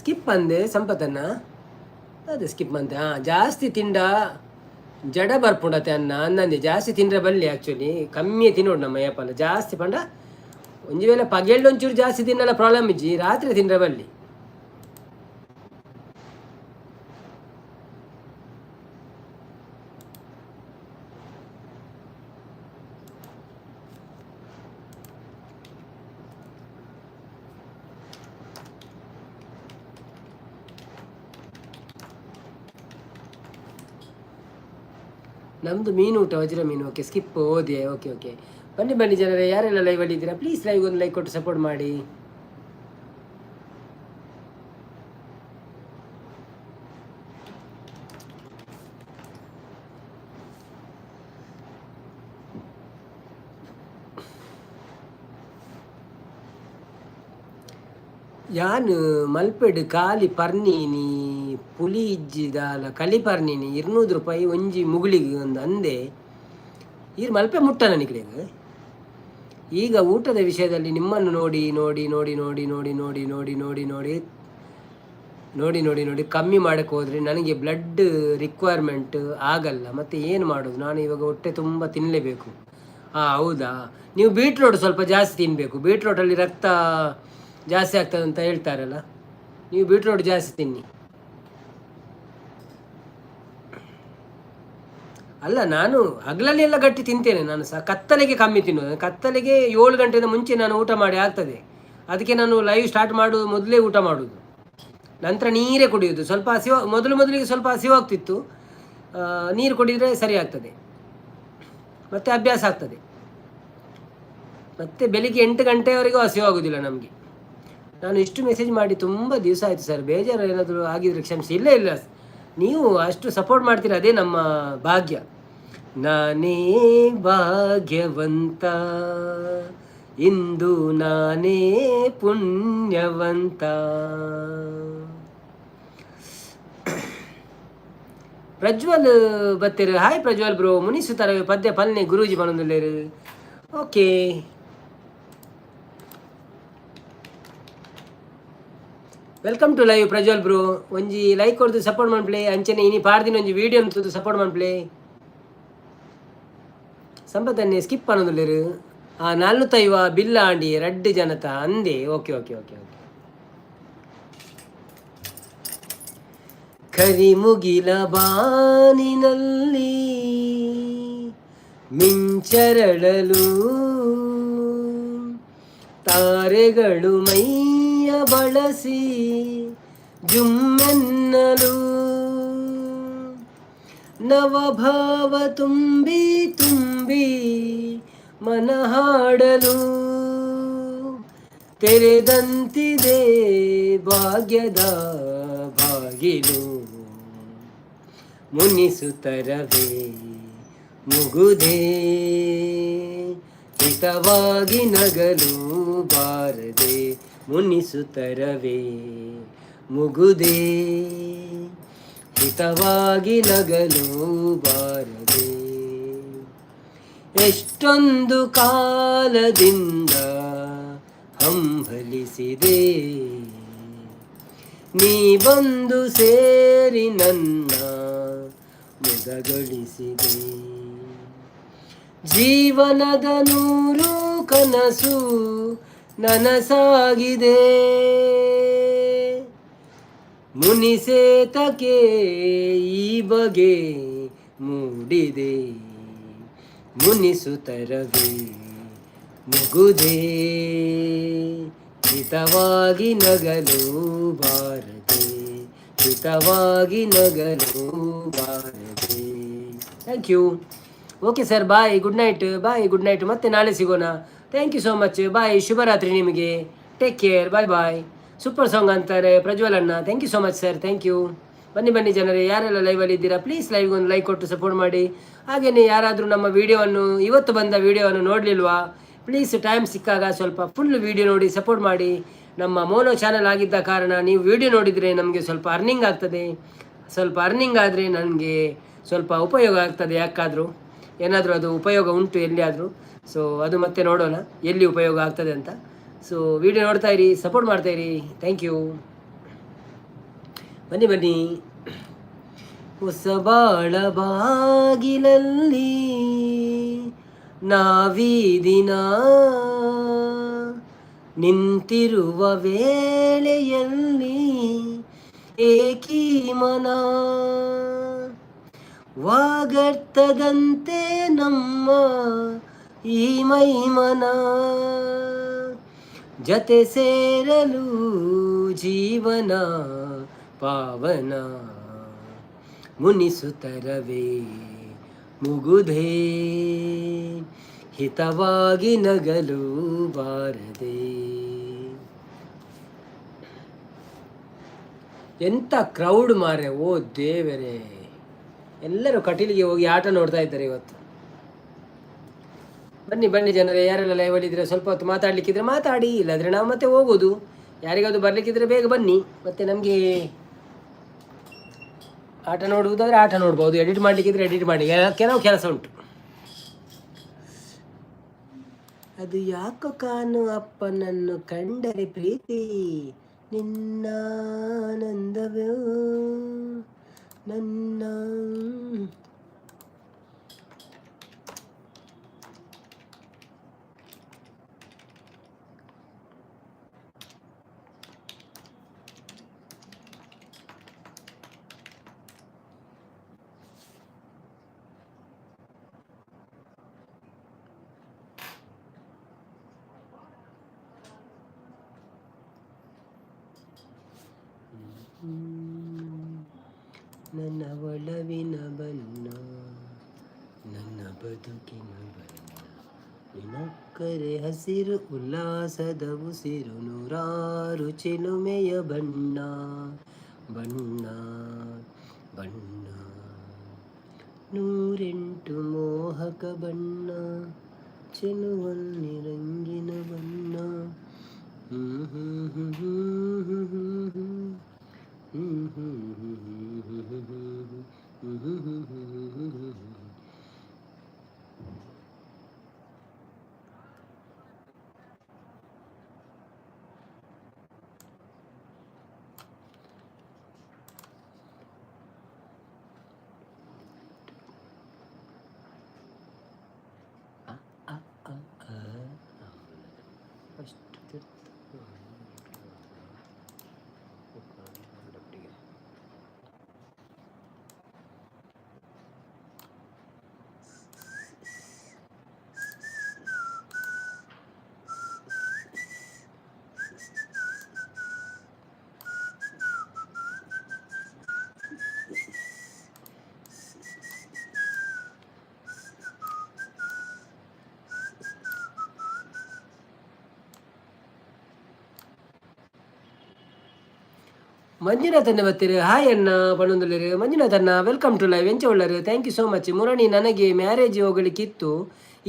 ಸ್ಕಿಪ್ ಅಂದೆ ಸಂಪತ್ತನ್ನ, ಅದೇ ಸ್ಕಿಪ್ ಅಂತೆ. ಹಾಂ, ಜಾಸ್ತಿ ತಿಂಡ ಜಡ ಬರ್ಪುಂಡತೆ ಅನ್ನ ಅನ್ನಂದೆ. ಜಾಸ್ತಿ ತಿಂದ್ರೆ ಬಲ್ಲಿ. ಆ್ಯಕ್ಚುಲಿ ಕಮ್ಮಿ ತಿನ್ನೋಡು ನಮ್ಮ ಏಪಲ್ಲ. ಜಾಸ್ತಿ ಪಂಡ ಒಂಜಿ ವೇಳೆ ಪಗೆಲ್ಡ್ ಒಂಚೂರು ಜಾಸ್ತಿ ತಿನ್ನಲ್ಲ, ಪ್ರಾಬ್ಲಮ್ ಇಜ್ಜಿ. ರಾತ್ರಿ ತಿಂದ್ರೆ ಬಲ್ಲಿ. ನಮ್ಮದು ಮೀನು ಊಟ, ವಜ್ರ ಮೀನು. ಓಕೆ, ಸ್ಕಿಪ್ ಓದಿ. ಓಕೆ ಓಕೆ ಬನ್ನಿ ಬನ್ನಿ ಜನರೇ, ಯಾರೆಲ್ಲ ಲೈವಲ್ಲಿ ಇದ್ದೀರಾ, ಪ್ಲೀಸ್ ಲೈವ್ ಒಂದು ಲೈಕ್ ಕೊಟ್ಟು ಸಪೋರ್ಟ್ ಮಾಡಿ. ಯಾನ್ ಮಲ್ಪೆಡ್ ಖಾಲಿ ಪರ್ನೀನಿ, ಪುಲಿ ಇಜ್ಜಿದಾಲ ಕಲಿ ಪರ್ನೀನಿ. 200 ರೂಪಾಯಿ ಒಂಜಿ ಮುಗುಳಿಗೆ ಒಂದು ಅಂದೆ. ಈರ್ ಮಲ್ಪೆ ಮುಟ್ಟ ನನಗೆ. ಈಗ ಊಟದ ವಿಷಯದಲ್ಲಿ ನಿಮ್ಮನ್ನು ನೋಡಿ ನೋಡಿ ನೋಡಿ ನೋಡಿ ನೋಡಿ ನೋಡಿ ನೋಡಿ ನೋಡಿ ನೋಡಿ ನೋಡಿ ನೋಡಿ ನೋಡಿ ಕಮ್ಮಿ ಮಾಡೋಕ್ಕೆ ಹೋದರೆ ನನಗೆ ಬ್ಲಡ್ ರಿಕ್ವೈರ್ಮೆಂಟ್ ಆಗಲ್ಲ. ಮತ್ತು ಏನು ಮಾಡೋದು ನಾನು ಇವಾಗ? ಹೊಟ್ಟೆ ತುಂಬ ತಿನ್ನಲೇಬೇಕು. ಹಾಂ, ಹೌದಾ? ನೀವು ಬೀಟ್ರೋಟ್ ಸ್ವಲ್ಪ ಜಾಸ್ತಿ ತಿನ್ನಬೇಕು. ಬೀಟ್ರೋಟಲ್ಲಿ ರಕ್ತ ಜಾಸ್ತಿ ಆಗ್ತದೆ ಅಂತ ಹೇಳ್ತಾರಲ್ಲ. ನೀವು ಬೀಟ್ರೋಟ್ ಜಾಸ್ತಿ ತಿನ್ನಿ. ಅಲ್ಲ, ನಾನು ಹಗಲಲ್ಲಿ ಎಲ್ಲ ಗಟ್ಟಿ ತಿಂತೇನೆ. ನಾನು ಸಹ ಕತ್ತಲೆಗೆ ಕಮ್ಮಿ ತಿನ್ನೋದು. ಕತ್ತಲೆಗೆ 7 ಗಂಟೆಯಿಂದ ಮುಂಚೆ ನಾನು ಊಟ ಮಾಡಿ ಆಗ್ತದೆ. ಅದಕ್ಕೆ ನಾನು ಲೈವ್ ಸ್ಟಾರ್ಟ್ ಮಾಡೋದು ಮೊದಲೇ ಊಟ ಮಾಡೋದು, ನಂತರ ನೀರೇ ಕುಡಿಯೋದು. ಸ್ವಲ್ಪ ಹಸಿವು, ಮೊದಲು ಮೊದಲಿಗೆ ಸ್ವಲ್ಪ ಹಸಿವಾಗ್ತಿತ್ತು. ನೀರು ಕುಡಿದರೆ ಸರಿ ಆಗ್ತದೆ, ಮತ್ತು ಅಭ್ಯಾಸ ಆಗ್ತದೆ. ಮತ್ತು ಬೆಳಿಗ್ಗೆ 8 ಗಂಟೆವರೆಗೂ ಹಸಿವಾಗೋದಿಲ್ಲ ನಮಗೆ. ನಾನು ಇಷ್ಟು ಮೆಸೇಜ್ ಮಾಡಿ ತುಂಬ ದಿವಸ ಆಯಿತು ಸರ್, ಬೇಜಾರು ಏನಾದರೂ ಆಗಿದ್ರೆ ಕ್ಷಮಿಸಿ. ಇಲ್ಲ ಇಲ್ಲ, ನೀವು ಅಷ್ಟು ಸಪೋರ್ಟ್ ಮಾಡ್ತೀರ, ಅದೇ ನಮ್ಮ ಭಾಗ್ಯ. ನಾನೇ ಭಾಗ್ಯವಂತ, ಇಂದು ನಾನೇ ಪುಣ್ಯವಂತ. ಪ್ರಜ್ವಲ್ ಬತ್ತೆರು. Hi Prajwal bro. ಮುನಿಸುತ್ತಾರೆ ಪದ್ಯ ಪಲ್ನೆ ಗುರೂಜಿ ಪನೊಂದುಲ್ಲೆರ್. Okay, welcome to live Prajwal bro. ಒಂಜಿ ಲೈಕ್ ಕೊಡ್ದು ಸಪೋರ್ಟ್ ಮನ್ಪುಲೆ. ಅಂಚನೆ ಇನಿ ಪಾಡ್ದಿನ ಒಂಜಿ ವೀಡಿಯೋ ತೂದು ಸಪೋರ್ಟ್ ಮನ್ಪುಲೆ. ಸಂಪತ್ತನ್ನೇ ಸ್ಕಿಪ್ ಪನೊಂದುಲ್ಲೆರ್. ಆ ನಾಲ್ನೂತೈವ ಬಿಲ್ಲ ಆಂಡಿ ರಡ್ಡ್ ಜನತ ಅಂದೆ. ಓಕೆ ಓಕೆ ಓಕೆ ಓಕೆ ಕರಿಮುಗಿಲ ಬಾನಿನಲ್ಲಿ ಮಿಂಚರಳಲು, ತಾರೆಗಳು ಮೈಯ ಬಳಸಿ ಜುಮ್ಮೆನ್ನಲು, ನವಭಾವ ತುಂಬಿ ತುಂಬಿ ಮನಹಾಡಲು, ತೆರೆದಂತಿದೆ ಭಾಗ್ಯದ ಬಾಗಿಲು. ಮುನಿಸುತ್ತರವೇ ಮುಗುದೇ, ಹಿತವಾಗಿ ನಗಲು ಬಾರದೆ. ಮುನಿಸುತ್ತರವೇ ಮುಗುದೇ, ಹಿತವಾಗಿ ನಗಲು ಬಾರದೆ. ಎಷ್ಟೊಂದು ಕಾಲದಿಂದ ಹಂಬಲಿಸಿದೆ, ನೀ ಬಂದು ಸೇರಿ ನನ್ನ ಮುದಗೊಳಿಸಿದೆ. ಜೀವನದ ನೂರು ಕನಸು ನನಸಾಗಿದೆ. ಮುನಿಸೇತಕೆ ಈ ಬಗೆ ಮೂಡಿದೆ. ಮುನಿಸುತ್ತರವೇ ಮುಗುದೇ, ಹಿತವಾಗಿ ನಗಲು ಬಾರದೆ. ಹಿತವಾಗಿ ನಗಲು ಬಾರದೆ. Thank you. Okay sir, bye, good night. Bye, good night. ಮತ್ತೆ ನಾಳೆ ಸಿಗೋಣ. Thank you so much, bye, ಶುಭರಾತ್ರಿ ನಿಮಗೆ, take care, bye bye. Super song ಅಂತಾರೆ ಪ್ರಜ್ವಲ್ ಅಣ್ಣ, thank you so much sir, thank you. ಬನ್ನಿ ಬನ್ನಿ ಜನರೇ, ಯಾರೆಲ್ಲ ಲೈವಲ್ಲಿ ಇದ್ದೀರಾ ಪ್ಲೀಸ್ ಲೈವ್ಗೆ ಒಂದು ಲೈಕ್ ಕೊಟ್ಟು ಸಪೋರ್ಟ್ ಮಾಡಿ. ಹಾಗೆಯೇ ಯಾರಾದರೂ ನಮ್ಮ ವೀಡಿಯೋವನ್ನು, ಇವತ್ತು ಬಂದ ವೀಡಿಯೋವನ್ನು ನೋಡಲಿಲ್ವಾ, ಪ್ಲೀಸ್ ಟೈಮ್ ಸಿಕ್ಕಾಗ ಸ್ವಲ್ಪ ಫುಲ್ ವೀಡಿಯೋ ನೋಡಿ ಸಪೋರ್ಟ್ ಮಾಡಿ. ನಮ್ಮ ಮೋನೋ ಚಾನಲ್ ಆಗಿದ್ದ ಕಾರಣ ನೀವು ವೀಡಿಯೋ ನೋಡಿದರೆ ನಮಗೆ ಸ್ವಲ್ಪ ಅರ್ನಿಂಗ್ ಆಗ್ತದೆ. ಸ್ವಲ್ಪ ಅರ್ನಿಂಗ್ ಆದರೆ ನನಗೆ ಸ್ವಲ್ಪ ಉಪಯೋಗ ಆಗ್ತದೆ. ಯಾಕಾದರೂ ಏನಾದರೂ ಅದು ಉಪಯೋಗ ಉಂಟು ಎಲ್ಲಿಯಾದರೂ. ಸೊ ಅದು ಮತ್ತೆ ನೋಡೋಣ ಎಲ್ಲಿ ಉಪಯೋಗ ಆಗ್ತದೆ ಅಂತ. ಸೊ ವೀಡಿಯೋ ನೋಡ್ತಾ ಇರಿ, ಸಪೋರ್ಟ್ ಮಾಡ್ತಾ ಇರಿ. Thank you. ಬನ್ನಿ ಬನ್ನಿ. ಹೊಸಬಾಳ ಬಾಗಿಲಲ್ಲಿ ನಾವೀ ದಿನ ನಿಂತಿರುವ ವೇಳೆಯಲ್ಲಿ ಏಕೀ ಮನ ವಾಗರ್ತದಂತೆ ನಮ್ಮ ಈ ಮೈಮನ ಜತೆ ಸೇರಲು ಜೀವನ ಪಾವನ ಮುನಿಸುತ್ತರವೇ ಮುಗುದೇ ಹಿತವಾಗಿ ನಗಲು ಬಾರದೆ. ಎಂಥ ಕ್ರೌಡ್ ಮಾರೆ, ಓ ದೇವರೇ! ಎಲ್ಲರೂ ಕಟೀಲಿಗೆ ಹೋಗಿ ಆಟ ನೋಡ್ತಾ ಇದ್ದಾರೆ ಇವತ್ತು. ಬನ್ನಿ ಬನ್ನಿ ಜನರೇ, ಯಾರೆಲ್ಲ ಲೈವಲ್ಲಿ ಇದ್ರೆ ಸ್ವಲ್ಪ ಹೊತ್ತು ಮಾತಾಡ್ಲಿಕ್ಕಿದ್ರೆ ಮಾತಾಡಿ, ಇಲ್ಲಾಂದ್ರೆ ನಾವು ಮತ್ತೆ ಹೋಗೋದು. ಯಾರಿಗಾದ್ರು ಬರ್ಲಿಕ್ಕಿದ್ರೆ ಬೇಗ ಬನ್ನಿ. ಮತ್ತೆ ನಮಗೆ ಆಟ ನೋಡುವುದಾದ್ರೆ ಆಟ ನೋಡ್ಬೋದು, ಎಡಿಟ್ ಮಾಡಲಿಕ್ಕಿದ್ರೆ ಎಡಿಟ್ ಮಾಡಿ, ಕೆಲವು ಕೆಲಸ ಉಂಟು. ಅದು ಯಾಕೋ ಕಾನು ಅಪ್ಪನನ್ನು ಕಂಡರೆ ಪ್ರೀತಿ ನಿನ್ನ ಆನಂದವೋ ನನ್ನ. ನನ್ನ ಒಲವಿನ ಬಣ್ಣ, ನನ್ನ ಬದುಕಿನ ಬಣ್ಣ, ನಿನಕ್ಕರೆ ಹಸಿರು ಉಲ್ಲಾಸದ ಉಸಿರು, ನೂರಾರು ಚಿಲುಮೆಯ ಬಣ್ಣ ಬಣ್ಣ ಬಣ್ಣ, 108 ಮೋಹಕ ಬಣ್ಣ, ಚೆಲುವಲ್ಲಿ ರಂಗಿನ ಬಣ್ಣ. ಹ್ಮ್ ಹ್ಮ್ ಹ್ಮ್ ಹ್ಮ್ ಹ್ಮ್ ಹ್ಮ್ ಹ್ಮ್ ಹ್ಮ್ ಹ್ಮ್ ಹ್ಮ್ ಹ್ಮ್ ಹ್ಮ್ ಹ್ಮ್ ಹ್ಮ್. ಅ ಅ ಅ ಅ ಅಷ್ಟು. ಮಂಜುನಾಥನ್ನ ಬತ್ತೀರಿ, ಹಾಯ್ ಅಣ್ಣ ಪಣೊಂದುಲ್ಲೆರ್. ಮಂಜುನಾಥಣ್ಣ, welcome to live. ಎಂಚ ಉಳ್ಳರು? Thank you so much. ಮುರಣಿ, ನನಗೆ ಮ್ಯಾರೇಜ್ ಹೋಗಲಿಕ್ಕಿತ್ತು.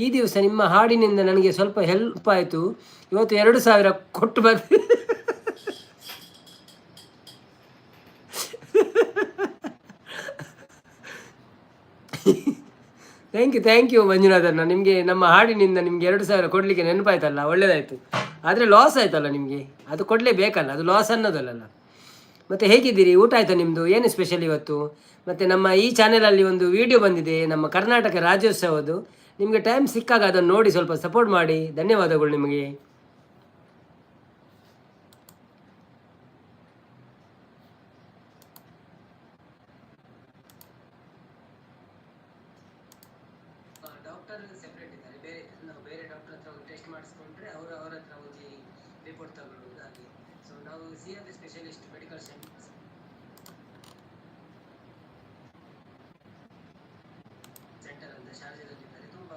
ಈ ದಿವಸ ನಿಮ್ಮ ಹಾಡಿನಿಂದ ನನಗೆ ಸ್ವಲ್ಪ ಹೆಲ್ಪ್ ಆಯಿತು. ಇವತ್ತು 2000 ಕೊಟ್ಟು ಬಂದು. Thank you, thank you ಮಂಜುನಾಥಣ್ಣ. ನಿಮಗೆ ನಮ್ಮ ಹಾಡಿನಿಂದ ನಿಮಗೆ 2000 ಕೊಡಲಿಕ್ಕೆ ನೆನಪಾಯ್ತಲ್ಲ, ಒಳ್ಳೆಯದಾಯಿತು. ಆದರೆ ಲಾಸ್ ಆಯ್ತಲ್ಲ ನಿಮಗೆ, ಅದು ಕೊಡಲೇಬೇಕಲ್ಲ, ಅದು ಲಾಸ್ ಅನ್ನೋದಲ್ಲ. ಮತ್ತು ಹೇಗಿದ್ದೀರಿ? ಊಟ ಆಯಿತಾ ನಿಮ್ಮದು? ಏನು ಸ್ಪೆಷಲ್ ಇವತ್ತು? ಮತ್ತು ನಮ್ಮ ಈ ಚಾನೆಲಲ್ಲಿ ಒಂದು ವಿಡಿಯೋ ಬಂದಿದೆ, ನಮ್ಮ ಕರ್ನಾಟಕ ರಾಜ್ಯೋತ್ಸವದ್ದು. ನಿಮಗೆ ಟೈಮ್ ಸಿಕ್ಕಾಗ ಅದನ್ನು ನೋಡಿ ಸ್ವಲ್ಪ ಸಪೋರ್ಟ್ ಮಾಡಿ. ಧನ್ಯವಾದಗಳು ನಿಮಗೆ. ಡಾಕ್ಟರ್ ಸೆಪ್ರೇಟ್ ಇದ್ದಾರೆ, ಬೇರೆ. ನಾವು ಬೇರೆ ಡಾಕ್ಟರ್ ಹತ್ರ ಹೋಗಿ ಟೆಸ್ಟ್ ಮಾಡಿಸ್ಕೊಂಡ್ರೆ ಅವರು ಅವರ ಹತ್ರ ಹೋಗಿ ರಿಪೋರ್ಟ್ ತಗೊಳ್ಳುವುದು ಹಾಗೆ. ಸೊ ನಾವು C F specialist medical centre ಅಂತ ಶಾರ್ಜಾದಲ್ಲಿದ್ದಾರೆ. ತುಂಬ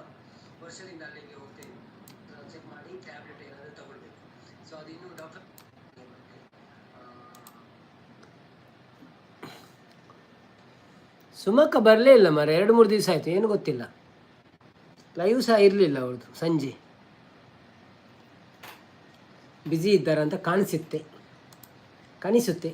ವರ್ಷದಿಂದ ಅಲ್ಲಿಗೆ ಹೋಗ್ತೇವೆ, ಚೆಕ್ ಮಾಡಿ. ಮಾಡಿ ಟ್ಯಾಬ್ಲೆಟ್ ಏನಾದರೂ ತಗೊಳ್ಬೇಕು. ಸೊ ಅದು ಇನ್ನೂ ಡಾಕ್ಟರ್. ಸುಮಕ್ಕ ಬರಲೇ ಇಲ್ಲ ಮಾರ್ರೆ, 2-3 ದಿವಸ ಆಯಿತು, ಏನು ಗೊತ್ತಿಲ್ಲ. ಲೈವ್ ಸಹ ಇರಲಿಲ್ಲ ಅವ್ರದ್ದು. ಸಂಜೆ ಬ್ಯುಸಿ ಇದ್ದಾರಂತ ಕಾಣಿಸುತ್ತೆ ಕಾಣಿಸುತ್ತೆ.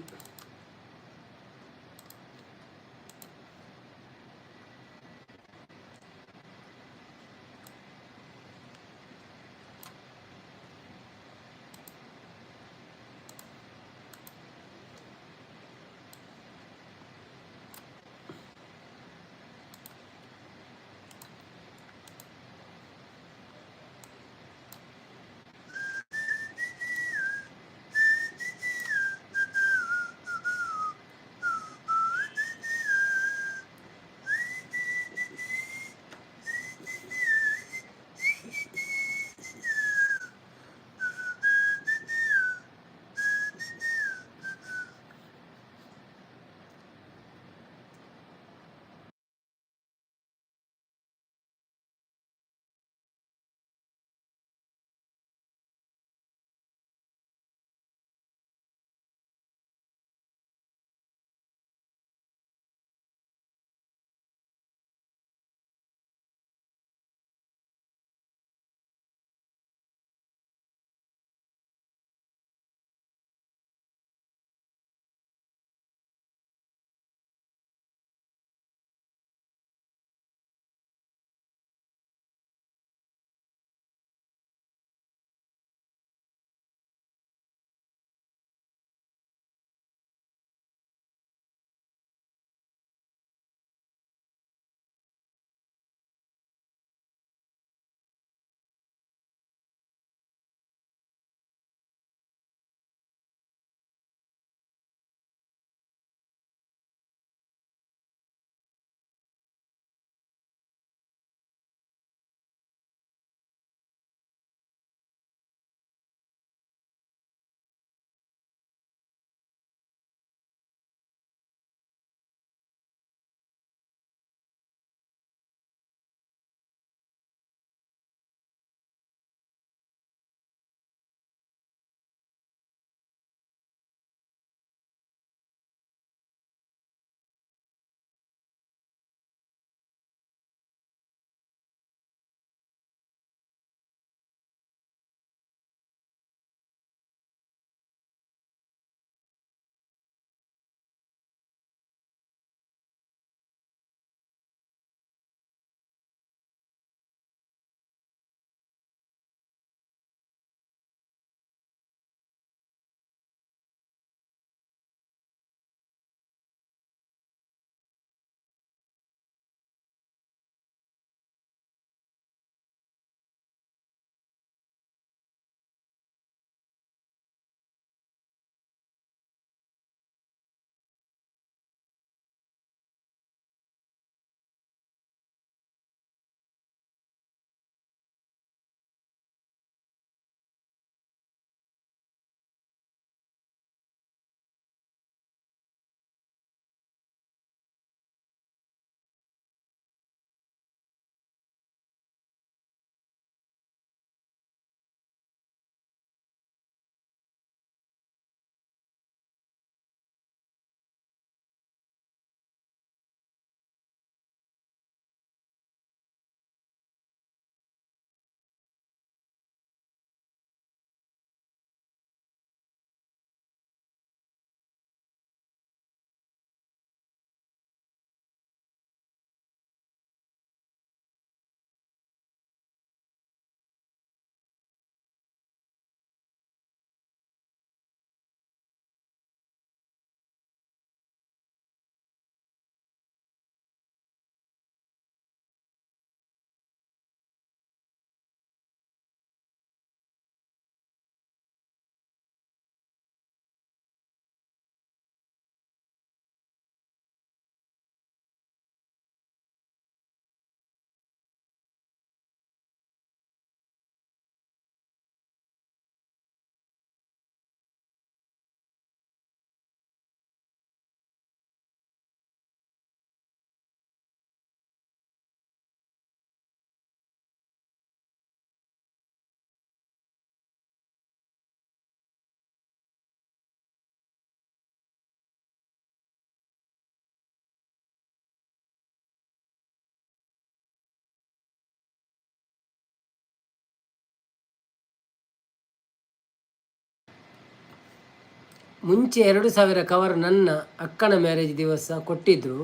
ಮುಂಚೆ 2000 ಕವರ್ ನನ್ನ ಅಕ್ಕನ ಮ್ಯಾರೇಜ್ ದಿವಸ ಕೊಟ್ಟಿದ್ದರು.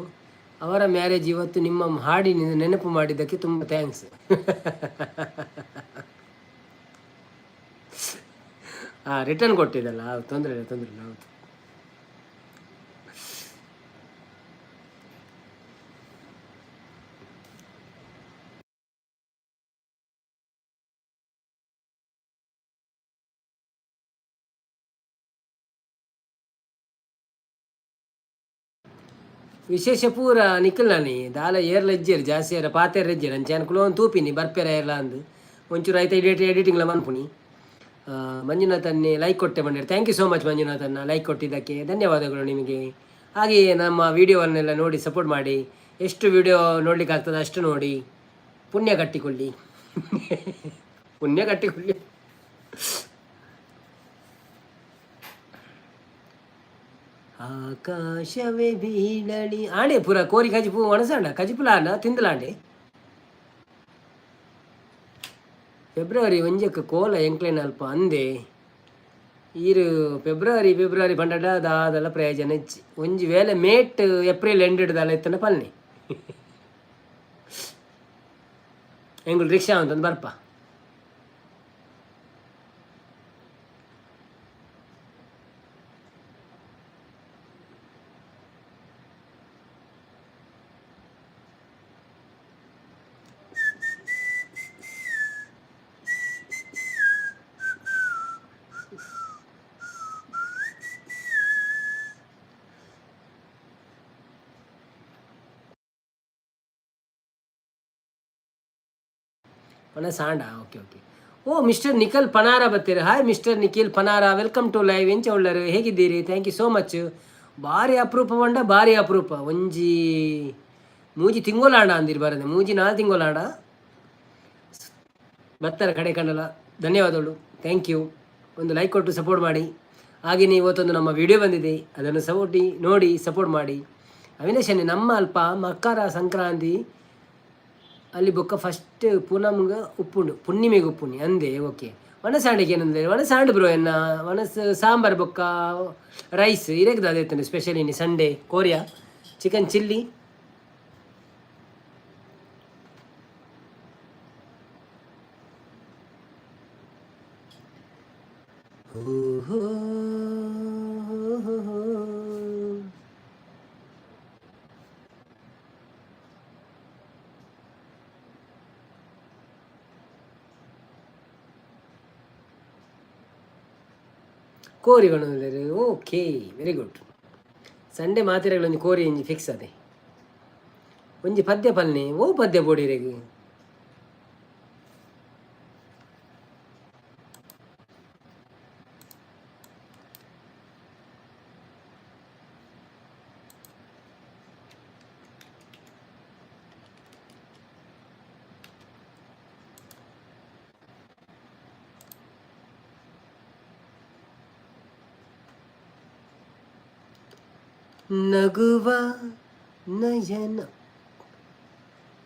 ಅವರ ಮ್ಯಾರೇಜ್ ಇವತ್ತು. ನಿಮ್ಮ ಹಾಡಿನಿಂದ ನೆನಪು ಮಾಡಿದ್ದಕ್ಕೆ ತುಂಬ thanks. ಹಾಂ, ರಿಟರ್ನ್ ಕೊಟ್ಟಿದ್ದಲ್ಲ? ಹೌದು, ತೊಂದರೆ ಇಲ್ಲ, ತೊಂದರೆ ಇಲ್ಲ. ಹೌದು. ವಿಶೇಷ ಪೂರ ನಿಖಲ್ನಾನಿ ದಾಲ ಏರ್ಲ ಇಜ್ಜೇರು, ಜಾಸ್ತಿ ಏರ ಪಾತೆರ ಇಜ್ಜೇರು. ಅಂಚೆ ಅನ್ಕುಲು ಒಂದು ತೂಪಿನಿ ಬರ್ಪೆರ ಏರ್ಲ ಅಂದು. ಒಂಚೂರು ಐತ ಎಡಿಟಿಂಗ್ಲ ಮನ್ಪುನಿ. ಮಂಜುನಾಥನ್ನೇ ಲೈಕ್ ಕೊಟ್ಟೆ ಬಂದಿರಿ. Thank you so much ಮಂಜುನಾಥನ್ನ, like ಕೊಟ್ಟಿದ್ದಕ್ಕೆ ಧನ್ಯವಾದಗಳು ನಿಮಗೆ. ಹಾಗೆಯೇ ನಮ್ಮ ವಿಡಿಯೋವನ್ನೆಲ್ಲ ನೋಡಿ ಸಪೋರ್ಟ್ ಮಾಡಿ. ಎಷ್ಟು ವಿಡಿಯೋ ನೋಡ್ಲಿಕ್ಕೆ ಆಗ್ತದೆ ಅಷ್ಟು ನೋಡಿ, ಪುಣ್ಯ ಕಟ್ಟಿಕೊಳ್ಳಿ, ಪುಣ್ಯ ಕಟ್ಟಿಕೊಳ್ಳಿ. ಆಕಾಶವೇ ಬೀಳಲಿ ಆಂಡೆ ಪೂರ ಕೋರಿ ಕಜಿಪು ಒಣಸಂಡ ಕಜಿಪುಲಾಂಡ ತಿಂದಲಾಂಡೆ. ಫೆಬ್ರವರಿ ಒಂಜಕ್ಕೆ ಕೋಲ ಎಂಕ್ಲೇನ್ ಅಲ್ಪ ಅಂದೆ. ಈರು ಫೆಬ್ರವರಿ ಫೆಬ್ರವರಿ ಪಂಡಡ ದಾದಲ ಪ್ರಯೋಜನ ಇಜ್ಜಿ. ಒಂಜಿ ವೇಳೆ ಮೇಟ್ ಏಪ್ರಿಲ್ ಎಂಡ್ ದಾಲ ಇತ್ತನ ಪಲ್ನಿ. ಎಂಗುಲ್ ರಿಕ್ಷಾ ಅಂತಂದು ಬರ್ಪ. ಸಾಂಡ. Okay okay. ಓ, ಮಿಸ್ಟರ್ ನಿಖಿಲ್ ಪನಾರ ಬತ್ತೀರಿ. Hi mister Nikhil Panara, welcome to live. ಎಂಚ ಉಳ್ಳರು, ಹೇಗಿದ್ದೀರಿ? Thank you so much. ಭಾರಿ ಅಪರೂಪ ಪಂಡ ಭಾರಿ ಅಪರೂಪ. ಒಂಜಿ ಮೂಜಿ ತಿಂಗೊಲಾಂಡ ಅಂದಿರು ಬರದೆ, ಮೂಜಿ ನಾಲ್ ತಿಂಗೊಲಾಂಡ ಬತ್ತರ ಕಡೆ ಕಂಡಲ್ಲ. ಧನ್ಯವಾದಗಳು, thank you. ಒಂದು ಲೈಕ್ ಕೊಟ್ಟು ಸಪೋರ್ಟ್ ಮಾಡಿ. ಹಾಗೆಯೇ ಇವತ್ತೊಂದು ನಮ್ಮ ವಿಡಿಯೋ ಬಂದಿದೆ, ಅದನ್ನು ಸಪೋರ್ಟಿ ನೋಡಿ ಸಪೋರ್ಟ್ ಮಾಡಿ. ಅವಿನಾಶನೇ, ನಮ್ಮ ಅಲ್ಪ ಮಕರ ಸಂಕ್ರಾಂತಿ ಅಲ್ಲಿ ಬೊಕ್ಕ ಫಸ್ಟ್ ಪೂನಮ್ಗೆ ಉಪ್ಪುಂಡು, ಪುಣ್ಣಿಮೆಗೆ ಉಪ್ಪುಂಡು ಅಂದೆ. ಓಕೆ, ಒಣಸಾಂಡಿಗೆ ಏನಂದ್ರೆ ಒಣಸಾಂಡು ಬ್ರೋ ಎನ್ನ ಒಣಸ್ ಸಾಂಬಾರ್ ಬೊಕ್ಕ ರೈಸ್ ಇರೇಗ್ದ ಅದೇ ಸ್ಪೆಷಲ್. ಇನಿ ಸಂಡೇ ಕೋರಿಯಾ ಚಿಕನ್ ಚಿಲ್ಲಿ. ಹೋ. ಕೋರಿ ಬಣ್ಣದಲ್ಲಿ. Okay, very good. Sunday ಮಾತಿರಗಳೊಂದು ಕೋರಿ ಒಂಜಿ ಫಿಕ್ಸ್ ಅದೇ. ಒಂಜಿ ಪದ್ಯ ಪಲ್ನೆ. ಓ, ಪದ್ಯ ಬೋಡಿರೆಗ್? ನಗುವ ನಯನ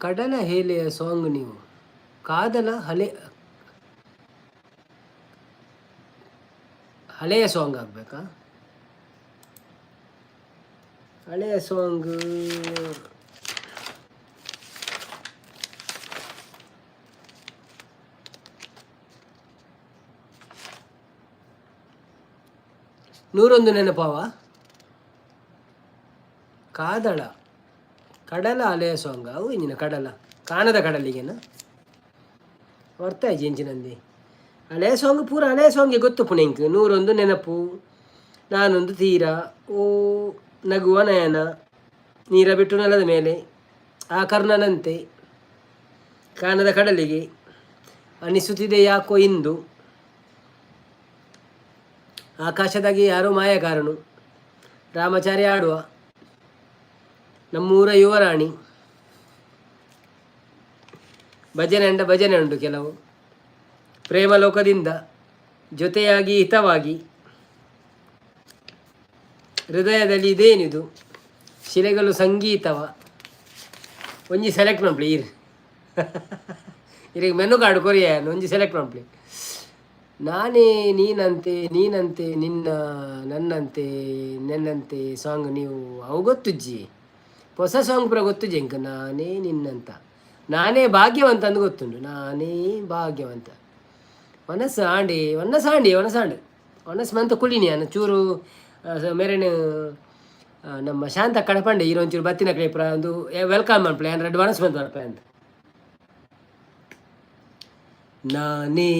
ಕಡಲ ಹೇಲೆಯ ಸಾಂಗ್ ನೀವು ಕಾದಲ ಹಳೆ ಹಳೆಯ ಸಾಂಗ್ ಆಗಬೇಕಾ? ಹಳೆಯ ಸಾಂಗ್ ನೂರೊಂದು ನೆನಪಾವ. ಕಾದಳ ಕಡಲ ಅಲೆಯ ಸಾಂಗ್ ಅವು ಇಂಜಿನ ಕಡಲ ಕಾಣದ ಕಡಲಿಗೆನ ವರ್ತಾಯ್ತು ಎಂಚಿನಂದಿ. ಹಳೆಯ ಸಾಂಗ್ ಪೂರ ಹಳೆಯ ಸಾಂಗ್ಗೆ ಗೊತ್ತು ಪುಣೆಂಕ್. ನೂರೊಂದು ನೆನಪು, ನಾನೊಂದು ತೀರ, ಓ ನಗುವ ನಯನ, ನೀರ ಬಿಟ್ಟು ನೆಲದ ಮೇಲೆ, ಆ ಕರ್ಣನಂತೆ, ಕಾಣದ ಕಡಲಿಗೆ, ಅನಿಸುತ್ತಿದೆ ಯಾಕೋ ಇಂದು, ಆಕಾಶದಾಗೆ ಯಾರೋ ಮಾಯಕಾರನು, ರಾಮಚಾರಿ ಆಡುವ, ನಮ್ಮೂರ ಯುವರಾಣಿ, ಭಜನೆ ಅಂಡ ಭಜನೆ ಉಂಟು ಕೆಲವು, ಪ್ರೇಮಲೋಕದಿಂದ, ಜೊತೆಯಾಗಿ ಹಿತವಾಗಿ, ಹೃದಯದಲ್ಲಿ ಇದೇನಿದು, ಶಿಲೆಗಳು ಸಂಗೀತವ. ಒಂಜಿ ಸೆಲೆಕ್ಟ್ ಮನ್ಪುಲೆ. ಈರ್ ಇರೆಗ್ ಮೆನು ಕಾರ್ಡ್ ಕೊರಿಯ, ಒಂಜಿ ಸೆಲೆಕ್ಟ್ ಮನ್ಪುಲೆ. ನಾನೇ ನೀನಂತೆ ನೀನಂತೆ ನಿನ್ನ ನನ್ನಂತೆ ನನ್ನಂತೆ ಸಾಂಗ್ ನೀವು ಅವು ಗೊತ್ತುಜ್ಜಿ. ಹೊಸ ಸಾಂಗ್ ಪೂರ ಗೊತ್ತುಜ್ಜಿ ಎಂಕ. ನಾನೇ ನಿನ್ನಂತ, ನಾನೇ ಭಾಗ್ಯವಂತ ಅಂದ್ ಗೊತ್ತುಂಟು. ನಾನೇ ಭಾಗ್ಯವಂತ. ವನಸ್ ಆಂಡಿ, ವನಸ್ ಆಂಡಿ, ವನಸ್ ಆಂಡ್, ವನಸ್ ಮಂತ ಕುಳಿನಿ ಅನ್ನ ಚೂರು ಮೇರೆನು ನಮ್ಮ ಶಾಂತ ಕಡಪಂಡೆ ಈರೊಂಚೂರು ಬತ್ತಿನ ಕ್ಲೇಪುರ ಒಂದು welcome ಮನ್ಪಲೆ. ಯಾನ್ ರಡ್ಡ್ ವನಸ್ ಮಂತ್ ಬರ್ಪೆ ಅಂತ. ನಾನೇ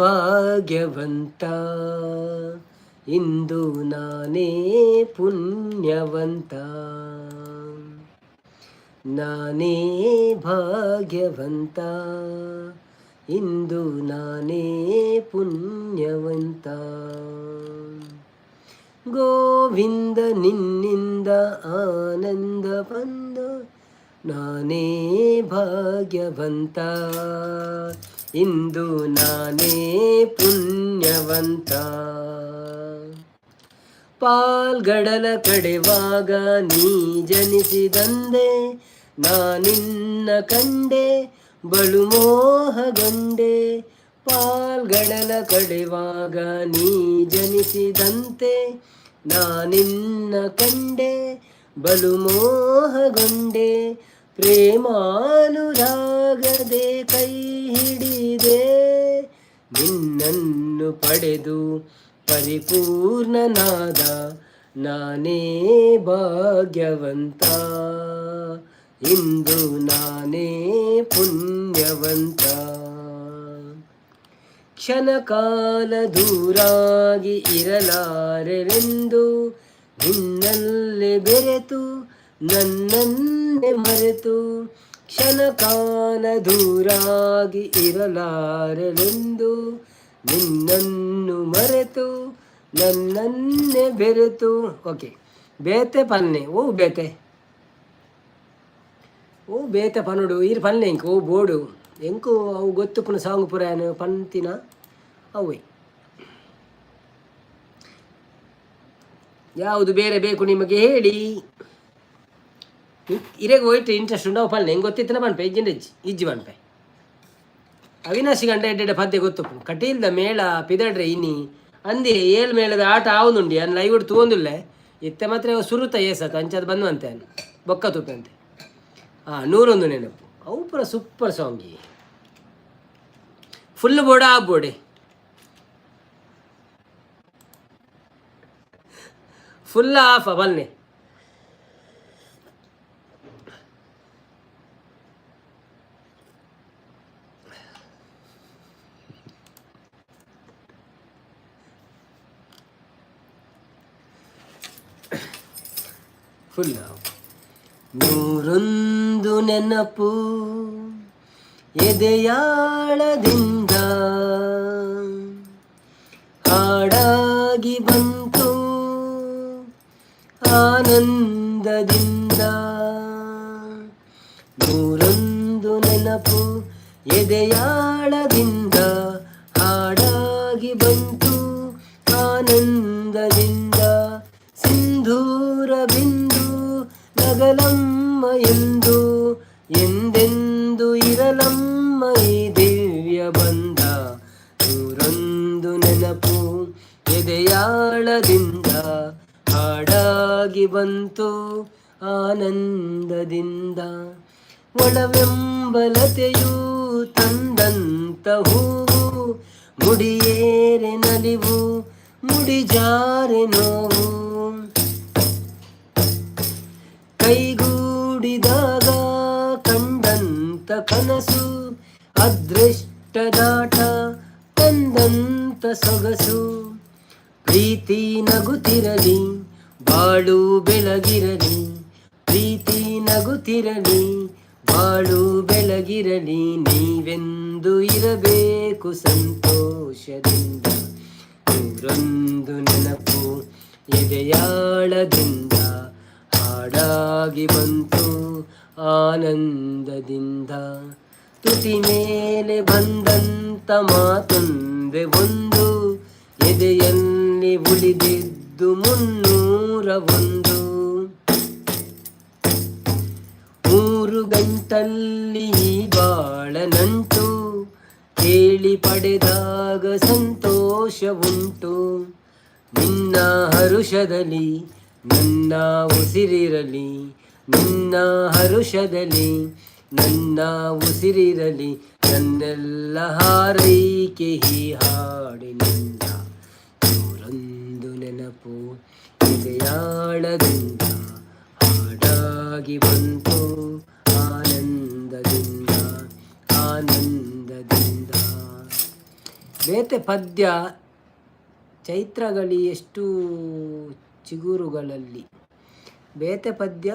ಭಾಗ್ಯವಂತ, ಇಂದು ನಾನೇ ಪುಣ್ಯವಂತ. ನಾನೇ ಭಾಗ್ಯವಂತ, ಇಂದು ನಾನೇ ಪುಣ್ಯವಂತ. ಗೋವಿಂದ ನಿನ್ನಿಂದ ಆನಂದ ಬಂದ. ನಾನೇ ಭಾಗ್ಯವಂತ, ಇಂದು ನಾನೇ ಪುಣ್ಯವಂತ. ಪಾಲ್ಗಡಲ ಕಡೆವಾಗ ನೀ ಜನಿಸಿದಂದೆ ನಾನಿನ್ನ ಕಂಡೆ, ಬಲು ಮೋಹಗೊಂಡೆ. ಪಾಲ್ಗಡಲ ಕಡೆವಾಗ ನೀ ಜನಿಸಿದಂತೆ ನಾನಿನ್ನ ಕಂಡೆ, ಬಲು ಮೋಹಗೊಂಡೆ. ಪ್ರೇಮಾನುರಾಗದೆ ಕೈ ಹಿಡಿದೆ, ನಿನ್ನನ್ನು ಪಡೆದು ಪರಿಪೂರ್ಣನಾದ. ನಾನೇ ಭಾಗ್ಯವಂತ, ಇಂದು ನಾನೇ ಪುಣ್ಯವಂತ. ಕ್ಷಣಕಾಲ ದೂರಾಗಿ ಇರಲಾರೆನೆಂದು, ನಿನ್ನಲ್ಲೇ ಬೆರೆತು ನನ್ನನ್ನೇ ಮರೆತು. ಕ್ಷಣಕಾಲ ದೂರಾಗಿ ಇರಲಾರೆನೆಂದು, ನಿನ್ನನ್ನು ಮರೆತು ನನ್ನನ್ನೇ ಬೆರೆತು. ಓಕೆ, ಬೇತೆ ಪನ್ನೆ. ಓ ಬೇತೆ, ಓ ಬೇತೆ ಪನುಡು ಈರ್ ಪನ್ನೆ ಎಂಕ್. ಓ ಬೋಡು ಎಂಕು ಅವು ಗೊತ್ತುಪ್ಪುನ ಸಾಂಗ್ ಪೂರ ಯಾನ್ ಪಂತಿನ ಅವೇ. ಯಾವುದು ಬೇರೆ ಬೇಕು ನಿಮಗೆ ಹೇಳಿ. ಇರೆಗ್ ಹೋಯ್ತು ಇಂಟ್ರೆಸ್ಟ್ ಉಂಡು ಅವು ಪನ್ನೆ. ಎಂಕ್ ಗೊತ್ತಿತ್ತಿನ ಪನ್ಪೆ, ಇಜ್ಜಿಂಡ ಇಜ್ಜಿ, ಇಜ್ಜಿ ಪನ್ಪೆ. ಅವಿನಾಶಿ ಗಂಡ ಎಡ್ಡೆಡ್ಡೆ ಪದ್ಯ ಗೊತ್ತುಪ್ಪು. ಕಟೀಲ್ದ ಮೇಳ ಪಿದಡ್ರೆ ಇನಿ ಅಂದಿ ಏಳ್ ಮೇಳದ ಆಟ ಆವೊಂದುಂಡಿ. ಅನ್ ಲೈವ್ ತೂವೊಂದುಲ್ಲೆ ಇತ್ತೆ ಮಾತ್ರ. ಸುರುತ ಏಸತ್ ಅಂಚಾದ್ ಬಂದುವಂತೆ ಅನ್ ಬೊಕ್ಕ ತೂಪೆ ಅಂತೆ. ಹಾಂ, ನೂರೊಂದು ನೆನಪು, ಅವು ಪೂರ ಸೂಪರ್ ಸಾಂಗ್. ಫುಲ್ ಬೋಡ ಬೋಡೆ ಫುಲ್ ಆಫ್ ಬನ್ನಿ. ಫುಲ್. ನೂರೊಂದು ನೆನಪು ಎದೆಯಾಳದಿಂದ ಹಾಡಾಗಿ ಬಂತು ಆನಂದದಿಂದ. ನೂರೊಂದು ನೆನಪು ಎದೆಯಾಳದಿಂದ ಹಾಡಾಗಿ ಬಂತು ಆನಂದದಿಂದ. ಸಿಂಧೂರ ಬಿಂದು ನಗಲಮ್ಮ ಎಂದು, ಎಂದೆಂದು ಇರಲಮ್ಮ ಈ ದಿವ್ಯ ಬಂಧ. ನೂರೊಂದು ನೆನಪು ಎದೆಯಾಳದಿಂದ ಹಾಡಾಗಿ ಬಂತು ಆನಂದದಿಂದ. ಒಳವೆಂಬಲತೆಯು ತಂದಂತ ಹೂವು, ಮುಡಿಯೇರೆ ನಲಿವು, ಮುಡಿಜಾರೆ ನೋವು. ಕೈಗೂಡಿದಾಗ ಕಂಡಂತ ಕನಸು, ಅದೃಷ್ಟದಾಟ ತಂದಂತ ಸೊಗಸು. ಪ್ರೀತಿ ನಗುತ್ತಿರಲಿ, ಬಾಳು ಬೆಳಗಿರಲಿ. ಪ್ರೀತಿ ನಗುತ್ತಿರಲಿ, ಬಾಳು ಬೆಳಗಿರಲಿ. ನೀವೆಂದು ಇರಬೇಕು ಸಂತೋಷದಿಂದ. ನೂರೊಂದು ನೆನಪು ಎದೆಯಾಳದಿಂದ ಹಾಡಾಗಿ ಬಂತು ಆನಂದದಿಂದ. ತುಟಿ ಮೇಲೆ ಬಂದಂತ ಮಾತೊಂದೆ ಒಂದು, ಎದೆಯಲ್ಲಿ ಉಳಿದಿದ್ದು 301. ಮೂರು ಗಂಟಲ್ಲಿ ಈ ಬಾಳನಂಟು ಕೇಳಿ. ಹೇಳಿ ಪಡೆದಾಗ ಸಂತೋಷ ಉಂಟು. ನಿನ್ನ ಹರುಷದಲ್ಲಿ ನನ್ನ ಉಸಿರಿರಲಿ, ನಿನ್ನ ಹರುಷದಲ್ಲಿ ನನ್ನ ಉಸಿರಿರಲಿ, ನನ್ನೆಲ್ಲ ಹಾರೈಕೆ ಈ ಹಾಡಿನಿಂದ. ನೂರೊಂದು ನೆನಪು ಎದೆಯಾಳದಿಂದ ಹಾಡಾಗಿ ಬಂತು ಆನಂದದಿಂದ, ಆನಂದದಿಂದ. ಬೇತೆ ಪದ್ಯ ಚೈತ್ರಗಳಿ ಎಷ್ಟು ಚಿಗುರುಗಳಲ್ಲಿ. ಬೇತೆ ಪದ್ಯ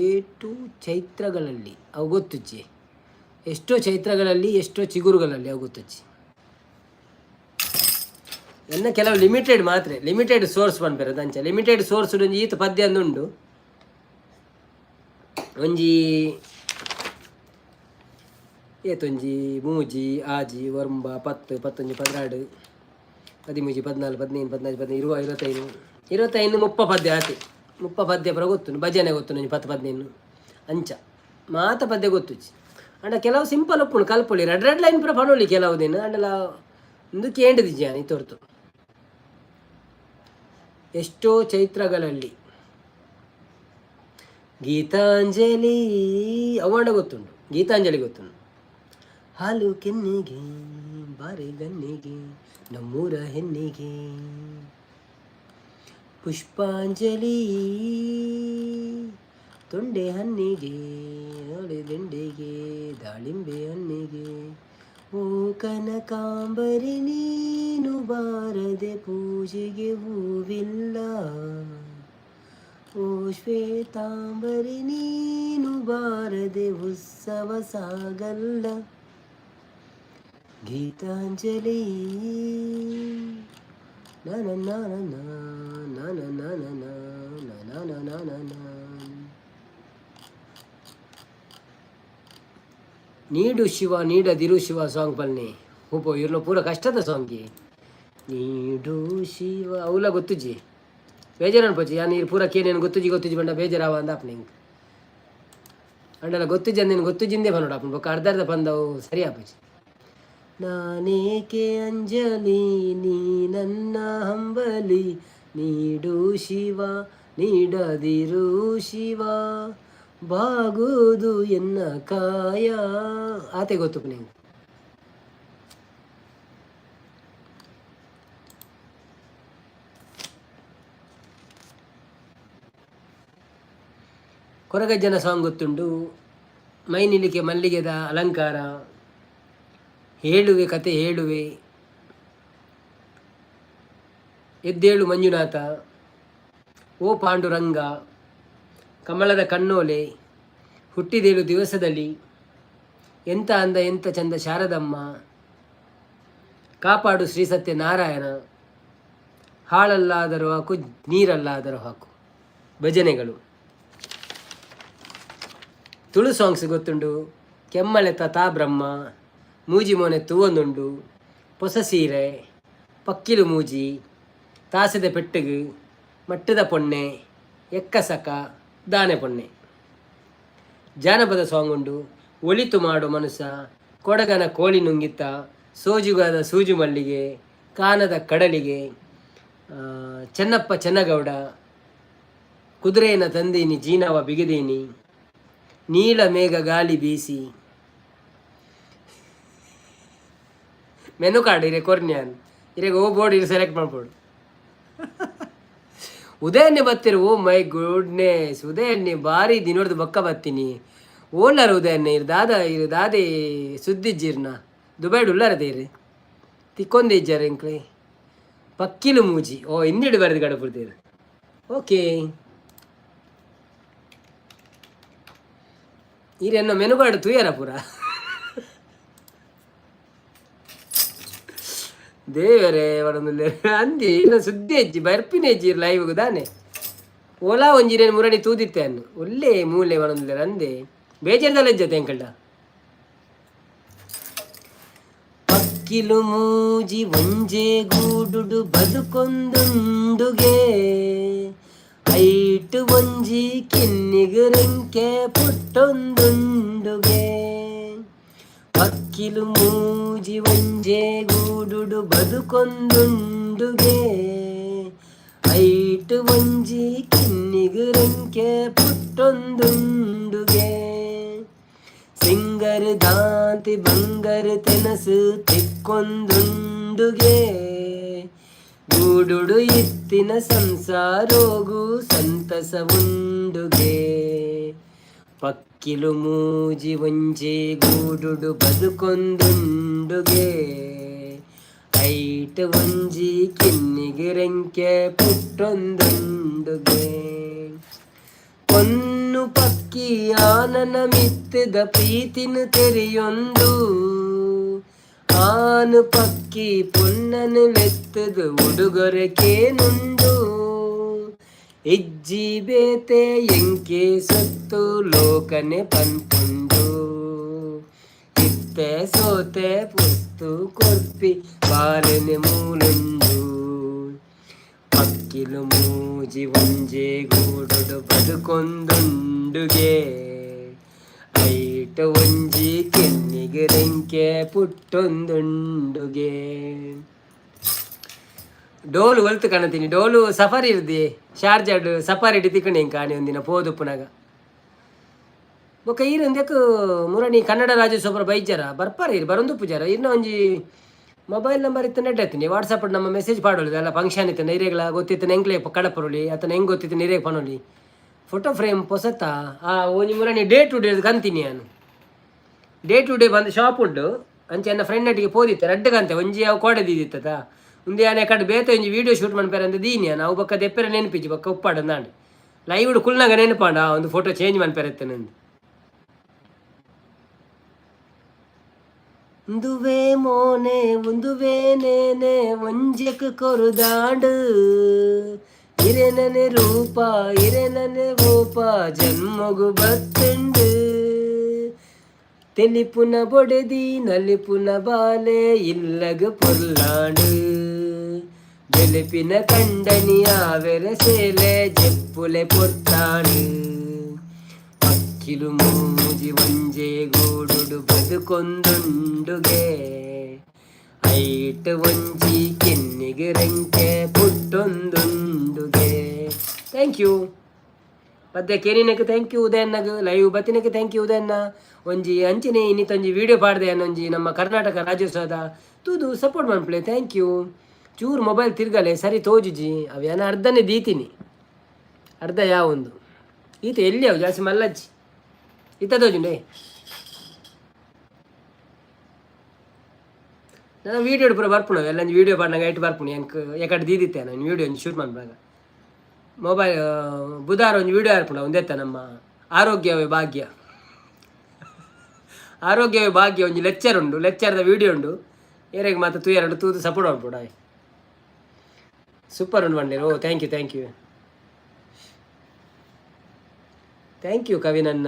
ಏಟು ಚೈತ್ರಗಳಲ್ಲಿ, ಅವು ಗೊತ್ತುಜ್ಜಿ. ಎಷ್ಟೋ ಚೈತ್ರಗಳಲ್ಲಿ, ಎಷ್ಟೋ ಚಿಗುರುಗಳಲ್ಲಿ, ಅವು ಗೊತ್ತುಜ್ಜಿ. ಎನ್ನ ಕೆಲವು ಲಿಮಿಟೆಡ್ ಮಾತ್ರ, ಲಿಮಿಟೆಡ್ ಸೋರ್ಸ್ ಪನ್ಪೆರ್ ದಂಚ. ಲಿಮಿಟೆಡ್ ಸೋರ್ಸ್ ಒಂಜಿ ಈತ್ ಪದ್ಯ ಅಂದುಂಡು. ಒಂಜಿ ಏತೊಂಜಿ, ಮೂಜಿ, ಆಜಿ, ಒರ್ಂಬ, 10, 11, 12, 13, 14, 15, 14, 15, 20, 25, 25, 30 ಪದ್ಯ ಆತೆ. 30 ಪದ್ಯ ಪೂರ ಗೊತ್ತು. ಭಜನೆ ಗೊತ್ತು ಒಂಜಿ 10 15 ಅಂಚ. ಮಾತ ಪದ್ಯ ಗೊತ್ತುಜ್ಜಿ. ಅಂಡ ಕೆಲವು ಸಿಂಪಲ್ ಉಪ್ಪುಂಡು, ಕಲ್ಪೊಳಿ. ರಡ್ ರಡ್ ಲೈನ್ ಪೂರ ಪನೊಲಿ ಕೆಲವು ದಿನ. ಅಂಡಲ ಉಂದು ಕೇಂಡಿದಿಜ್ಜಿ ಯಾನ್ ಇತೊರ್ತು. ಎಷ್ಟೋ ಚೈತ್ರಗಳಲ್ಲಿ, ಗೀತಾಂಜಲಿ ಅವಾಂಡ ಗೊತ್ತುಂಟು. ಗೀತಾಂಜಲಿ ಗೊತ್ತುಂಟು. ಹಾಲು ಕೆನ್ನೆಗೆ, ಬಾರೆ ಗನ್ನೆಗೆ, ನಮ್ಮೂರ ಹೆಣ್ಣಿಗೆ ಪುಷ್ಪಾಂಜಲಿ, ತೊಂಡೆ ಹಣ್ಣಿಗೆ, ಒಳೆ ದಂಡೆಗೆ, ದಾಳಿಂಬೆ ಹಣ್ಣಿಗೆ. ಓ ಕನಕಾಂಬರಿ, ನೀನು ಬಾರದೆ ಪೂಜೆಗೆ ಹೂವಿಲ್ಲ. ಓ ಶ್ವೇತಾಂಬರಿ, ನೀನು ಬಾರದೆ ಉತ್ಸವ ಸಾಗಲ್ಲ. ಗೀತಾಂಜಲಿ, ನನ ನನ ನನ ನನ ನನ ನನ ನನ. ನೀಡು ಶಿವ ನೀಡದಿರು ಶಿವ ಸಾಂಗ್ ಪಲ್ನೆ ಹೂಪೋ. ಇರ್ನ ಪೂರ ಕಷ್ಟದ ಸಾಂಗ್. ನೀಡು ಶಿವ, ಅವುಲ ಗೊತ್ತುಜ್ಜಿ. ಬೇಜಾರು ಅನ್ಪೊಚ್ಚಿ ಯಾನ್ ಈರ್ ಪೂರ ಕೇನೇನು ಗೊತ್ತುಜ್ಜಿ ಗೊತ್ತುಜ್ಜಿ ಪಂಡ ಬೇಜಾರಾವ ಅಂದ ಆಪುಂಡು ಎಂಕ್. ಅಂಡಲ ಗೊತ್ತುಜ್ಜಿ ಅಂದೇನು ಗೊತ್ತುಜ್ಜಿಂದೇ ಪನೊಡು ಆಪುಂಡು. ಬೊಕ್ಕ ಅರ್ಧ ಅರ್ಧ ಪಂದವು ಸರಿ ಆಪುಜಿ. ನಾನೇಕೆ ಅಂಜಲಿ, ನೀ ನನ್ನ ಹಂಬಲಿ, ನೀಡು ಶಿವ ನೀಡದಿರು ಶಿವ, ಬಾಗುವುದು ಎನ್ನ ಕಾಯ. ಆತೆ ಗೊತ್ತು ನಿಂಗೆ. ಕೊರಗಜ್ಜನ ಸಾಂಗ್ ಗೊತ್ತುಂಡು. ಮೈನಿಲಿಕೆ ಮಲ್ಲಿಗೆದ ಅಲಂಕಾರ, ಹೇಳುವೆ ಕತೆ ಹೇಳುವೆ, ಎದ್ದೇಳು ಮಂಜುನಾಥ, ಓ ಪಾಂಡುರಂಗ, ಕಮಲದ ಕಣ್ಣೋಲೆ, ಹುಟ್ಟಿದೇಳು ದಿವಸದಲ್ಲಿ, ಎಂತ ಅಂದ ಎಂತ ಚಂದ ಶಾರದಮ್ಮ, ಕಾಪಾಡು ಶ್ರೀ ಸತ್ಯನಾರಾಯಣ, ಹಾಳಲ್ಲಾದರೂ ಹಾಕು ನೀರಲ್ಲಾದರೂ ಹಾಕು, ಭಜನೆಗಳು. ತುಳು ಸಾಂಗ್ಸ್ ಗೊತ್ತುಂಡು. ಕೆಮ್ಮಲೆತ ತಾ ಬ್ರಹ್ಮ, ಮೂಜಿ ಮೋನೆ ತೂವೊಂದುಂಡು, ಪೊಸ ಸೀರೆ, ಪಕ್ಕಿಲು ಮೂಜಿ, ತಾಸೆದ ಪೆಟ್ಟುಗು, ಮಟ್ಟದ ಪೊಣ್ಣೆ, ಎಕ್ಕಸಕ, ದಾನೆ ಪೊಣ್ಣೆ. ಜಾನಪದ ಸಾಂಗ್ ಉಂಡು. ಒಳಿತು ಮಾಡು ಮನುಷ್ಯ, ಕೊಡಗನ ಕೋಳಿ ನುಂಗಿತ್ತ, ಸೋಜುಗಾದ ಸೂಜು ಮಲ್ಲಿಗೆ, ಕಾನದ ಕಡಲಿಗೆ, ಚೆನ್ನಪ್ಪ ಚೆನ್ನಗೌಡ, ಕುದುರೆಯನ್ನು ತಂದೀನಿ ಜೀನವ ಬಿಗಿದೀನಿ, ನೀಲ ಮೇಘ ಗಾಳಿ ಬೀಸಿ. ಮೆನು ಕಾರ್ಡ್ ಇರೆ ಕೊರ್ನ್ಯಾನ್ ಇರೆಗ್ ಓ ಬೋರ್ಡ್ ಇರೆ ಸೆಲೆಕ್ಟ್ ಮಾಡ್ಬೋದು. ಉದಯನ್ನೇ ಬತ್ತಿರು. ಓ ಮೈ ಗುಡ್ನೆಸ್, ಉದಯನ್ನೇ ಬಾರಿ ದಿನೋರ್ದು ಬೊಕ್ಕ ಬತ್ತೀನಿ. ಓಲಾರ ಉದಯನ್ನೇ? ಇರ್ ದಾದ, ಇರು ದಾದೆ ಸುದ್ದಿಜ್ಜಿರ್ನ? ದುಬೈಡ್ ಉಲ್ಲಾರ ದೇರು ತಿಕ್ಕೊಂದೆ ಇಜ್ಜಾರ ಎಂಕ್ಲೆ. ಪಕ್ಕಿಲು ಮೂಜಿ, ಓ ಹಿಂದಿಡು ಬರೆದು ಗಡಪುರ್ದೇರು. ಓಕೆ, ಈರೆನ್ನ ಮೆನು ಕಾರ್ಡ್ ತೂಯರ ಪೂರ. ದೇವರೇ, ಅಂದಿ ಇನ್ನ ಸುದ್ದಿ ಹೆಜ್ಜಿ ಬರ್ಪಿನ ಹೆಜ್ಜಿ ಲೈವ್ ದಾನೆ. ಓಲಾ ಒಂಜಿ ರೇನು ಮುರಣಿ ತೂದಿತ್ತೆ ಅನ್ನು ಒಳ್ಳೆ ಮೂಲೆ ಒಣಂದುಲ್ಲೆರ್ ಅಂದೆ. ಬೇಜಾರ್ದಲ್ಲ ಹೆಜ್ಜತೆ ಎಂಕಲ್ಡ. ಪಕ್ಕಿಲು ಮೂಜಿ ಒಂಜೆ ಗೂಡುಡು ಬದುಕೊಂದುಂಡುಗೆ, ಐಟ್ ಒಂಜಿ ಕಿನ್ನಿಗ್ ರೆಂಕೆ ಪುಟ್ಟೊಂದುಂಡುಗೆ. ಪಕ್ಕಿಲು ಮೂಜಿ ಒಂಜೆ ಗೂಡುಡು ಬದುಕೊಂದುಂಡುಗೆ. ಐಟ್ ಒಂಜಿ ಕಿನ್ನಿಗ್ ರೆಂಕೆ ಪುಟ್ಟೊಂದುಂಡುಗೆ. Singer ದಾಂತಿ banger ತೆನಸು ತಿಕ್ಕೊಂದುಂಡುಗೆ. ಗೂಡುಡು ಇತ್ತಿನ ಸಂಸಾರೋಗು ಸಂತಸ ಉಂಡುಗೆ. ಪಕ್ಕಿಲು ಮೂಜಿ ಒಂಜೆ ಗೂಡುಡು ಬದುಕೊಂದುಂಡುಗೆ. ಐಟ್ ಒಂಜಿ ಕಿನ್ನಿಗ್ ರೆಂಕೆ ಪುಟ್ಟೊಂದುಂಡುಗೆ. ಪೊನ್ನು ಪಕ್ಕಿ ಆನನ ಮಿತ್ತದ ಪ್ರೀತಿನ ತೆರೆಯೊಂದು. ಆನು ಪಕ್ಕಿ ಪೊನ್ನನು ಲೆತ್ತದ ಉಡುಗೊರೆಕೇನುಂಡು. ಇಜ್ಜಿ ಬೇತೆ ಎಂಕೆ ಸೊತ್ತು ಲೋಕನೆ ಪನ್ಪುಂಡು. ಇತ್ತೆ ಸೋತೆ ಪುಸ್ತು ಕೊರ್ಪಿ ಬಾಲೆನೆ ಮೂಲುಂಡು. ಪಕ್ಕಿಲು ಮೂಜಿ ಒಂಜೆ ಗೂಡುಡು ಬದುಕೊಂದುಂಡುಗೆ. ಐಟ್ ಒಂಜಿ ಕಿನ್ನಿಗ್ ರೆಂಕೆ ಪುಟ್ಟೊಂದುಂಡುಗೆ. ಡೋಲು ಒಲ್ತು ಕಾಣತೀನಿ? ಡೋಲು ಸಫಾರಿ ಇರ್ದಿ, ಶಾರ್ಜಾಡ್ ಸಫಾರಿ ತಿಕ್ಕಣೆ ಕಾಣಿ ಒಂದಿನ ಪೋದುಪ್ಪುನಾಗ. ಬೊಕ್ಕ ಈರ್ ಒಂದೆಕ್ ಮುರಣಿ ಕನ್ನಡ ರಾಜ್ಯೋತ್ಸವ ಬೈಜಾರ ಬರ್ಪಾರ? ಇರು ಬರೊಂದು ಪೂಜಾರ. ಇನ್ನ ಒಂಜಿ ಮೊಬೈಲ್ ನಂಬರ್ ಇತ್ತು ನೆಡ್ಡತ್ತೀನಿ. ವಾಟ್ಸಪ್ ನಮ್ಮ ಮೆಸೇಜ್ ಪಾಡೋಳಿ. ಅಲ್ಲ, ಫಂಕ್ಷನ್ ಇತ್ತು, ಇರೆಗ್ಲ ಗೊತ್ತಿತ್ತು ಎಂಕ್ಲೆ ಕಡಪರೊಳಿ ಅತನ ಹೆಂಗ್ ಗೊತ್ತಿತ್ತು ನೀರೇಗ್ ಪನೊಲಿ. ಫೋಟೋ ಫ್ರೇಮ್ ಪೊಸತ್ತ ಆ ಒಂಜಿ ಮುರಣಿ ಡೇ ಟು ಡೇ ಕಂತೀನಿ ನಾನು. ಡೇ ಟು ಡೇ ಬಂದು ಶಾಪ್ ಉಂಟು. ಅಂಚೆ ಎನ್ನ ಫ್ರೆಂಡ್ ನಟ್ಟಿಗೆ ಪೋದಿತ್ತೆ ರಡ್ಡ್ ಗಂಟೆ. ಒಂಜಿ ಅವು ಕೋಡೆ ದೀದಿತ್ತದ ಉಂದು ಯಾನೆ ಕಡೆ ಬೇತೆ ಒಂಜಿ ವೀಡಿಯೋ ಶೂಟ್ ಮನ್ಪೆರೆ ಅಂದ್ ದೀನಿ. ಅವು ಬೊಕ್ಕ ದೆಪ್ಪೆರೆ ನೆನಪಿಜ್ಜಿ. ಬೊಕ್ಕ ಉಪ್ಪಾಡ ನಾಂಡ್ ಲೈವ್ ಕುಲ್ನಾಗ ನೆನಪಾಂಡ, ಒಂದು ಫೋಟೋ ಚೇಂಜ್ ಮನ್ಪೆರೆ ಇತ್ತನಂದು. ಉಂದುವೇ ಮೋನೆ ಉಂದುವೇ ನೇನೆ ಒಂಜೆಕ್ ಕೊರುದಾಂಡು. ಇರೆನನೆ ರೂಪ ಇರೆನನೆ ರೂಪ ಜನ್ಮಗು ಬತ್ತುಂಡು. ತೆಲಿಪುನ ಬೊಡೆದಿ ನಲಿಪುನ ಬಾಲೆ ಇಲ್ಲಗ ಪೊರ್ಲಾಂಡು. ಬೆಲಿಪಿನ ಕಂಡನಿ ಆವೆರ ಸೇಲೆ ಜೆಪ್ಪುಲೆ ಪೊರ್ತಾಂಡು. ಪಕ್ಕಿಲು ಮೂಜಿ ಒಂಜೆ ಗೂಡುಡು ಬದುಕೊಂದುಂಡುಗೆ. ಐಟ್ ಒಂಜಿ ಕಿನ್ನಿಗ್ ರೆಂಕೆ ಪುಟ್ಟೊಂದುಂಡುಗೆ. Thank you ಪದ್ಯ ಕೇನಿನಕ್ಕೆ thank you ಉದಯಣ್ಣಗ್. ಲೈವ್ ಬತ್ತಿನಕ್ಕೆ thank you ಉದಯಣ್ಣ. ಒಂಜಿ ಅಂಚನೆ ಇನ್ನಿತೊಂಜಿ ವಿಡಿಯೋ ಪಾಡ್ದೆ ಒಂಜಿ ನಮ್ಮ ಕರ್ನಾಟಕ ರಾಜ್ಯೋತ್ಸವದ ತೂದು ಸಪೋರ್ಟ್ ಮನ್ಪುಲೆ. Thank you. ಚೂರು ಮೊಬೈಲ್ ತಿರ್ಗಲೆ ಸರಿ ತೋಜುಜಿ. ಅವು ಏನ ಅರ್ಧನೇ ದೀತೀನಿ, ಅರ್ಧ ಯಾವೊಂದು ಈತ ಎಲ್ಲಿ ಅವು ಜಾಸ್ತಿ ಮಲ್ಲಜ್ಜಿ. ಇತ್ತ ತೋಜುಂಡೆ ನಾನು ವೀಡಿಯೋ ಪೂರ ಬರ್ಪುಣ ಎಲ್ಲ. ವೀಡಿಯೋ ಪಾಡ್ನಾಗ ಐಟ್ ಬರ್ಪುಣಿ ಎಂಕ್ ಎಕಡೆ ದೀದಿತ್ತೆ ನಾನು ವೀಡಿಯೋ ಒಂಜಿ ಶೂಟ್ ಮನ್ಪಾಗ ಮೊಬೈಲ್. ಬುಧಾರ ಒಂಜಿ ವೀಡಿಯೋ ಆರ್ಪುಣ ಒಂದೆತ್ತ ನಮ್ಮ ಆರೋಗ್ಯವೇ ಭಾಗ್ಯ, ಆರೋಗ್ಯವೇ ಭಾಗ್ಯ ಒಂಜಿ ಲೆಕ್ಚರ್ ಉಂಡು. ಲೆಕ್ಚರ್ದ ವೀಡಿಯೋ ಉಂಡು. ಏರೆಗ್ ಮಾತ ತೂಯರಂಡು ತೂದು ಸಪೋರ್ಟ್ ಮನ್ಪುಡ. ಸೂಪರ್ ಉಂಡು ಬಂಡೇರು. ಓ, thank you, thank you, thank you ಕವಿನನ್ನ.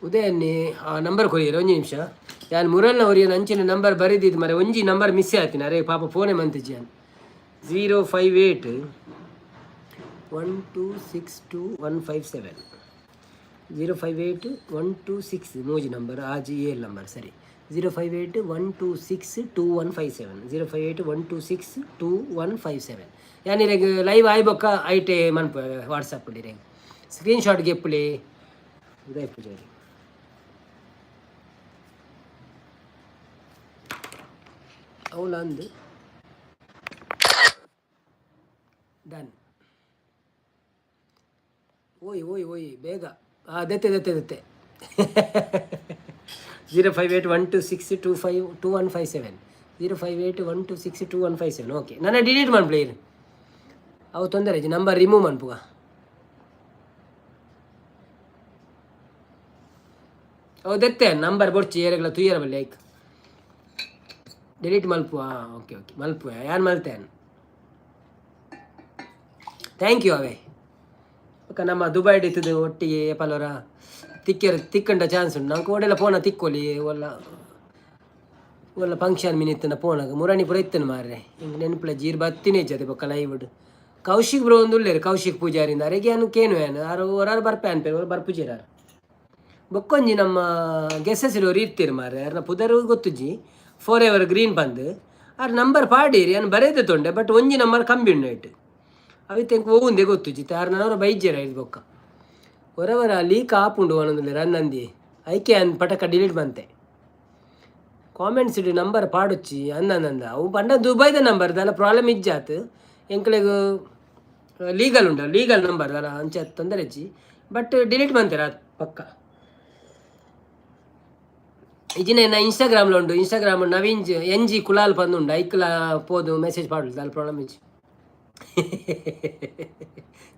ಉದಯನ್ನಿ ಆ ನಂಬರ್ ಕೊರಿಯರ್ ಒಂಜಿ ನಿಮಿಷ. ಯಾನ್ ಮುರಲ್ನ ಒರಿಯನ್ ಅಂಚಿನ ನಂಬರ್ ಬರೆದಿದ್ದು ಮರೆ. ಒಂಜಿ ನಂಬರ್ ಮಿಸ್ ಆಯ್ತಿನ. ಅರೆ ಪಾಪ ಫೋನೇ ಮಂತಿಜ್ಜಿ. 0581262157, 058126 ಮೂಜಿ ನಂಬರ್ ಆಜಿ ಏಳು ನಂಬರ್. ಸರಿ. 058 126 2157, 058 126 2157. ಯಾನ್ ಲೈವ್ ಆಯ್ಬೊಕ್ಕ ಐಟೆ ಮನ್ಪು ವಾಟ್ಸಪ್ ಇರೆಗ್ ಸ್ಕ್ರೀನ್ ಶಾಟ್ ಗೆಪ್ಪುಲೆ. ಉದಯ್ ಪೂಜಾರಿ. ಅವಳ ಅಂದು ಡನ್. ಓಯ್ ಓಯ್ ಓಯ್, ಬೇಗ. ಹಾಂ, ದತ್ತೆ ದತ್ತೆ ದತ್ತೆ. 058 126 25 2157, 058 126 2157. Okay, ನನ್ನ ಡಿಲೀಟ್ ಮನ್ಪುಲೆ. ಅವು ತೊಂದರೆ ಇಜ್ಜಿ, ನಂಬರ್ ರಿಮೂವ್ ಮನ್ಪುಗ. ಅವು ದೆತ್ತೆ ನಂಬರ್ ಬೊಡ್ಚಿ, ಏರೆಗ್ಲ ತುಯ್ಯರ ಬಲ್ಲಿ. ಐಕ್ ಡಿಲೀಟ್ ಮಲ್ಪುವ. ಓಕೆ ಓಕೆ, ಮಲ್ಪುವ. ಯಾರು ಮಲ್ತೇನೆ? Thank you. ಅವೇ ಬೊಕ್ಕ ನಮ್ಮ ದುಬೈಡ್ ಇತ್ತದು ಒಟ್ಟಿಗೆ ಪಲೋರ ತಿಕ್ಕೆರ ತಿಕ್ಕಂಡ ಚಾನ್ಸ್ ಉಂಟು. ನಂಗೆ ಓಡೆಲ್ಲ ಪೋನ ತಿಕ್ಕೊಲಿ. ಒಲ್ಲ ಒಲ್ಲ ಫಂಕ್ಷನ್ ಮಿನ್ ಇತ್ತನ ಪೋನಾಗ ಮುರಾಣಿ ಪೂರ ಇತ್ತನ ಮಾರ್ರೆ. ಹಿಂಗೆ ನೆನಪುಲ ಜೀರ್ ಬತ್ತಿನೇ ಇಜ್ಜದೆ. ಬೊಕ್ಕ ಲೈವ್ ಕೌಶಿಕ್ ಬ್ರೋ ಒಂದು ಉಲ್ಲೇರು, ಕೌಶಿಕ್ ಪೂಜಾರಿಂದ. ಅರೆಗೆ ಅನು ಕೇನು ಏನು ಆರು ಹೊರಾರು ಬರ್ಪೆ ಅನ್ಪೇರು ಬರ್ಪುಜೇರಾರು. ಬೊಕ್ಕೊಂಜಿ ನಮ್ಮ ಗೆಸಸ್ ಇರೋರು ಇರ್ತೀರಿ ಮಾರ್ರೆ, ಅರ್ನ ಪುದರ್ ಗೊತ್ತುಜ್ಜಿ, ಫಾರ್ ಎವರ್ ಗ್ರೀನ್ ಬಂದು. ಆರ್ ನಂಬರ್ ಪಾಡೀರಿ, ಅನ್ ಬರೇದೆ ತೊಂಡೆ. ಬಟ್ ಒಂಜಿ ನಂಬರ್ ಕಂಬಿ ಉಂಡು ಇಟ್ಟು ಅವಿತ್ ಎಂಕ್ ಒವುಂದೆ ಗೊತ್ತುಜ್ಜಿ. ಆರ್ನವರ ಬೈಜೇರ ಇದು. ಬೊಕ್ಕ ಹೊರವರ ಲೀಕ್ ಆಪುಂಡು ಒಂದೊಂದು ರನ್ನಂದಿ ಐಕೆ ಅನ್ ಪಟಕ ಡಿಲೀಟ್ ಬಂತೆ. ಕಾಮೆಂಟ್ಸ್ ಇಡು ನಂಬರ್ ಪಾಡುಚ್ಚಿ ಅಂದಂದ. ಅವು ಪಂಡ ದುಬೈದ ನಂಬರ್ ದಾಲ ಪ್ರಾಬ್ಲಮ್ ಇಜ್ಜಾತ್. ಎಂಕ್ಲೆಗ್ ಲೀಗಲ್ ಉಂಡು, ಲೀಗಲ್ ನಂಬರ್ ದಾಲ ಅಂಚ ತೊಂದರೆ ಇಜ್ಜಿ. ಬಟ್ ಡಿಲೀಟ್ ಮಂತೆರ ಪಕ್ಕ. ಇಜಿನ ಇನ್ಸ್ಟಾಗ್ರಾಮ್ಲ ಉಂಡು. ಇನ್ಸ್ಟಾಗ್ರಾಮ್ ನವೀನ್ ಎನ್ ಜಿ ಕುಲಾಲ್ ಪಂದುಂಡು. ಐಕ್ಲ ಪೋದು ಮೆಸೇಜ್ ಪಾಡು, ದಾಲ ಪ್ರಾಬ್ಲಮ್ ಇಜ್ಜಿ.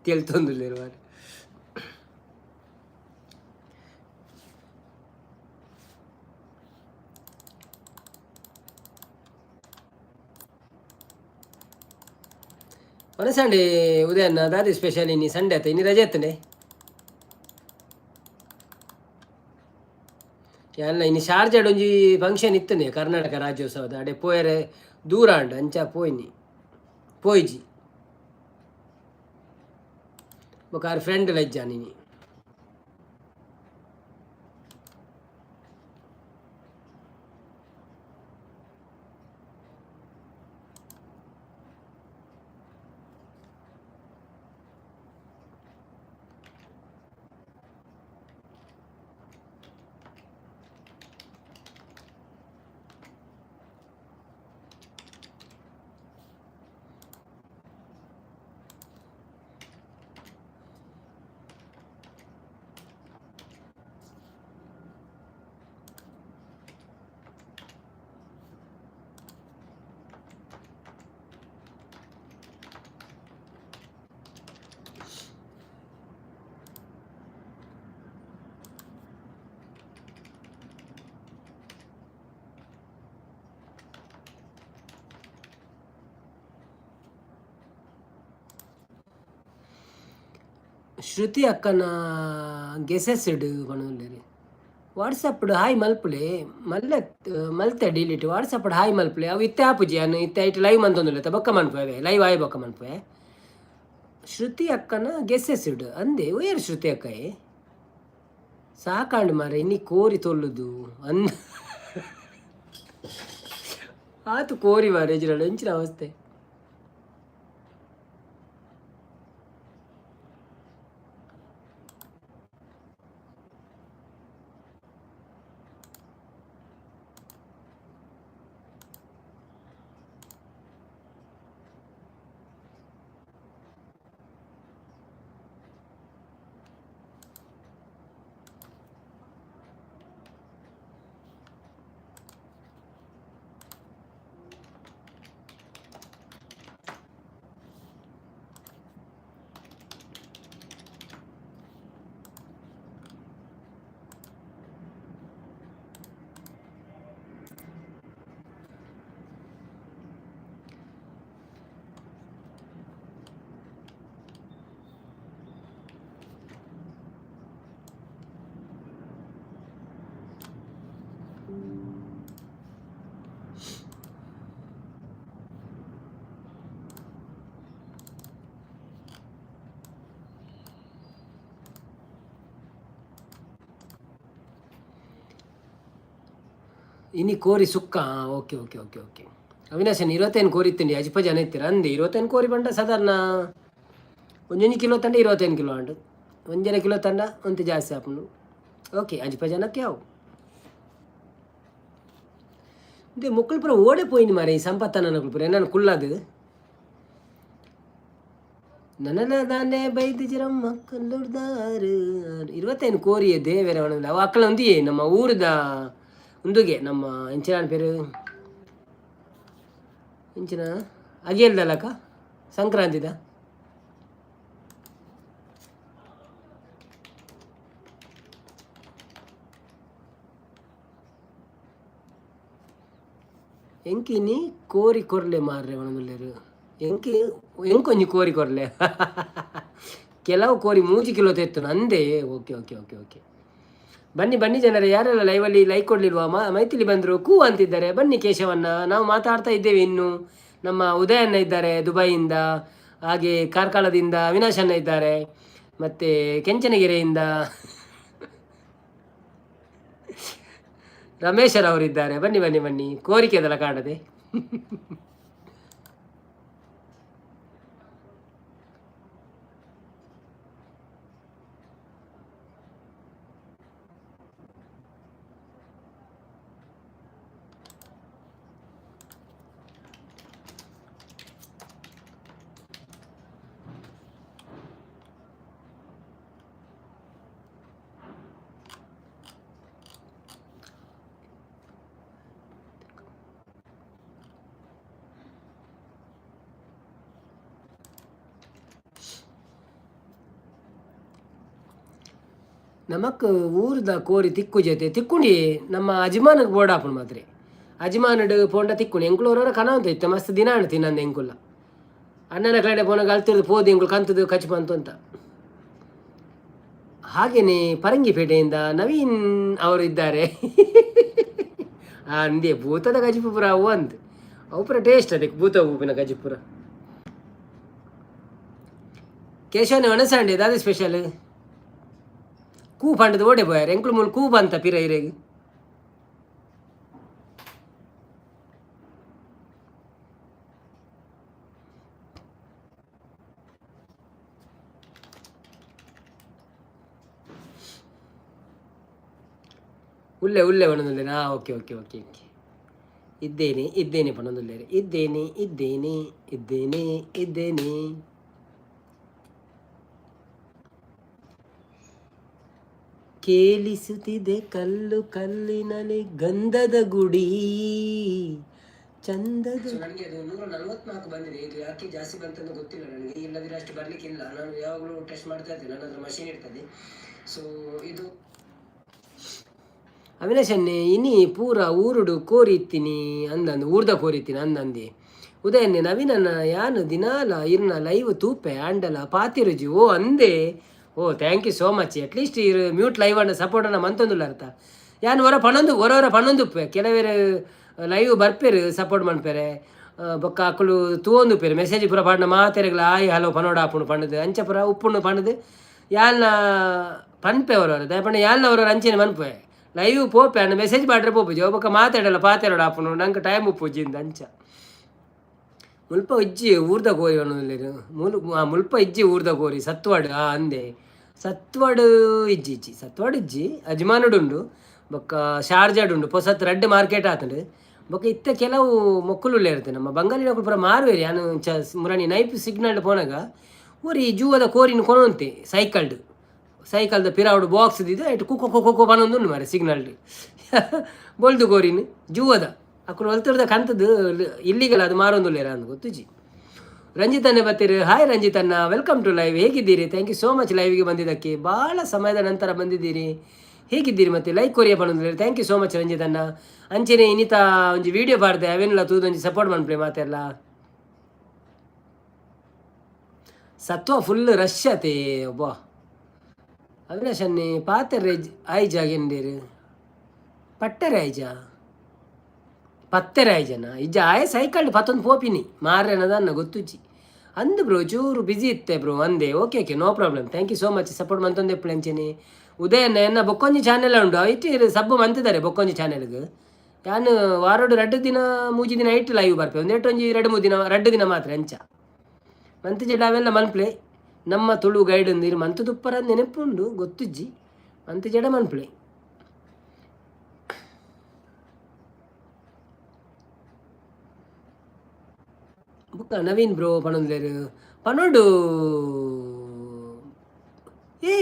ತೆಲ್ತೊಂದುಲ್ಲೆರ್ ಮಾರ್ರೆ. ಒನ ಸಂಡೇ ಉದಯಣ್ಣ ದಾದಿ ಸ್ಪೆಷಲ್? ಇನ್ನಿ ಸಂಡೇ ಆತ, ಇನ್ನಿ ರಜೆ ಎತ್ತನೆ ಅಲ್ಲ. ಇನ್ನು ಶಾರ್ಜಾಡ್ ಒಂಜಿ ಫಂಕ್ಷನ್ ಇತ್ತನೆ, ಕರ್ನಾಟಕ ರಾಜ್ಯೋತ್ಸವದ. ಅಡೆ ಪೋಯರೆ ದೂರ ಅಂಡ ಅಂಚ ಪೋಯಿನಿ ಪೋಯ್ಜಿ. ಬೊಕ ಆರ್ ಫ್ರೆಂಡ್ ಲಜ್ಜ ನೀನಿ. ಶ್ರುತಿ ಅಕ್ಕನ ಗೆಸೆಸ್ಡ್ ಪನೊಂದುಲ್ಲೆರ್. ವಾಟ್ಸಪ್ ಹಾಯ್ ಮಲ್ಪುಲೆ. ಮಲ್ಲೆ ಮಲ್ತೆ ಡಿಲೀಟ್. ವಾಟ್ಸಪ್ ಹಾಯ್ ಮಲ್ಪುಲೆ. ಅವು ಇತ್ತೆ ಆಪುಜಿ. ಯಾನ್ ಇತ್ತೆ ಐಟ್ ಲೈವ್ ಮಂತೊಂದುಲ್ಲೆ. ಬೊಕ್ಕ ಮನ್ಪುವೆ, ಲೈವ್ ಆಯ್ ಬೊಕ್ಕ ಮನ್ಪುವೆ. ಶ್ರುತಿ ಅಕ್ಕನ ಗೆಸೆಸ್ಡ್ ಅಂದೆ ಒಯರ್ ಶ್ರುತಿ ಅಕ್ಕಯೇ? ಸಾಕಾಂಡ್ ಮಾರ್ರೆ. ಇನ್ನಿ ಕೋರಿ ತೊಲ್ಲುದು ಅಂದ ಆತು ಕೋರಿ ಮಾರ್ರೆ. ಎಜ್ರಲ್ಲ ಎಂಚಿನ ಅವಸ್ಥೆ. ಇನಿ ಕೋರಿ sukka. Okay okay okay okay. ಅವಿನಾಶನ್ 25 ಕೋರಿ ಇತ್ತಂಡಿ, ಅಜಿಪ ಜನ ಇತ್ತೀರ ಅಂದೆ. 25 ಕೋರಿ ಬಂಡ ಸಾಧಾರಣ ಒಂಜೊಂಜಿ ಕಿಲೋ ತಂಡ 25 ಕಿಲೋ ಅಂಡು, ಒಂಜರೆ ಕಿಲೋ ತಂಡ ಒಂತೆ ಜಾಸ್ತಿ ಆಪುಂಡು. ಓಕೆ, ಅಜಿಪ ಜನಕ್ಕೆ ಯಾವು ಇಂದೇ ಮೊಕ್ಕಳು ಪೂರ ಓಡೆ ಪೋಯಿನಿ ಮಾರೆ. ಈ ಸಂಪತ್ತನ ಪೂರ ಎನ್ನನ್ನು ಕುಳ್ಳದು ನನನ ಬೈದಿಜಿರಮ್ಮ ಕಲ್ಲುರ್ದಾರು. 25 ಕೋರಿಯ ದೇವರ ಅವು ಅಕ್ಕಳ ಒಂದಿಯೇ ನಮ್ಮ ಊರದ ಉಂದುಗೆ ನಮ್ಮ ಎಂಚಿನ ಪೇರು ಎಂಚಿನ ಅಗಿಯಲ್ದಲ್ಲಕ್ಕ ಸಂಕ್ರಾಂತಿದ. ಎಂಕಿನಿ ಕೋರಿ ಕೊರ್ಲೆ ಮಾರ್ರೆ ಒಣಗುಲ್ಲೇರು. ಎಂಕಿ ಎಂಕೊಂಜಿ ಕೋರಿ ಕೊರ್ಲೆ. ಕೆಲವು ಕೋರಿ 3 ಕಿಲೋ ತೆತ್ತು ನಂದೇ. Okay okay okay okay. ಬನ್ನಿ ಬನ್ನಿ ಜನರೇ, ಯಾರೆಲ್ಲ ಲೈವಲ್ಲಿ ಲೈಕ್ ಕೊಡಲಿಲ್ವಾ? ಮೈಥಿಲಿ ಬಂದರು, ಕೂ ಅಂತಿದ್ದಾರೆ. ಬನ್ನಿ ಕೇಶವನ್ನ, ನಾವು ಮಾತಾಡ್ತಾ ಇದ್ದೇವೆ ಇನ್ನು. ನಮ್ಮ ಉದಯಣ್ಣ ಇದ್ದಾರೆ ದುಬೈಯಿಂದ, ಹಾಗೆ ಕಾರ್ಕಳದಿಂದ ಅವಿನಾಶ್ ಅಣ್ಣ ಇದ್ದಾರೆ, ಮತ್ತು ಕೆಂಚನಗೆರೆಯಿಂದ ರಮೇಶರವರಿದ್ದಾರೆ. ಬನ್ನಿ ಬನ್ನಿ ಬನ್ನಿ. ಕೋರಿಕೆ ಅದೆಲ್ಲ ಕಾಣದೆ. ನಮಕ್ ಊರ್ದ ಕೋರಿ ತಿಕ್ಕು ಜೊತೆ ತಿಕ್ಕುಂಡಿ ನಮ್ಮ ಅಜಿಮಾನಕ್ಕೆ ಬೋರ್ಡ್ ಮಾತ್ರ. ಅಜಿಮಾನಡ್ ಪೋಂಡ ತಿಕ್ಕುಂಡಿ ಎಂಕುಲು ಕನ ಅಂತ ಇತ್ತು. ಮಸ್ತ್ ದಿನ ಆಂಡ್ ತಿನ್ನಂದು ಎಂಕುಲ್ಲ. ಅಣ್ಣನ ಕಡೆ ಪೋನಾಗ ಅಲ್ತಿರ್ದು ಪೋದು ಎಂಕುಲು ಕಂತದು ಕಚ್ ಬಂತು ಅಂತ. ಹಾಗೆಯೇ ಪರಂಗಿಪೇಟೆಯಿಂದ ನವೀನ್ ಅವರು ಇದ್ದಾರೆ. ಅಂದೇ ಭೂತದ ಗಜಿಪುರ ಅವು ಅಂದ್ ಅವು ಪೂರ ಟೇಸ್ಟ್. ಅದಕ್ಕೆ ಭೂತ ಹೂವಿನ ಗಜಿಪುರ. ಕೇಶವನ ಒಣಸಂಡಿ ದಾದ ಸ್ಪೆಷಲ್ ಕೂ ಪಂಡದ ಓಡೆ ಪೋಯಾರ ಎಂಕುಲು ಮೂಲು ಕೂ ಬಂತ ಪಿರ ಇರೆಗ್. ಉಲ್ಲೆ ಉಲ್ಲೆ ಪಣೊಂದುಲ್ಲೇನಾ? Okay okay okay okay. ಇದ್ದೇನೆ ಇದ್ದೇನೆ ಪಣೊಂದುಲ್ಲೇರೆ. ಇದ್ದೇನೆ ಇದ್ದೇನೆ ಇದ್ದೇನೆ ಇದ್ದೇನೆ. ಕೇಳಿಸುತ್ತಿದೆ ಕಲ್ಲು ಕಲ್ಲಿನಲ್ಲಿ ಗಂಧದ ಗುಡಿ ಚಂದದ. ನನಗೆ ಅದು 144 ಬಂದಿದೆ. ಇದು ಯಾಕೆ ಜಾಸ್ತಿ ಬಂತಂತ ಗೊತ್ತಿಲ್ಲ ನನಗೆ. ಇಲ್ಲದಿದ್ರೆ ಅಷ್ಟು ಬರಲಿಕ್ಕಿಲ್ಲ. ನಾನು ಯಾವಾಗಲೂ ಟೆಸ್ಟ್ ಮಾಡ್ತಾ ಇರ್ತೇನೆ, ನನ್ನ ಹತ್ರ ಮಷೀನ್ ಇರ್ತದೆ. ಸೊ ಇದು ಅವಿನಾಶನ್ನೇ ಇನಿ ಪೂರ ಊರುಡು ಕೋರಿತ್ತೀನಿ ಅಂದಂದು, ಊರ್ದ ಕೋರಿತ್ತೀನಿ ಅಂದಂದೆ. ಉದಯನ್ನೇ ನವೀನನ್ನ ಯಾನು ದಿನಾಲ ಇರ್ನ ಲೈವ್ ತೂಪೆ ಆಂಡಲ ಪಾತಿರುಜಿ. ಓ ಅಂದೆ. ಓ thank you so much. At least ಇರು ಮ್ಯೂಟ್ ಲೈವ್ ಅನ್ನ ಸಪೋರ್ಟ್ ಅನ್ನ ಮಂತೊಂದುಲ್ಲ ಅರ್ಥ. ಯಾನ್ ಹೊರ ಪಣೊಂದು ಹೊರ ಹೊರ ಪಣೊಂದುಪ್ಪೆ. ಕೆಲವೇರು ಲೈವ್ ಬರ್ಪೇರು, ಸಪೋರ್ಟ್ ಮನ್ಪೆರೆ. ಬೊಕ್ಕ ಅಕುಲು ತೂವೊಂದುಪ್ಪೆರ್ ಮೆಸೇಜ್ ಪೂರ ಪಾಡ್ನ ಮಾತೆರೆಗ್ಲ ಆಯ್ ಹಲೋ ಪನೋಡ ಆಪುಂಡು ಪಂಡುದು. ಅಂಚ ಪೂರ ಉಪ್ಪುಂಡು ಪಂಡುದು ಯಾಲ್ನ ಪನ್ಪೆ ಅವರವರು. ದಾಯೆ ಪಂಡ ಯಾಲ್ನ ಅವರವರು ಅಂಚೆನೆ ಮನ್ಪೆ. ಲೈವ್ ಪೋಪೆ ಅಣ್ಣ ಮೆಸೇಜ್ ಪಾಡ್ರೆ ಪೋಪುಜಿ. ಅವು ಬೊಕ್ಕ ಮಾತಾಡಲ್ಲ ಪಾತೆರೊಡು ಆಪುಂಡು, ನಂಗೆ ಟೈಮ್ ಉಪ್ಪುಜಿ ಇಂದ್ ಅಂಚ. ಮುಲ್ಪ ಇಜ್ಜಿ ಊರ್ದ ಕೋರಿ ಪನೊಂದುಲ್ಲೆರ್. ಮುಲು ಮುಲ್ಪ ಇಜ್ಜಿ ಊರ್ದ ಕೋರಿ ಸತ್ವಾಡ್. ಆ ಅಂದೆ ಸತ್ವಾಡ್ ಇಜ್ಜಿ ಇಜ್ಜಿ ಸತ್ವಾಡ್ ಇಜ್ಜಿ. ಅಜ್ಮಾನುಡು ಉಂಡು, ಬೊಕ್ಕ ಶಾರ್ಜಾಡ್ ಉಂಡು. ಪೊಸತ್ ರಡ್ಡ್ ಮಾರ್ಕೆಟ್ ಆತುಂಡು. ಬೊಕ್ಕ ಇತ್ತೆ ಕೆಲವು ಮೊಕ್ಕುಲು ಇರುತ್ತೆ. ನಮ್ಮ ಬಂಗಾಲಿನಕುಲು ಪೂರ ಮಾರುವೆರ್. ಯಾನ್ ಚ ಮುರಾನಿ ನೈಪ್ ಸಿಗ್ನಲ್ ಪೋನಗ ಒರಿ ಜೂವದ ಕೋರಿನ ಕೊನೊಂತೆ ಸೈಕಲ್ಡ್. ಸೈಕಲ್ದ ಪಿರಾವುಡು ಬಾಕ್ಸ್ ದಿದ್ದು ಐಟ್ ಕುಕ್ಕೊ ಕುಕ್ಕೊ ಪನೊಂದುಂಡು ಮಾರೆ ಸಿಗ್ನಲ್ಡ್. ಬೊಲ್ದು ಕೋರಿನ್ ಜೂವದ ಅಕುಲು ಒಲ್ತುರ್ದ ಕಂತದ್ದು ಇಲ್ಲಿಗಲ್ ಅದು ಮಾರೊಂದುಲ್ಲೆರ್ ಅಂದ್ ಗೊತ್ತುಜಿ. ರಂಜಿತ್ ಅಣ್ಣ ಬತ್ತೀರಿ. ಹಾಯ್ ರಂಜಿತ್ ಅಣ್ಣ, welcome to live. ಹೇಗಿದ್ದೀರಿ? Thank you so much ಲೈವ್ಗೆ ಬಂದಿದ್ದಕ್ಕೆ. ಭಾಳ ಸಮಯದ ನಂತರ ಬಂದಿದ್ದೀರಿ. ಹೇಗಿದ್ದೀರಿ? ಮತ್ತೆ ಲೈಕ್ ಕೊರಿಯ ಪನೊಂದುಲ್ಲೆರ್. Thank you so much Ranjit ಅಣ್ಣ. ಅಂಚೆನೆ ಇನ್ನಿತ ಒಂಜಿ ವಿಡಿಯೋ ಪಾಡ್ದೆ, ಅವೇನೆಲ್ಲ ತೂದು ಒಂಜಿ ಸಪೋರ್ಟ್ ಮನ್ಪುಲೆ ಮಾತೆರ್ಲ. ಸತ್ವ ಫುಲ್ ರಶ್ ಆತೆ ಒಬ್ಬ. ಅವಿನಾಶ್ ಅನ್ನೆ ಪಾತೆರ್ರೆ ಆಯ್ಜ ಗೆಂಡೇರು ಪಟ್ಟರೆ ಆಯ್ಜ ಪತ್ತೆರೆ ಆಯ್ಜನ ಇಜ್ಜ ಆಯೆ ಸೈಕಲ್ ಪತ್ತೊಂದು ಪೋಪಿನಿ ಮಾರ್ರೆನದನ್ನ ಗೊತ್ತುಜ್ಜಿ ಅಂದು. ಬ್ರೋ ಚೂರು ಬಿಸಿ ಇತ್ತೆ ಬ್ರೋ ಅಂದೆ. Okay okay, no problem. Thank you so much. Support ಮಂತೊಂದು ಎಪ್ಪುಲೆ ಅಂಚೆನೆ. ಉದಯನ್ನ ಎನ್ನ ಬೊಕ್ಕೊಂಜಿ ಚಾನೆಲ್ ಉಂಡು, ಐಟ್ ಸಬ್ಬು ಮಂತಿದ್ದಾರೆ ಬೊಕ್ಕೊಂಜಿ ಚಾನೆಲ್ಗೆ. ಯಾನ್ ವಾರಡು ರಡ್ಡು ದಿನ ಮೂಜಿ ದಿನ ಐಟ್ ಲೈವ್ ಬರ್ಪೆ. ಒಂದೆಟ್ ಒಂಜಿ ರಡ್ಡು ಮೂರು ದಿನ, ರಡ್ಡು ದಿನ ಮಾತ್ರ ಅಂಚ ಮಂತ್ ಜಡ ಅವೆಲ್ಲ ಮನ್ಪ್ಲೆ. ನಮ್ಮ ತುಳು ಗೈಡ್ ನೀರು ಮಂತು ತುಪ್ಪರ ನೆನಪುಂಡು, ಗೊತ್ತುಜ್ಜಿ ಮಂತ್ ಜಡ ಮನ್ಪ್ಲೆ. ಬುಕ್ಕ ನವೀನ್ ಬ್ರೋ ಪನೊಂದುಲ್ಲೆರ್ ಪನೊಡು. ಏ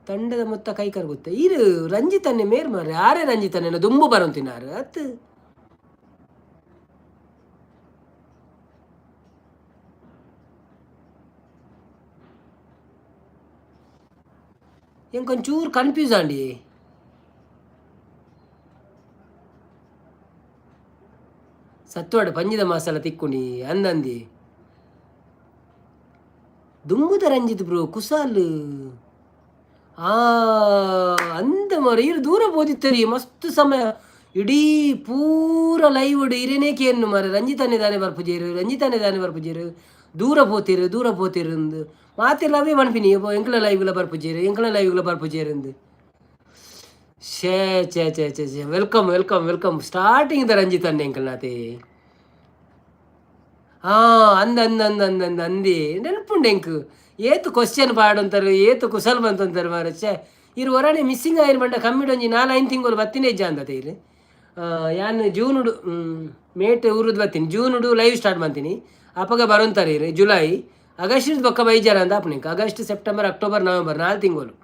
ತಂಡದ ಮೊತ್ತ ಕೈ ಕರಗುತ್ತೆ. ಈರು ರಂಜಿತನ್ನೇ ಮೇರ್ ಮಾರ್ರೆ, ಆರೇ ರಂಜಿತನ್ನೇ ದುಂಬು ಬರೊಂತಿನಾರು ಅತ್. ಎಂಕೊಂಚೂರು ಕನ್ಫ್ಯೂಸ್ ಆಂಡಿ. ಸತ್ವಾಡ್ ಪಂಜಿದ ಮಸಾಲ ತಿಕ್ಕುನಿ ಅಂದಂದಿ ದುಂಬುದ ರಂಜಿತ್ ಬ್ರೋ ಕುಸಾಲ್. ಆ ಅಂದ ಮರ ಇರು ದೂರ ಬೋದಿತ್ತರಿ ಮಸ್ತ್ ಸಮಯ ಇಡೀ ಪೂರ ಲೈವ್ ಇರೇನೇ ಕೇನ್ನು ಮಾರೆ. ರಂಜಿತಾನೆ ದಾನೆ ಬರ್ಪುಜೇರು, ರಂಜಿತಾನೆ ದಾನೆ ಬರ್ಪುಜೇರು, ದೂರ ಪೋತಿರು ದೂರ ಪೋತಿರು ಅಂದು ಮಾತೆಲ್ಲ ಅವೇ ಪನ್ಪಿನಿ. ಎಂಕಲ ಲೈವ್ಲ ಬರ್ಪುಜೇರು, ಎಂಕಲ ಲೈವ್ಲ ಬರ್ಪುಜೇರು ಅಂದು. ಶೇ ಚೇ ಚೇ ಚೇ ಚೇ, welcome welcome welcome. Starting the Ranjith ಅಣ್ಣ ಎಂಕಲ್ನಾತೆ. ಅಂದ ಅಂದ ಅಂದ ಅಂದ ಅಂದ ಅಂದಿ ನೆನಪುಂಡು ಎಂಕ್. ಏತು ಕ್ವಶನ್ ಪಾಡೊಂತಾರೆ, ಏತು ಕುಸಲ್ ಬಂತಂತಾರೆ ಮಾರೆ. ಛೇ, ಇರು ಒರಾನೆ ಮಿಸ್ಸಿಂಗ್ ಆಯಿನ ಬಂಡ ಕಮ್ಮಿಡೊಂಜಿ ನಾಲ್ ಐನ್ ತಿಂಗಳು ಬತ್ತಿನೇ ಇಜ್ಜ ಅಂದತೆ ಇರು. ಯಾನ್ ಜೂನುಡು ಮೇಟ್ ಊರುದು ಬತ್ತೀನಿ, ಜೂನುಡು ಲೈವ್ ಸ್ಟಾರ್ಟ್ ಮಾಡ್ತೀನಿ. ಅಪಗ ಬರೊಂತಾರೆ ಇರು. ಜುಲೈ ಆಗಸ್ಟ್ ಬೊಕ್ಕ ಬೈಜಾರ ಅಂದ ಆಪುನಿಂಕ್. ಆಗಸ್ಟ್ ಸೆಪ್ಟೆಂಬರ್ ಅಕ್ಟೋಬರ್ ನವೆಂಬರ್ ನಾಲ್ ತಿಂಗಳು.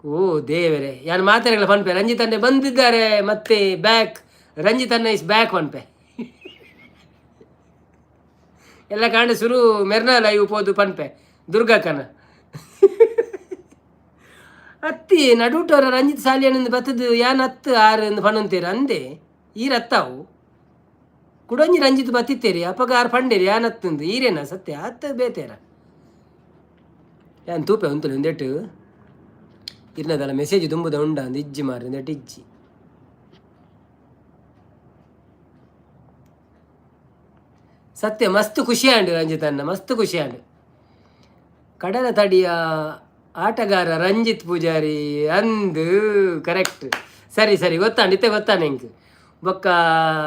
ಓ ದೇವರೇ, ಯಾನ್ ಮಾತಾಡಲ್ಲ ಪನ್ಪೆ. ರಂಜಿತ್ ಅಣ್ಣೆ ಬಂದಿದ್ದಾರೆ ಮತ್ತೆ ಬ್ಯಾಕ್, ರಂಜಿತ್ ಅಣ್ಣ is back ಪನ್ಪೆ. ಎಲ್ಲ ಕಾಂಡ ಸುರು ಮೆರ್ನ ಲೈವ್ ಪೋದು ಪನ್ಪೆ ದುರ್ಗಕ್ಕನ. ಅತ್ತಿ ನಡುಟೋರ ರಂಜಿತ್ ಸಾಲಿಯನಂದು ಬತ್ತದು ಯಾನ್ ಹತ್ತು ಆರು ಎಂದು ಪಣಂತೀರ ಅಂದೆ. ಈರ್ ಅತ್ತಾವು ಕುಡೊಂಜಿ ರಂಜಿತ್ ಬತ್ತಿತ್ತೇರಿ ಅಪಗ ಆರು ಪಂಡೇರಿ ಯಾನ್ ಹತ್ತಂದು. ಈರೇನ ಸತ್ಯ ಅತ್ತ ಬೇತೇರ ಯಾನ್ ತೂಪೆ ಉಂತುಲೆ ಒಂದೆಟ್ಟು ಇರ್ನದಲ್ಲ ಮೆಸೇಜ್ ದುಂಬುದ ಉಂಡ ಅಂದ್ ಇಜ್ಜಿ ಮಾರಿ ಒಂದೆಟ್ಟು ಇಜ್ಜಿ. ಸತ್ಯ ಮಸ್ತ್ ಖುಷಿ ಆಂಡ್ ರಂಜಿತ್ ಅಣ್ಣ, ಮಸ್ತ್ ಖುಷಿ ಆಂಡ್. ಕಡಲ ತಡಿಯ ಆಟಗಾರ ರಂಜಿತ್ ಪೂಜಾರಿ ಅಂದು ಕರೆಕ್ಟ್. ಸರಿ ಸರಿ ಗೊತ್ತಾಂಡ್, ಇತ್ತೆ ಗೊತ್ತಾಂಡ್ ಎಂಕ್. ಬೊಕ್ಕ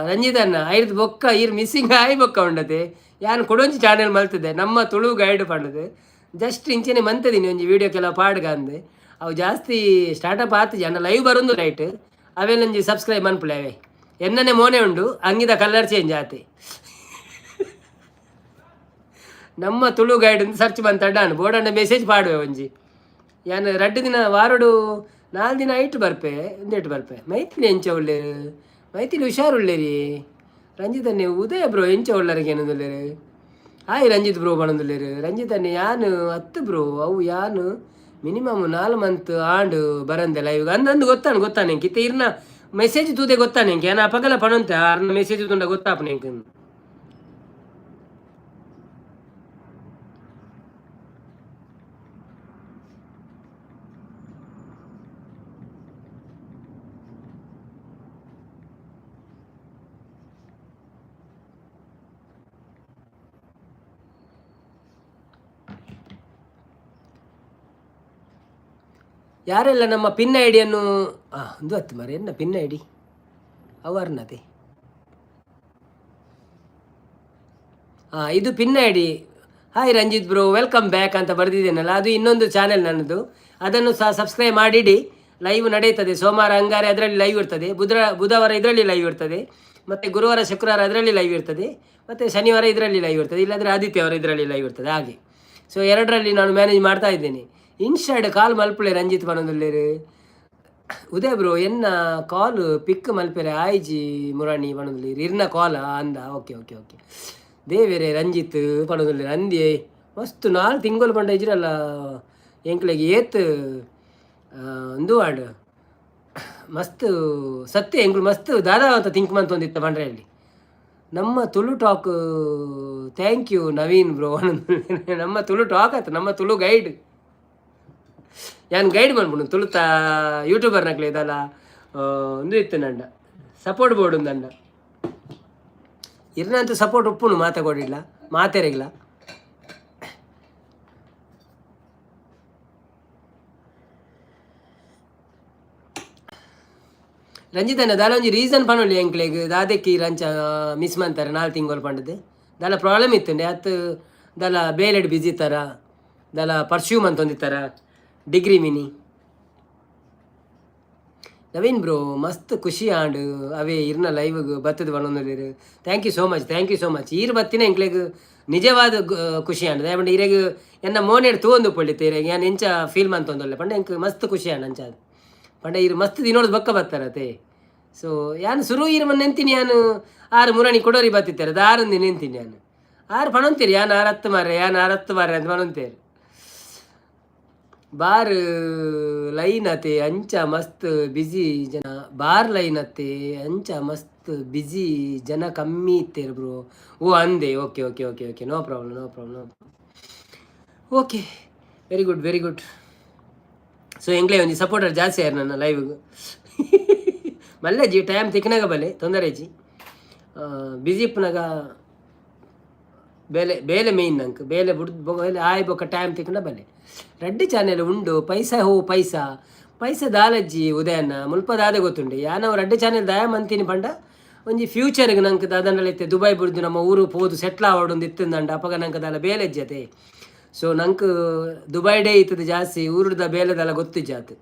ರಂಜಿತ್ ಅಣ್ಣ ಐರ್ದ್ ಬೊಕ್ಕ ಈರ್ ಮಿಸ್ಸಿಂಗ್ ಆಯಿ ಬೊಕ್ಕ ಉಂಡತೆ ಯಾನ್ ಕೊಡೊಂಜಿ ಚಾನೆಲ್ ಮಲ್ತದೆ ನಮ್ಮ ತುಳು ಗೈಡ್ ಪಂಡದು. ಜಸ್ಟ್ ಇಂಚೆನೆ ಮಂತದಿನಿ ಒಂಜಿ ವಿಡಿಯೋ ಕೆಲವು ಪಾಡ್ಗ ಅಂದ್. ಅವು ಜಾಸ್ತಿ ಸ್ಟಾರ್ಟಪ್ ಆತಿಜಿ ಅಣ್ಣ, ಲೈವ್ ಬರೊಂದು ಲೈಟ್ ಅವೆಲ್ಲೊಂಜಿ ಸಬ್ಸ್ಕ್ರೈಬ್ ಮನ್ಪುಲೆ. ಅವೇ ಎನ್ನನೆ ಮೋನೆ ಉಂಡು, ಅಂಗಿದ ಕಲರ್ ಚೇಂಜ್ ಆತೆ. ನಮ್ಮ ತುಳು ಗೈಡ್ ಅಂತ ಸರ್ಚ್ ಬಂತಡ್ಡಾನು ಬೋರ್ಡನ್ನ ಮೆಸೇಜ್ ಪಾಡುವೆ ಒಂಜಿ. ಯಾನ್ ರಡ್ಡು ದಿನ ವಾರಡು ನಾಲ್ ದಿನ ಐಟ್ ಬರ್ಪೆ, ಒಂದೆಟ್ಟು ಬರ್ಪೆ. ಮೈಥಿಲಿ ಎಂಚ ಉಳ್ಳೇರು, ಮೈಥಿಲಿ ಹುಷಾರುಳ್ಳೇರಿ. ರಂಜಿತ್ ಅಣ್ಣೆ ಉದಯ ಬ್ರೋ ಎಂಚ ಉಳ್ಳರಿಗೆ ಏನಂದುಲ್ಲೇರು. ಹಾಯ್ ರಂಜಿತ್ ಬ್ರೋ ಪಣೊಂದುಲ್ಲೇರು. ರಂಜಿತ್ ಅಣ್ಣೆ ಯಾನ್ ಅತ್ತು ಬ್ರೋ, ಅವು ಯಾನ್ ಮಿನಿಮಮ್ 4 ಮಂತ್ ಆಂಡ್ ಬರಂದೆ ಲೈವ್ ಅಂದಂದು ಗೊತ್ತಾನು ಗೊತ್ತಾನೆ ಎಂಕ್. ಇತ್ತೆ ಇರ್ನ ಮೆಸೇಜ್ ತೂದೆ ಗೊತ್ತಾನೆ ಎಂಕ್. ಯಾನ್ ಅಪಗಲ ಪಣೊಂತೆ ಆರ್ನ ಮೆಸೇಜ್ ತೂಂಡ ಗೊತ್ತಾಪುನೆ ಎಂಕ್. ಯಾರೆಲ್ಲ ನಮ್ಮ ಪಿನ್ I ಡಿಯನ್ನು ಒಂದು ಹತ್ತು ಮರ ಎನ್ನ ಪಿನ್ I D ಅವರ್ನತೆ. ಇದು pin I D. Hi Ranjith bro welcome back ಅಂತ ಬರೆದಿದ್ದೇನಲ್ಲ, ಅದು ಇನ್ನೊಂದು ಚಾನೆಲ್ ನನ್ನದು. ಅದನ್ನು ಸಹ ಸಬ್ಸ್ಕ್ರೈಬ್ ಮಾಡಿಡಿ. ಲೈವ್ ನಡೆಯುತ್ತದೆ ಸೋಮವಾರ ಅಂಗಾರೆ ಅದರಲ್ಲಿ ಲೈವ್ ಇರ್ತದೆ, ಬುಧವಾರ ಇದರಲ್ಲಿ ಲೈವ್ ಇರ್ತದೆ, ಮತ್ತು ಗುರುವಾರ ಶುಕ್ರವಾರ ಅದರಲ್ಲಿ ಲೈವ್ ಇರ್ತದೆ, ಮತ್ತು ಶನಿವಾರ ಇದರಲ್ಲಿ ಲೈವ್ ಇರ್ತದೆ, ಇಲ್ಲಾಂದರೆ ಆದಿತ್ಯವಾರ ಇದರಲ್ಲಿ ಲೈವ್ ಇರ್ತದೆ. ಹಾಗೆ ಸೊ ಎರಡರಲ್ಲಿ ನಾನು ಮ್ಯಾನೇಜ್ ಮಾಡ್ತಾ ಇದ್ದೇನೆ. ಇನ್ಸ್ಟಾಡ್ ಕಾಲ್ ಮಲ್ಪುಲೆ ರಂಜಿತ್ ಪನೊಂದುಲ್ಲೆರ್. ಉದಯ ಬ್ರೋ ಎನ್ನ ಕಾಲ್ ಪಿಕ್ ಮಲ್ಪೆರೆ ಆಯ್ಜಿ ಮುರಾಣಿ ಪನೊಂದುಲ್ಲೆರ್. ಇರ್ನ ಕಾಲ್ ಅಂದ. ಓಕೆ ಓಕೆ ಓಕೆ ದೇವೆರೆ ರಂಜಿತ್ ಪನೊಂದುಲ್ಲೆರ್. ಅಂದ್ಯೆ ಮಸ್ತ್ 4 ತಿಂಗಳು ಪಂಡ ಇಜ್ರಲ್ಲ ಎಂಕ್ಲೆಗ್ ಏತ್ ಉಂದು ಆಂಡ್ ಮಸ್ತ್ ಸತ್ಯ. ಎಂಕ್ಲು ಮಸ್ತ್ ದಾದಾ ಅಂತ ಥಿಂಕ್ ಮಂತೊಂದಿತ್ತ ಪಂಡ್ರೆ. ನಮ್ಮ Tulu talk thank you Naveen bro. ನಮ್ಮ ತುಳು ಟಾಕ್ ಆಯ್ತು, ನಮ್ಮ ತುಳು ಗೈಡ್. ಯಾನ್ ಗೈಡ್ ಮನ್ಪುಂಡು ತುಳುತ ಯೂಟ್ಯೂಬರ್ನಕ್ಲೆ ಇದಲ್ಲ ಉಂದು ಇತ್ತು ನಂಡ ಸಪೋರ್ಟ್ ಬೋರ್ಡ್ ಉಂದಂಡ. ಇರ್ನಂತೂ ಸಪೋರ್ಟ್ ಉಪ್ಪುನು ಮಾತ ಕೊಡಿಲ್ಲ ಮಾತೆರೆಗ್ಲ. ರಂಜಿತಣ್ಣ, ದಾಲ ಒಂಜಿ ರೀಸನ್ ಪನೊಲಿ ಎಂಕ್ಲೆಗ್, ದಾದೆಕ್ಕಿ ರಂಚ ಮಿಸ್ ಮಂತಾರೆ 4 ತಿಂಗಳು ಪಂಡದು? ದಾಲ ಪ್ರಾಬ್ಲಮ್ ಇತ್ತುಂಡೆ ಅತ್ತು ದಾಲ ಬೇಲೆಡ್ ಬಿಸಿ ಇತ್ತಾರ, ದಾಲ ಪರ್ಸ್ಯೂ ಮಂತೊಂದಿತ್ತಾರ ಡಿಗ್ರಿ ಮಿನಿ? ನವೀನ್ ಬ್ರೋ, ಮಸ್ತ್ ಖುಷಿ ಆಂಡ್ ಅವೇ ಇರ್ನ ಲೈವ್ ಬತ್ತದ ಬನ್ನೊಂದುಲ್ಲೆರ್. Thank you so much, thank you so much. ಈರ್ ಬತ್ತಿನ ಎಂಕ್ಲೆಗ್ ನಿಜವಾದ ಖುಷಿ ಆಂಡ್. ದಾಯೆ ಇರೆಗ್ ಎನ್ನ ಮೋನೆಡ್ ತೂವೊಂದು ಪೊಳ್ಳಿತ್ತೆ ಇರೆಗ್ ಯಾನ್ ಎಂಚ ಫೀಲ್ ಮಂತೊಂದುಲ್ಲೆ ಪಂಡ ಎಂಕ್ ಮಸ್ತ್ ಖುಷಿ ಆಂಡ್. ಅಂಚಾದ್ ಪಂಡ ಇರ್ ಮಸ್ತ್ ದಿನೊಡ್ದು ಬೊಕ್ಕ ಬತ್ತಾರತೆ. ಸೊ ಯಾನ್ ಸುರು ಈರ್ ನೆಂತೀನಿ, ಯಾನ್ ಆರು ಮುರಣಿ ಕೊಡೋರಿ ಬತ್ತಿತ್ತಾರೆ ದಾರಂದಿ ನೆಂತೀನಿ ಯಾನ್. ಆರು ಪಣೊಂತೀರಿ ಯಾನ್ ಆರತ್ತು ಮಾರ್ರೆ, ಯಾನ್ ಆರತ್ತು ಮಾರ್ರೆ ಅಂತ ಪಣೊಂತೇರು. ಬಾರ್ ಲೈನ್ ಅತೆ ಅಂಚ ಮಸ್ತ್ ಬಿಜಿ ಜನ, ಬಾರ್ ಲೈನ್ ಅತ್ತೆ ಅಂಚ ಮಸ್ತ್ ಬಿಜಿ ಜನ ಕಮ್ಮಿ ಇತ್ತೇರು ಬ್ರೋ. ಓ ಅಂದೆ, okay okay okay okay, no problem, no problem. Okay, very good, very good. So ಎಂಕ್ಲೆ ಒಂಜಿ ಸಪೋರ್ಟರ್ ಜಾಸ್ತಿ ಆಯ್ರು ನನ್ನ ಲೈವ್ಗೆ. ಮಲ್ಲೆಜ್ಜಿ, ಟೈಮ್ ತಿಕ್ಕನಾಗ ಬಲೆ, ತೊಂದರೆ ಇಜ್ಜಿ. ಬಿಜಿ ಇಪ್ಪುನಾಗ ಬೇಲೆ ಬೇಲೆ ಮೇಯ್ನ್ ನಂಗೆ. ಬೇಲೆ ಬುಡ್ ಬೇಲೆ ಆಯ್ ಬೊಕ್ಕ ಟೈಮ್ ತಿಕ್ಕಂಡ ಬಲೆ. ರಡ್ಡ್ ಚಾನೆಲ್ ಉಂಡು, ಪೈಸಾ ಹೋ ಪೈಸಾ ಪೈಸಾ ದಾಲಜ್ಜಿ ಉದಯನ್ನ ಮುಲ್ಪ ದಾದೆ ಗೊತ್ತುಂಡು. ಯಾನವು ರಡ್ಡ್ ಚಾನೆಲ್ ದಾಯ ಮಂತೀನಿ ಪಂಡ, ಒಂಜಿ ಫ್ಯೂಚರ್ಗೆ ನಂಗೆ ದಾದಂಡಲ ಇತ್ತೆ ದುಬೈ ಬುಡ್ದು ನಮ್ಮ ಊರು ಪೋದು ಸೆಟ್ಲ್ ಆವಡೊಂದು ಇತ್ತಂದಂಡ, ಅಪಗ ನಂಗೆ ದಾಲ ಬೇಲೆಜ್ಜತೆ. ಸೊ ನಂಗೆ ದುಬೈ ಡೇ ಇತ್ತದ ಜಾಸ್ತಿ, ಊರುದ ಬೇಲೆದಲ್ಲ ಗೊತ್ತಿಜ್ಜಾತು.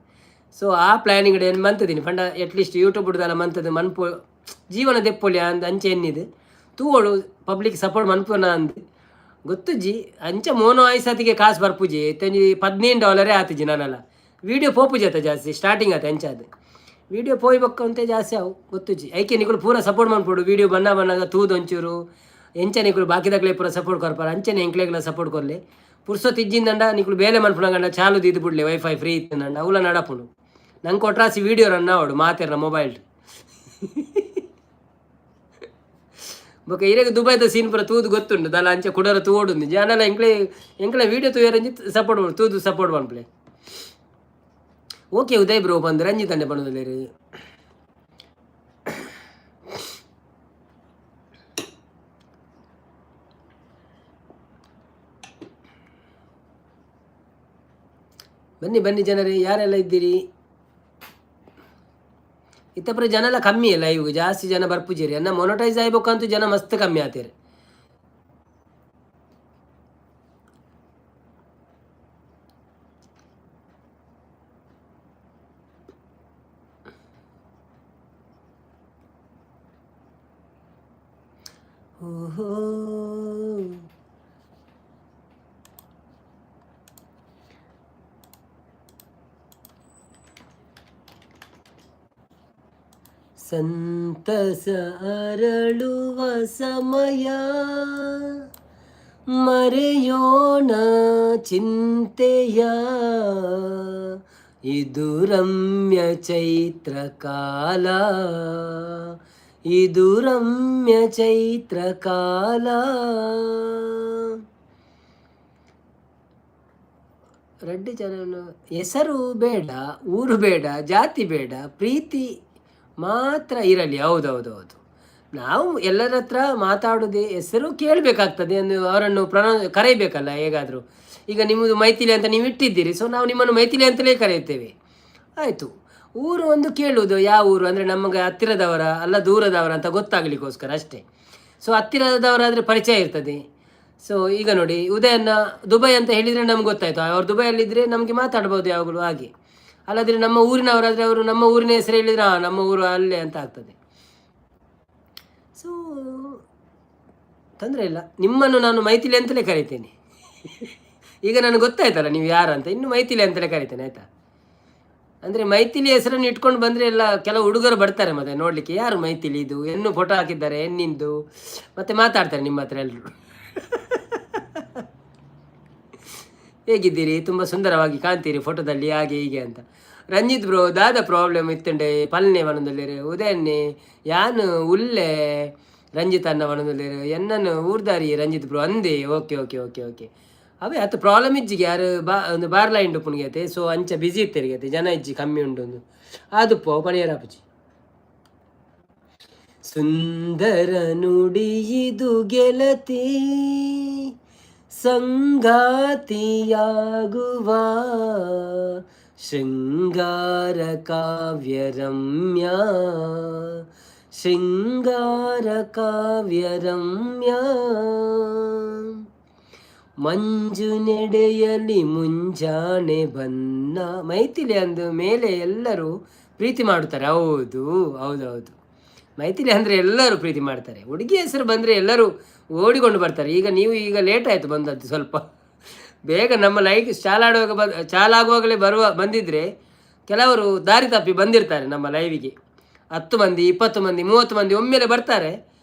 ಸೊ ಆ ಪ್ಲ್ಯಾನಿಂಗ್ ಏನು ಮಂತದೀನಿ ಪಂಡ, ಅಟ್ಲೀಸ್ಟ್ ಯೂಟ್ಯೂಬ್ ದಾಲ ಮಂತದ ಮನ್ಪು ಜೀವನ ದೆಪ್ಪೊಲಿ ಅಂದ್ ಅಂಚೆ ಎನ್ನಿದು. ತೂವೊಡು, ಪಬ್ಲಿಕ್ ಸಪೋರ್ಟ್ ಮನ್ಪುನ ಅಂದ್ ಗೊತ್ತುಜ್ಜಿ. ಅಂಚ ಮೋನೋ ಆಯ್ಸತಿಗೆ ಕಾಸು ಬರ್ಪುಜಿ. ಇತ್ತೊಂಜಿ $15 ಆತಿಜಿ ನಾನಲ್ಲ. ವೀಡಿಯೋ ಪೋಪುಜಿ ಅತ್ತ ಜಾಸ್ತಿ ಸ್ಟಾರ್ಟಿಂಗ್ ಆತ. ಅಂಚಾದ್ ವೀಡಿಯೋ ಪೋಯಿ ಬೊಕ್ಕ ಅಂತೆ ಜಾಸ್ತಿ ಅವು ಗೊತ್ತುಜ್ಜಿ. ಐಕೆ ನಿಕುಲು ಪೂರ ಸಪೋರ್ಟ್ ಮನ್ಪೊಡು. ವೀಡಿಯೋ ಬನ್ನ ಬನ್ನಾಗ ತೂದು ಒಂಚೂರು ಎಂಚ ನಿಕುಲು ಬಾಕಿದಕ್ಲೆ ಪೂರ ಸಪೋರ್ಟ್ ಕೊರ್ಪಾರ, ಅಂಚನೆ ಎಂಕ್ಲೆಗ್ಲ ಸಪೋರ್ಟ್ ಕೊರ್ಲೆ. ಪುರ್ಸೊತ್ತು ಇಜ್ಜಿಂದಂಡ ನಿಕುಲು ಬೇಲೆ ಮನ್ಪುನಗಂಡ ಚಾಲು ದೀದು ಬುಡ್ಲೆ, ವೈಫೈ ಫ್ರೀ ಇತ್ತಂದಂಡ ಅವುಲ ನಡಪುಂಡು. ನಂಗೆ ಕೊಟ್ರಾಸಿ ವೀಡಿಯೋ ರನ್ ಆವಡು ಮಾತೆರ್ನ ಮೊಬೈಲ್. ಬೊಕ ಇರೆಗ್ ದುಬೈದ ಸೀನ್ ಪೂರ ತೂದು ಗೊತ್ತುಂಡು ದಾಲ ಅಂಚ ಕುಡರ ತೂವೊಡುಂದು. ಜಾನಲ ಎಂಕ್ಲೆ ಎಂಕ್ಲೆ ವೀಡಿಯೋ ತೂಯರಂಜಿ ಸಪೋರ್ಟ್ ತೂದು ಸಪೋರ್ಟ್ ಮನ್ಪುಲೆ. ಓಕೆ ಉದಯ್ ಬ್ರೋ ಬಂದು ರಂಜಿತ್ ಅಣ್ಣೆ ಪನೊಂದುಲ್ಲೆರ್. ಬನ್ನಿ ಬನ್ನಿ ಜನರೇ, ಯಾರೆಲ್ಲ ಇದ್ದೀರಿ? ಇತ್ತಪುರ ಜನ ಎಲ್ಲ ಕಮ್ಮಿ ಅಲ್ಲ ಇವು, ಜಾಸ್ತಿ ಜನ ಬರ್ಪುಜೇರಿ. ಅನ್ನ ಮೊನಟೈಸ್ ಆಯ್ಬೇಕಂತೂ ಜನ ಮಸ್ತ್ ಕಮ್ಮಿ ಆತೇರಿ. ಓಹೋ, ಸಂತಸ ಅರಳುವ ಸಮಯ, ಮರೆಯೋಣ ಚಿಂತೆಯ, ಇದು ರಮ್ಯ ಚೈತ್ರ ಕಾಲ, ಇದು ರಮ್ಯ ಚೈತ್ರ ಕಾಲ. ರೆಡ್ಡಿ ಜನ ಹೆಸರು ಬೇಡ, ಊರು ಬೇಡ, ಜಾತಿ ಬೇಡ, ಪ್ರೀತಿ ಮಾತ್ರ ಇರಲಿ. ಹೌದೌದೌದು, ನಾವು ಎಲ್ಲರ ಹತ್ರ ಮಾತಾಡೋದೇ ಹೆಸರು ಕೇಳಬೇಕಾಗ್ತದೆ ಎಂದು ಅವರನ್ನು ಕರೆಯಬೇಕಲ್ಲ ಹೇಗಾದರೂ. ಈಗ ನಿಮ್ಮದು ಮೈಥಿಲಿ ಅಂತ ನೀವು ಇಟ್ಟಿದ್ದೀರಿ, ಸೊ ನಾವು ನಿಮ್ಮನ್ನು ಮೈಥಿಲಿ ಅಂತಲೇ ಕರೆಯುತ್ತೇವೆ. ಆಯಿತು, ಊರು ಒಂದು ಕೇಳುವುದು, ಯಾವ ಊರು ಅಂದರೆ ನಮಗೆ ಹತ್ತಿರದವರ ಅಲ್ಲ ದೂರದವರ ಅಂತ ಗೊತ್ತಾಗಲಿಕ್ಕೋಸ್ಕರ ಅಷ್ಟೇ. ಸೊ ಹತ್ತಿರದವರಾದರೆ ಪರಿಚಯ ಇರ್ತದೆ. ಸೊ ಈಗ ನೋಡಿ, ಉದಯನ್ನ ದುಬೈ ಅಂತ ಹೇಳಿದರೆ ನಮ್ಗೆ ಗೊತ್ತಾಯಿತು, ಅವ್ರು ದುಬೈಯಲ್ಲಿದ್ದರೆ ನಮಗೆ ಮಾತಾಡ್ಬೋದು ಯಾವಾಗಲೂ ಹಾಗೆ. ಅಲ್ಲಾದರೆ ನಮ್ಮ ಊರಿನವರಾದರೆ ಅವರು ನಮ್ಮ ಊರಿನ ಹೆಸರು ಹೇಳಿದರೆ ನಮ್ಮ ಊರು ಅಲ್ಲೇ ಅಂತ ಆಗ್ತದೆ. ಸೊ ತೊಂದರೆ ಇಲ್ಲ, ನಿಮ್ಮನ್ನು ನಾನು ಮೈಥಿಲಿ ಅಂತಲೇ ಕರಿತೇನೆ. ಈಗ ನನಗೆ ಗೊತ್ತಾಯ್ತಲ್ಲ ನೀವು ಯಾರು ಅಂತ, ಇನ್ನು ಮೈಥಿಲಿ ಅಂತಲೇ ಕರಿತೇನೆ, ಆಯಿತಾ? ಅಂದರೆ ಮೈಥಿಲಿ ಹೆಸರನ್ನು ಇಟ್ಕೊಂಡು ಬಂದರೆ ಎಲ್ಲ ಕೆಲವು ಹುಡುಗರು ಬರ್ತಾರೆ ಮತ್ತೆ ನೋಡಲಿಕ್ಕೆ, ಯಾರು ಮೈಥಿಲಿ ಇದು, ಎನ್ನು ಫೋಟೋ ಹಾಕಿದ್ದಾರೆ ಎನ್ನಿಂದು, ಮತ್ತೆ ಮಾತಾಡ್ತಾರೆ ನಿಮ್ಮ ಹತ್ರ ಎಲ್ಲರೂ. ಹೇಗಿದ್ದೀರಿ, ತುಂಬ ಸುಂದರವಾಗಿ ಕಾಣ್ತೀರಿ ಫೋಟೋದಲ್ಲಿ, ಹಾಗೆ ಹೀಗೆ ಅಂತ. ರಂಜಿತ್ ಬ್ರೋ, ದಾದ ಪ್ರಾಬ್ಲಮ್ ಇತ್ತಂಡೆ ಪಲ್ನೆ ವನದಲ್ಲಿರು ಉದಯನ್ನೆ ಯಾನು ಉಲ್ಲೆ ರಂಜಿತ್ ಅನ್ನ ವನದಲ್ಲಿರು ಎನ್ನನ್ನು ಊರ್ದಾರಿ ರಂಜಿತ್ ಬ್ರೋ ಅಂದೆ. ಓಕೆ ಓಕೆ ಓಕೆ ಓಕೆ, ಅವೇ ಅತ್ತು ಪ್ರಾಬ್ಲಮ್ ಇಜ್ಜಿಗೆ ಯಾರು ಬಾ ಒಂದು ಬಾರ್ಲಾ ಇಂಡು ಪುಣ್ಗೈತೆ. ಸೊ ಅಂಚ ಬಿಸಿ ಇತ್ತೆರಿಗೈತೆ, ಜನ ಇಜ್ಜಿ ಕಮ್ಮಿ ಉಂಡು ಒಂದು ಆದುಪ್ಪು ಪಣಿಯರಾಪುಜಿ. ಸುಂದರ ನುಡಿಯಿದು ಗೆಳತಿ, ಸಂಗಾತಿಯಾಗುವ ಶೃಂಗಾರ ಕಾವ್ಯ ರಮ್ಯಾ, ಶೃಂಗಾರ ಕಾವ್ಯ ರಮ್ಯಾ. ಮಂಜು ನೆಡೆಯಲಿ ಮುಂಜಾನೆ ಬನ್ನ. ಮೈಥಿಲಿ ಅಂದ ಮೇಲೆ ಎಲ್ಲರೂ ಪ್ರೀತಿ ಮಾಡುತ್ತಾರೆ. ಹೌದು ಹೌದೌದು, ಮೈಥಿಲಿ ಅಂದರೆ ಎಲ್ಲರೂ ಪ್ರೀತಿ ಮಾಡ್ತಾರೆ. ಹುಡುಗಿ ಹೆಸರು ಬಂದರೆ ಎಲ್ಲರೂ ಓಡಿಕೊಂಡು ಬರ್ತಾರೆ. ಈಗ ನೀವು ಈಗ ಲೇಟ್ ಆಯಿತು ಬಂದದ್ದು, ಸ್ವಲ್ಪ ಬೇಗ ನಮ್ಮ ಲೈಕ್ ಚಾಲಾಡುವಾಗ ಚಾಲಾಗುವಾಗಲೇ ಬಂದಿದ್ದರೆ ಕೆಲವರು ದಾರಿ ತಪ್ಪಿ ಬಂದಿರ್ತಾರೆ ನಮ್ಮ ಲೈವಿಗೆ. 10 ಮಂದಿ, 20 ಮಂದಿ, 30 ಮಂದಿ ಒಮ್ಮೆಲೆ ಬರ್ತಾರೆ.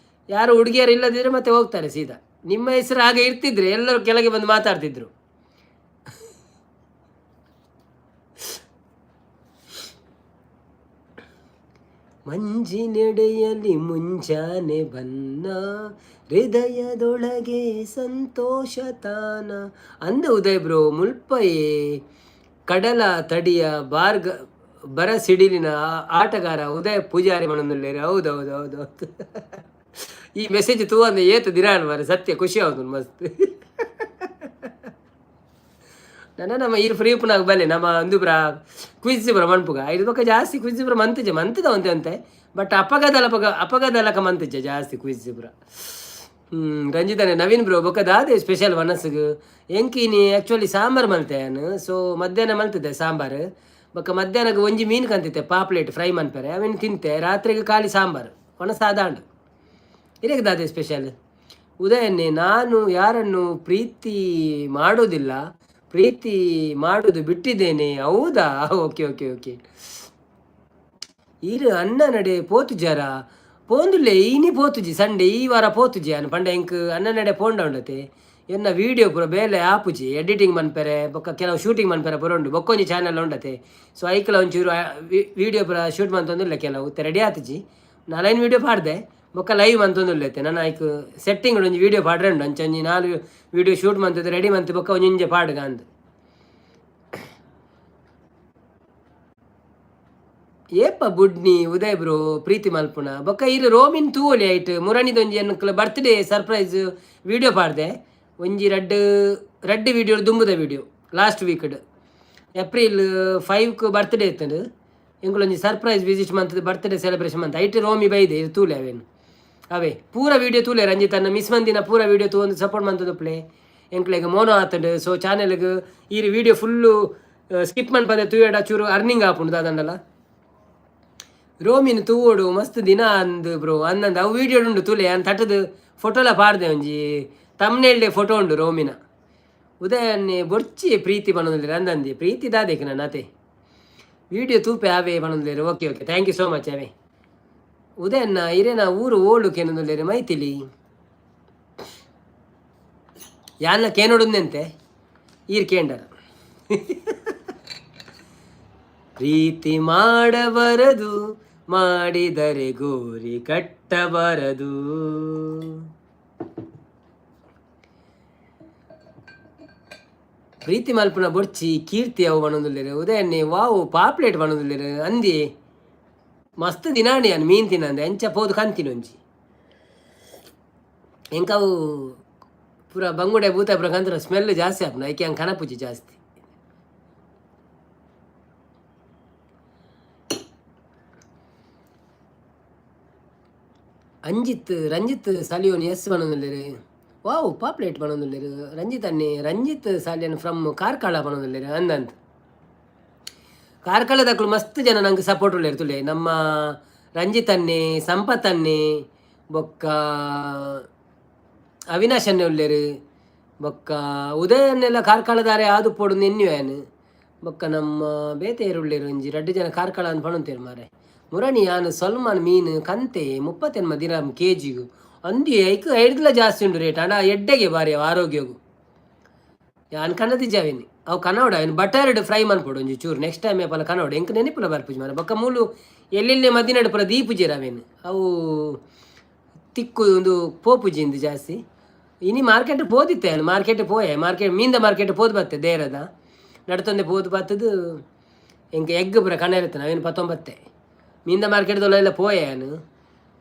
ಯಾರು ಹುಡುಗಿಯರು ಇಲ್ಲದಿದ್ದರೆ ಮತ್ತೆ ಹೋಗ್ತಾರೆ ಸೀದಾ. ನಿಮ್ಮ ಹೆಸರು ಹಾಗೆ ಇರ್ತಿದ್ರೆ ಎಲ್ಲರೂ ಕೆಳಗೆ ಬಂದು ಮಾತಾಡ್ತಿದ್ರು. ಮಂಜಿನೆಡೆಯಲಿ ಮುಂಜಾನೆ ಬನ್ನ, ಹೃದಯದೊಳಗೆ ಸಂತೋಷ ತಾನ ಅಂದ. ಉದಯ್ ಬ್ರೋ, ಮುಲ್ಪಯೇ ಕಡಲ ತಡಿಯ ಬಾರ್ಗ ಬರ ಸಿಡಿಲಿನ ಆಟಗಾರ ಉದಯ ಪೂಜಾರಿ ಮನೊಂದುಲ್ಲೇರು. ಹೌದು ಹೌದು ಹೌದು ಹೌದು. ಈ ಮೆಸೇಜ್ ತೂವಂದ ಏತು ದಿನ ಮಾರೆ, ಸತ್ಯ ಖುಷಿ ಆവുದು ಮಸ್ತ್. ನನ್ನ ನಮ್ಮ ಈ ಫ್ರೀ ಉಪ್ಪುನಾಗ ಬಲ್ಲೆ ನಮ್ಮ ಒಂದು ಬ್ರಾ ಕ್ವಿಜ್ ಬ್ರ ಮನ್ಪುಗ ಇದು ಬೊಕ್ಕ ಜಾಸ್ತಿ ಕ್ವಿಜ್ ಬ್ರ ಮಂತುಜೆ ಮಂತದ ಒಂತೆ ಅಂತೆ. ಬಟ್ ಅಪಗದಲಪಗ ಅಪಗದಲಕ ಮಂತುಜೆ ಜಾಸ್ತಿ ಕ್ವಿಜ್ ಬ್ರ. ರಂಜಿತಾನೆ ನವೀನ್ ಬ್ರೋ, ಬೊಕ್ಕ ದಾದೆ ಸ್ಪೆಷಲ್ ವನಸ್ಗು? ಎಂಕಿನಿ ಆ್ಯಕ್ಚುಲಿ ಸಾಂಬಾರು ಮಲ್ತೆ ಯಾನು. ಸೊ ಮಧ್ಯಾಹ್ನ ಮಲ್ತಿದ್ದೆ ಸಾಂಬಾರು. ಬೊಕ್ಕ ಮಧ್ಯಾಹ್ನಕ್ಕೆ ಒಂಜಿ ಮೀನು ಕಂತಿತ್ತೆ, ಪಾಪ್ಲೇಟ್ ಫ್ರೈ ಮನ್ಪೆರೆ, ಅವೇನು ತಿಂತೆ. ರಾತ್ರಿಗೆ ಖಾಲಿ ಸಾಂಬಾರು ಒಣ ಸಾದಾಂಡು. ಇರೇಗ ದಾದೆ ಸ್ಪೆಷಲ್? ಉದಯನ್ನೇ, ನಾನು ಯಾರನ್ನು ಪ್ರೀತಿ ಮಾಡೋದಿಲ್ಲ, ಪ್ರೀತಿ ಮಾಡೋದು ಬಿಟ್ಟಿದ್ದೇನೆ. ಹೌದಾ? Okay okay okay. ಈರು ಅಣ್ಣ ನಡೆ ಪೋತುಜಾರ? ಪೋಂದುಲ್ಲೆ, ಇನಿ ಪೋತುಜಿ, ಸಂಡೆ ಈ ವಾರ ಪೋತುಜಿ ಅನ್ ಪಂಡ ಎಂಕ್ ಅಣ್ಣ ನಡೆ ಪೋಂಡ ಉಂಡತೆ. ಎನ್ನ ವೀಡಿಯೋ ಪೂರ ಬೇಲೆ ಆಪುಜಿ, ಎಡಿಟಿಂಗ್ ಮನ್ಪೆರೆ ಬೊಕ್ಕ ಕೆಲವು ಶೂಟಿಂಗ್ ಮನ್ಪೆರೆ ಪೂರ ಉಂಡು. ಬೊಕ್ಕೊಂಜಿ ಚಾನಲ್ ಉಂಡತೆ, ಸೊ ಐಕ್ಲ ಒಂಚೂರು ವೀಡಿಯೋ ಪೂರ ಶೂಟ್ ಮಂತೊಂದಿಲ್ಲ. ಕೆಲವು ರೆಡಿ ಆತುಜಿ. ನಾಲೈನ್ ವೀಡಿಯೋ ಪಾಡ್ದೆ, ಬೊಕ್ಕ ಲೈವ್ ಮಂತೊಂದುಲ್ಲೆತ್ತೆ. ನನ್ನ ಐಕ್ ಸೆಟ್ಟಿಂಗ್ ಒಂಜಿ ವೀಡಿಯೋ ಪಾಡ್ರೆ ಉಂಡು. ಅಂಚ ಒಂಜಿ ನಾಲ್ ವೀಡಿಯೋ ಶೂಟ್ ಮಂತದ್ದು ರೆಡಿ ಮಂತು ಬೊಕ್ಕ ಒಂಜಿ ಪಾಡ್ಗ ಅಂದ್. ಏಪ ಬುಡ್ನಿ ಉದಯ್ ಬ್ರೋ ಪ್ರೀತಿ ಮಲ್ಪುಣ? ಬೊಕ್ಕ ಇರು ರೋಮಿನ್ ತೂವೊಲಿ ಐಟ್ ಮುರಣಿದೊಂಜಿ ಎನ್ನುಕ್ಲ ಬರ್ತ್ಡೇ ಸರ್ಪ್ರೈಸ್ ವೀಡಿಯೋ ಪಾಡ್ದೆ. ಒಂಜಿ ರಡ್ಡ್ ರಡ್ಡ್ ವೀಡಿಯೋ ದುಂಬುದ ವೀಡಿಯೋ ಲಾಸ್ಟ್ ವೀಕ್ಡ್ ಏಪ್ರಿಲ್ 5ಕ್ ಬರ್ತ್ಡೇ ಇತ್ತಂಡು. ಎಂಕುಲೊಂಜಿ ಸರ್ಪ್ರೈಸ್ ವಿಸಿಟ್ ಮಂತದ ಬರ್ತ್ಡೇ ಸೆಲೆಬ್ರೇಷನ್ ಮಂತ್ ಐಟ್ ರೋಮಿ ಬೈದೆ. ಇದು ತೂಲೆ ಅವೇನು ಅವೇ ಪೂರ ವೀಡಿಯೋ ತೂಲೆ. ರಂಜಿತನ್ನ ಮಿಸ್ ಮಂದಿನ ಪೂರ ವೀಡಿಯೋ ತೂವೊಂದು ಸಪೋರ್ಟ್ ಮಂತದ ಪ್ಲೇ. ಎಂಕ್ಲೆಗ್ ಮೋನೋ ಆತಂಡು. ಸೊ ಚಾನೆಲ್ಗ್ ಈ ವೀಡಿಯೋ ಫುಲ್ಲು ಸ್ಕಿಪ್ ಮನ್ಪಂದೆ ತೂಯಡ ಚೂರು ಅರ್ನಿಂಗ್ ಆಪುಂಡು ದಾದಂಡಲ. ರೋಮಿನ ತೂವೊಡು ಮಸ್ತ್ ದಿನ ಅಂದ್ ಬ್ರೋ ಅಂದಂದು. ಅವು ವೀಡಿಯೋ ಉಂಡು ತೂಲೆ. ಅನ್ ತಟ್ಟದು ಫೋಟೋಲ ಪಾಡ್ದೆ, ಒಂಜಿ ತಮ್ನೇಲ್ಡೆ ಫೋಟೋ ಉಂಡು ರೋಮಿನ. ಉದಯನ್ನೇ ಬೊರ್ಚಿ ಪ್ರೀತಿ ಪನೊಂದುಲ್ಲೆರ್ ಅಂದಂದಿ. ಪ್ರೀತಿ ದಾದೇಕ್ ನನ್ನತೆ ವೀಡಿಯೋ ತೂಪೆ ಆವೆ ಪನೊಂದುಲ್ಲೆರ್. Okay okay, thank you so much ಆವೆ. ಉದಯನ್ನ ಇರೇನ ಊರು ಓಳು ಕೇನೊಂದುಲ್ಲೆರ್. ಮೈಥಿಲಿ ಯಾನ್ನ ಕೇನೊಡುಂದೆಂತೆ ಈರ್ ಕೇಂಡರ. ಪ್ರೀತಿ ಮಾಡಬಾರದು, ಮಾಡಿದರೆ ಗೋರಿ ಕಟ್ಟಬಾರದು. ಪ್ರೀತಿ ಮಲ್ಪುನ ಬೊರ್ಚಿ ಕೀರ್ತಿ ಅವು ಪನೊಂದುಲ್ಲೆರ್. ಉದಯನ್ನೇ ವಾವು ಪಾಪ್ಲೇಟ್ ಪನೊಂದುಲ್ಲೆರ್ ಅಂದಿ. ಮಸ್ತ್ ದಿನಾಣಿ ಅನ್ ಮೀನ್ ತಿನ್ನಂದೆ ಎಂಚ ಪೋದು ಕಂತಿನ ಒಂಜಿ. ಎಂಕವು ಪೂರ ಬಂಗುಡೆ ಬೂತ ಪೂರ ಕಂತ್ರ ಸ್ಮೆಲ್ ಜಾಸ್ತಿ ಆಪುಂಡು, ಐಕೆ ಅಂಗ್ ಕನಪುಜಿ ಜಾಸ್ತಿ. ಅಂಜಿತ್ ರಂಜಿತ್ ಸಾಲಿಯೋನ್ ಎಸ್ ಪನೊಂದುಲ್ಲೆರ್. ವಾವ್ ಪಾಪ್ಲೇಟ್ ಪನೊಂದುಲ್ಲೆರ್ ರಂಜಿತ್ ಅನ್ನೆ. ರಂಜಿತ್ ಸಾಲಿಯನ್ ಫ್ರಮ್ ಕಾರ್ಕಳ ಪನೊಂದುಲ್ಲೆರ್ ಅಂದಂತ. ಕಾರ್ಕಳದಕುಲು ಮಸ್ತ್ ಜನ ನಂಗೆ ಸಪೋರ್ಟ್ ಉಲ್ಲೆರ್ ತುಲೆ. ನಮ್ಮ ರಂಜಿತ್ ಅನ್ನೆ, ಸಂಪತ್ ಅನ್ನೆ, ಬೊಕ್ಕ ಅವಿನಾಶ್ ಅನ್ನೆ ಉಲ್ಲೆರ್. ಬೊಕ್ಕ ಉದಯನ್ನೆಲ್ಲ ಕಾರ್ಕಳದಾರೆ ಆದುಪ್ಪೊಡು ನೆನ್ಯುವೇನ್. ಬೊಕ್ಕ ನಮ್ಮ ಬೇತೆ ಉಲ್ಲೆರ್, ಒಂಜಿ ರಡ್ಡ್ ಜನ ಕಾರ್ಕಳ ಅಂದ್ ಪನೊಂತೇರ್ ಮಾರೆ. ಮುರಣಿ ಯಾನ್ ಸಲ್ಮಾನ್ ಮೀನ್ ಕಂತೆ 38 ದಿರಂ ಕೆ ಜಿಗ್ ಅಂದಿ. ಐಕ್ ಐಡ್ದ್ಲ ಜಾಸ್ತಿ ಉಂಡು ರೇಟ್. ಅಂಡ ಎಡ್ಡೆಗೆ ಬಾರಿ ಅವು ಆರೋಗ್ಯಗು. ಯಾನ್ ಕನದಿಜ್ಜಾವೇನಿ ಅವು ಕನೋಡ. ಅವೇನು ಬಟರ್ಡ್ ಫ್ರೈ ಮನ್ಪೊಡು ಒಂಜಿ ಚೂರು ನೆಕ್ಸ್ಟ್ ಟೈಮ್ ಏಪಲ ಕನೋಡು. ಎಂಕ್ ನೆನಪುಲ ಬರ್ಪುಜಿ ಮಾರೆ. ಬೊಕ್ಕ ಮೂಲು ಎಲ್ಲೆಲ್ಲೆ ಮದಿನಡ್ ಪೂರ ದೀಪುಜೆರ್ ಅವೇನು, ಅವು ತಿಕ್ಕು ಒಂದು ಪೋಪುಜಿ ಇಂದು ಜಾಸ್ತಿ. ಇನಿ ಮಾರ್ಕೆಟ್ ಪೋದಿತ್ತೆ ಯಾನ್, ಮಾರ್ಕೆಟ್ ಪೋಯೆ. ಮಾರ್ಕೆಟ್ ಮೀನ್ದ ಮಾರ್ಕೆಟ್ ಪೋದು ಬತ್ತೆ, ದೇರದ ನಡ್ತೊಂದೆ ಪೋದು ಬತ್ತದು. ಎಂಕ್ ಎಗ್ ಪೂರ ಕಣೆರಿತ್ತನ ಅವೇನು ಪತ್ತೊಂಬತ್ತೆ. ಮೀನ್ದ ಮಾರ್ಕೆಟ್ ಪೋಯೆ ಯಾನ್.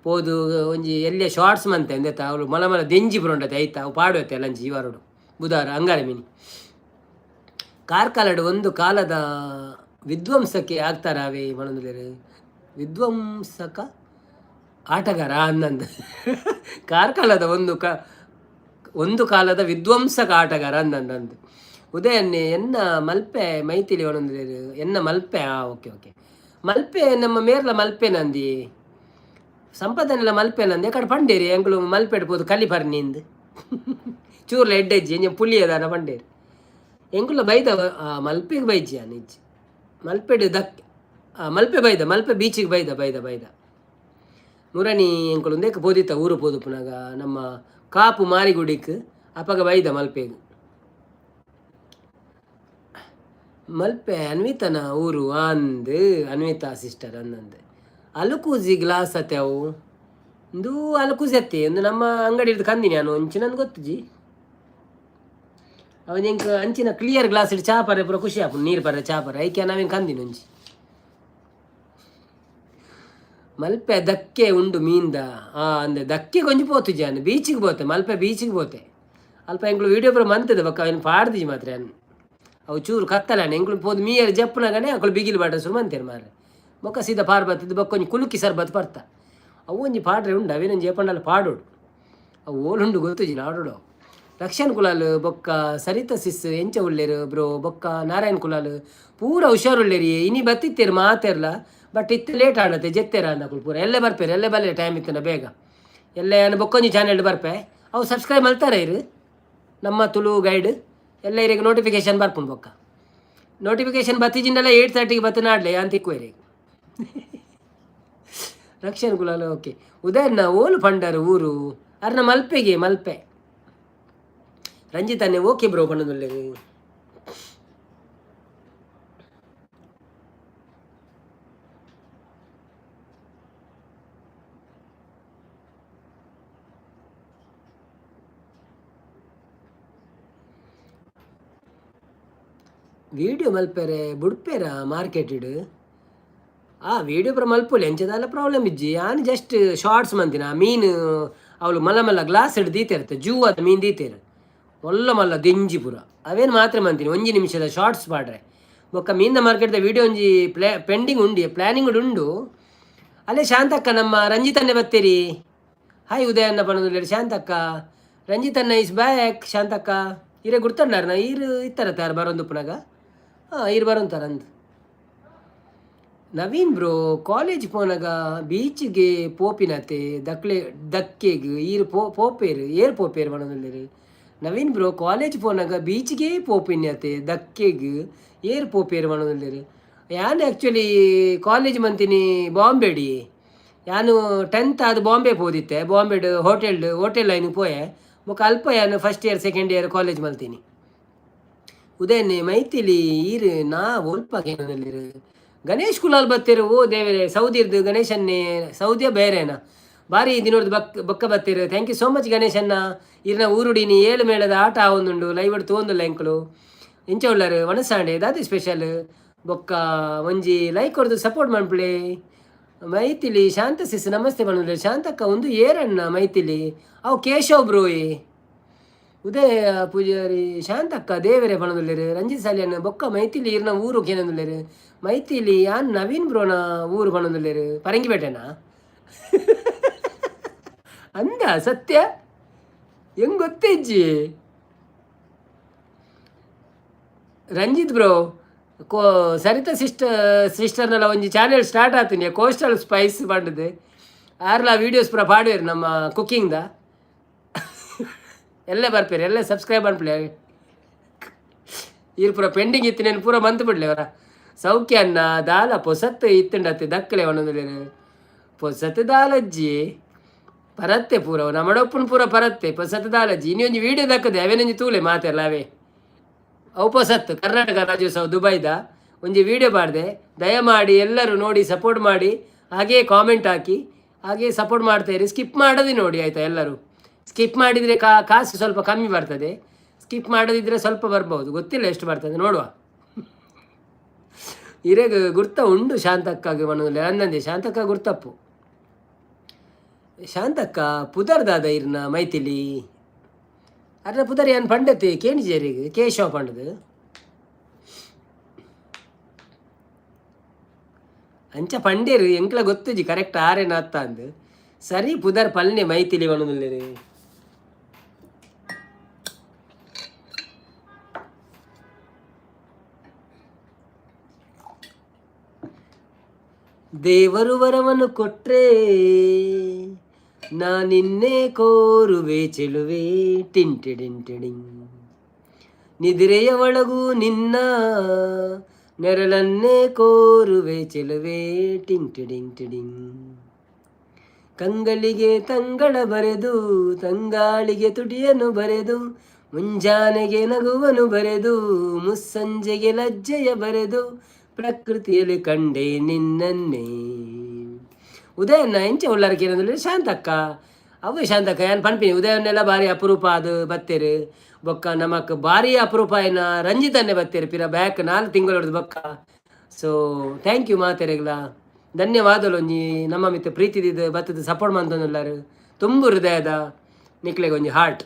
ಪೋದು ಒಂಜಿ ಎಲ್ಯ ಶಾರ್ಟ್ಸ್ ಮಂತೆ ಅಂದೆತ್ತ. ಅವಳು ಮಲ ಮಲ ದೆಂಜಿ ಪೂರ ಉಂಡತೆ ಐತ ಅವು ಪಾಡುವತ್ತೆ ಲಂಚ್ ಈ ವಾರಡು ಬುಧವಾರ ಅಂಗಾರೆ ಮೀನಿ. ಕಾರ್ಕಳಡ್ ಒಂದು ಕಾಲದ ವಿಧ್ವಂಸಕ್ಕೆ ಆಗ್ತಾರಾವೆ ಪನೊಂದುಲ್ಲೆರ್. ವಿಧ್ವಂಸಕ ಆಟಗಾರ ಅಂದಂದು, ಕಾರ್ಕಳದ ಒಂದು ಕಾಲದ ವಿಧ್ವಂಸಕ ಆಟಗಾರ ಅಂದಂದು. ಉದಯನ್ನೇ, ಎನ್ನ ಮಲ್ಪೆ ಮೈತಿಲಿ ಪನೊಂದುಲ್ಲೆರ್. ಎನ್ನ ಮಲ್ಪೆ? ಆ, ಓಕೆ ಓಕೆ. ಮಲ್ಪೆ ನಮ್ಮ ಮೇರ್ಲ ಮಲ್ಪೆ ನಂದಿ, ಸಂಪಾದನೆಲ್ಲ ಮಲ್ಪೆ ನಂದಿ. ಕಡೆ ಪಂಡೇರಿ ಎಂಕುಲು ಮಲ್ಪೆಡ್ ಪೋದು ಕಲಿ ಪರ್ನಿಂದ್ ಚೂರ್ಲ ಎಡ್ಡೆಜ್ಜಿ ಎಂಜ ಪುಲಿಯದಾನ ಪಂಡೇರಿ. ಎಂಕುಲ ಬೈದ ಮಲ್ಪೆಗೆ ಬೈಜಿ ನಿಜ್ಜಿ. ಮಲ್ಪೆಡ್ ದಕ್ ಮಲ್ಪೆ ಬೈದ, ಮಲ್ಪೆ ಬೀಚಿಗೆ ಬೈದ ಬೈದ ಬೈದ. ಮುರಣಿ ಎಂಕುಲು ಉಂದೆಕ್ ಪೋದಿತ್ತ, ಊರು ಪೋದುಪ್ಪುನಗ ನಮ್ಮ ಕಾಪು ಮಾರಿಗುಡಿಕ್, ಅಪಗ ಬೈದ ಮಲ್ಪೆಗ್. ಮಲ್ಪೆ ಅನ್ವಿತನ ಊರು ಅಂದ್, ಅನ್ವಿತಾ ಸಿಸ್ಟರ್ ಅಂದಂದು. ಅಲುಕೂಜಿ ಗ್ಲಾಸ್ ಅತ್ತೆ ಅವು? ಇಂದು ಅಲುಕೂಜಿ ಅತ್ತೆ. ಇಂದು ನಮ್ಮ ಅಂಗಡಿ ಹಿಡ್ದು ಕಂದಿನಿ ನಾನು ಒಂಚಿ, ನನ್ಗೆ ಗೊತ್ತುಜಿ. ಅವನ ಎಂಕ್ ಅಂಚಿನ ಕ್ಲಿಯರ್ ಗ್ಲಾಸ್ ಇಟ್ಟು ಚಾ ಪರೆ ಪೂರ ಖುಷಿ ಆಪುಂಡು, ನೀರು ಪರೆ, ಚಾ ಪರೆ. ಐಕೆ ನಾವೇನು ಕಂದಿನಿ ಒಂಜಿ. ಮಲ್ಪೆ ದಕ್ಕೆ ಉಂಡು ಮೀನ್ದ ಆ ಅಂದೆ. ದಕ್ಕೆ ಕೊಂಚ ಪೋತುಜಿ ಅನ್ನ, ಬೀಚಿಗೆ ಪೋತೆ, ಮಲ್ಪೆ ಬೀಚಿಗೆ ಪೋತೆ. ಅಲ್ಪ ಎಂಕ್ಲು ವೀಡಿಯೋ ಪೂರ ಮಂತದ ಬೊಕ್ಕ ಅವೇನು ಪಾಡ್ದಿಜಿ ಮಾತ್ರ ಅನ್. ಅವು ಚೂರು ಕತ್ತಲಾನೆ, ಎಂಕ್ಲು ಪೋದು ಮೀಯರ್ ಜಪ್ಪುನಗನೆ ಅಕುಲು ಬಿಗಿಲು ಬಾಟ ಶುರು ಮಂತೇರು ಮಾರ್ರೆ. ಬೊಕ್ಕ ಸೀದಾ ಪಾರ್ ಬತ್ತದ. ಬೊಕ್ಕ ಒಂಜಿ ಕುಲುಕಿ ಸರ್ಬತ್ ಪರ್ತ. ಅವು ಒಂಜಿ ಪಾಡ್ರೆ ಉಂಡು, ಅವೇನೊಂಜಿ ಏಪಂಡಲ ಪಾಡೋಡು. ಅವು ಓಲುಂಡು ಗೊತ್ತುಜಿ, ನಾಡೋಡು ಅವು. ರಕ್ಷನ್ ಕುಲಾಲ್ ಬೊಕ್ಕ ಸರಿತಾ ಸಿಸ್ ಎಂಚ ಉಲ್ಲೇರು ಬ್ರೋ? ಬೊಕ್ಕ ನಾರಾಯಣ್ ಕುಲಾಲ್ ಪೂರ ಹುಷಾರುಲ್ಲೇರಿ. ಇನಿ ಬತ್ತಿತ್ತೇರು ಮಾತೆರ್ಲ, ಬಟ್ ಇತ್ತೆ ಲೇಟ್ ಆಂಡತೆ, ಜೆತ್ತೇರ ಅಂದ ಪೂರ. ಎಲ್ಲೇ ಬರ್ಪೇರು, ಎಲ್ಲೇ ಬಲ್ಲೆ ಟೈಮ್ ಇತ್ತನ ಬೇಗ. ಎಲ್ಲೇ ಯಾನ್ ಬೊಕ್ಕೊಂಜಿ ಚಾನೆಲ್ ಬರ್ಪೆ. ಅವು ಸಬ್ಸ್ಕ್ರೈಬ್ ಮಲ್ತಾರೆ ಇರು. ನಮ್ಮ ತುಳು ಗೈಡ್ ಎಲ್ಲ ಇರೆಗ್ ನೋಟಿಫಿಕೇಶನ್ ಬರ್ಪುಂಡು. ಬೊಕ್ಕ ನೋಟಿಫಿಕೇಶನ್ ಬತ್ತಿಜಿಂಡಲ 8:30ಗೆ ಬತ್ತ ನಾಡ್ಲೆ ಅಂತ ತಿಕ್ಕುವೇರಿ. ರಕ್ಷನ್ ಕುಲಾಲ್ ಓಕೆ. ಉದಯಣ್ಣ ಓಲು ಪಂಡರು ಊರು? ಅರ್ನ ಮಲ್ಪೆಗೆ, ಮಲ್ಪೆ. ರಂಜಿತ್ ಅನ್ನೆ ಓಕೆ ಬ್ರೋ ಪಣ್ಣದುಲ್ಲೆರ್. ವೀಡಿಯೋ ಮಲ್ಪೆರೆ ಬುಡ್ಪೇರ ಮಾರ್ಕೆಟಿಡ್? ಆ ವೀಡಿಯೋ ಪೂರ ಮಲ್ಪೊಲಿ, ಎಂಚ ದಾಲ ಪ್ರಾಬ್ಲಮ್ ಇಜ್ಜಿ. ಯಾನ್ ಜಸ್ಟ್ ಶಾರ್ಟ್ಸ್ ಮಂತಿನ. ಮೀನು ಅವಳು ಮಲ್ಲ ಮಲ್ಲ ಗ್ಲಾಸ್ ಇಡ್ ದೀತೆರ್, ಜೂವದ ಮೀನು ದೀತೆರ್, ಮಲ್ಲ ಮಲ್ಲ ದೆಂಜಿ ಪೂರ. ಅವೇನು ಮಾತ್ರ ಮಂತೀನಿ, ಒಂಜಿ ನಿಮಿಷದ ಶಾರ್ಟ್ಸ್ ಪಾಡ್ರೆ. ಬೊಕ್ಕ ಮೀನಿನ ಮಾರ್ಕೆಟ್ದ ವೀಡಿಯೋ ಒಂಜಿ ಪ್ಲೇ ಪೆಂಡಿಂಗ್ ಉಂಡು, ಪ್ಲ್ಯಾನಿಂಗ್ ಉಂಡು. ಅಲ್ಲೇ ಶಾಂತಕ್ಕ, ನಮ್ಮ ರಂಜಿತನ್ನೇ ಬತ್ತೀರಿ. Hi ಉದಯನ್ನ ಪನೊಂದುಲ್ಲೆರ್ Shantakka. ರಂಜಿತನ್ನ is back. Shantakka ಇರೆ ಗುರ್ತಂಡಾರ್ನ? ಈರು ಇತ್ತರ ತಾರ ಬರೋಂದುಪ್ಪುನಗ. ಹಾಂ, ಈರು ಬರೋಂತಾರ ಅಂದ್. ನವೀನ್ ಬ್ರೋ, ಕಾಲೇಜ್ ಪೋನಗ ಬೀಚ್ಗೆ ಪೋಪಿನತೆ ದಕ್ಲೆ ದಕ್ಕೆಗ್ ಈರು ಪೋ ಪೋಪೇರು ಏರ್ ಪೋಪೇರು ಪನೊಂದುಲ್ಲೆರ್. ನವೀನ್ ಬ್ರೋ, ಕಾಲೇಜ್ ಪೋನಗ ಬೀಚ್ಗೆ ಪೋಪಿನತೆ ದಕ್ಕೆಗ್ ಏರ್ ಪೋಪೇರು ಪನೊಂದುಲ್ಲೆರ್. ಯಾನ್ ಆ್ಯಕ್ಚುಲಿ ಕಾಲೇಜ್ ಮಂತಿನಿ ಬಾಂಬೆಡಿ. ಯಾನು ಟೆಂತ್ ಆದ್ ಬಾಂಬೆ ಪೋದಿತ್ತೆ. ಬಾಂಬೆಡ್ ಹೋಟೆಲ್ ಹೋಟೆಲ್ ಲೈನ್ ಪೋಯೆ. ಬೊಕ ಅಲ್ಪ ಯಾನ್ first year, second year college ಮಲ್ತೀನಿ. ಉದಯನ್ನೇ, Maithili ಈರ್ ನಾ ಒಲ್ಪ ಕೇನೊಂದುಲ್ಲೆರ್. ಗಣೇಶ್ ಕುಲಾಲ್ ಬತ್ತೆರ್. ಓ ದೇವರೇ, ಸೌದಿರ್ದು ಗಣೇಶನ್ನೇ, ಸೌದಿಯ ಬೇರೆನಾ, ಬಾರಿ ದಿನೊರ್ದು ಬಕ್ ಬೊಕ್ಕ ಬತ್ತೆರ್. Thank you so much ಗಣೇಶನ್ನ. ಇರ್ನ ಊರುಡಿನಿ ಏಳು ಮೇಳದ ಆಟ ಆವೊಂದುಂಡು, ಲೈವ್ ತೂವೊಂದುಲ್ಲ ಎಂಕುಲು. ಎಂಚ ಉಲ್ಲರ್? ವನಸಾಂಡೆ ದಾದ ಸ್ಪೆಷಲ್? ಬೊಕ್ಕ ಒಂಜಿ ಲೈಕ್ ಕೊರ್ದು ಸಪೋರ್ಟ್ ಮನ್ಪುಲೆ. ಮೈಥಿಲಿ ಶಾಂತ ಸಿಸ್ ನಮಸ್ತೆ ಪನೊಂದುಲ್ಲೆರ್. ಶಾಂತಕ್ಕ, ಉಂದು ಏರಣ್ಣ ಮೈಥಿಲಿ? ಅವು ಕೇಶವ್ ಬ್ರೋಯೆ. ಉದಯ ಪೂಜಾರಿ, ಶಾಂತಕ್ಕ ದೇವರೇ ಪನೊಂದುಲ್ಲೆರ್. ರಂಜಿತ್ ಸಾಲಿಯನ್, ಬೊಕ್ಕ ಮೈಥಿಲಿ ಇರ್ನ ಊರು ಕೇನೊಂದುಲ್ಲೆರ್. ಮೈಥಿಲಿ ಯಾನ್ ನವೀನ್ ಬ್ರೋನ ಊರು ಪನೊಂದುಲ್ಲೆರ್. ಪರಂಗಿಪೇಟೆನಾ ಅಂದ? ಸತ್ಯ ಹೆಂಗ್ ಗೊತ್ತಿಜ್ಜಿ. ರಂಜಿತ್ ಬ್ರೋ, ಕೋ ಸರಿತಾ ಸಿಸ್ಟರ್ನೆಲ್ಲ ಒಂಜಿ ಚಾನೆಲ್ ಸ್ಟಾರ್ಟ್ ಆತೀನಿ, ಕೋಸ್ಟಲ್ ಸ್ಪೈಸ್ ಪಂಡದು. ಆರ್ಲ ವೀಡಿಯೋಸ್ ಪೂರ ಪಾಡುವೆರ್ ನಮ್ಮ ಕುಕ್ಕಿಂಗ್ದ. ಎಲ್ಲೇ ಬರ್ಪೇರು, ಎಲ್ಲೇ ಸಬ್ಸ್ಕ್ರೈಬ್ ಅನ್ಪ್ಲೆ. ಈರ್ ಪೂರ ಪೆಂಡಿಂಗ್ ಇತ್ತು, నేను ಪೂರ ಮಂತ್ ಬಿಡ್ಲೆ ಅವರ. ಸೌಖ್ಯ ಅನ್ನ, ದಾಲ ಪೊಸತ್ತು ಇತ್ತುಂಡತ್ತೆ ದಕ್ಕಲೆ ಒಣದುಲೇರು. ಪೊಸತ್ತು ದಾಲಜ್ಜಿ ಪರತ್ತೆ ಪೂರ ನಮ್ಮಡೊಪ್ಪನ ಪೂರ ಪರತ್ತೆ ಪೊಸತ್ತು ದಾಲಜ್ಜಿ. ಇನ್ನೊಂದು ಒಂಜಿ ವೀಡಿಯೋ ದಕ್ಕದೆ, ಅವೇನೊಂಜಿ ತೂಲೆ ಮಾತೆಲ್ಲ ಅವೇ. ಅವು ಪೊಸತ್ತು ಕರ್ನಾಟಕ ರಾಜ್ಯೋತ್ಸವ ದುಬೈದ ಒಂಜಿ ವೀಡಿಯೋ ಪಾಡ್ದೆ. ದಯಮಾಡಿ ಎಲ್ಲರೂ ನೋಡಿ ಸಪೋರ್ಟ್ ಮಾಡಿ, ಹಾಗೆಯೇ ಕಾಮೆಂಟ್ ಹಾಕಿ, ಹಾಗೆಯೇ ಸಪೋರ್ಟ್ ಮಾಡ್ತಾಯಿರಿ. ಸ್ಕಿಪ್ ಮಾಡೋದೇ ನೋಡಿ ಆಯಿತಾ ಎಲ್ಲರೂ. ಸ್ಕಿಪ್ ಮಾಡಿದರೆ ಕಾಸು ಸ್ವಲ್ಪ ಕಮ್ಮಿ ಬರ್ತದೆ, ಸ್ಕಿಪ್ ಮಾಡದಿದ್ದರೆ ಸ್ವಲ್ಪ ಬರ್ಬೋದು. ಗೊತ್ತಿಲ್ಲ ಎಷ್ಟು ಬರ್ತದೆ, ನೋಡುವ. ಇರೆಗ್ ಗುರ್ತ ಉಂಡು ಶಾಂತಕ್ಕಾಗಿ ಮನದಲ್ಲಿ ಅಂದಂದೆ. ಶಾಂತಕ್ಕ ಗುರ್ತಪ್ಪು. ಶಾಂತಕ್ಕ ಪುದರ್ದಾದ ಇರ್ನ ಮೈಥಿಲಿ? ಅರ್ನ ಪುದರ್ ಏನ್ ಪಂಡತಿ ಕೇಣಿಜೇರಿಗೆ? ಕೇಶವ ಪಂಡದು. ಅಂಚ ಪಂಡೇರು ಎಂಕ್ಲ ಗೊತ್ತುಜಿ ಕರೆಕ್ಟ್ ಆರೇನ ಅತ್ತ ಅಂದ್. ಸರಿ ಪುದರ್ ಪಲ್ನೆ ಮೈತಿಲಿ ಪನೊಂದುಲ್ಲೆರ್. ದೇವರು ವರವನ್ನು ಕೊಟ್ರೆ ನಾನಿನ್ನೇ ಕೋರುವೆ ಚೆಲುವೆ ಟಿಂಟಿಡಿಂಟಿಡಿಂಗ್. ನಿದಿರೆಯ ಒಳಗೂ ನಿನ್ನ ನೆರಳನ್ನೇ ಕೋರುವೆ ಚೆಲುವೆ ಟಿಂಟಿಡಿಂಟಿಡಿಂಗ್. ಕಂಗಳಿಗೆ ತಂಗಳ ಬರೆದು, ತಂಗಾಳಿಗೆ ತುಟಿಯನ್ನು ಬರೆದು, ಮುಂಜಾನೆಗೆ ನಗುವನು ಬರೆದು, ಮುಸ್ಸಂಜೆಗೆ ಲಜ್ಜೆಯ ಬರೆದು, ಪ್ರಕೃತಿಯಲ್ಲಿ ಕಂಡೆ ನಿನ್ನನ್ನೇ. ಉದಯನ್ನ ಎಂಚ ಉಳ್ಳಾರ ಕೇನೊಂದುಲ್ಲೆರ್ ಶಾಂತಕ್ಕ. ಅವು ಶಾಂತಕ್ಕ ಯಾನ್ ಪನ್ಪಿನಿ ಉದಯನ್ನೆಲ್ಲ ಬಾರಿ ಅಪರೂಪ ಆದ್ ಬತ್ತೆರ್. ಬೊಕ್ಕ ನಮಕ್ ಬಾರಿ ಅಪರೂಪ ಆಯಿನ ರಂಜಿತನ್ನೇ ಬತ್ತೆರ್ ಪಿರ ಬ್ಯಾಕ್ 4 ತಿಂಗಳೊಡ್ದು ಬೊಕ್ಕ. ಸೊ thank you ಮಾತೆರೆಗ್ಲ, ಧನ್ಯವಾದಲು. ಒಂಜಿ ನಮ್ಮ ಮಿತ್ತ ಪ್ರೀತಿ ದೀದ್ ಬತ್ತದ ಸಪೋರ್ಟ್ ಮಂತೊಂದುಲ್ಲಾರ್. ತುಂಬು ಹೃದಯದ ನಿಕ್ಲೆಗ್ ಒಂಜಿ ಹಾರ್ಟ್.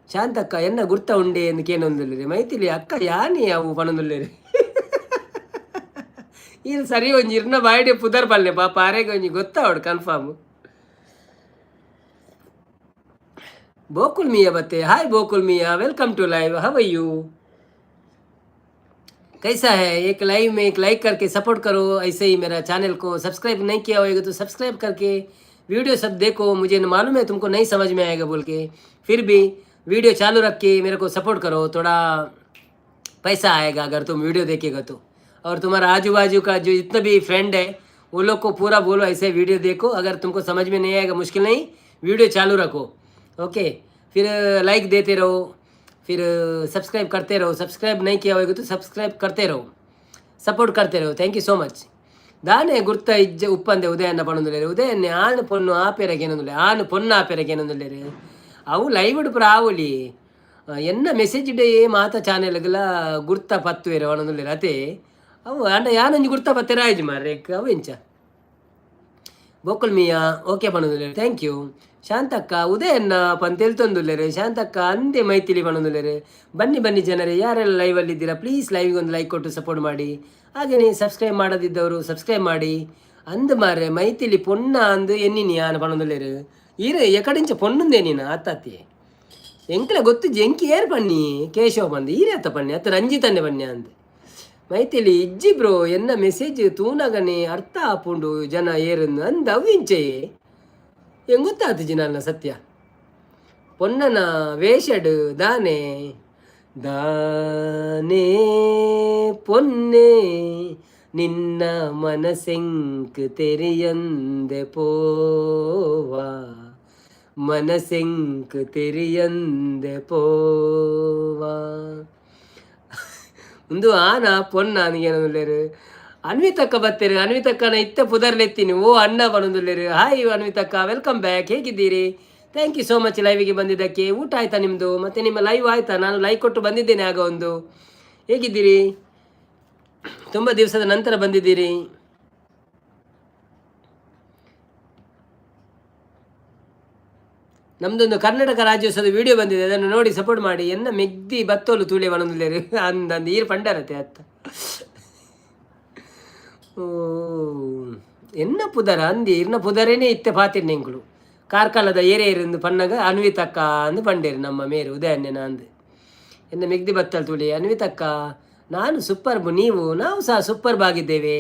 ಶಾಂತಕ್ಕ ಎನ್ನ ಗುರ್ತ ಉಂಡೆ ಎಂದು ಕೇನೊಂದುಲ್ಲೆರ್. ಮೈಥಿಲಿ ಅಕ್ಕ ಯಾನಿ ಅವು ಪನೊಂದುಲ್ಲೆರ್. ಈರ್ ಸರಿ ಒಂಜಿ ಇರ್ನ ಬಾಯಿಡೆ ಪುದರ್ ಪಲ್ಲೆ ಪಾಪ ಆರೆಗ್ ಒಂಜಿ ಗೊತ್ತಾವಡ್ ಕನ್ಫರ್ಮ್. ಬೋಕುಲ್ ಮಿಯಾ ಬತ್ತೆ. Hi Bokul Miya, welcome to live. How are you? कैसा है? एक लाइव में एक लाइक करके सपोर्ट करो। ऐसे ही मेरा चैनल को सब्सक्राइब नहीं किया होगा तो सब्सक्राइब करके वीडियो सब देखो। मुझे मालूम है तुमको नहीं समझ में आएगा बोल के, फिर भी वीडियो चालू रख के मेरे को सपोर्ट करो। थोड़ा पैसा आएगा अगर तुम वीडियो देखेगा तो। और तुम्हारा आजू बाजू का जो जितना भी फ्रेंड है, वो लोग को पूरा बोलो ऐसे वीडियो देखो। अगर तुमको समझ में नहीं आएगा, मुश्किल नहीं, वीडियो चालू रखो। ओके, फिर लाइक देते रहो, फिर सब्सक्राइब करते रहो। सब्सक्राइब नहीं किया होगा तो सब्सक्राइब करते रहो, सपोर्ट करते रहो। Thank you so much. ದಾನೆ ಗುರ್ತ ಇಜ್ಜ ಉಪ್ಪಂದೆ ಉದಯನ್ನ ಪನೊಂದುಲ್ಲೆರ್. ಉದಯನ್ನೆ ಆನು ಪೊನ್ನು ಆಪೆರಗೆ ಏನೊಂದುಲ್ಲೆ, ಆನು ಪೊನ್ನು ಆಪೆರಗೆ ಏನೊಂದುಲ್ಲೆರ್. ಅವು ಲೈವ್ ಪೂರ ಆವೊಲಿ. ಎನ್ನ ಮೆಸೇಜ್ ಡೇ ಮಾತ ಚಾನೆಲ್ಗ್ಲ ಗುರ್ತ ಪತ್ತುವೆರ್ ಪನೊಂದುಲ್ಲೆರ್ ಅತೆ. ಅವು ಆಂಡ ಯಾನೊಂಜಿ ಗುರ್ತ ಪತ್ತೆರ ಆಯ್ಜಿ ಮಾರ್ರೆ. ಅವು ಎಂಚ? ಬೋಕುಲ್ Miya okay ಪನೊಂದುಲ್ಲೆರ್, thank you. Shantakka ಉದಯನ್ನ ಪಂತೆಲ್ತೊಂದುಲ್ಲೆರ್. Shantakka ಅಂದೆ ಮೈಥಿಲಿ ಪನೊಂದುಲ್ಲೆರ್. ಬನ್ನಿ ಬನ್ನಿ ಜನರೇ, ಯಾರೆಲ್ಲ ಲೈವಲ್ಲಿ ಇದ್ದೀರಾ, ಪ್ಲೀಸ್ ಲೈವ್ಗೆ ಒಂದು ಲೈಕ್ ಕೊಟ್ಟು ಸಪೋರ್ಟ್ ಮಾಡಿ. ಹಾಗೆಯೇ ಸಬ್ಸ್ಕ್ರೈಬ್ ಮಾಡದಿದ್ದವರು ಸಬ್ಸ್ಕ್ರೈಬ್ ಮಾಡಿ. ಅಂದ್ ಮಾರ್ರೆ, ಮೈಥಿಲಿ ಪೊನ್ನ ಅಂದ್ ಎನ್ನಿನಿ ಯಾನ್ ಪನೊಂದುಲ್ಲೆರ್. ಈರ್ ಎಕಡಿಂಚ ಪೊಣ್ಣುಂದೆ ನೀನು ಅತ್ತತ್ತಿ ಎಂಕ್ಲ ಗೊತ್ತು ಎಂಕಿ ಏರ್ ಪನ್ನಿ ಕೇಶವ ಪಂದ್ ಈರೇ ಅತ್ತ ಪನ್ನಿ ಅತ್ತ ರಂಜಿತನ್ನೆ ಪನ್ನಿ ಅಂದ್. ಮೈಥಿಲಿ ಇಜ್ಜಿ ಬ್ರೋ, ಎನ್ನ ಮೆಸೇಜ್ ತೂನಗನೆ ಅರ್ಥ ಆಪುಂಡು ಜನ ಏರನ್ನು ಅಂದ್. ಅವು ಇಂಚೆಯೇ ಎಂಗ್ ಗೊತ್ತಾತುಜಿ ನನ್ನ ಸತ್ಯ. ಪೊನ್ನನ ವೇಷಡ್ ದಾನೆ ದಾನೆ ಪೊನ್ನೆ ನಿನ್ನ ಮನಸೆಂಕ್ ತೆರಿಯಂದೆ ಪೋವಾ, ಮನಸೆಂಕ್ ತೆರಿಯಂದೆ ಪೋವಾ. ಉಂದು ಆನ ಪೊನ್ನ ಏನೊಂದುಲ್ಲೆರ್. ಅನ್ವಿತಕ್ಕ ಬತ್ತೆರ್. ಅನ್ವಿತಕ್ಕನ ಇತ್ತ ಪುದರ್ಲೆತ್ತೀನಿ. ಓ ಅಣ್ಣ ಪನೊಂದುಲ್ಲೆರ್. ಹಾಯ್ ಅನ್ವಿತಕ್ಕ, welcome back. ಹೇಗಿದ್ದೀರಿ? Thank you so much ಲೈವಿಗೆ ಬಂದಿದ್ದಕ್ಕೆ. ಊಟ ಆಯ್ತಾ ನಿಮ್ಮದು? ಮತ್ತೆ ನಿಮ್ಮ ಲೈವ್ ಆಯ್ತಾ? ನಾನು ಲೈಕ್ ಕೊಟ್ಟು ಬಂದಿದ್ದೇನೆ ಆಗ ಒಂದು. ಹೇಗಿದ್ದೀರಿ? ತುಂಬ ದಿವಸದ ನಂತರ ಬಂದಿದ್ದೀರಿ. ನಮ್ಮದೊಂದು ಕರ್ನಾಟಕ ರಾಜ್ಯೋತ್ಸವದ ವಿಡಿಯೋ ಬಂದಿದೆ, ಅದನ್ನು ನೋಡಿ ಸಪೋರ್ಟ್ ಮಾಡಿ. ಎನ್ನ ಮೆಗ್ದಿ ಬತ್ತೋಲು ತೂಳೆ ಪನೊಂದುಲ್ಲೆರ್. ಅಂದ್ ಈರ್ ಪಂಡರತೆ ಅತ್ತ. ಓ ಎನ್ನ ಪುದರ ಅಂದಿ ಇರ್ನ ಪುದರೇನೆ ಇತ್ತೆ ಪಾತಿರ್ನ ಎಂಕುಲು. ಕಾರ್ಕಳದ ಏರೇ ಇರಂದು ಪನ್ನಗ ಅನ್ವಿತಕ್ಕ ಅಂದು ಪಂಡೇರು ನಮ್ಮ ಮೇರು ಉದಯನ್ನೇನ ಅಂದು. ಎನ್ನ ಮೆಗ್ದಿ ಬತ್ತಲ್ ತುಳಿ ಅನ್ವಿತಕ್ಕ. ನಾನು ಸೂಪರ್ಬ್, ನೀವು? ನಾವು ಸಹ ಸೂಪರ್ಬ್ ಆಗಿದ್ದೇವೆ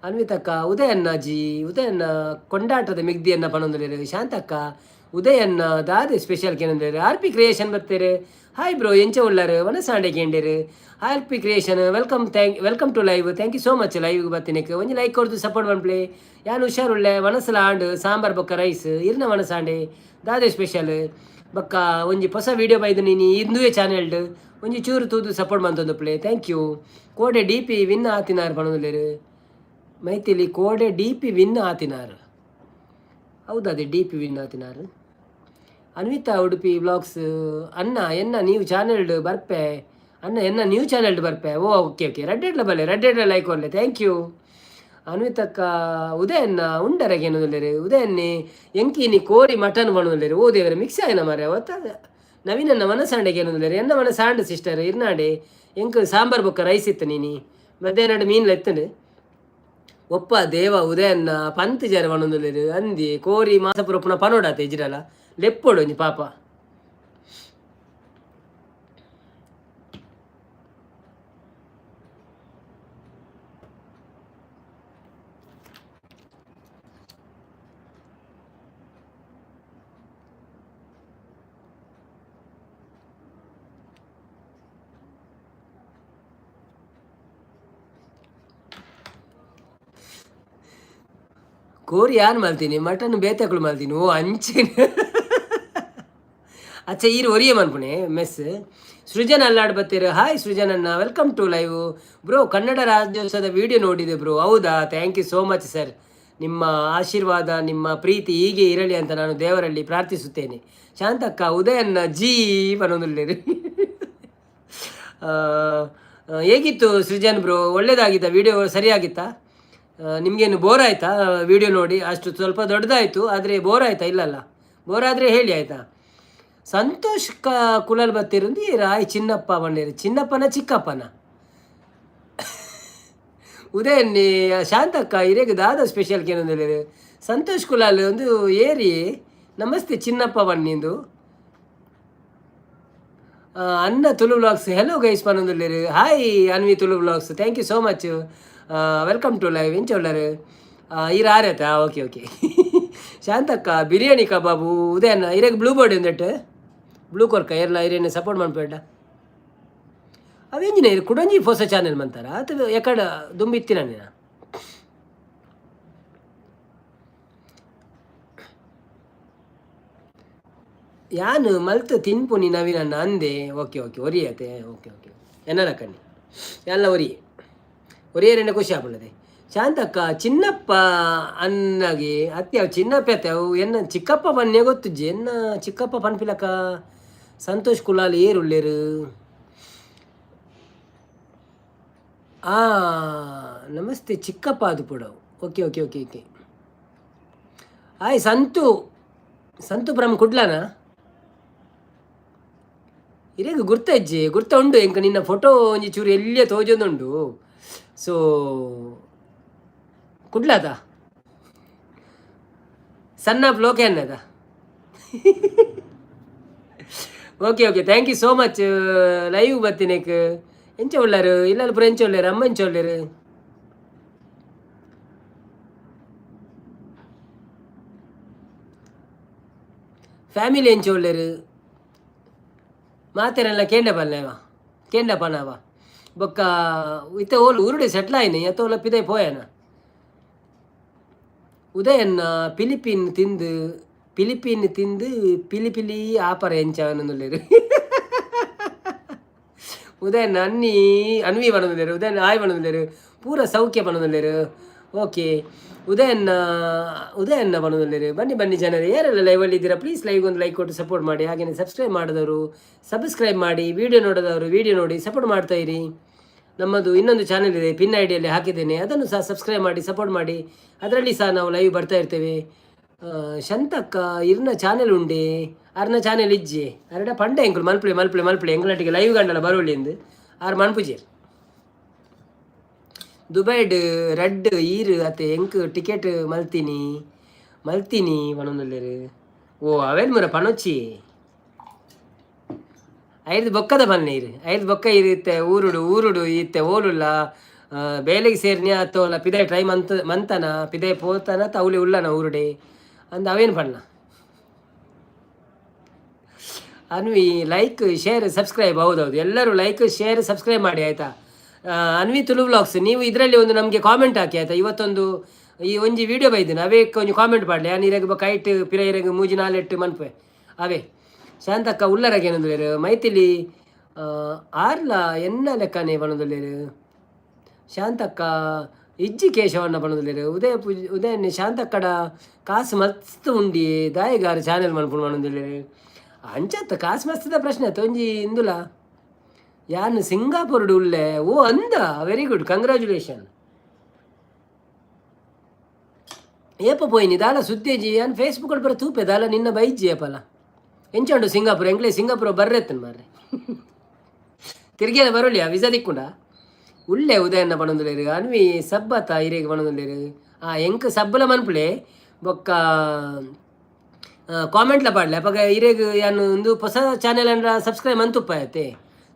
ಅನ್ವಿತಕ್ಕ. ಉದಯನ್ನ ಜಿ ಉದಯನ್ನ ಕೊಂಡಾಟದ ಮೆಗ್ದಿಯನ್ನ ಪನೊಂದುಲ್ಲೆರ್. ಶಾಂತಕ್ಕ ಉದಯನ್ನ ದಾದೆ ಸ್ಪೆಷಲ್ ಕೇನೊಂದುಲ್ಲೆರ್. ಆರ್ ಪಿ ಕ್ರಿಯೇಷನ್ ಬತ್ತೇರು. ಹಾಯ್ ಬ್ರೋ, ಎಂಚ ಉಳ್ಳಾರು? ವನಸಾಂಡೆ ಕೇಂಡೇರು. R P creation welcome, thank welcome to live. Thank you so much. Live ಬತ್ತಿನಕ್ಕೆ ಒಂಜಿ ಲೈಕ್ ಕೊರ್ದು ಸಪೋರ್ಟ್ ಮನ್ಪುಲೆ. ಯಾನ್ ಹುಷಾರುಳ್ಳೆ. ವನಸಲ ಆಂಡ್, ಸಾಂಬಾರ್ ಬೊಕ್ಕ ರೈಸ್. ಇರ್ನ ವನಸಾಂಡೆ ದಾದೆ ಸ್ಪೆಷಲ್? ಬೊಕ್ಕ ಒಂಜಿ ಹೊಸ ವೀಡಿಯೋ ಬೈದು ನೀನಿ ಇಂದುವೆ ಚಾನೆಲ್ಡ್, ಒಂಜಿ ಚೂರು ತೂದು ಸಪೋರ್ಟ್ ಮಂತೊಂದುಪ್ಪುಲೆ. Thank you. ಕೋಡೆ ಡಿ ಪಿ ವಿನ್ ಆತಿನಾರ್ ಪನೊಂದುಲ್ಲೆರ್. ಮೈಥಿಲಿ ಕೋಡೆ ಡಿ ಪಿ ವಿನ್ ಆತಿನಾರ್. ಹೌದು, ಅದೇ ಡಿ ಪಿ ವಿನ್ ಆತಿನಾರ್. ಅನ್ವಿತಾ ಉಡುಪಿ ವ್ಲಾಗ್ಸ್ ಅಣ್ಣ ಎನ್ನ ನೀವು ಚಾನೆಲ್ಡ್ ಬರ್ಪೆ ಅಣ್ಣ, ಎನ್ನ ನ್ಯೂ ಚಾನೆಲ್ಡ್ ಬರ್ಪೆ. ಓ ಓಕೆ ಓಕೆ, ರಡ್ಡೆಡ್ಲ ಬಲ್ಲೆ, ರಡ್ಡೆಡ್ಲ ಲೈಕ್ ಕೊರ್ಲೆ. Thank you ಅನ್ವಿತಕ್ಕ. ಉದಯನ್ನ ಉಂಡರಗೆ ಏನೊಂದುಲ್ಲೆರ್. ಉದಯನ್ನೇ ಎಂಕಿನಿ ಕೋರಿ ಮಟನ್ ಪನೊಂದುಲ್ಲೆರ್. ಓ ದೇವರೆ, ಮಿಕ್ಸ್ ಆಯಿನ ಮಾರ್ರೆ ಅವತ್ತ. ನವೀನನ್ನ ವನಸಾಂಡೆಗೆ ಏನೊಂದುಲ್ಲೆರ್. ಎನ್ನ ವನಸಾಂಡ್ ಸಿಸ್ಟರ್, ಇರ್ನಾಡೆ. ಎಂಕ್ ಸಾಂಬಾರ್ ಬೊಕ್ಕ ರೈಸ್ ಇತ್ತು ನೀನಿ. ಮಧ್ಯಾಹ್ನ ಮೀನ್ಲ ಎತ್ತಂಡು. ಒಪ್ಪ ದೇವ ಉದಯನ್ನ ಪಂತ್ ಜರ ಪನೊಂದುಲ್ಲೆರ್. ಅಂದಿ ಕೋರಿ ಮಾಸ ಪೂರ ಪನೊಡಾತೆ ಇಜ್ಜಿಡಲ ಲೆಪ್ಪೊಡು ಒಂಜಿ ಪಾಪ. ಕೋರಿ ಯಾನ್ ಮಲ್ತೀನಿ, ಮಟನ್ ಬೇತಕುಲು ಮಲ್ತೀನಿ. ಓ ಅಂಚೆನೆ. ಅಚ್ಚೆ, ಈರು ಒರಿಯೆ ಮನ್ಪುಣೆ ಮೆಸ್. ಸೃಜನ್ ಅಲ್ಲಾಡ್ ಬತ್ತೀರು. ಹಾಯ್ ಸೃಜನ್ ಅಣ್ಣ, welcome to live bro. Kannada ರಾಜ್ಯೋತ್ಸವದ ವಿಡಿಯೋ ನೋಡಿದೆ ಬ್ರೋ. ಹೌದಾ? Thank you so much sir. ನಿಮ್ಮ ಆಶೀರ್ವಾದ, ನಿಮ್ಮ ಪ್ರೀತಿ ಹೀಗೆ ಇರಲಿ ಅಂತ ನಾನು ದೇವರಲ್ಲಿ ಪ್ರಾರ್ಥಿಸುತ್ತೇನೆ. ಶಾಂತಕ್ಕ, ಉದಯನ್ನ ಜೀ ಪನೊಂದುಲ್ಲೆರ್. ಹೇಗಿತ್ತು ಸೃಜನ್ ಬ್ರೋ? ಒಳ್ಳೇದಾಗಿತ್ತಾ ವಿಡಿಯೋ? ಸರಿಯಾಗಿತ್ತಾ? ನಿಮಗೇನು ಬೋರ್ ಆಯಿತಾ ವಿಡಿಯೋ ನೋಡಿ? ಅಷ್ಟು ಸ್ವಲ್ಪ ದೊಡ್ಡದಾಯಿತು, ಆದರೆ ಬೋರ್ ಆಯಿತಾ? ಇಲ್ಲಲ್ಲ? ಬೋರ್ ಆದರೆ ಹೇಳಿ, ಆಯಿತಾ? ಸಂತೋಷ್ ಕ ಕುಳಲ್ ಬತ್ತಿರುಂದು ರಾಯ್ ಚಿನ್ನಪ್ಪ ಬಂಡೇರು. ಚಿನ್ನಪ್ಪನ ಚಿಕ್ಕಪ್ಪನ? ಉದಯನ್ನಿ, ಶಾಂತಕ್ಕ, ಇರೆಗ್ ದಾದ ಸ್ಪೆಷಲ್ ಕೇನೊಂದುಲ್ಲೆರ್. ಸಂತೋಷ್ ಕುಲಾಲ್ ಒಂದು ಏರಿ. ನಮಸ್ತೆ ಚಿನ್ನಪ್ಪ ಬನ್ನಿಂದು. ಅನ್ನ ತುಳು ವ್ಲಾಗ್ಸ್ ಹೆಲೋ ಗೈಸ್ ಪನೊಂದುಲ್ಲೆರ್. Hi Anvi Tulu vlogs, thank you so much, welcome to live. ಎಂಚ ಉಲ್ಲರ್? ಈರ್ ಆರತಾ? Okay okay. ಶಾಂತಕ್ಕ, ಬಿರಿಯಾನಿ ಕಬಾಬು. ಉದಯನ್ನ, ಇರೆಗ್ ಬ್ಲೂ ಬೋರ್ಡ್ ಒಂದೆಟ್ ಬ್ಲೂ ಕೊರ್ಕ. ಏರ್ಲ ಇರೇನು ಸಪೋರ್ಟ್ ಮನ್ಪೇಡ. ಅವೆಂಜಿನ ಕುಡಂಜಿ ಪೊಸ ಚಾನೆಲ್ ಮಂತಾರ ಅಥವಾ ಎಕಡ ದುಂಬಿತ್ತಿನ ನೀನ? ಯಾನು ಮಲ್ತ್ ತಿನ್ಪುನಿ ನವೀನಣ್ಣ ಅಂದೆ. ಓಕೆ ಓಕೆ, ಒರಿಯತೆ. ಓಕೆ ಓಕೆ, ಎನ್ನಲ ಕಣ್ಣಿ ಎಲ್ಲ ಒರಿ ಒರಿಯರೆಂಡ ಖುಷಿ ಆಪುಂಡದೆ. ಶಾಂತಕ್ಕ, ಚಿನ್ನಪ್ಪ ಅನ್ನಾಗಿ ಅತ್ತೆ ಅವು ಚಿನ್ನಪ್ಪ ಅತ್ತೆ ಅವು ಎನ್ನ ಚಿಕ್ಕಪ್ಪ ಪನ್ನೆ ಗೊತ್ತುಜ್ಜಿ. ಎನ್ನ ಚಿಕ್ಕಪ್ಪ ಪನ್ಪಿಲಕ. ಸಂತೋಷ್ ಕುಲಾಲ್ ಏರುಲ್ಲೆರು? ಆ ನಮಸ್ತೆ ಚಿಕ್ಕಪ್ಪ ಅದು ಪುಡವು. Okay okay okay okay. Hi Santu. Santu from ಕುಡ್ಲನಾ? ಇರೆಗ್ ಗುರ್ತ ಇಜ್ಜಿ, ಗುರ್ತ ಉಂಡು ಎಂಕ. ನಿನ್ನ ಫೋಟೋ ಒಂಜಿ ಚೂರು ಎಲ್ಲಿಯ ತೋಜೊಂದುಂಡು. ಸೊ ಕುಡ್ಲದ ಸಣ್ಣ ಲೋಕೆ ಅನ್ನದ. Okay okay, thank you so much live ಬತ್ತಿನೇಕ್. ಎಂಚ ಉಳ್ಳಾರು? ಇಲ್ಲ ಪೂರ ಎಂಚ ಉಳ್ಳೇರು? ಅಮ್ಮ ಎಂಚ ಉಳ್ಳೇರು? ಫ್ಯಾಮಿಲಿ ಎಂಚ ಉಳ್ಳೇರು? ಮಾತೆರೆಲ್ಲ ಕೇಂಡ ಬಲ್ಲೇವ, ಕೇಂಡ ಪನವ. ಬೊಕ್ಕ ಇತ್ತೆ ಓಲು ಊರುಡೆ ಸೆಟ್ಲ್ ಆಯ್ನೆ ಎತ್ತೋಲ ಪಿದೈ ಪೋಯನ? ಉದಯನ್ನ ಪಿಲಿಪಿನ್ ತಿಂದು ಪಿಲಿಪಿನ್ ತಿಂದು ಪಿಲಿ ಪಿಲಿ ಆಪರ ಎಂಚ ಅನ್ನೊಂದುಲ್ಲೆರ್. ಉದಯನ್ನ ಅನ್ನಿ ಅನ್ವಿ ಪನೊಂದುಲ್ಲೆರ್. ಉದಯನ್ನ ಆಯ್ ಪನೊಂದುಲ್ಲೆರ್. ಪೂರ ಸೌಖ್ಯ ಪನೊಂದುಲ್ಲೆರ್. ಓಕೆ, ಉದಯನ್ನ ಉದಯನ್ನ ಪನೊಂದುಲ್ಲೆರ್. ಬನ್ನಿ ಬನ್ನಿ ಜನರೇ, ಯಾರೆಲ್ಲ ಲೈವಲ್ಲಿ ಇದ್ದೀರಾ, ಪ್ಲೀಸ್ ಲೈವ್ ಒಂದು ಲೈಕ್ ಕೊಟ್ಟು ಸಪೋರ್ಟ್ ಮಾಡಿ. ಹಾಗೆಯೇ ಸಬ್ಸ್ಕ್ರೈಬ್ ಮಾಡಿದವರು ಸಬ್ಸ್ಕ್ರೈಬ್ ಮಾಡಿ, ವಿಡಿಯೋ ನೋಡೋದವರು ವಿಡಿಯೋ ನೋಡಿ ಸಪೋರ್ಟ್ ಮಾಡ್ತಾ ಇರಿ. ನಮ್ಮದು ಇನ್ನೊಂದು ಚಾನೆಲ್ ಇದೆ, ಪಿನ್ ಐಡಿಯಲ್ಲಿ ಹಾಕಿದ್ದೇನೆ. ಅದನ್ನು ಸಹ ಸಬ್ಸ್ಕ್ರೈಬ್ ಮಾಡಿ ಸಪೋರ್ಟ್ ಮಾಡಿ. ಅದರಲ್ಲಿ ಸಹ ನಾವು ಲೈವ್ ಬರ್ತಾ ಇರ್ತೇವೆ. ಶಂತಕ್ಕ, ಇರ್ನ ಚಾನೆಲ್ ಉಂಡೆ? ಅರ್ನ ಚಾನೆಲ್ ಇಜ್ಜೆ. ಅರಡ ಪಂಡೆ ಎಂಕುಲು ಮಲ್ಪಲೆ ಮಲ್ಪಲೆ ಮಲ್ಪಲೆ, ಎಂಗ್ಲಾಟಿಗೆ ಲೈವ್ ಗಂಡಲ ಬರೋಳಿ ಎಂದು ಆರು ಮನ್ಪುಜೇರ್. ದುಬೈಡ್ ರಡ್ಡ್ ಈರ್ ಅತ್ತೆ ಎಂಕ್ ಟಿಕೆಟ್ ಮಲ್ತೀನಿ ಮಲ್ತೀನಿ ಪನೊಂದುಲ್ಲೆರ್. ಓ ಅವೇನ್ ಮುರ ಪನೊಚ್ಚಿ. ಐದು ಬೊಕ್ಕದ ಬನ್ನಿ ಇರು. ಐದು ಬೊಕ್ಕ ಇರುತ್ತೆ ಊರುಡು ಊರುಡು ಇತ್ತೆ ಓಲುಲ್ಲ ಬೇಲೆಗೆ ಸೇರ್ನಿ ಅತ್ತೋಲ ಪಿದಾಯಿ ಟ್ರೈ ಮಂತ್ ಮಂತನ ಪಿದಾಯಿ ಪೋತನ ತೌಲಿ ಉಲ್ಲನ ಊರುಡೆ ಅಂದ ಅವೇನು ಪಣ್ಣ. Anvi, like share subscribe. ಹೌದೌದು, ಎಲ್ಲರೂ ಲೈಕ್ ಶೇರ್ ಸಬ್ಸ್ಕ್ರೈಬ್ ಮಾಡಿ, ಆಯಿತಾ? ಅನ್ವಿ ತುಳು ವ್ಲಾಗ್ಸ್, ನೀವು ಇದರಲ್ಲಿ ಒಂದು ನಮಗೆ ಕಾಮೆಂಟ್ ಹಾಕಿ, ಆಯಿತಾ? ಇವತ್ತೊಂದು ಈ ಒಂಜಿ ವಿಡಿಯೋ ಬೈದಿನ, ಅವೇ ಒಂಜಿ ಕಾಮೆಂಟ್ ಪಾಡ್ಲೆ. ಇರೆಗ್ ಬೊಕ್ಕ ಐಟ್ ಪಿರ ಇರೆಗ್ ಮೂಜಿ ನಾಲೆಟ್ಟು ಮನ್ಪೆ ಅವೇ. ಶಾಂತಕ್ಕ ಉಲ್ಲರಗೆ ಏನಂದುಲ್ಲೆರ್? ಮೈಥಿಲಿ ಆರ್ಲ ಎನ್ನ ಲೆಕ್ಕನೆ ಪನೊಂದುಲ್ಲೆರ್. ಶಾಂತಕ್ಕ ಇಜ್ಜಿ ಕೇಶವಣ್ಣ ಪನೊಂದುಲ್ಲೆರ್. ಉದಯ ಪೂಜೆ ಉದಯನ್ನೇ ಶಾಂತಕ್ಕಡ ಕಾಸು ಮಸ್ತ್ ಉಂಡಿ ದಾಯೆಗಾರ್ ಚಾನೆಲ್ ಮನ್ಪುಂಡು ಪನೊಂದುಲ್ಲೆರ್. ಅಂಚತ್ತ, ಕಾಸು ಮಸ್ತದ ಪ್ರಶ್ನೆ ಅತ್ತ ಒಂಜಿ ಇಂದುಲ. ಯಾನ್ ಸಿಂಗಾಪುರ್ಡ್ ಉಲ್ಲೆ. ಓ ಅಂದ, ವೆರಿ ಗುಡ್, ಕಂಗ್ರ್ಯಾಚುಲೇಷನ್. ಏಪ ಪೋಯಿನಿ? ದಾಲ ಸುದ್ದೇಜಿ. ಯಾನ್ ಫೇಸ್ಬುಕ್ ಬರ ತೂಪೆ, ದಾಲ ನಿನ್ನ ಬೈಜ್ಜಿ ಏಪಲ. ಎಂಚ ಉಂಡು ಸಿಂಗಾಪುರ? ಎಂಕ್ಲೆ ಸಿಂಗಾಪುರ ಬರ್ರೆತ್ತನ್ ಮಾರ್ರೆ. ತಿರ್ಗಿಯಲ್ಲ ಬರೋಲಿಯಾ? ವೀಸಾ ದಿಕ್ಕುಂಡ? ಉಲ್ಲೆ ಉದಯನ್ನ ಪಣೊಂದುಲ್ಲೆರ್. ಅನ್ವಿ ಸಬ್ಬತ ಇರೆಗ್ ಪಣೊಂದುಲ್ಲೆರ್. ಆ ಎಂಕ್ ಸಬ್ಬಲ ಮನ್ಪುಲೆ, ಬೊಕ್ಕ ಕಾಮೆಂಟ್ಲ ಪಾಡ್ಲೆ. ಅಪಗ ಇರೆಗ್ ಯಾನ್ ಉಂದು ಪೊಸ ಚಾನೆಲ್ ಅಂಡ ಸಬ್ಸ್ಕ್ರೈಬ್ ಮಂತುಪ್ಪ ಆತೆ.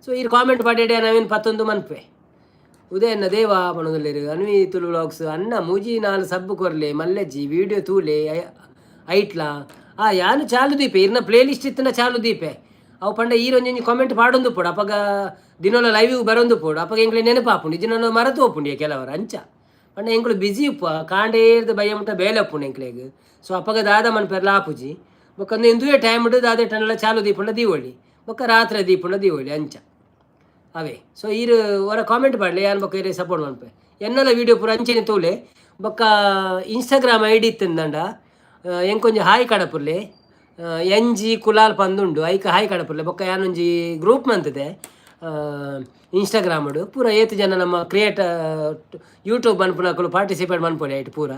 ಸೊ ಈರ್ ಕಾಮೆಂಟ್ ಪಾಡೇಡೆ ನವೀನ್ ಪತ್ತೊಂದು ಮನ್ಪೆ. ಉದಯನ್ನ ದೇವ ಪಣೊಂದುಲ್ಲೆರ್. ಅನ್ವಿ ತುಳು ವ್ಲಾಗ್ಸ್ ಅಣ್ಣ ಮೂಜಿ ನಾಲ್ ಸಬ್ಬು ಕೊರ್ಲೆ ಮಲ್ಲೆಜ್ಜಿ ವಿಡಿಯೋ ತೂಲೆ ಐಟ್ಲಾ. ಆ ಯಾನು ಚಾಲು ದೀಪೆ, ಇರ್ನ ಪ್ಲೇ ಲಿಸ್ಟ್ ಇತ್ತಿನ ಚಾಲು ದೀಪೆ. ಅವು ಪಂಡ ಈರೊಂಜೊಂಜಿ ಕಾಮೆಂಟ್ ಪಾಡೊಂದು ಪೋಡು, ಅಪಗ ದಿನೊಲ ಲೈವ್ ಬರೊಂದು ಪೋಡು, ಅಪಗ ಎಂಕ್ಲೆ ನೆನಪಾಪುಂಡು. ಇಜ್ಜಿನ ಮರತು ಹೋಪುಂಡು ಕೆಲವರು. ಅಂಚ ಪಂಡ ಎಂಕುಲು ಬಿಸಿ ಉಪ್ಪ, ಕಾಂಡೇರ್ದ ಬಯ್ಯ ಮುಟ್ಟ ಬೇಲೆ ಉಪ್ಪುಂಡು ಎಂಕ್ಲೆಗ್. ಸೊ ಅಪಗ ದಾದ ಮನ್ಪೆರ್ಲ ಆಪುಜಿ. ಬೊಕ್ಕ ಇಂದುವೆ ಟೈಮ್ ದಾದೆ ಟನ್ಲ ಚಾಲು ದೀಪುಂಡ ದೀವೊಳಿ, ಬೊಕ್ಕ ರಾತ್ರೆ ದೀಪುಂಡ ದೀವೊಳಿ, ಅಂಚ ಅವೇ. ಸೊ ಈರ್ ಒರ ಕಾಮೆಂಟ್ ಪಾಡ್ಲೆ, ಯಾನ್ ಬೊಕ್ಕ ಇರೆ ಸಪೋರ್ಟ್ ಮನ್ಪೆ. ಎನ್ನಲ ವೀಡಿಯೋ ಪೂರ ಅಂಚೆನೆ ತೂಲೆ. ಬೊಕ್ಕ ಇನ್ಸ್ಟಾಗ್ರಾಮ್ ಐಡಿ ಇತ್ತಿಂದಂಡ ಎಂಕೊಂಜಿ ಹಾಯ್ ಕಡಪುರ್ಲೆ. ಎನ್ ಜಿ ಕುಲಾಲ್ ಪಂದುಂಡು, ಐಕ್ ಹಾಯ್ ಕಡಪುರ್ಲೆ. ಬೊಕ್ಕ ಯಾನೊಂಜಿ ಗ್ರೂಪ್ ಮಂತದೆ ಇನ್ಸ್ಟಾಗ್ರಾಮುಡು. ಪೂರ ಏತ್ ಜನ ನಮ್ಮ ಕ್ರಿಯೇಟ್ ಯೂಟ್ಯೂಬ್ ಮನ್ಪುನಕುಲು ಪಾರ್ಟಿಸಿಪೇಟ್ ಮನ್ಪೊಲಿ. ಐಟ್ ಪೂರ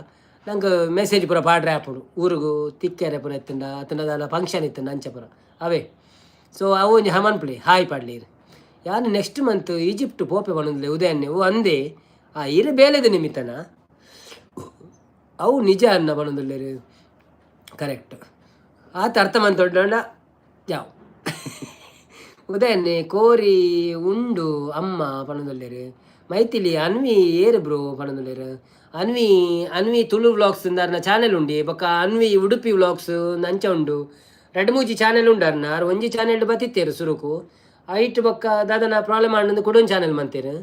ನಂಗೆ ಮೆಸೇಜ್ ಪೂರ ಪಾಡ್ರೆ ಆಪುಂಡು. ಊರುಗು ತಿಕ್ಕೆರೆ ಪೂರ ಇತ್ತುಂಡ ಅತ್ತಂಡ ದಾಲ ಫಂಕ್ಷನ್ ಇತ್ತುಂಡ ಅಂಚ ಪೂರ ಅವೇ. ಸೊ ಅವು ಒಂಜಿ ಹಮನ್ಪುಲಿ, ಹಾಯ್ ಪಾಡ್ಲಿ. ಯಾನು ನೆಕ್ಸ್ಟ್ ಮಂತ್ ಈಜಿಪ್ಟ್ ಪೋಪೆ ಪನೊಂದುಲ್ಲೆ ಉದಯನ್ನೆ. ಓ ಅಂದೆ, ಆ ಇರು ಬೇಲೆದ ನಿಮಿತ್ತನ? ಅವು ನಿಜ ಅನ್ನ ಪನೊಂದುಲ್ಲೆರ್. ಕರೆಕ್ಟ್ ಆತ ಅರ್ಥ ಮಂತೊಡ್ಡ ಯಾವ ಉದಯನ್ನೆ ಕೋರಿ ಉಂಡು ಅಮ್ಮ ಪನೊಂದುಲ್ಲೆರ್. ಮೈಥಿಲಿ ಅನ್ವಿ ಏರು ಬ್ರೋ ಪನೊಂದುಲ್ಲೆರ್. ಅನ್ವಿ, ಅನ್ವಿ ತುಳು ವ್ಲಾಗ್ಸ್ ಅರ್ನ ಚಾನೆಲ್ ಉಂಡಿ. ಬೊಕ್ಕ ಅನ್ವಿ ಉಡುಪಿ ವ್ಲಾಗ್ಸ್ ಅಂಚ ಉಂಡು. ರಡ್ಡ್ ಮೂಜಿ ಚಾನೆಲ್ ಉಂಡು ಅರ್ನ. ಆರ್ ಒಂಜಿ ಚಾನೆಲ್ ಬತ್ತಿತ್ತೇರು ಸುರುಕು. ಐಟ್ ಬೊಕ್ಕ ದಾದನ ಪ್ರಾಬ್ಲಮ್ ಆಂಡ್, ಕುಡೊಂಜಿ ಚಾನೆಲ್ ಮಂತೇರು.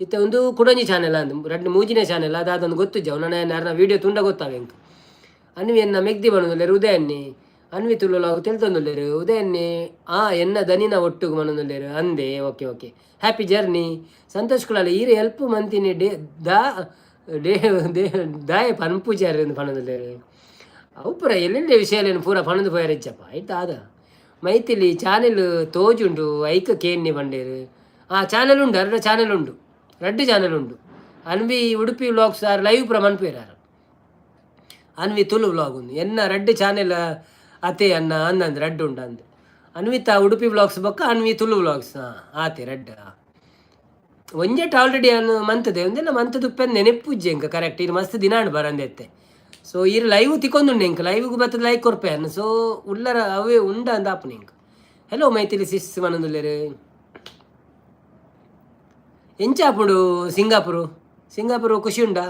ಇತ್ತೆ ಒಂದು ಕುಡೊಂಜಿ ಚಾನೆಲ್ ಅಂದ್, ರಡ್ಡ್ ಮೂಜಿನೇ ಚಾನೆಲ್ ದಾದೊಂದು ಗೊತ್ತುಜ್ಜ. ಅವನ ಅರ್ನ ವೀಡಿಯೋ ತುಂಡ ಗೊತ್ತಾವೆ ಎಂಕ್. ಅನ್ವಿ ಎನ್ನ ಮೆಗ್ದಿ ಪನೊಂದುಲ್ಲೆರ್ ಉದಯನ್ನಿ. ಅನ್ವಿ ತುಳು ತೆಲ್ತೊಂದುಲ್ಲೆರ್. ಉದಯನ್ನಿ ಆ ಎನ್ನ ದನಿನ ಒಟ್ಟುಗು ಪನೊಂದುಲ್ಲೆರ್. ಅಂದೆ, okay okay, happy journey. Santosh Kulal ಈರ್ ಹೆಲ್ಪ್ ಮಂತಿನಿ ಡೇ ದಾ ಡೇ they ದಾಯೆ ಪನ್ಪುಜಾರ್ ಪನೊಂದುಲ್ಲೆರ್. ಅವು ಪೂರ ಎಲ್ಲೆಲ್ಲೆ ವಿಷಯಲೇನು ಪೂರ ಪನೊಂದು ಪೋಯೆರ್ ಇಜ್ಜಪ್ಪ ಆಯ್ತು ಆದ. ಮೈಥಿಲಿ ಚಾನೆಲ್ ತೋಜುಂಡು ಐಕ್ ಕೇನ್ನಿ ಬಂಡೇರು. ಆ ಚಾನೆಲ್ ಉಂಡು, ಅರ್ಡ ಚಾನೆಲ್ ಉಂಡು, ರಡ್ಡು ಚಾನೆಲ್ ಉಂಡು. ಅನ್ವಿ ಉಡುಪಿ ವ್ಲಾಗ್ಸ್ ಆರ್ ಲೈವ್ ಪೂರ ಮನ್ಪುವೆರ್ ಆರ್. ಅನ್ವಿ ತುಳು ವ್ಲಾಗ್ ಉಂದು ಎನ್ನ ರಡ್ಡು ಚಾನೆಲ್ ಅತೆ ಅನ್ನ ಅಂದಂದು ರಡ್ಡು ಉಂಡು ಅಂದ್. ಅನ್ವಿತಾ ಉಡುಪಿ ವ್ಲಾಗ್ಸ್ ಬೊಕ್ಕ ಅನ್ವಿ ತುಳು ವ್ಲಾಗ್ಸ್ ಆತೆ ರಡ್ಡು. ಒಂಜೆಟ್ ಆಲ್ರೆಡಿ ಅನ್ನು ಮಂತದೆ ಒಂದೆಲ್ಲ ಮಂತದ ಉಪ್ಪೆನ್ ನೆನಪುಜ್ಜಿ ಎಂಕ ಕರೆಕ್ಟ್. ಇರು ಮಸ್ತ್ ದಿನಾಂಡ್ ಬರಂದೆತ್ತೆ. ಸೊ ಇರು ಲೈವ್ ತಿಕ್ಕೊಂದುಂಡು ಎಂಕ್, ಲೈವ್ಗೆ ಬತ್ತದ ಲೈಕ್ ಕೊರ್ಪೆ ಅನ್ನು. ಸೊ ಉಲ್ಲರ ಅವೇ ಉಂಡ ಅಂದ ಆಪುನ ಎಂಕ್. ಹೆಲೋ ಮೈಥಿಲಿ ಸಿಸ್ ಪನೊಂದುಲ್ಲೆರ್. ಎಂಚ ಆಪುಂಡು ಸಿಂಗಾಪುರು? ಸಿಂಗಾಪುರು ಖುಷಿ ಉಂಡಾ?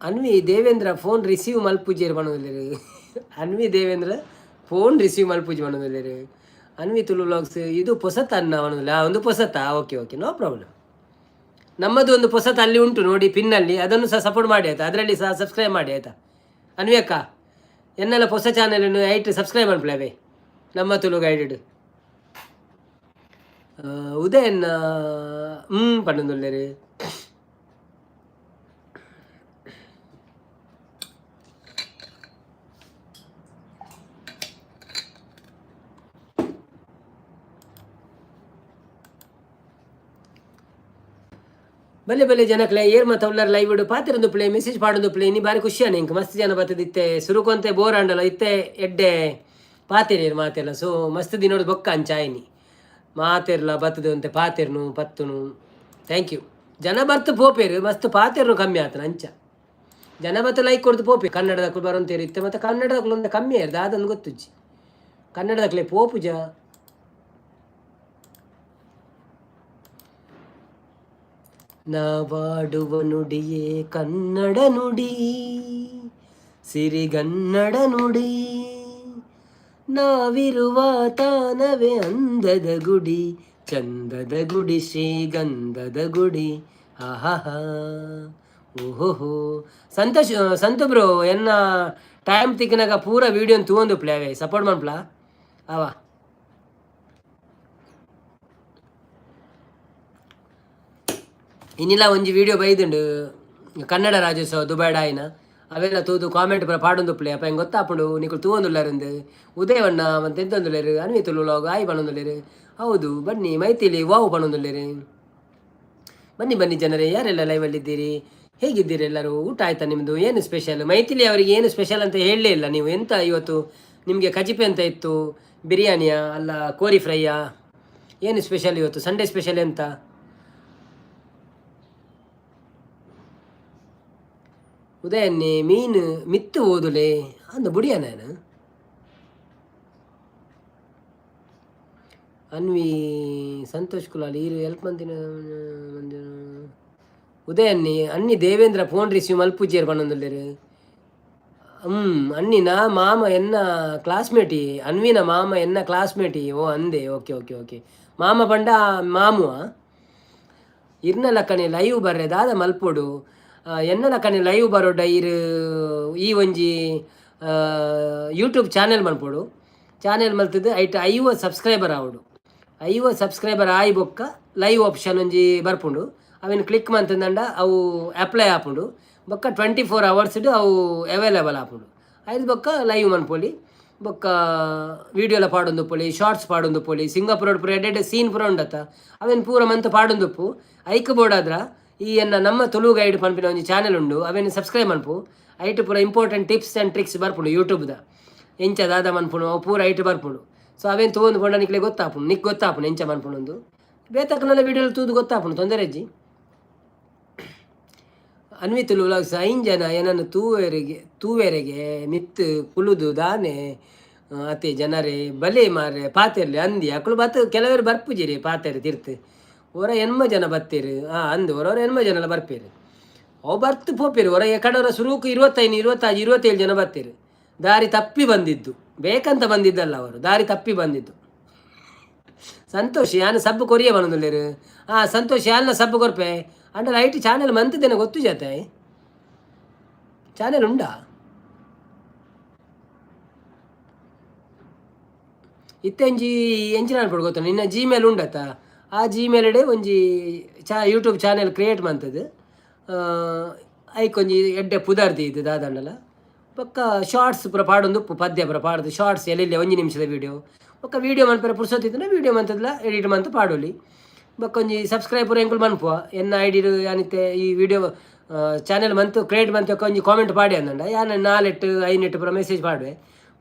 ಅನ್ವಿ ದೇವೇಂದ್ರ ಫೋನ್ ರಿಸೀವ್ ಮಲ್ಪುಜೆರ್ ಪನೊಂದುಲ್ಲೆರ್. ಅನ್ವಿ ದೇವೇಂದ್ರ ಫೋನ್ ರಿಸೀವ್ ಮಲ್ಪುಜಿ ಪನೊಂದುಲ್ಲೆರ್. ಅನ್ವಿ ತುಳು ವ್ಲಾಗ್ಸ್ ಇದು ಪೊಸತ ಅನ್ನ ಪನೊಂದುಲ್ಲೆ. ಒಂದು ಪೊಸತ, ಓಕೆ ಓಕೆ, ನೋ ಪ್ರಾಬ್ಲಮ್. ನಮ್ಮದು ಒಂದು ಪೊಸತ ಅಲ್ಲಿ ಉಂಟು ನೋಡಿ ಪಿನ್ನಲ್ಲಿ, ಅದನ್ನು ಸಹ ಸಪೋರ್ಟ್ ಮಾಡಿ ಆಯ್ತಾ? ಅದರಲ್ಲಿ ಸಹ ಸಬ್ಸ್ಕ್ರೈಬ್ ಮಾಡಿ ಆಯ್ತಾ? ಅನ್ವಿ ಅಕ್ಕ, ಎನ್ನೆಲ್ಲ ಹೊಸ ಚಾನೆಲನ್ನು ಐಟ್ ಸಬ್ಸ್ಕ್ರೈಬ್ ಮನ್ಪುಲೆ ನಮ್ಮ ತುಳು ಗೈಡೆಡ್. ಉದಯನ್ನ ಪನೊಂದುಲ್ಲೆರ್. ಬಲ್ಲೆ ಬಲ್ಲೆ ಜನಕ್ಲೆ, ಏರ್ ಮತ ಉಲ್ಲರ್ ಲೈವ್ ಪಾತಿರಂದು ಪ್ಲೇ ಮೆಸೇಜ್ ಪಾಡೊಂದು ಪ್ಲೇ. ನೀ ಬಾರಿ ಖುಷಿಯಾನ ಇಂಕ್. ಮಸ್ತ್ ಜನ ಬತ್ತದಿತ್ತೆ. ಸುರುಕೊಂತೆ ಬೋರ್ ಆಂಡಲ ಇತ್ತೆ ಎಡ್ಡೆ ಪಾತೆರಿಯರ್ ಮಾತೆಲ್ಲ. ಸೊ ಮಸ್ತ್ ದಿನೋಡು ಬೊಕ್ಕ ಅಂಚಾಯಿನಿ ಮಾತೆರ್ಲ ಬತ್ತದ ಅಂತೆ ಪಾತೆರ್ನು ಪತ್ತುನು. Thank you. ಜನ ಬರ್ತು ಪೋಪೇರು, ಮಸ್ತ್ ಪಾತೆರ್ನು ಕಮ್ಮಿ ಆತನ. ಅಂಚ ಜನ ಬತ್ತ ಲೈಕ್ ಕೊಡ್ದು ಪೋಪೆ. ಕನ್ನಡದಕ್ಕಲು ಬರೋಂತೇರು ಇತ್ತೆ, ಮತ್ತೆ ಕನ್ನಡದಕ್ಕಲು ಒಂದು ಕಮ್ಮಿ ಆಯ್ತು, ದಾದೊಂದು ಗೊತ್ತುಜ್ಜಿ. ಕನ್ನಡದಕ್ಲೆ ಪೋಪುಜ. ನಾವಾಡುವ ನುಡಿಯೇ ಕನ್ನಡ ನುಡಿ, ಸಿರಿಗನ್ನಡ ನುಡಿ. ನಾವಿರುವ ತಾನವೇ ಅಂದದ ಗುಡಿ, ಚಂದದ ಗುಡಿ, ಶ್ರೀಗಂಧದ ಗುಡಿ. ಆಹಾ ಓಹೋಹೋ. ಸಂತೋಷ್ ಸಂತು ಬ್ರೋ, ಎನ್ನ ಟೈಮ್ ತಿಕ್ಕಿನಾಗ ಪೂರ ವೀಡಿಯೋನ್ ತೂವೊಂದು ಪ್ಲೇ ಸಪೋರ್ಟ್ ಮನ್ಪ್ಲಾ ಅವ. ಇನ್ನಿಲ್ಲ ಒಂಜಿ ವೀಡಿಯೋ ಬೈದುಂಡು ಕನ್ನಡ ರಾಜ್ಯೋತ್ಸವ ದುಬೈಡ್ ಆಯಿನ. ಅವೆಲ್ಲ ತೂದು ಕಾಮೆಂಟ್ ಪೂರ ಪಾಡೊಂದು ಪ್ಲೇ ಅಪ್ಪ. ಹೆಂಗೆ ಗೊತ್ತಾಪುಂಡು ನಿಕುಲು ತೂವೊಂದುಲ್ಲಾರಂದು. ಉದಯವಣ್ಣ ಮತ್ತೆ ಎಂತೊಂದುಲ್ಲೆರ್. ಅನ್ವಿ ತುಳು ಆಯ್ ಪನೊಂದುಲ್ಲೆರ್. ಹೌದು ಬನ್ನಿ. ಮೈಥಿಲಿ ವಾವ್ ಪನೊಂದುಲ್ಲೆರ್. ಬನ್ನಿ ಬನ್ನಿ ಜನರೇ, ಯಾರೆಲ್ಲ ಲೈವಲ್ಲಿದ್ದೀರಿ? ಹೇಗಿದ್ದೀರಿ ಎಲ್ಲರೂ? ಊಟ ಆಯ್ತಾ ನಿಮ್ಮದು? ಏನು ಸ್ಪೆಷಲ್? ಮೈಥಿಲಿ ಅವರಿಗೆ ಏನು ಸ್ಪೆಷಲ್ ಅಂತ ಹೇಳಲೇ ಇಲ್ಲ ನೀವು. ಎಂತ ಇವತ್ತು ನಿಮಗೆ ಕಜಿಪೆ ಅಂತ ಇತ್ತು, ಬಿರಿಯಾನಿಯಾ ಅಲ್ಲ ಕೋರಿ ಫ್ರೈಯಾ? ಏನು ಸ್ಪೆಷಲ್ ಇವತ್ತು? ಸಂಡೇ ಸ್ಪೆಷಲ್ ಎಂತ? ಉದಯನ್ನೇ ಮೀನು ಮಿತ್ತು ಓದುಲೆ ಅಂದ ಬುಡಿಯ ನಾನು. ಅನ್ವಿ ಸಂತೋಷ್ ಕುಲಾಲ್ ಈರು ಎಲ್ಪ್ ಮಂದಿನ ಮಂದಿನ. ಉದಯನ್ನಿ ಅನ್ನಿ ದೇವೇಂದ್ರ ಫೋನ್ ರಿಸೀವ್ ಮಲ್ಪುಜ್ಜೇರ್ ಪನ್ನೊಂದುಲ್ಲೆರ್. ಅನ್ನಿನ ಮಾಮ ಎನ್ನ ಕ್ಲಾಸ್ಮೇಟಿ, ಅನ್ವಿನ ಮಾಮ ಎನ್ನ ಕ್ಲಾಸ್ಮೇಟಿ. ಓ ಅಂದೆ, ಓಕೆ ಓಕೆ ಓಕೆ. ಮಾಮ ಪಂಡ ಮಾಮುವ. ಇರ್ನ ಲಕ್ಕನೆ ಲೈವ್ ಬರ್ರೆ ದಾದ ಮಲ್ಪೊಡು? ಎನ್ನ ಲಕ್ಕನೆ ಲೈವ್ ಬರೋಡ ಇರು ಈ ಒಂಜಿ ಯೂಟ್ಯೂಬ್ ಚಾನೆಲ್ ಮಲ್ಪೊಡು. ಚಾನೆಲ್ ಮಲ್ತದ್ದು ಐಟ್ 50 ಸಬ್ಸ್ಕ್ರೈಬರ್ ಆವೊಡು. 50 ಸಬ್ಸ್ಕ್ರೈಬರ್ ಆಯಿ ಬೊಕ್ಕ ಲೈವ್ ಆಪ್ಷನ್ ಒಂಜಿ ಬರ್ಪುಂಡು. ಅವೆನ್ ಕ್ಲಿಕ್ ಮಂತಂದಂಡ ಅವು ಅಪ್ಲೈ ಆಪುಂಡು. ಬೊಕ್ಕ 24 ಅವರ್ಸ್ಡ್ ಅವು ಅವೈಲೇಬಲ್ ಆಪುಂಡು. ಐದು ಬೊಕ್ಕ ಲೈವ್ ಮನ್ಪೊಲಿ. ಬೊಕ್ಕ ವೀಡಿಯೋಲ ಪಾಡೊಂದುಪ್ಪೊಲಿ, ಶಾರ್ಟ್ಸ್ ಪಾಡೊಂದುಪ್ಪೊಲಿ. ಸಿಂಗಾಪುರ ಪೂರ ಎಡ್ಡೆ ಎಡ್ಡೆ ಸೀನ್ ಪೂರ ಉಂಡತ್ತ, ಅವೆನ್ ಪೂರ ಮಂತ್ ಪಾಡೊಂದುಪ್ಪು. ಐಕ್ ಬೋಡಾದ್ರ ಈ ಎನ್ನ ನಮ್ಮ ತುಳು ಗೈಡ್ ಪನ್ಪಿನ ಒಂಜಿ ಚಾನೆಲ್ ಉಂಡು, ಅವೆನ್ ಸಬ್ಸ್ಕ್ರೈಬ್ ಮನ್ಪು. ಐಟ್ ಪೂರ ಇಂಪಾರ್ಟೆಂಟ್ ಟಿಪ್ಸ್ ಆ್ಯಂಡ್ ಟ್ರಿಕ್ಸ್ ಬರ್ಪುಂಡು. ಯೂಟ್ಯೂಬ್ದ ಎಂಚ ದಾದ ಮನ್ಪುಂಡು, ಅವು ಪೂರ ಐಟ್ ಬರ್ಪುಂಡು. ಸೊ ಅವೇನು ತಗೊಂಡು ಪಂಡ ನಿಕ್ಲೆ ಗೊತ್ತಾಪುಂಡು, ನಿಕ್ ಗೊತ್ತಾಪುಂಡು ಎಂಚ ಮನ್ಪುಂಡು. ಬೇತಕ್ಕನೆಲ್ಲ ವೀಡಿಯೋ ತೂದು ಗೊತ್ತಾಪುಂಡು, ತೊಂದರೆ ಅಜ್ಜಿ. ಅನ್ವಿ ತುಳು ವ್ಲಾಗ್ಸ್, ಐನ್ ಜನ ಏನನ್ನು ತೂವೆರೆಗೆ ತೂವೆರೆಗೆ ಮಿತ್ತು ಕುಲುದು ದಾನೆ ಅತೆ ಜನರೇ ಬಲೆ ಮಾರೆ ಪಾತೆರ್ಲಿ ಅಂದಿ. ಅಕುಲು ಬತ್ತು ಕೆಲವರು ಬರ್ಪುಜಿರಿ ಪಾತೆರ್ ತಿರ್ತು. ಒರ ಎನ್ಮ ಜನ ಬತ್ತೀರು. ಹಾಂ ಅಂದು ಒರೊರ 80 ಜನಲ ಬರ್ಪೇರು. ಅವು ಬರ್ತು ಪೋಪೇರು. ಹೊರ ಎಕಡವರ ಸುರುಕು 25, 26, 27 ಜನ ಬರ್ತೀರು. ದಾರಿ ತಪ್ಪಿ ಬಂದಿದ್ದು, ಬೇಕಂತ ಬಂದಿದ್ದಲ್ಲ ಅವರು, ದಾರಿ ತಪ್ಪಿ ಬಂದಿದ್ದು. ಸಂತೋಷ್ ಯಾನ್ ಸಬ್ಬು ಕೊರಿಯ ಬನೊಂದುಲ್ಲೆರ್. ಹಾಂ ಸಂತೋಷ್, ಯಾನ್ನ ಸಬ್ಬು ಕೊರ್ಪೆ ಅಂಡ ಲೈಟ್ ಚಾನೆಲ್ ಮಂತದೇನ ಗೊತ್ತು ಜಾತೆ. ಚಾನೆಲ್ ಉಂಡಾ? ಇತ್ತೆಂಜಿ ಎಂಚಿನ ಅನ್ಪೊಡು ಗೊತ್ತ? ನಿನ್ನ ಜಿಮೇಲ್ ಉಂಡತ್ತ, ಆ ಜಿಮೇಲ್ ಒಂಜಿ ಚಾ ಯೂಟ್ಯೂಬ್ ಚಾನೆಲ್ ಕ್ರಿಯೇಟ್ ಮಂತದ್ದು. ಐಕೊಂಜಿ ಎಡ್ಡೆ ಪುದರ್ ದೀದ್ ದಾದಂಡಲ ಬೊಕ್ಕ ಶಾರ್ಟ್ಸ್ ಪೂರ ಪಾಡೊಂದುಪ್ಪು. ಪದ್ಯ ಪೂರ ಪಾಡ್ದು ಶಾರ್ಟ್ಸ್ ಎಲ್ಲೆಲ್ಲಿ ಒಂಜಿ ನಿಮಿಷದ ವೀಡಿಯೋ. ಬೊಕ್ಕ ವೀಡಿಯೋ ಮನ್ಪೆರೆ ಪುರ್ಸೊತ್ತಿತ್ತುಂಡ ವೀಡಿಯೋ ಮಂತದ್ಲ ಎಡಿಟ್ ಮಂತ್ ಪಾಡೊಲಿ. ಬೊಕ್ಕ ಒಂಜಿ ಸಬ್ಸ್ಕ್ರೈಬ್ ಪೂರ ಎಂಕುಲು ಮನ್ಪುವ. ಎನ್ನ ಐಡಿ ಯಾನಿತ್ತೆ ಈ ವಿಡಿಯೋ ಚಾನೆಲ್ ಮಂತ್ ಕ್ರಿಯೇಟ್ ಮಂತ್ ಒಂಜಿ ಕಾಮೆಂಟ್ ಪಾಡಿ ಅಂದಂಡ ಯಾನ್ ನಾಲೆಟ್ಟು ಐನೆಟ್ಟು ಪೂರ ಮೆಸೇಜ್ ಪಾಡುವೆ.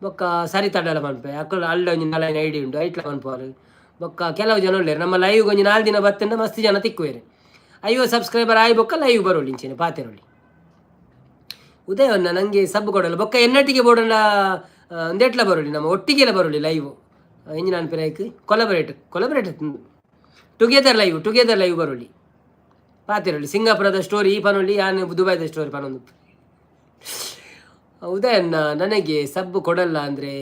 ಬೊಕ್ಕ ಸರಿ ತಡಲ ಮನ್ಪೆ. ಅಕುಲು ಅಲ್ಲ ಒಂಜಿ ನಾಲೈನ್ ಐಡಿ ಉಂಡು, ಐಟ್ಲ ಮನ್ಪುವರು. ಬೊಕ್ಕ ಕೆಲವು ಜನ ಉಲ್ಲೆರ್. ನಮ್ಮ ಲೈವ್ ಒಂಜಿ 4 ದಿನ ಬತ್ತಂಡ ಮಸ್ತ್ ಜನ ತಿಕ್ಕುವೆರ್. 50 ಸಬ್ಸ್ಕ್ರೈಬರ್ ಆಯಿ ಬೊಕ್ಕ ಲೈವ್ ಬರೋಲಿ, ಇಂಚಿನ ಪಾತೆರೊಲಿ. ಉದಯವನ್ನ ನಂಗೆ ಸಬ್ ಕೊಡಲ್ಲ. ಬೊಕ್ಕ ಎನ್ನಟ್ಟಿಗೆ ಬೋಡಂಡ ಒಂದೆಟ್ಲ ಬರೋಲಿ, ನಮ್ಮ ಒಟ್ಟಿಗೆಲ್ಲ ಬರೋಲಿ ಲೈವ್. ಎಂಜಿನ ಅನ್ಪಿರಾಯ್ಕ್ collaborate collaborate together live, together live ಬರೋಲಿ, ಪಾತಿರೊಲಿ. ಸಿಂಗಾಪುರದ ಸ್ಟೋರಿ ಈ ಪನೊಲಿ, ಯಾನ್ ದುಬೈದ ಸ್ಟೋರಿ ಪನೊಂದು. ಉದಯನ್ನ ನನಗೆ ಸಬ್ಬು ಕೊಡಲ್ಲ ಅಂದರೆ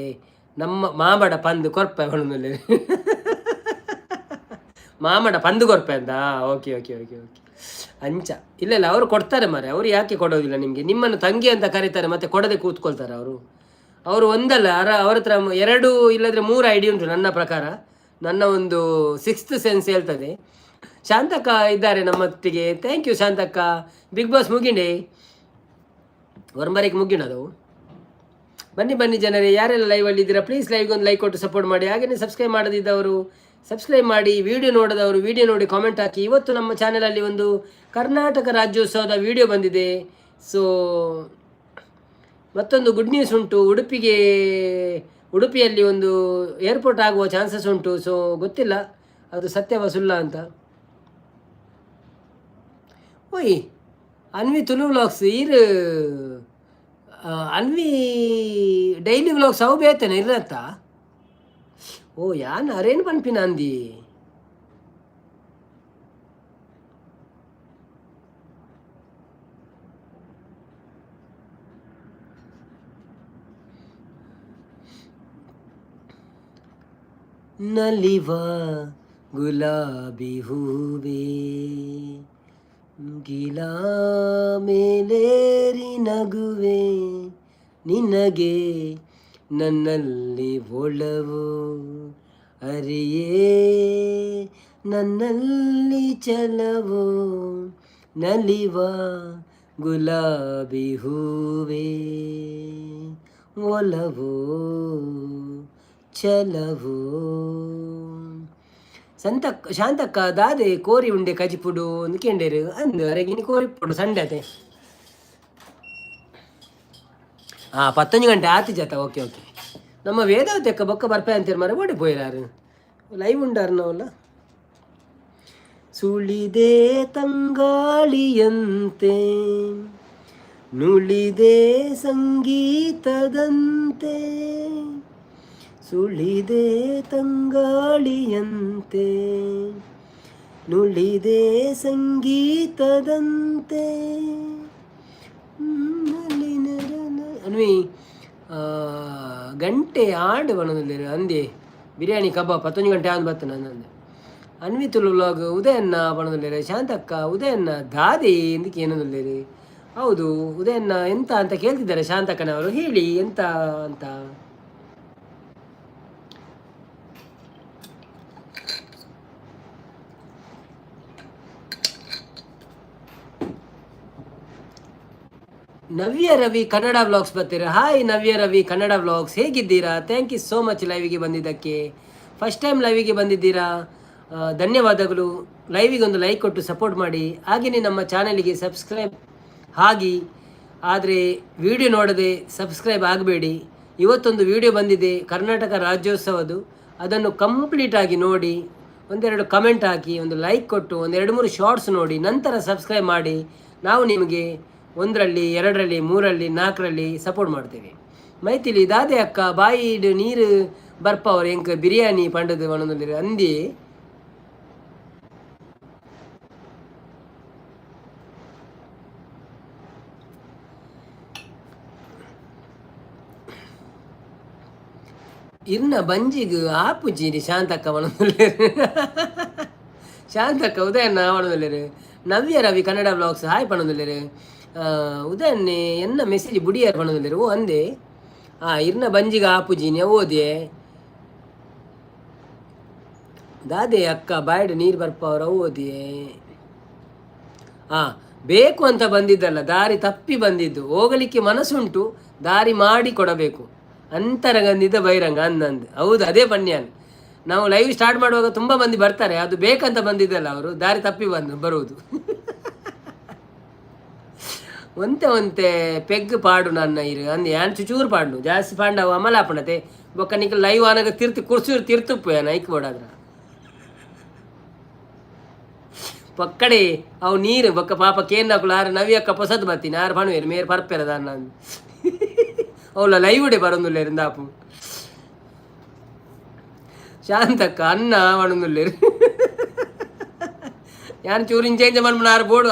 ನಮ್ಮ ಮಾಮಡ ಪಂದು ಕೊರ್ಪೆ ಪನೊಂದುಲ್ಲೆ. ಮಾಮಡ ಪಂದು ಕೊರ್ಪೆ ಅಂತ. Okay okay okay okay. ಅಂಚ ಇಲ್ಲ ಇಲ್ಲ, ಅವರು ಕೊಡ್ತಾರೆ ಮಾರೆ. ಅವರು ಯಾಕೆ ಕೊಡೋದಿಲ್ಲ ನಿಮಗೆ? ನಿಮ್ಮನ್ನು ತಂಗಿ ಅಂತ ಕರೀತಾರೆ, ಮತ್ತೆ ಕೊಡದೆ ಕೂತ್ಕೊಳ್ತಾರೆ ಅವರು? ಅವರು ಒಂದಲ್ಲ, ಅವರ ಹತ್ರ 2 ಇಲ್ಲದ್ರೆ 3 ಐಡಿ ಉಂಟು ನನ್ನ ಪ್ರಕಾರ. ನನ್ನ ಒಂದು ಸಿಕ್ಸ್ತ್ ಸೆನ್ಸ್ ಹೇಳ್ತದೆ. ಶಾಂತಕ್ಕ ಇದ್ದಾರೆ ನಮ್ಮೊಟ್ಟಿಗೆ. Thank you ಶಾಂತಕ್ಕ. ಬಿಗ್ ಬಾಸ್ ಮುಗಿಂಡೆ, ಹೊರಂಬರಿಗೆ ಮುಗಿಣದವು. ಬನ್ನಿ ಬನ್ನಿ ಜನರೇ, ಯಾರೆಲ್ಲ ಲೈವಲ್ಲಿ ಇದ್ದೀರಾ ಪ್ಲೀಸ್ ಲೈವ್ಗೆ ಒಂದು ಲೈಕ್ ಕೊಟ್ಟು ಸಪೋರ್ಟ್ ಮಾಡಿ. ಹಾಗೆಯೇ ಸಬ್ಸ್ಕ್ರೈಬ್ ಮಾಡದಿದ್ದವರು ಸಬ್ಸ್ಕ್ರೈಬ್ ಮಾಡಿ, ವಿಡಿಯೋ ನೋಡದವರು ವಿಡಿಯೋ ನೋಡಿ ಕಾಮೆಂಟ್ ಹಾಕಿ. ಇವತ್ತು ನಮ್ಮ ಚಾನೆಲಲ್ಲಿ ಒಂದು ಕರ್ನಾಟಕ ರಾಜ್ಯೋತ್ಸವದ ವಿಡಿಯೋ ಬಂದಿದೆ. ಸೊ ಮತ್ತೊಂದು ಗುಡ್ ನ್ಯೂಸ್ ಉಂಟು. ಉಡುಪಿಯಲ್ಲಿ ಒಂದು ಏರ್ಪೋರ್ಟ್ ಆಗುವ ಚಾನ್ಸಸ್ ಉಂಟು. ಸೊ ಗೊತ್ತಿಲ್ಲ ಅದು ಸತ್ಯವ ಸುಳ್ಳ ಅಂತ. ಓಯ್ ಅನ್ವಿ ತುಳು ವ್ಲಾಗ್ಸ್ ಈರ್, ಅನ್ವಿ ಡೈಲಿ ವ್ಲಾಗ್ಸ್ ಅವು ಬೇತನೆ ಇರತ್ತ. ಓ ಯಾನ್ ಅರೇನು ಪನ್ಪಿನ ಅಂದಿ. ನಲಿವ ಗುಲಾಬಿ ಹೂವೇ, ಮುಗಿಲ ಮೇಲೇರಿ ನಗುವೆ, ನಿನಗೆ ನನ್ನಲ್ಲಿ ಒಲವು ಅರಿಯೇ, ನನ್ನಲ್ಲಿ ಛಲವು, ನಲಿವ ಗುಲಾಬಿ ಹೂವೇ, ಒಲವು ಛಲವು. ಸಂತಕ್ಕ ಶಾಂತಕ್ಕ ದಾದೆ ಕೋರಿ ಉಂಡೆ ಕಜಿಪುಡು ಒಂದು ಕೆಂಡೇರು ಅಂದು ಅರೆಗಿನಿ ಕೋರಿ ಪುಡು ಸಂಡೆ ಅತೆ. ಹಾಂ ಪತ್ತೊಂದು ಗಂಟೆ ಆತಿ ಜಾತ. Okay okay. ನಮ್ಮ ವೇದಾವತಿ ಅಕ್ಕ ಬೊಕ್ಕ ಬರ್ಪೆ ಅಂತೀರ ಮರ ಓಡಿ ಪೋಯಿರಾರು ಲೈವ್ ಉಂಡಾರು ನಾವಲ್ಲ. ಸುಳಿದೆ ತಂಗಾಳಿಯಂತೆ, ನುಳಿದೆ ಸಂಗೀತದಂತೆ, ಸುಳಿದೆ ತಂಗಾಳಿಯಂತೆ, ನುಳಿದೆ ಸಂಗೀತದಂತೆ. ಅನ್ವಿ ಗಂಟೆ ಆಂಡ್ ಬನ್ನೊಂದುಲ್ಲೆರ್ ಅಂದೆ. ಬಿರಿಯಾನಿ ಕಬಾಬ್ 11 ಗಂಟೆ ಆಂದ್ ಬತ್ತನ ಅಂದೆ. ಅನ್ವಿ ತುಳು ವ್ಲಾಗ್ ಉದಯನ್ನ ಪನೊಂದುಲ್ಲೆರ್. ಶಾಂತಕ್ಕ, ಉದಯನ್ನ ದಾದೆ ಇಂದ್ ಕೇನೊಂದುಲ್ಲೆರ್. ಹೌದು, ಉದಯನ್ನ ಎಂತ ಅಂತ ಕೇಳ್ತಿದ್ದಾರೆ ಶಾಂತಕ್ಕನವರು. ಹೇಳಿ ಎಂತ ಅಂತ. ನವ್ಯ ರವಿ ಕನ್ನಡ ವ್ಲಾಗ್ಸ್ ಬರ್ತೀರಾ? ಹಾಯ್ ನವ್ಯ ರವಿ ಕನ್ನಡ ವ್ಲಾಗ್ಸ್, ಹೇಗಿದ್ದೀರಾ? Thank you so much ಲೈವಿಗೆ ಬಂದಿದ್ದಕ್ಕೆ. ಫಸ್ಟ್ ಟೈಮ್ ಲೈವಿಗೆ ಬಂದಿದ್ದೀರಾ, ಧನ್ಯವಾದಗಳು. ಲೈವಿಗೆ ಒಂದು ಲೈಕ್ ಕೊಟ್ಟು ಸಪೋರ್ಟ್ ಮಾಡಿ. ಹಾಗೆಯೇ ನಮ್ಮ ಚಾನಲಿಗೆ ಸಬ್ಸ್ಕ್ರೈಬ್ ಆಗಿ, ಆದರೆ ವಿಡಿಯೋ ನೋಡದೆ ಸಬ್ಸ್ಕ್ರೈಬ್ ಆಗಬೇಡಿ. ಇವತ್ತೊಂದು ವಿಡಿಯೋ ಬಂದಿದೆ ಕರ್ನಾಟಕ ರಾಜ್ಯೋತ್ಸವದ್ದು. ಅದನ್ನು ಕಂಪ್ಲೀಟಾಗಿ ನೋಡಿ, ಒಂದೆರಡು ಕಮೆಂಟ್ ಹಾಕಿ, ಒಂದು ಲೈಕ್ ಕೊಟ್ಟು, ಒಂದೆರಡು ಮೂರು ಶಾರ್ಟ್ಸ್ ನೋಡಿ, ನಂತರ ಸಬ್ಸ್ಕ್ರೈಬ್ ಮಾಡಿ. ನಾವು ನಿಮಗೆ ಒಂದರಲ್ಲಿ, ಎರಡರಲ್ಲಿ, ಮೂರಲ್ಲಿ, ನಾಲ್ಕರಲ್ಲಿ ಸಪೋರ್ಟ್ ಮಾಡ್ತೇವೆ. ಮೈಥಿಲಿ, ದಾದೆ ಅಕ್ಕ ಬಾಯಿಡ್ ನೀರು ಬರ್ಪವರು ಎಂಕ್ ಬಿರಿಯಾನಿ ಪಂಡದು ಪನೊಂದುಲ್ಲೆರ್ ಅಂದಿ. ಇರ್ನ ಬಂಜಿಗ್ ಆಪುಜಿ ಶಾಂತಕ್ಕ ಪನೊಂದುಲ್ಲೆರ್. ಶಾಂತಕ್ಕ ಉದಯಣ್ಣ ಪನೊಂದುಲ್ಲೆರ್. ನವ್ಯ ರವಿ ಕನ್ನಡ ವ್ಲಾಗ್ಸ್ ಹಾಯ್ ಪನೊಂದುಲ್ಲೆರ್. ಉದಯನ್ನೇ ಎನ್ನ ಮೆಸೇಜ್ ಬುಡಿಯಾರ್ ಪನೊಂದುಲ್ಲೆರ್. ಓ ಅಂದೆ, ಆ ಇರ್ನ ಬಂಜಿಗ್ ಆಪುಜಿ ಓದಿಯೆ. ದಾದೆ ಅಕ್ಕ ಬಾಯ್ಡ್ ನೀರು ಬರ್ಪವರ ಓದಿಯೆ. ಆ ಬೇಕು ಅಂತ ಬಂದಿದ್ದಲ್ಲ, ದಾರಿ ತಪ್ಪಿ ಬಂದಿದ್ದು. ಹೋಗಲಿಕ್ಕೆ ಮನಸ್ಸುಂಟು, ದಾರಿ ಮಾಡಿ ಕೊಡಬೇಕು. ಅಂತರಂಗಂದಿದ್ದ ಬಹಿರಂಗ ಅಂದಂದು. ಹೌದು, ಅದೇ ಪನ್ಯಾನ್. ನಾವು ಲೈವ್ ಸ್ಟಾರ್ಟ್ ಮಾಡುವಾಗ ತುಂಬ ಮಂದಿ ಬರ್ತಾರೆ. ಅದು ಬೇಕಂತ ಬಂದಿದ್ದಲ್ಲ, ಅವರು ದಾರಿ ತಪ್ಪಿ ಬಂದು ಬರುವುದು. ಒಂತೆ ಒಂತೆ ಪೆಗ್ ಪಾಡು ನನ್ನ ಇರು ಅಂದ್ ಯಾನ್ ಚುಚೂರು ಪಾಡು, ಜಾಸ್ತಿ ಪಾಂಡವ ಅಮಲ ಆಪಣತೆ. ಬೊಕ್ಕ ನಿಕ್ ಲೈವ್ ಆನಗ ತಿರ್ತು ಕುರ್ಸೂರು ತಿರ್ತುಪ್ಪು ಯಾನ್ ಐಕ್ ಬೋಡಾದ್ರ ಪಕ್ಕಡೆ ಅವು ನೀರು. ಬೊಕ್ಕ ಪಾಪ ಕೇಂದ್ರಕುಲು ಆರು ನವಿಯಕ್ಕ ಪೊಸತ್ ಬತ್ತೀನಿ ಆರು ಪಣುವೇರು ಮೇರ್ ಪರ್ಪೆರ ದಾನ್ನ. ಅವಳ ಲೈವ್ ಡೇ ಬರೊಂದುಲ್ಲೆರ್ ಇಂದಾಪು. ಶಾಂತಕ್ಕ ಅನ್ನ ಪಣೊಂದುಲ್ಲೆರ್. ಯಾನ್ ಚೂರು ಇಂಚ ಇಂಚ ಮನ್ಪುನ ಆರು ಬೋಡು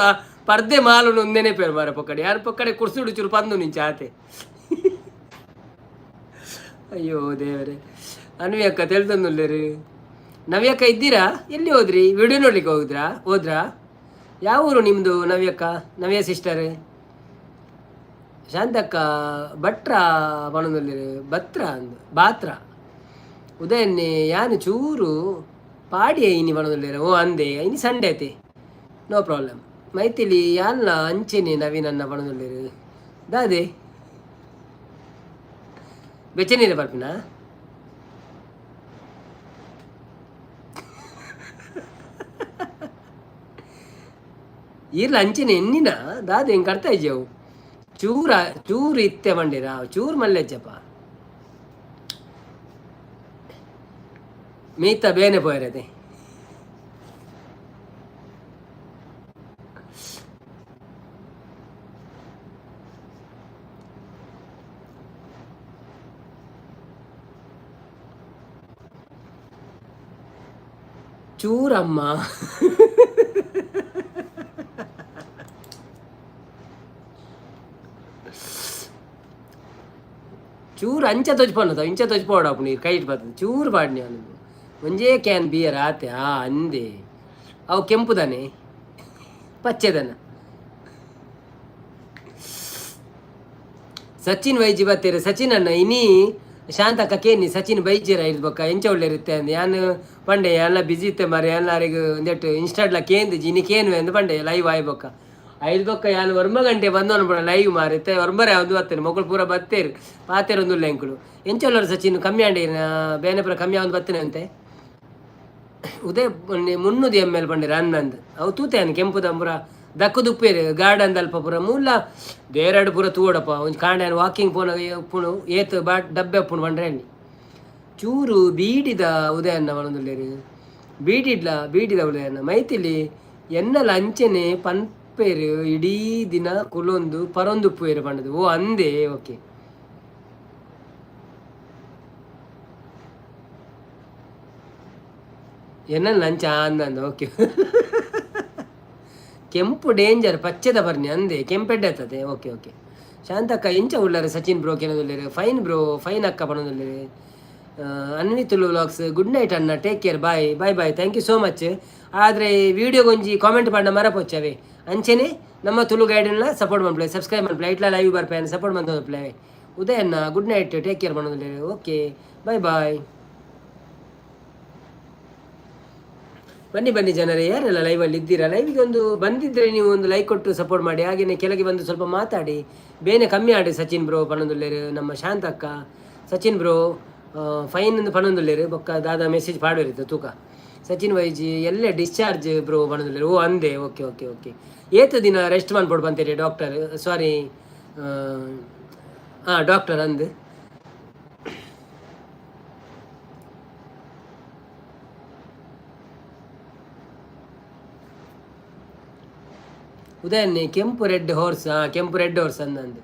ಪರ್ದೆ ಮಾಲುನು ಉಂದೆನೆ ಪೇರು ಮಾರ ಪೊಕ್ಕಡೆ. ಯಾರು ಪೊಕ್ಕಡೆ ಕುರ್ಸುಡು ಚೂರು ಪಂದು ನಿಂಚ ಆತೆ. ಅಯ್ಯೋ ದೇವರೇ. ಅನ್ವಿ ಅಕ್ಕ ತೆಳ್ತೊಂದುಲ್ಲೆರ್. ನವ್ಯಕ್ಕ ಇದ್ದೀರಾ? ಎಲ್ಲಿ ಹೋದ್ರಿ? ವಿಡಿಯೋ ನೋಡ್ಲಿಕ್ಕೆ ಹೋದ್ರಾ? ಹೋದ್ರಾ? ಯಾವ ಊರು ನಿಮ್ಮದು ನವ್ಯಕ್ಕ, ನವ್ಯ ಸಿಸ್ಟರ್? ಶಾಂತಕ್ಕ ಭಟ್ರ ಪಣೊಂದುಲ್ಲೆರ್. ಬತ್ರ ಅಂದ್ ಬಾತ್ರ. ಉದಯನ್ನೇ ಯಾನ್ ಚೂರು ಪಾಡಿಯ ಇನಿ ಪಣೊಂದುಲ್ಲೆರ್. ಓ ಅಂದೆ, ಇನಿ ಸಂಡೆ ಅತೆ, ನೋ ಪ್ರಾಬ್ಲಮ್. ಮೈಥಿಲಿ ಯಾನ್ಲ ಅಂಚೆನೆ ನವೀನನ್ನ ಪಣೊಂದುಲ್ಲೆರ್. ದಾದೆ ಬೆಚ್ಚನೀರ ಬರ್ಪಿನ? ಈರ್ಲ ಅಂಚೆನೆ ಎನ್ನಿನ ದಾದೆ ಎಂಕ್ ಅರ್ಥ ಇಜ್ಜಿ ಅವು. ಚೂರ ಚೂರು ಇತ್ತೆ ಬಂಡಿರ ಚೂರು ಮಲ್ಲೆಜ್ಜಪ್ಪ ಮೀತ ಬೇನೆ ಪೋಯರದೆ. ಚೂರಮ್ಮ ಚೂರು ಅಂಚ ತೊಜ್ಪಣ್ಣದ ಇಂಚ ತೊಜ್ಪೋಡಪ್ಪ ನೀರು ಕೈಟ್ ಬರ್ತದೆ. ಚೂರು ಪಾಡ್ನಿ ಅವನು ಒಂಜೇ can beer ಆತೆ. ಆ ಅಂದೆ, ಅವು ಕೆಂಪುದಾನೆ ಪಚ್ಚೆದನ. ಸಚಿನ್ ವೈಜಿ ಬತ್ತೀರ. ಸಚಿನ್ ಅಣ್ಣ, ಇನಿ ಶಾಂತಕ್ಕ ಕೇನಿ ಸಚಿನ್ ಬೈಜಿರ ಇರ್ಬಕ್ಕ ಎಂಚ ಒಳ್ಳೆ ಇರುತ್ತೆ ಅಂದ್. ಯಾನ್ ಪಂಡೆ ಎಲ್ಲ ಬಿಸಿ ಇತ್ತೆ ಮಾರೆ, ಎಲ್ಲರಿಗೂ ಒಂದೆಟ್ಟು ಇನ್ಸ್ಟಾಡ್ಲ ಕೇಂದು ಇನಿ ಕೇನು ಅಂದ್ ಪಂಡೆ. ಲೈವ್ ಆಯ್ಬೊಕ್ಕ ಐದು ಬೊಕ್ಕ ಯಾನ್ ಒರ್ಂಬ ಗಂಟೆ ಬಂದು ಪೂರ ಲೈವ್ ಮಾರಿತ್ತೆ. ಒರ್ಂಬರೆ ಒಂದು ಬತ್ತೇನೆ ಮೊಗಳು ಪೂರ ಬತ್ತೇರು ಪಾತೇರು ಒಂದುಲ್ಲ ಎಂಕುಲು. ಎಂಚ ಉಳ್ಳರು ಸಚಿನ್? ಕಮ್ಮಿ ಆಂಡಿ ಬೇನೆ ಪೂರ ಕಮ್ಮಿ ಆವೊಂದು ಬತ್ತೇನೆ ಅಂತೆ. ಉದಯ 300 ಎಮ್ ಎಲ್ ಪಂಡೆರ್ ಅಂದಂದ್. ಅವು ತೂತೆ ಕೆಂಪುದ ಪೂರ ದಕ್ಕುದುಪ್ಪೇರು ಗಾರ್ಡನ್ ದಲ್ಪ ಪೂರ ಮೂಲ ದೇರಡು ಪೂರ ತೂವಡಪ್ಪ. ಒಂಜಿ ಕಾಂಡೆ ವಾಕಿಂಗ್ ಪೋನ ಉಪ್ಪುನು ಏತ್ ಬಾ ಡಬ್ಬೆ ಉಪ್ಪುನು ಪಂಡ್ರೆ ಅಲ್ಲಿ ಚೂರು ಬೀಡಿದ ಉದಯನ್ನ ಪನೊಂದುಲ್ಲೆರ್. ಬೀಡಿಡ್ಲ ಬೀಡಿದವಳು ಮೈತಿಲಿ ಎನ್ನಲ ಅಂಚನೆ ಪನ್ಪೇರು ಇಡೀ ದಿನ ಕುಲೊಂದು ಪರೊಂದು ಉಪ್ಪುವೇರು ಪಂಡದು. ಓ ಅಂದೆ, ಓಕೆ. ಎನ್ನಲ್ ಅಂಚ ಅಂದಂದು, ಓಕೆ. ಕೆಂಪು ಡೇಂಜರ್, ಪಚ್ಚೆದ ಬರ್ನಿ ಅಂದೆ, ಕೆಂಪೆಡ್ಡೆ ಆಗ್ತದೆ. ಓಕೆ ಓಕೆ ಶಾಂತಕ್ಕ ಇಂಚ ಉಳ್ಳಾರೆ. ಸಚಿನ್ ಬ್ರೋ ಕೆನದುಲ್ಲೇರು. Fine bro, fine ಅಕ್ಕ ಪಣದುಲ್ಲೇರು. Anvi Tulu vlogs, good night ಅಣ್ಣ, take care, bye bye bye, thank you so much. ಆದರೆ ವಿಡಿಯೋಗೊಂಜಿ ಕಾಮೆಂಟ್ ಪಾಂಡ ಮರಪೊಚ್ಚವೆ. ಅಂಚೆನೆ ನಮ್ಮ ತುಳು ಗೈಡನ್ನ ಸಪೋರ್ಟ್ ಮನ್ಪ್ಲೆ, ಸಬ್ಸ್ಕ್ರೈಬ್ ಮನ್ಪ್ಲೆ. ಇಟ್ಲ ಲೈವ್ ಬರ್ಪೆ, ಸಪೋರ್ಟ್ ಮಂತೊಂದು. ಉದಯಣ್ಣ good night, take care ಪಣೊಂದುಲ್ಲೆರ್. Okay, bye bye. ಬನ್ನಿ ಬನ್ನಿ ಜನರೇ, ಯಾರೆಲ್ಲ ಲೈವಲ್ಲಿ ಇದ್ದೀರಾ, ಲೈವಿಗೆ ಒಂದು ಬಂದಿದ್ದರೆ ನೀವು ಒಂದು ಲೈಕ್ ಕೊಟ್ಟು ಸಪೋರ್ಟ್ ಮಾಡಿ. ಹಾಗೆಯೇ ಕೆಳಗೆ ಬಂದು ಸ್ವಲ್ಪ ಮಾತಾಡಿ. ಬೇನೆ ಕಮ್ಮಿ ಆಡಿ ಸಚಿನ್ ಬ್ರೋ ಪಣೊಂದುಲ್ಲೇರು ನಮ್ಮ ಶಾಂತಕ್ಕ. ಸಚಿನ್ ಬ್ರೋ ಫೈನ್ ಒಂದು ಪಣೊಂದುಲ್ಲೇರು. ಬೊಕ್ಕ ದಾದಾ ಮೆಸೇಜ್ ಪಾಡುವರಿತ್ತು ತೂಕ. ಸಚಿನ್ ವೈಜಿ ಎಲ್ಲೇ ಡಿಸ್ಚಾರ್ಜ್ ಬ್ರೋ ಪಣೊಂದುಲ್ಲೇರು. ಓ ಅಂದೆ, okay okay okay. ಏತ ದಿನ ರೆಸ್ಟ್ ಮನ್ಪೊಡು ಬಂತೇರಿ ಡಾಕ್ಟರ್? ಸಾರಿ, ಹಾಂ, ಡಾಕ್ಟರ್ ಅಂದು. ಉದಯನ್ನೇ ಕೆಂಪು ರೆಡ್ ಹಾರ್ಸ್, ಹಾಂ, ಕೆಂಪು ರೆಡ್ ಹಾರ್ಸ್ ಅಂದಂದು.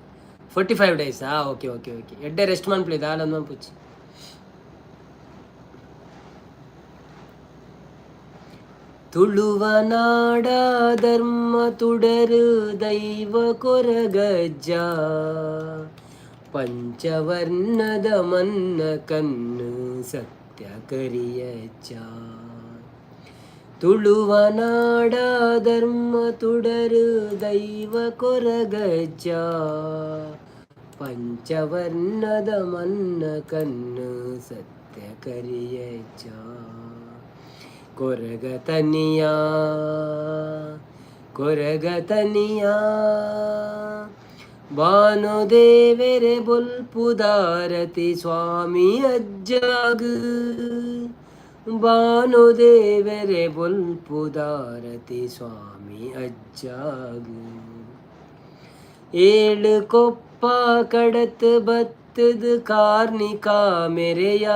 45 ಡೇಸ್, ಹಾಂ, okay okay okay. ಎಡ್ಡೆ ರೆಸ್ಟ್ ಮನ್ಪ್ಲಿ, ದಾಲ ಮನ್ಪುಚ್ಚಿ. ತುಳುವ ನಾಡ ಧರ್ಮ ತುಡರು ದೈವ ಕೊರಗಜ್ಜ, ಪಂಚವರ್ಣದ ಮನ್ನ ಕಣ್ಣು ಸತ್ಯ ಕರಿಯಜ್ಜ. ತುಳುವ ನಾಡ ಧರ್ಮ ತುಡರು ದೈವ ಕೊರಗಜ್ಜ, ಪಂಚವರ್ಣದ ಮನ್ನ ಕಣ್ಣು ಸತ್ಯ ಕರಿಯಜ್ಜ. ಕೊರಗತನಿಯ ಕೊರಗತನಿಯ ಭಾನುದೇವೆರೆ ಬೊಲ್ಪುದಾರತಿ ಸ್ವಾಮಿ ಅಜ್ಜಾಗ, ಭಾನುದೇವೆರೆ ಬೊಲ್ಪುದಾರತಿ ಸ್ವಾಮಿ ಅಜ್ಜಾಗ. ಏಳು ಕೊಪ್ಪ ಕಡತ್ ಬತ್ತದ ಕಾರ್ನಿಕ ಮೆರೆಯ,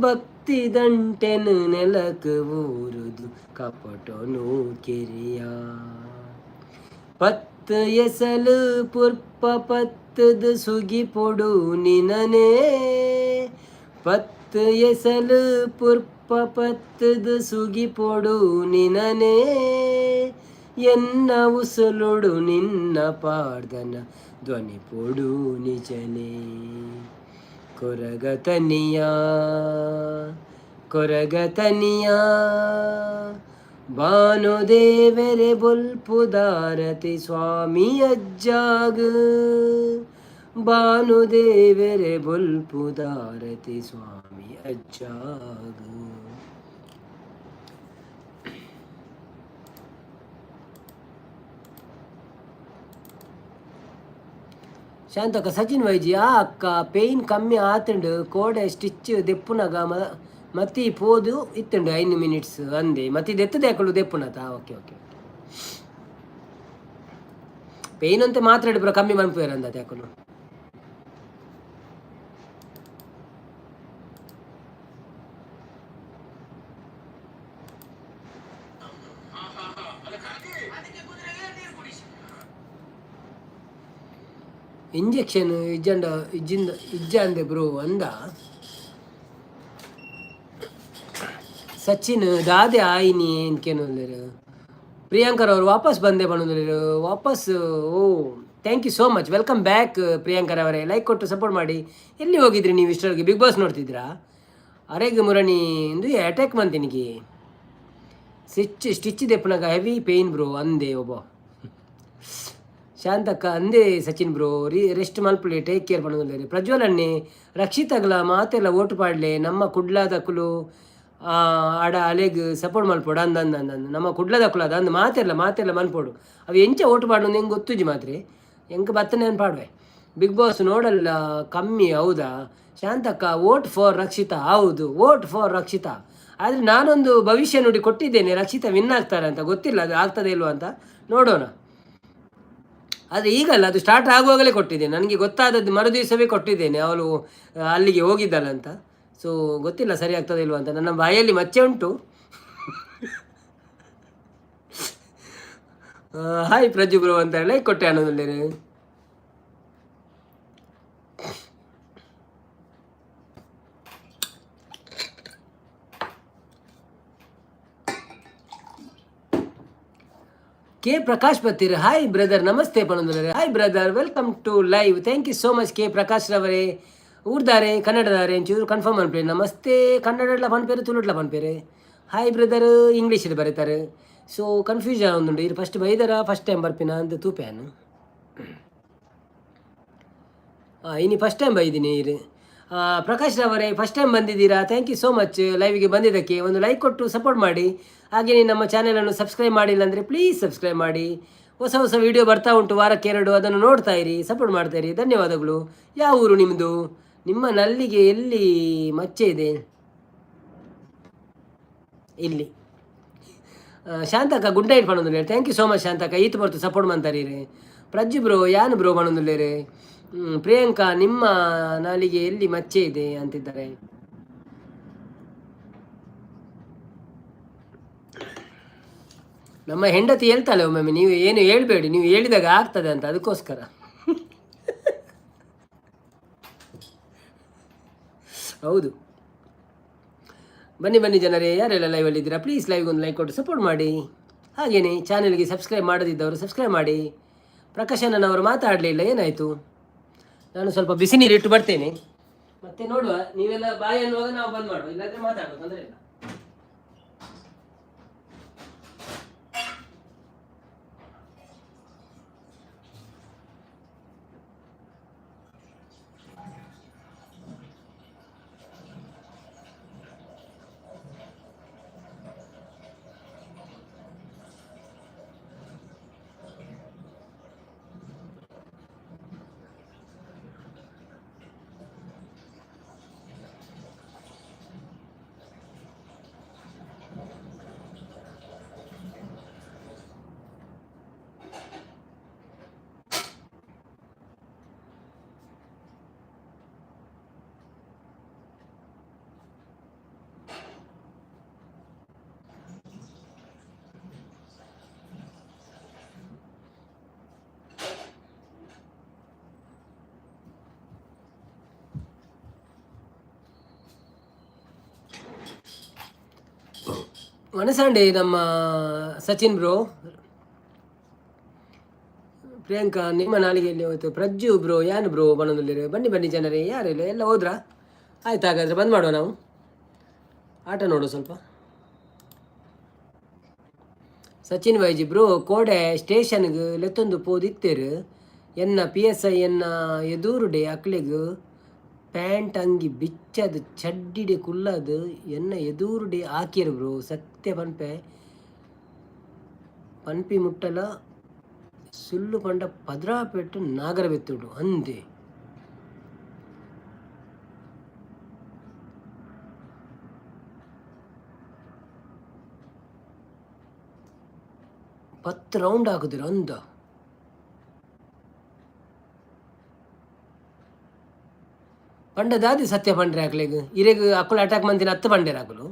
ಭಕ್ತಿ ದಂಟೆನು ನೆಲಕ್ ಊರುದು ಕಪಟೊನು ಕೆರಿಯ. ಪತ್ತು ಎಸಲು ಪುರ್ಪ ಪತ್ತದ ಸುಗಿ ಪೊಡು ನಿನನೇ, ಪತ್ತು ಎಸಲು ಪುರ್ಪ ಪತ್ತದ ಸುಗಿ ಪೊಡು ನಿನನೇ. ಎನ್ನ ಉಸುಲುಡು ನಿನ್ನ ಪಾರ್ದನ ಧ್ವನಿ ಪೊಡು ನಿಜನೇ. ಕೊರಗತನಿಯ ಕೊರಗತನಿಯ ಭಾನುದೇವೆರೆ ಬೊಲ್ಪುದಾರತಿ ಸ್ವಾಮಿ ಅಜ್ಜಾಗ, ಭಾನುದೇವೆರೆ ಬೊಲ್ಪುದಾರತಿ ಸ್ವಾಮಿ ಅಜ್ಜಾಗ. ಶಾಂತಕ್ಕ ಸಚಿನ್ ವೈಜಿ, ಆ ಅಕ್ಕ ಪೇಯ್ನ್ ಕಮ್ಮಿ ಆತುಂಡು. ಕೋಡೆ ಸ್ಟಿಚ್ ದೆಪ್ಪುನಗ ಮತಿ ಪೋದು ಇತ್ತುಂಡು 5 ಮಿನಿಟ್ಸ್ ಅಂದೆ. ಮತಿ ದೆತ್ತದೆ ಅಕುಲು ದೆಪ್ಪುನತ. Okay okay. Pain ಅಂತೆ ಮಾತ್ರ ಪೂರ ಕಮ್ಮಿ ಮನ್ಪುವೆರ್ ಅಂದತೆ ಅಕುಲು. ಇಂಜೆಕ್ಷನ್ ಇಜ್ಜಂಡ ಇಜ್ಜಿಂದ ಇಜ್ಜಂದೆ ಬ್ರೋ ಅಂದ. ಸಚಿನ್ ದಾದೆ ಆಯಿನಿ ಏನ್ಕೇನೊಲ್ಲೆರ್. ಪ್ರಿಯಾಂಕರ್ ಅವರು ವಾಪಸ್ ಬಂದೆ ಬಂದಿರು ವಾಪಸ್. Oh, thank you so much, welcome back Priyankar ಅವರೇ. ಲೈಕ್ ಕೊಟ್ಟು ಸಪೋರ್ಟ್ ಮಾಡಿ. ಎಲ್ಲಿ ಹೋಗಿದ್ರಿ ನೀವು ಇಷ್ಟರವರೆಗೆ? Big boss ನೋಡ್ತಿದ್ರಾ? ಅರೆಗ್ ಮುರಣಿ ಇಂದು ಅಟ್ಯಾಕ್ ಮಂತಿನಿಗೆ ಸ್ಟಿಚ್ ಸ್ಟಿಚ್ ದೆಪ್ಪನಾಗ heavy pain bro ಅಂದೆ ಒಬ್ಬ. ಶಾಂತಕ್ಕ ಅಂದೇ ಸಚಿನ್ ಬ್ರೋ ರೀ ರೆಸ್ಟ್ ಮಲ್ಪುಲೆ, ಟೇಕ್ ಕೇರ್ ಪಣೊಂದುಲ್ಲೆರ್. ಪ್ರಜ್ವಲ್ ಅಣ್ಣೆ ರಕ್ಷಿತಗ್ಲ ಮಾತೆಲ್ಲ ಓಟು ಪಾಡ್ಲೆ, ನಮ್ಮ ಕುಡ್ಲದಕುಲು ಆಡ ಅಲೆಗ್ ಸಪೋರ್ಟ್ ಮಲ್ಪೊಡು ಅಂದ ಅಂದ ಅಂದ. ನಮ್ಮ ಕುಡ್ಲದಕುಲು ಅದ ಅಂದ್ ಮಾತೆಲ್ಲ ಮಾತೆಲ್ಲ ಮಲ್ಪೊಡು. ಅವು ಎಂಚ ಓಟು ಪಾಡೊಂದು ಹೆಂಗೆ ಗೊತ್ತುಜಿ ಮಾತ್ರೆ, ಎಂಕ್ ಬತ್ತನೆ ಪಾಡುವೆ. ಬಿಗ್ ಬಾಸ್ ನೋಡಲ್ಲ ಕಮ್ಮಿ, ಹೌದಾ ಶಾಂತಕ್ಕ? ವೋಟ್ ಫಾರ್ ರಕ್ಷಿತಾ, ಹೌದು, ವೋಟ್ ಫಾರ್ ರಕ್ಷಿತಾ. ಆದರೆ ನಾನೊಂದು ಭವಿಷ್ಯ ನುಡಿ ಕೊಟ್ಟಿದ್ದೇನೆ, ರಕ್ಷಿತಾ ವಿನ್ ಆಗ್ತಾರೆ ಅಂತ. ಗೊತ್ತಿಲ್ಲ ಅದು ಆಗ್ತದೆ ಇಲ್ವಾ ಅಂತ, ನೋಡೋಣ. ಆದರೆ ಈಗಲ್ಲ, ಅದು ಸ್ಟಾರ್ಟ್ ಆಗುವಾಗಲೇ ಕೊಟ್ಟಿದ್ದೇನೆ. ನನಗೆ ಗೊತ್ತಾದದ್ದು ಮರುದಿವಸವೇ ಕೊಟ್ಟಿದ್ದೇನೆ, ಅವಳು ಅಲ್ಲಿಗೆ ಹೋಗಿದ್ದಾಳಂತ. ಸೊ ಗೊತ್ತಿಲ್ಲ ಸರಿ ಆಗ್ತದೆ ಇಲ್ವಾ ಅಂತ. ನನ್ನ ಬಾಯಲ್ಲಿ ಮಚ್ಚೆ ಉಂಟು. ಹಾಯ್ ಪ್ರಜ್ಜು ಬ್ರೋ ಅಂತ ಹೇಳಿ ಕೊಟ್ಟೆ ಅನ್ನೋದಿಲ್ಲ. ಕೆ ಪ್ರಕಾಶ್ ಬತ್ತೀರ್, ಹಾಯ್ ಬ್ರದರ್, ನಮಸ್ತೆ ಪಣಂದ್ರೆ. Hi brother, welcome to live. Thank you so much K Prakash ರವರೇ. ಊರ್ದಾರೆ ಕನ್ನಡದಾರೆ ಒಂಚೂರು ಕನ್ಫರ್ಮ್ ಅನ್ಪೇರು. ನಮಸ್ತೆ ಕನ್ನಡಡ್ಲ ಪನ್ಪೇರು, ತುಳುಟ್ಲ ಪನ್ಪೇರು. ಹಾಯ್ ಬ್ರದರ್ ಇಂಗ್ಲೀಷಲ್ಲಿ ಬರೀತಾರೆ. ಸೊ ಕನ್ಫ್ಯೂಷನ್ ಒಂದುಂಡು. ಇದು ಫಸ್ಟ್ ಬೈದರ ಫಸ್ಟ್ ಟೈಮ್ ಬರ್ಪಿನ ಅಂತ ತೂಪ್ಯಾನು. ಇನಿ ಫಸ್ಟ್ ಟೈಮ್ ಬೈದೀನಿ ಇರು. ಪ್ರಕಾಶ್ ರವರೇ, ಫಸ್ಟ್ ಟೈಮ್ ಬಂದಿದ್ದೀರಾ, thank you so much. ಲೈವ್ಗೆ ಬಂದಿದ್ದಕ್ಕೆ ಒಂದು ಲೈಕ್ ಕೊಟ್ಟು ಸಪೋರ್ಟ್ ಮಾಡಿ. ಹಾಗೆಯೇ ನಮ್ಮ ಚಾನೆಲನ್ನು ಸಬ್ಸ್ಕ್ರೈಬ್ ಮಾಡಿಲ್ಲ ಅಂದರೆ ಪ್ಲೀಸ್ ಸಬ್ಸ್ಕ್ರೈಬ್ ಮಾಡಿ. ಹೊಸ ಹೊಸ ವೀಡಿಯೋ ಬರ್ತಾ ಉಂಟು ವಾರಕ್ಕೆ ಎರಡು, ಅದನ್ನು ನೋಡ್ತಾ ಇರಿ, ಸಪೋರ್ಟ್ ಮಾಡ್ತಾ ಇರಿ. ಧನ್ಯವಾದಗಳು. ಯಾವ ಊರು ನಿಮ್ಮದು? ನಿಮ್ಮ ನಲ್ಲಿಗೆ ಎಲ್ಲಿ ಮಚ್ಚೆ ಇದೆ? ಇಲ್ಲಿ. ಶಾಂತಕ್ಕ ಗುಡ್ ನೈಟ್ ಪಣೊಂದುಲ್ಲೇರು. Thank you so much ಶಾಂತಕ್ಕ, ಈತ್ ಬರ್ತು ಸಪೋರ್ಟ್ ಮಂತಾರೀ. ಪ್ರಜ್ಜು ಬ್ರೋ, ಯಾನು ಬ್ರೋ ಪಣೊಂದುಲ್ಲೇರು. ಪ್ರಿಯಾಂಕಾ, ನಿಮ್ಮ ನಾಲಿಗೆ ಎಲ್ಲಿ ಮಚ್ಚೆ ಇದೆ ಅಂತಿದ್ದಾರೆ. ನಮ್ಮ ಹೆಂಡತಿ ಹೇಳ್ತಾಳೆ ಒಮ್ಮೊಮ್ಮೆ, ನೀವು ಏನು ಹೇಳ್ಬೇಡಿ, ನೀವು ಹೇಳಿದಾಗ ಆಗ್ತದೆ ಅಂತ, ಅದಕ್ಕೋಸ್ಕರ. ಹೌದು. ಬನ್ನಿ ಬನ್ನಿ ಜನರೇ, ಯಾರೆಲ್ಲ ಲೈವಲ್ಲಿ ಇದ್ದೀರಾ ಪ್ಲೀಸ್ ಲೈವ್ಗೆ ಒಂದು ಲೈಕ್ ಕೊಟ್ಟು ಸಪೋರ್ಟ್ ಮಾಡಿ. ಹಾಗೆಯೇ ಚಾನೆಲ್ಗೆ ಸಬ್ಸ್ಕ್ರೈಬ್ ಮಾಡದಿದ್ದವರು ಸಬ್ಸ್ಕ್ರೈಬ್ ಮಾಡಿ. ಪ್ರಕಾಶನವರು ಮಾತಾಡಲಿಲ್ಲ, ಏನಾಯಿತು? ನಾನು ಸ್ವಲ್ಪ ಬಿಸಿ ನೀರು ಇಟ್ಟು ಬರ್ತೇನೆ, ಮತ್ತೆ ನೋಡುವ. ನೀವೆಲ್ಲ ಬಾಯಿ ಅನ್ನುವಾಗ ನಾವು ಬಂದ್ ಮಾಡುವ, ಇಲ್ಲಾಂದ್ರೆ ಮಾತಾಡುವ, ತೊಂದರೆ ಇಲ್ಲ. ಮನಸಾಂಡೆ ನಮ್ಮ ಸಚಿನ್ ಬ್ರೋ. ಪ್ರಿಯಾಂಕಾ, ನಿಮ್ಮ ನಾಲಿಗೆಯಲ್ಲಿ ಹೋಯ್ತು. ಪ್ರಜ್ಜು ಬ್ರೋ, ಯಾನು ಬ್ರೋ ಬಣ್ಣದಲ್ಲಿರು. ಬನ್ನಿ ಬನ್ನಿ ಜನರೇ, ಯಾರಿಲ್ಲ, ಎಲ್ಲ ಹೋದ್ರಾ? ಆಯ್ತು, ಹಾಗಾದರೆ ಬಂದ್ ಮಾಡುವ ನಾವು. ಆಟ ನೋಡು ಸ್ವಲ್ಪ. ಸಚಿನ್ ವೈಜಿ ಬ್ರೋ, ಕೋಡೆ ಸ್ಟೇಷನ್ಗೆ ಲೆತ್ತೊಂದು ಪೋದಿತ್ತೇರು ಎನ್ನ ಪಿ ಎಸ್ I ಎನ್ನ ಎದೂರುಡೆ ಅಕ್ಲೆಗ್ ಪ್ಯಾಂಟ್ ಅಂಗಿ ಬಿಚ್ಚದು ಚಡ್ಡಿಡೆ ಕುಲ್ಲದು ಎನ್ನ ಎದೂರುಡೆ ಹಾಕಿರು ಬ್ರೋ. ಸತ್ಯ ಪನ್ಪೆ, ಪನ್ಪಿ ಮುಟ್ಟಲ ಸುಳ್ಳು ಪಂಡ ಪದ್ರಾಪೆಟ್ಟು ನಾಗರ ಬೆತ್ತುಡು ಅಂದೆ. 10 ರೌಂಡ್ ಹಾಕಿದ್ರು ಅಂದ. ಪಂಡ ದಾದಿ ಸತ್ಯ ಪಂಡ್ರೆ ಅಕ್ಲೆಗ್ ಇರೆಗ್ ಅಕ್ಕುಲು ಅಟ್ಯಾಕ್ ಮಂತಿನ ಹತ್ತು ಪಂಡೇರ್ ಅಕುಲು.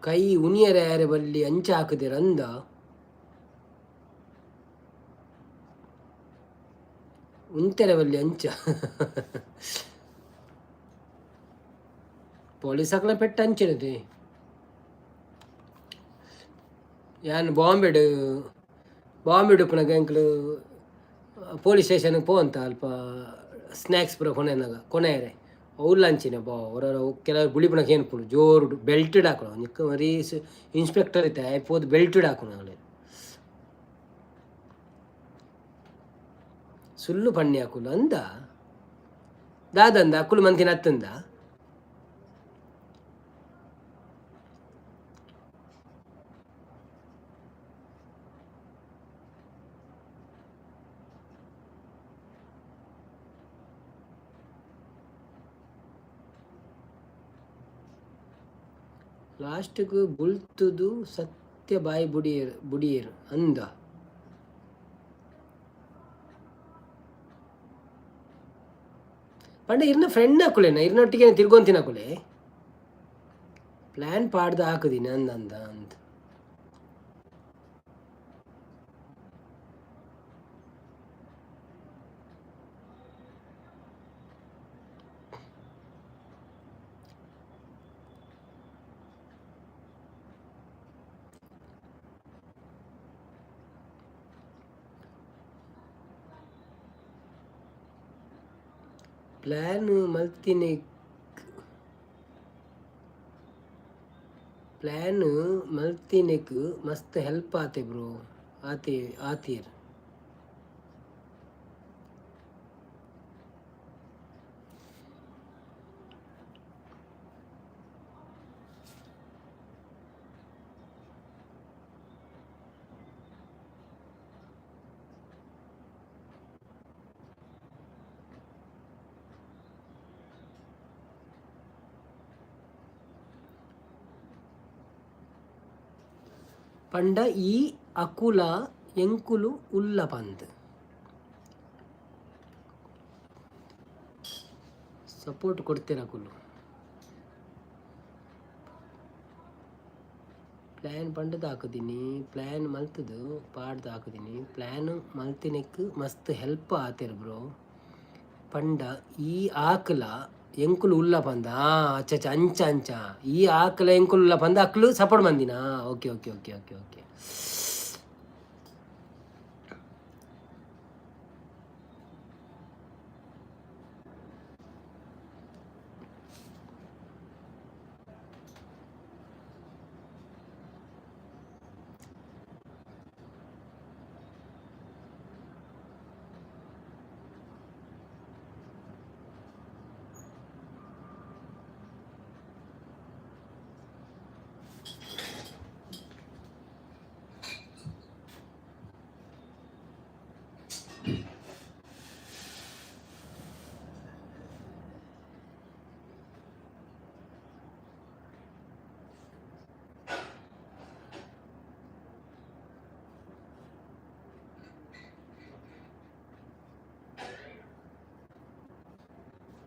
ಕೈ ಉನಿಯರ ಯಾರೆ ಬಲ್ಲಿ ಅಂಚ ಹಾಕುದಿರ ಅಂದ. ಉಂತೆರೆ ಬಲ್ಲಿ ಅಂಚ ಪೊಲೀಸ್ ಅಕ್ಲ ಪೆಟ್ಟ ಅಂಚಿನತೆ. ಯಾನ್ ಬಾಂಬೆಡ್ ಬಾಂಬೆಡ್ ಉಪ್ಪುನಗ ಎಂಕ್ಲು ಪೊಲೀಸ್ ಸ್ಟೇಷನ್ಗೆ ಪೋವಂತ ಅಲ್ಪ ಸ್ನ್ಯಾಕ್ಸ್ ಪೂರ ಕೊನೆನಾಗ ಕೊನೆಯರೆ ಅವ್ಲು ಅಂಚಿನ ಬಾ ಹೊರ ಕೆಲವರು ಬುಳಿಪುನಕ ಏನ್ಪುಂಡು ಜೋರು ಬೆಲ್ಟೆಡ್ ಹಾಕೋಣ ನಿಕ್ಕ ಮರಿ ಇನ್ಸ್ಪೆಕ್ಟರ್ ಇತ್ತೆ ಪೋದು ಬೆಲ್ಟೆಡ್ ಹಾಕೋಣ ಅವಳೆ ಸುಳ್ಳು ಪಣ್ಣಿ ಹಾಕುಲು ಅಂದ. ದಾದಂದ ಅಕ್ಕುಲು ಮಂತಿನ ಹತ್ತಂದ. ಲಾಸ್ಟ್ಗ್ ಬುಲ್ತುದು ಸತ್ಯ ಬಾಯಿ ಬುಡಿಯೆರ್ ಬುಡಿಯೆರ್ ಅಂದ. ಪಂಡ ಇರ್ನ ಫ್ರೆಂಡ್ ಅಕುಲೆನ ಇರ್ನೊಟ್ಟಿಗೆ ತಿರ್ಗೊಂತಿನಕುಲೆ ಪ್ಲ್ಯಾನ್ ಪಾಡ್ದ್ ಹಾಕುದಿನಿ ಅಂದ ಅಂದ ಅಂದ್. ಪ್ಲ್ಯಾನ್ ಮಲ್ತಿನೆಕ್ ಪ್ಲ್ಯಾನ್ ಮಲ್ತಿನೆಕ್ ಮಸ್ತ್ ಹೆಲ್ಪ್ ಆತೆ ಬ್ರೋ ಆತೆ ಆತೀರ್. ಪಂಡ ಈ ಅಕುಲ ಎಂಕುಲು ಉಲ್ಲ ಪಂದ್. ಸಪೋರ್ಟ್ ಕೊಡ್ತೇನೆ ಅಕುಲು. ಪ್ಲ್ಯಾನ್ ಪಂಡ್ದ್ ಹಾಕುದಿನಿ, ಪ್ಲ್ಯಾನ್ ಮಲ್ತ್ದ್ ಪಾಡ್ದ್ ಹಾಕುದಿನಿ. ಪ್ಲ್ಯಾನ್ ಮಲ್ತಿನೆಕ್ ಮಸ್ತ್ ಹೆಲ್ಪ್ ಆತೆರ್ ಬ್ರೋ. ಪಂಡ ಈ ಆಕುಲ ಎಂಕುಲು ಉಲ್ಲ ಪಂದ. ಅಚ್ಚ ಅಂಚ ಅಂಚ ಈ ಆಕುಲ ಎಂಕುಲು ಉಲ್ಲ ಪಂದ ಅಕ್ಲು ಸಪೋರ್ಟ್ ಮಂದಿನ. Okay okay okay okay okay.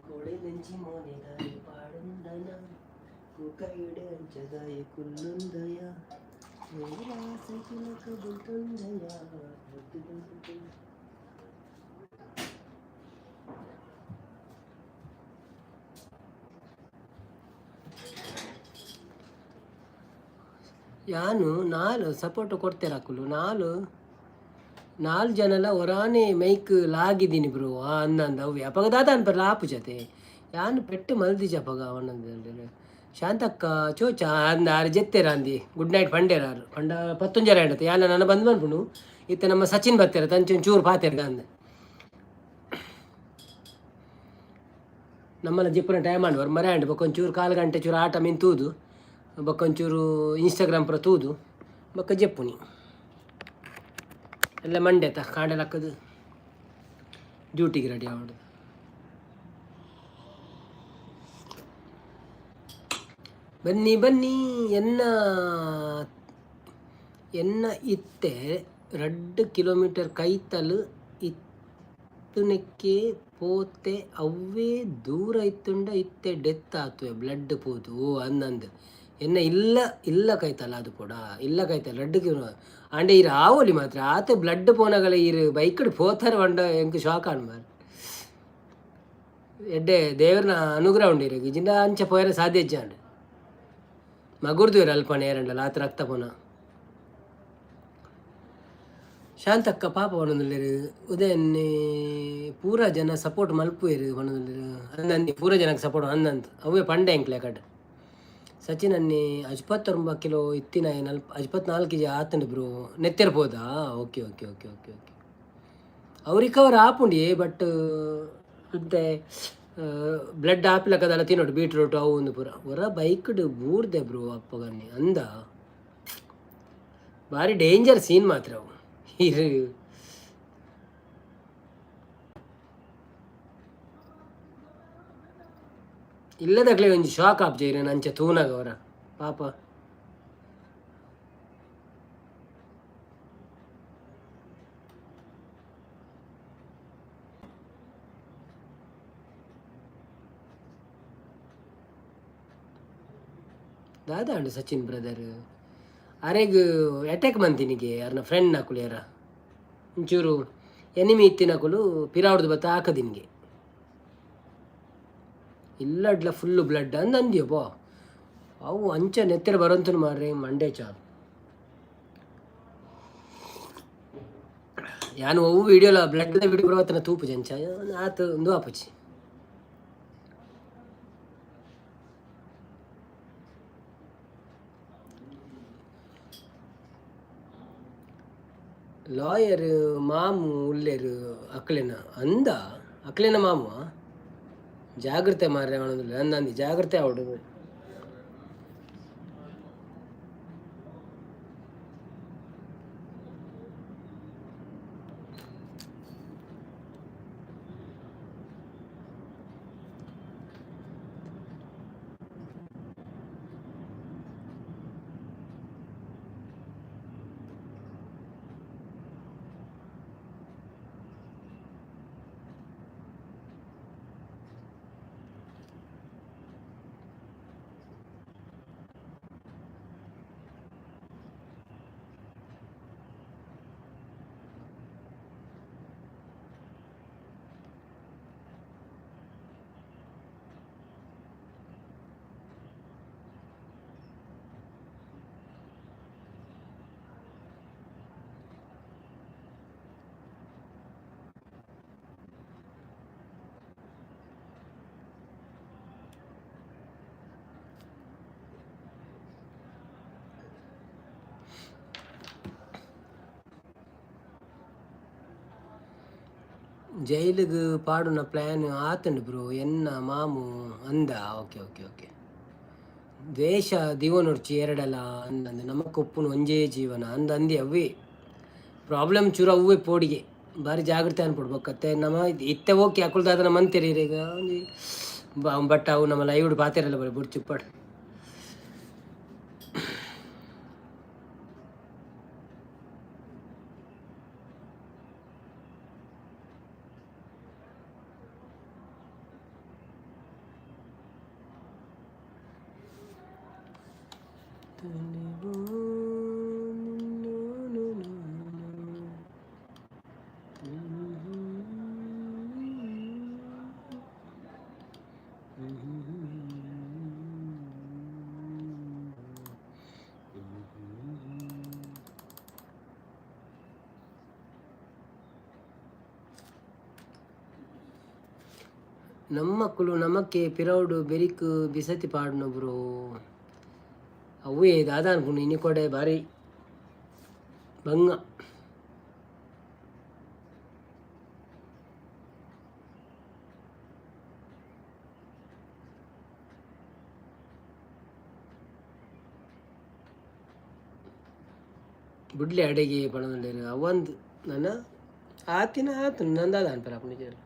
ಕೋಡೆ ಮೋನೆದಾಯಿ ಪಾಡುಂದನ ಕುಕೈಡ್ ಅಂಚದಾಯಿ ಕುಲ್ಲುಂದಯ ಸೈಕಿಲಕ ಬುಲ್ತುಂದಯ. ಯಾನು ನಾಲ್ ಸಪೋರ್ಟ್ ಕೊಡ್ತೇನೆ ಅಕುಲು. ನಾಲ್ ನಾಲ್ ಜನಲ ಒರಾನೆ ಮೈಕ್ ಲಾಗಿದ್ದೀನಿ ಬ್ರೋ. ಅಂದ ಅಂದ ಅವು ಅಪಗ ದಾದ ಅನ್ಪರ್ಲ ಆಪು ಜತೆ. ಯಾನ್ ಪೆಟ್ಟು ಮಲ್ದಿಜ ಅಪಗ ಅವನಂದ. ಶಾಂತಕ್ಕ ಚೋಚ ಅಂದ ಆರು ಜೆತ್ತೆರ ಅಂದಿ ಗುಡ್ ನೈಟ್ ಪಂಡೇರ ಆರು ಪಂಡ ಪತ್ತೊಂಜರ ಆಂಡತೆ. ಯಾನ ನನ್ನ ಬಂದ್ ಮನ್ಪುಂಡು ಇತ್ತೆ ನಮ್ಮ ಸಚಿನ್ ಬತ್ತೆರ ತಂಚೊಂಚೂರು ಚೂರು ಪಾತೆರ್ಗ ಅಂದ. ನಮ್ಮಲ್ಲ ಜಿಪ್ಪುನ ಟೈಮ್ ಆಂಡ್ ಮರೆ ಆಂಡ್ ಬೊಕ್ಕೊಂಚೂರು ಕಾಲು ಗಂಟೆ ಚೂರು ಆಟ ಮೀನ್ ತೂದು ಬೊಕ್ಕೊಂಚೂರು ಇನ್ಸ್ಟಾಗ್ರಾಮ್ ಪೂರ ತೂದು ಬೊಕ್ಕ ಜೆಪ್ಪುನಿ ಎಲ್ಲ ಮಂಡೆ ಕಾಂಡೆ ಲಕ್ಕದು ಡ್ಯೂಟಿಗೆ ರೆಡಿ ಆವಡು. ಬನ್ನಿ ಬನ್ನಿ. ಎನ್ನ ಎನ್ನ ಇತ್ತೆ ರಡ್ಡ್ ಕಿಲೋಮೀಟರ್ ಕೈತಲ್ ಇತ್ತುನೆಕ್ಕೆ ಪೋತೆ. ಅವ್ವೇ ದೂರ ಇತ್ತುಂಡ ಇತ್ತೆ ಡೆತ್ ಆತುವೆ ಬ್ಲಡ್ ಪೋದು. ಓ ಅಂದಂದು ಎನ್ನ ಇಲ್ಲ ಇಲ್ಲ ಕೈತಲ್ಲ ಅದು ಪೋಡ ಇಲ್ಲ ಕೈತಲ್ ರಡ್ಡ್ ಕಿಲೋ ಆಂಡ ಇರು ಆವೊಲಿ ಮಾತ್ರ ಆತೆ ಬ್ಲಡ್ ಪೋನಗಲ ಇರು ಬೈಕ್ಡ್ ಪೋತಾರೆ ಪಂಡ ಎಂಕ್ ಶಾಕ್ ಆಂಡ್ ಮಾರ್. ಎಡ್ಡೆ ದೇವರನ ಅನುಗ್ರಹ ಉಂಡು ಇರೆಗ್, ಇಜಿಂಡ ಅಂಚ ಪೋಯರೆ ಸಾಧ್ಯ ಇಜ್ಜಾಂಡ್. ಮಗುರ್ದುವೆರ್ ಅಲ್ಪ ನೇರಂಡಲ ಆತ್ ರಕ್ತ ಪೋನ. ಶಾಂತಕ್ಕ ಪಾಪ ಪನೊಂದುಲ್ಲೆರ್. ಉದಯನ್ನೇ ಪೂರ ಜನ ಸಪೋರ್ಟ್ ಮಲ್ಪುವೆರ್ ಪನೊಂದುಲ್ಲೆರ್. ಅಂದಂದಿ ಪೂರ ಜನಕ್ಕೆ ಸಪೋರ್ಟ್ ಅಂದಂತ ಅವೇ ಪಂಡೆ ಎಂಕ್ಲೆ ಕಡ್. ಸಚಿನ್ ಅನ್ನಿ 59 ಕಿಲೋ ಇತ್ತಿನ 54 ಕೆಜಿ ಆತಂಡು ಬ್ರೋ. ನೆತ್ತೆರ್ ಪೋದಾ? Okay okay okay okay okay. ಅವು ರಿಕವರ್ ಆಪುಂಡಿಯೇ ಬಟ್ ಅಂತೆ ಬ್ಲಡ್ ಆಪಿಲಕದಲ್ಲ ತಿನ್ನೋಡು ಬೀಟ್ರೂಟ್ ಅವು ಒಂದು ಪೂರ. ಹೊರ ಬೈಕ್ಡ್ ಬೂರ್ದೆ ಬ್ರೋ ಅಪ್ಪಗನ್ನಿ ಅಂದ. ಭಾರಿ ಡೇಂಜರ್ ಸೀನ್ ಮಾತ್ರ ಅವು. ಇರು ಇಲ್ಲದಕ್ಲೆ ಒಂಜಿ ಶಾಕ್ ಆಪ್ ಜೈರ ಅಂಚ ತೂನಾಗ ಅವರ ಪಾಪ. ದಾದ ಸಚಿನ್ ಬ್ರದರ್ ಅರೆಗ್ ಅಟ್ಯಾಕ್ ಮಂತಿನಿಗೆ ಅರ್ನ ಫ್ರೆಂಡ್ ನಕುಲು ಯಾರ ಒಂಚೂರು ಎನಿಮಿ ಇತ್ತಿನಕುಲು ಪಿರಾವ್ಡ್ದು ಬತ್ತ ಹಾಕದಿನ್ಗೆ ಇಲ್ಲಡ್ಲ ಫುಲ್ಲು ಬ್ಲಡ್ ಅಂದ್ ಅಂದ್ಯಪ್ಪ. ಅವು ಅಂಚ ನೆತ್ತರ ಬರಂತನು ಮಾರ್ರೆ ಮಂಡೆ ಚಾಲು. ಯಾನು ಅವು ವಿಡಿಯೋಲ ಬ್ಲಡ್ ವಿಡಿಯೋ ಬರವತ್ತನ ತೂಪು ಜಂಚ ಆತು ಒಂದು ಆಪುಜಿ. ಲಾಯರ್ ಮಾಮು ಉಲ್ಲೇರು ಅಕ್ಲೆನ ಅಂದ ಅಕ್ಲೆನ ಮಾಮು ಜಾಗ್ರತೆ ಮಾರ್ರೆ ಅವನೊಂದು ಅಂದಂದಿ ಜಾಗ್ರತೆ ಅವಡು. ಜೈಲಿಗೆ ಪಾಡುನ ಪ್ಲ್ಯಾನ್ ಆತಂಡು ಬ್ರೋ ಎನ್ನ ಮಾಮು ಅಂದ. Okay okay okay. ದ್ವೇಷ ದಿವನೊಡ್ಚಿ ಎರಡಲ ಅಂದಂದು ನಮಕ್ ಉಪ್ಪುನು ಒಂಜೇ ಜೀವನ ಅಂದ ಅಂದಿ. ಅವೇ ಪ್ರಾಬ್ಲಮ್ ಚೂರು ಅವ್ವೇ ಪೋಡಿಗೆ ಬಾರಿ ಜಾಗ್ರತೆ ಅನ್ಪೊಡು. ಬೊಕ್ಕತ್ತೆ ನಮ ಇತ್ತೆ ಓಕೆ ಅಕುಲ್ದಾದನ ಮಂತೆರ್ ಈಗ ಒಂಜಿ ಬಟ್ ಅವು ನಮ್ಮ ಲೈವ್ಡ್ ಪಾತೆರಲ್ಲ ಬರ ಬುಡ್ಚುಪ್ಪಡ್. ನಮ್ಮಕ್ಕಳು ನಮಕ್ಕೆ ಪಿರೌಡು ಬೆರಿಕ್ ಬಿಸತಿ ಪಾಡ್ನೊಬ್ರು ಅವೇ ದಾದ ಅನ್ಕೊಂಡು ಇನಿ ಕೊಡೆ ಬಾರಿ ಬಂಗ. ಬುಡ್ಲೆ ಅಡೆಗೆ ಪಣೊಂದುಲ್ಲೆರ್ ಅವೊಂದು ನನ ಆತಿನ ಆತು ನಂದಾದ ಅನ್ಪೆರ್ ಆಪುಂಡು.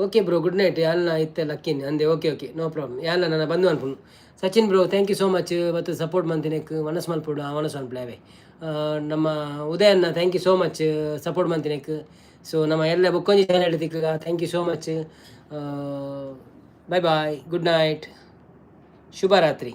Okay bro, good night. ಯಾಲ್ನ ಇತ್ತೆ ಲಕ್ಕಿನ್ ಅಂದೆ. Okay okay, no problem. ಯಾಲ್ನ ನನ್ನ ಬಂದು ಅನ್ಪುಂಡು. Sachin bro, thank you so much. ಮತ್ತು ಸಪೋರ್ಟ್ ಮಂತಿನೆಕ್ ಮನಸ್ಸು ಮಲ್ಪೊಡು. ಆ ಮನಸ್ಸು ಮನ್ಪುಲೆ. ನಮ್ಮ ಉದಯನ್ನ, thank you so much support ಮಂತಿನೆಕ್. So ನಮ್ಮ ಎಲ್ಲ ಬೊಕ್ಕೊಂಜಿ channel ತಿಕ್ಕ, thank you so much. Bye bye, good night, ಶುಭರಾತ್ರಿ.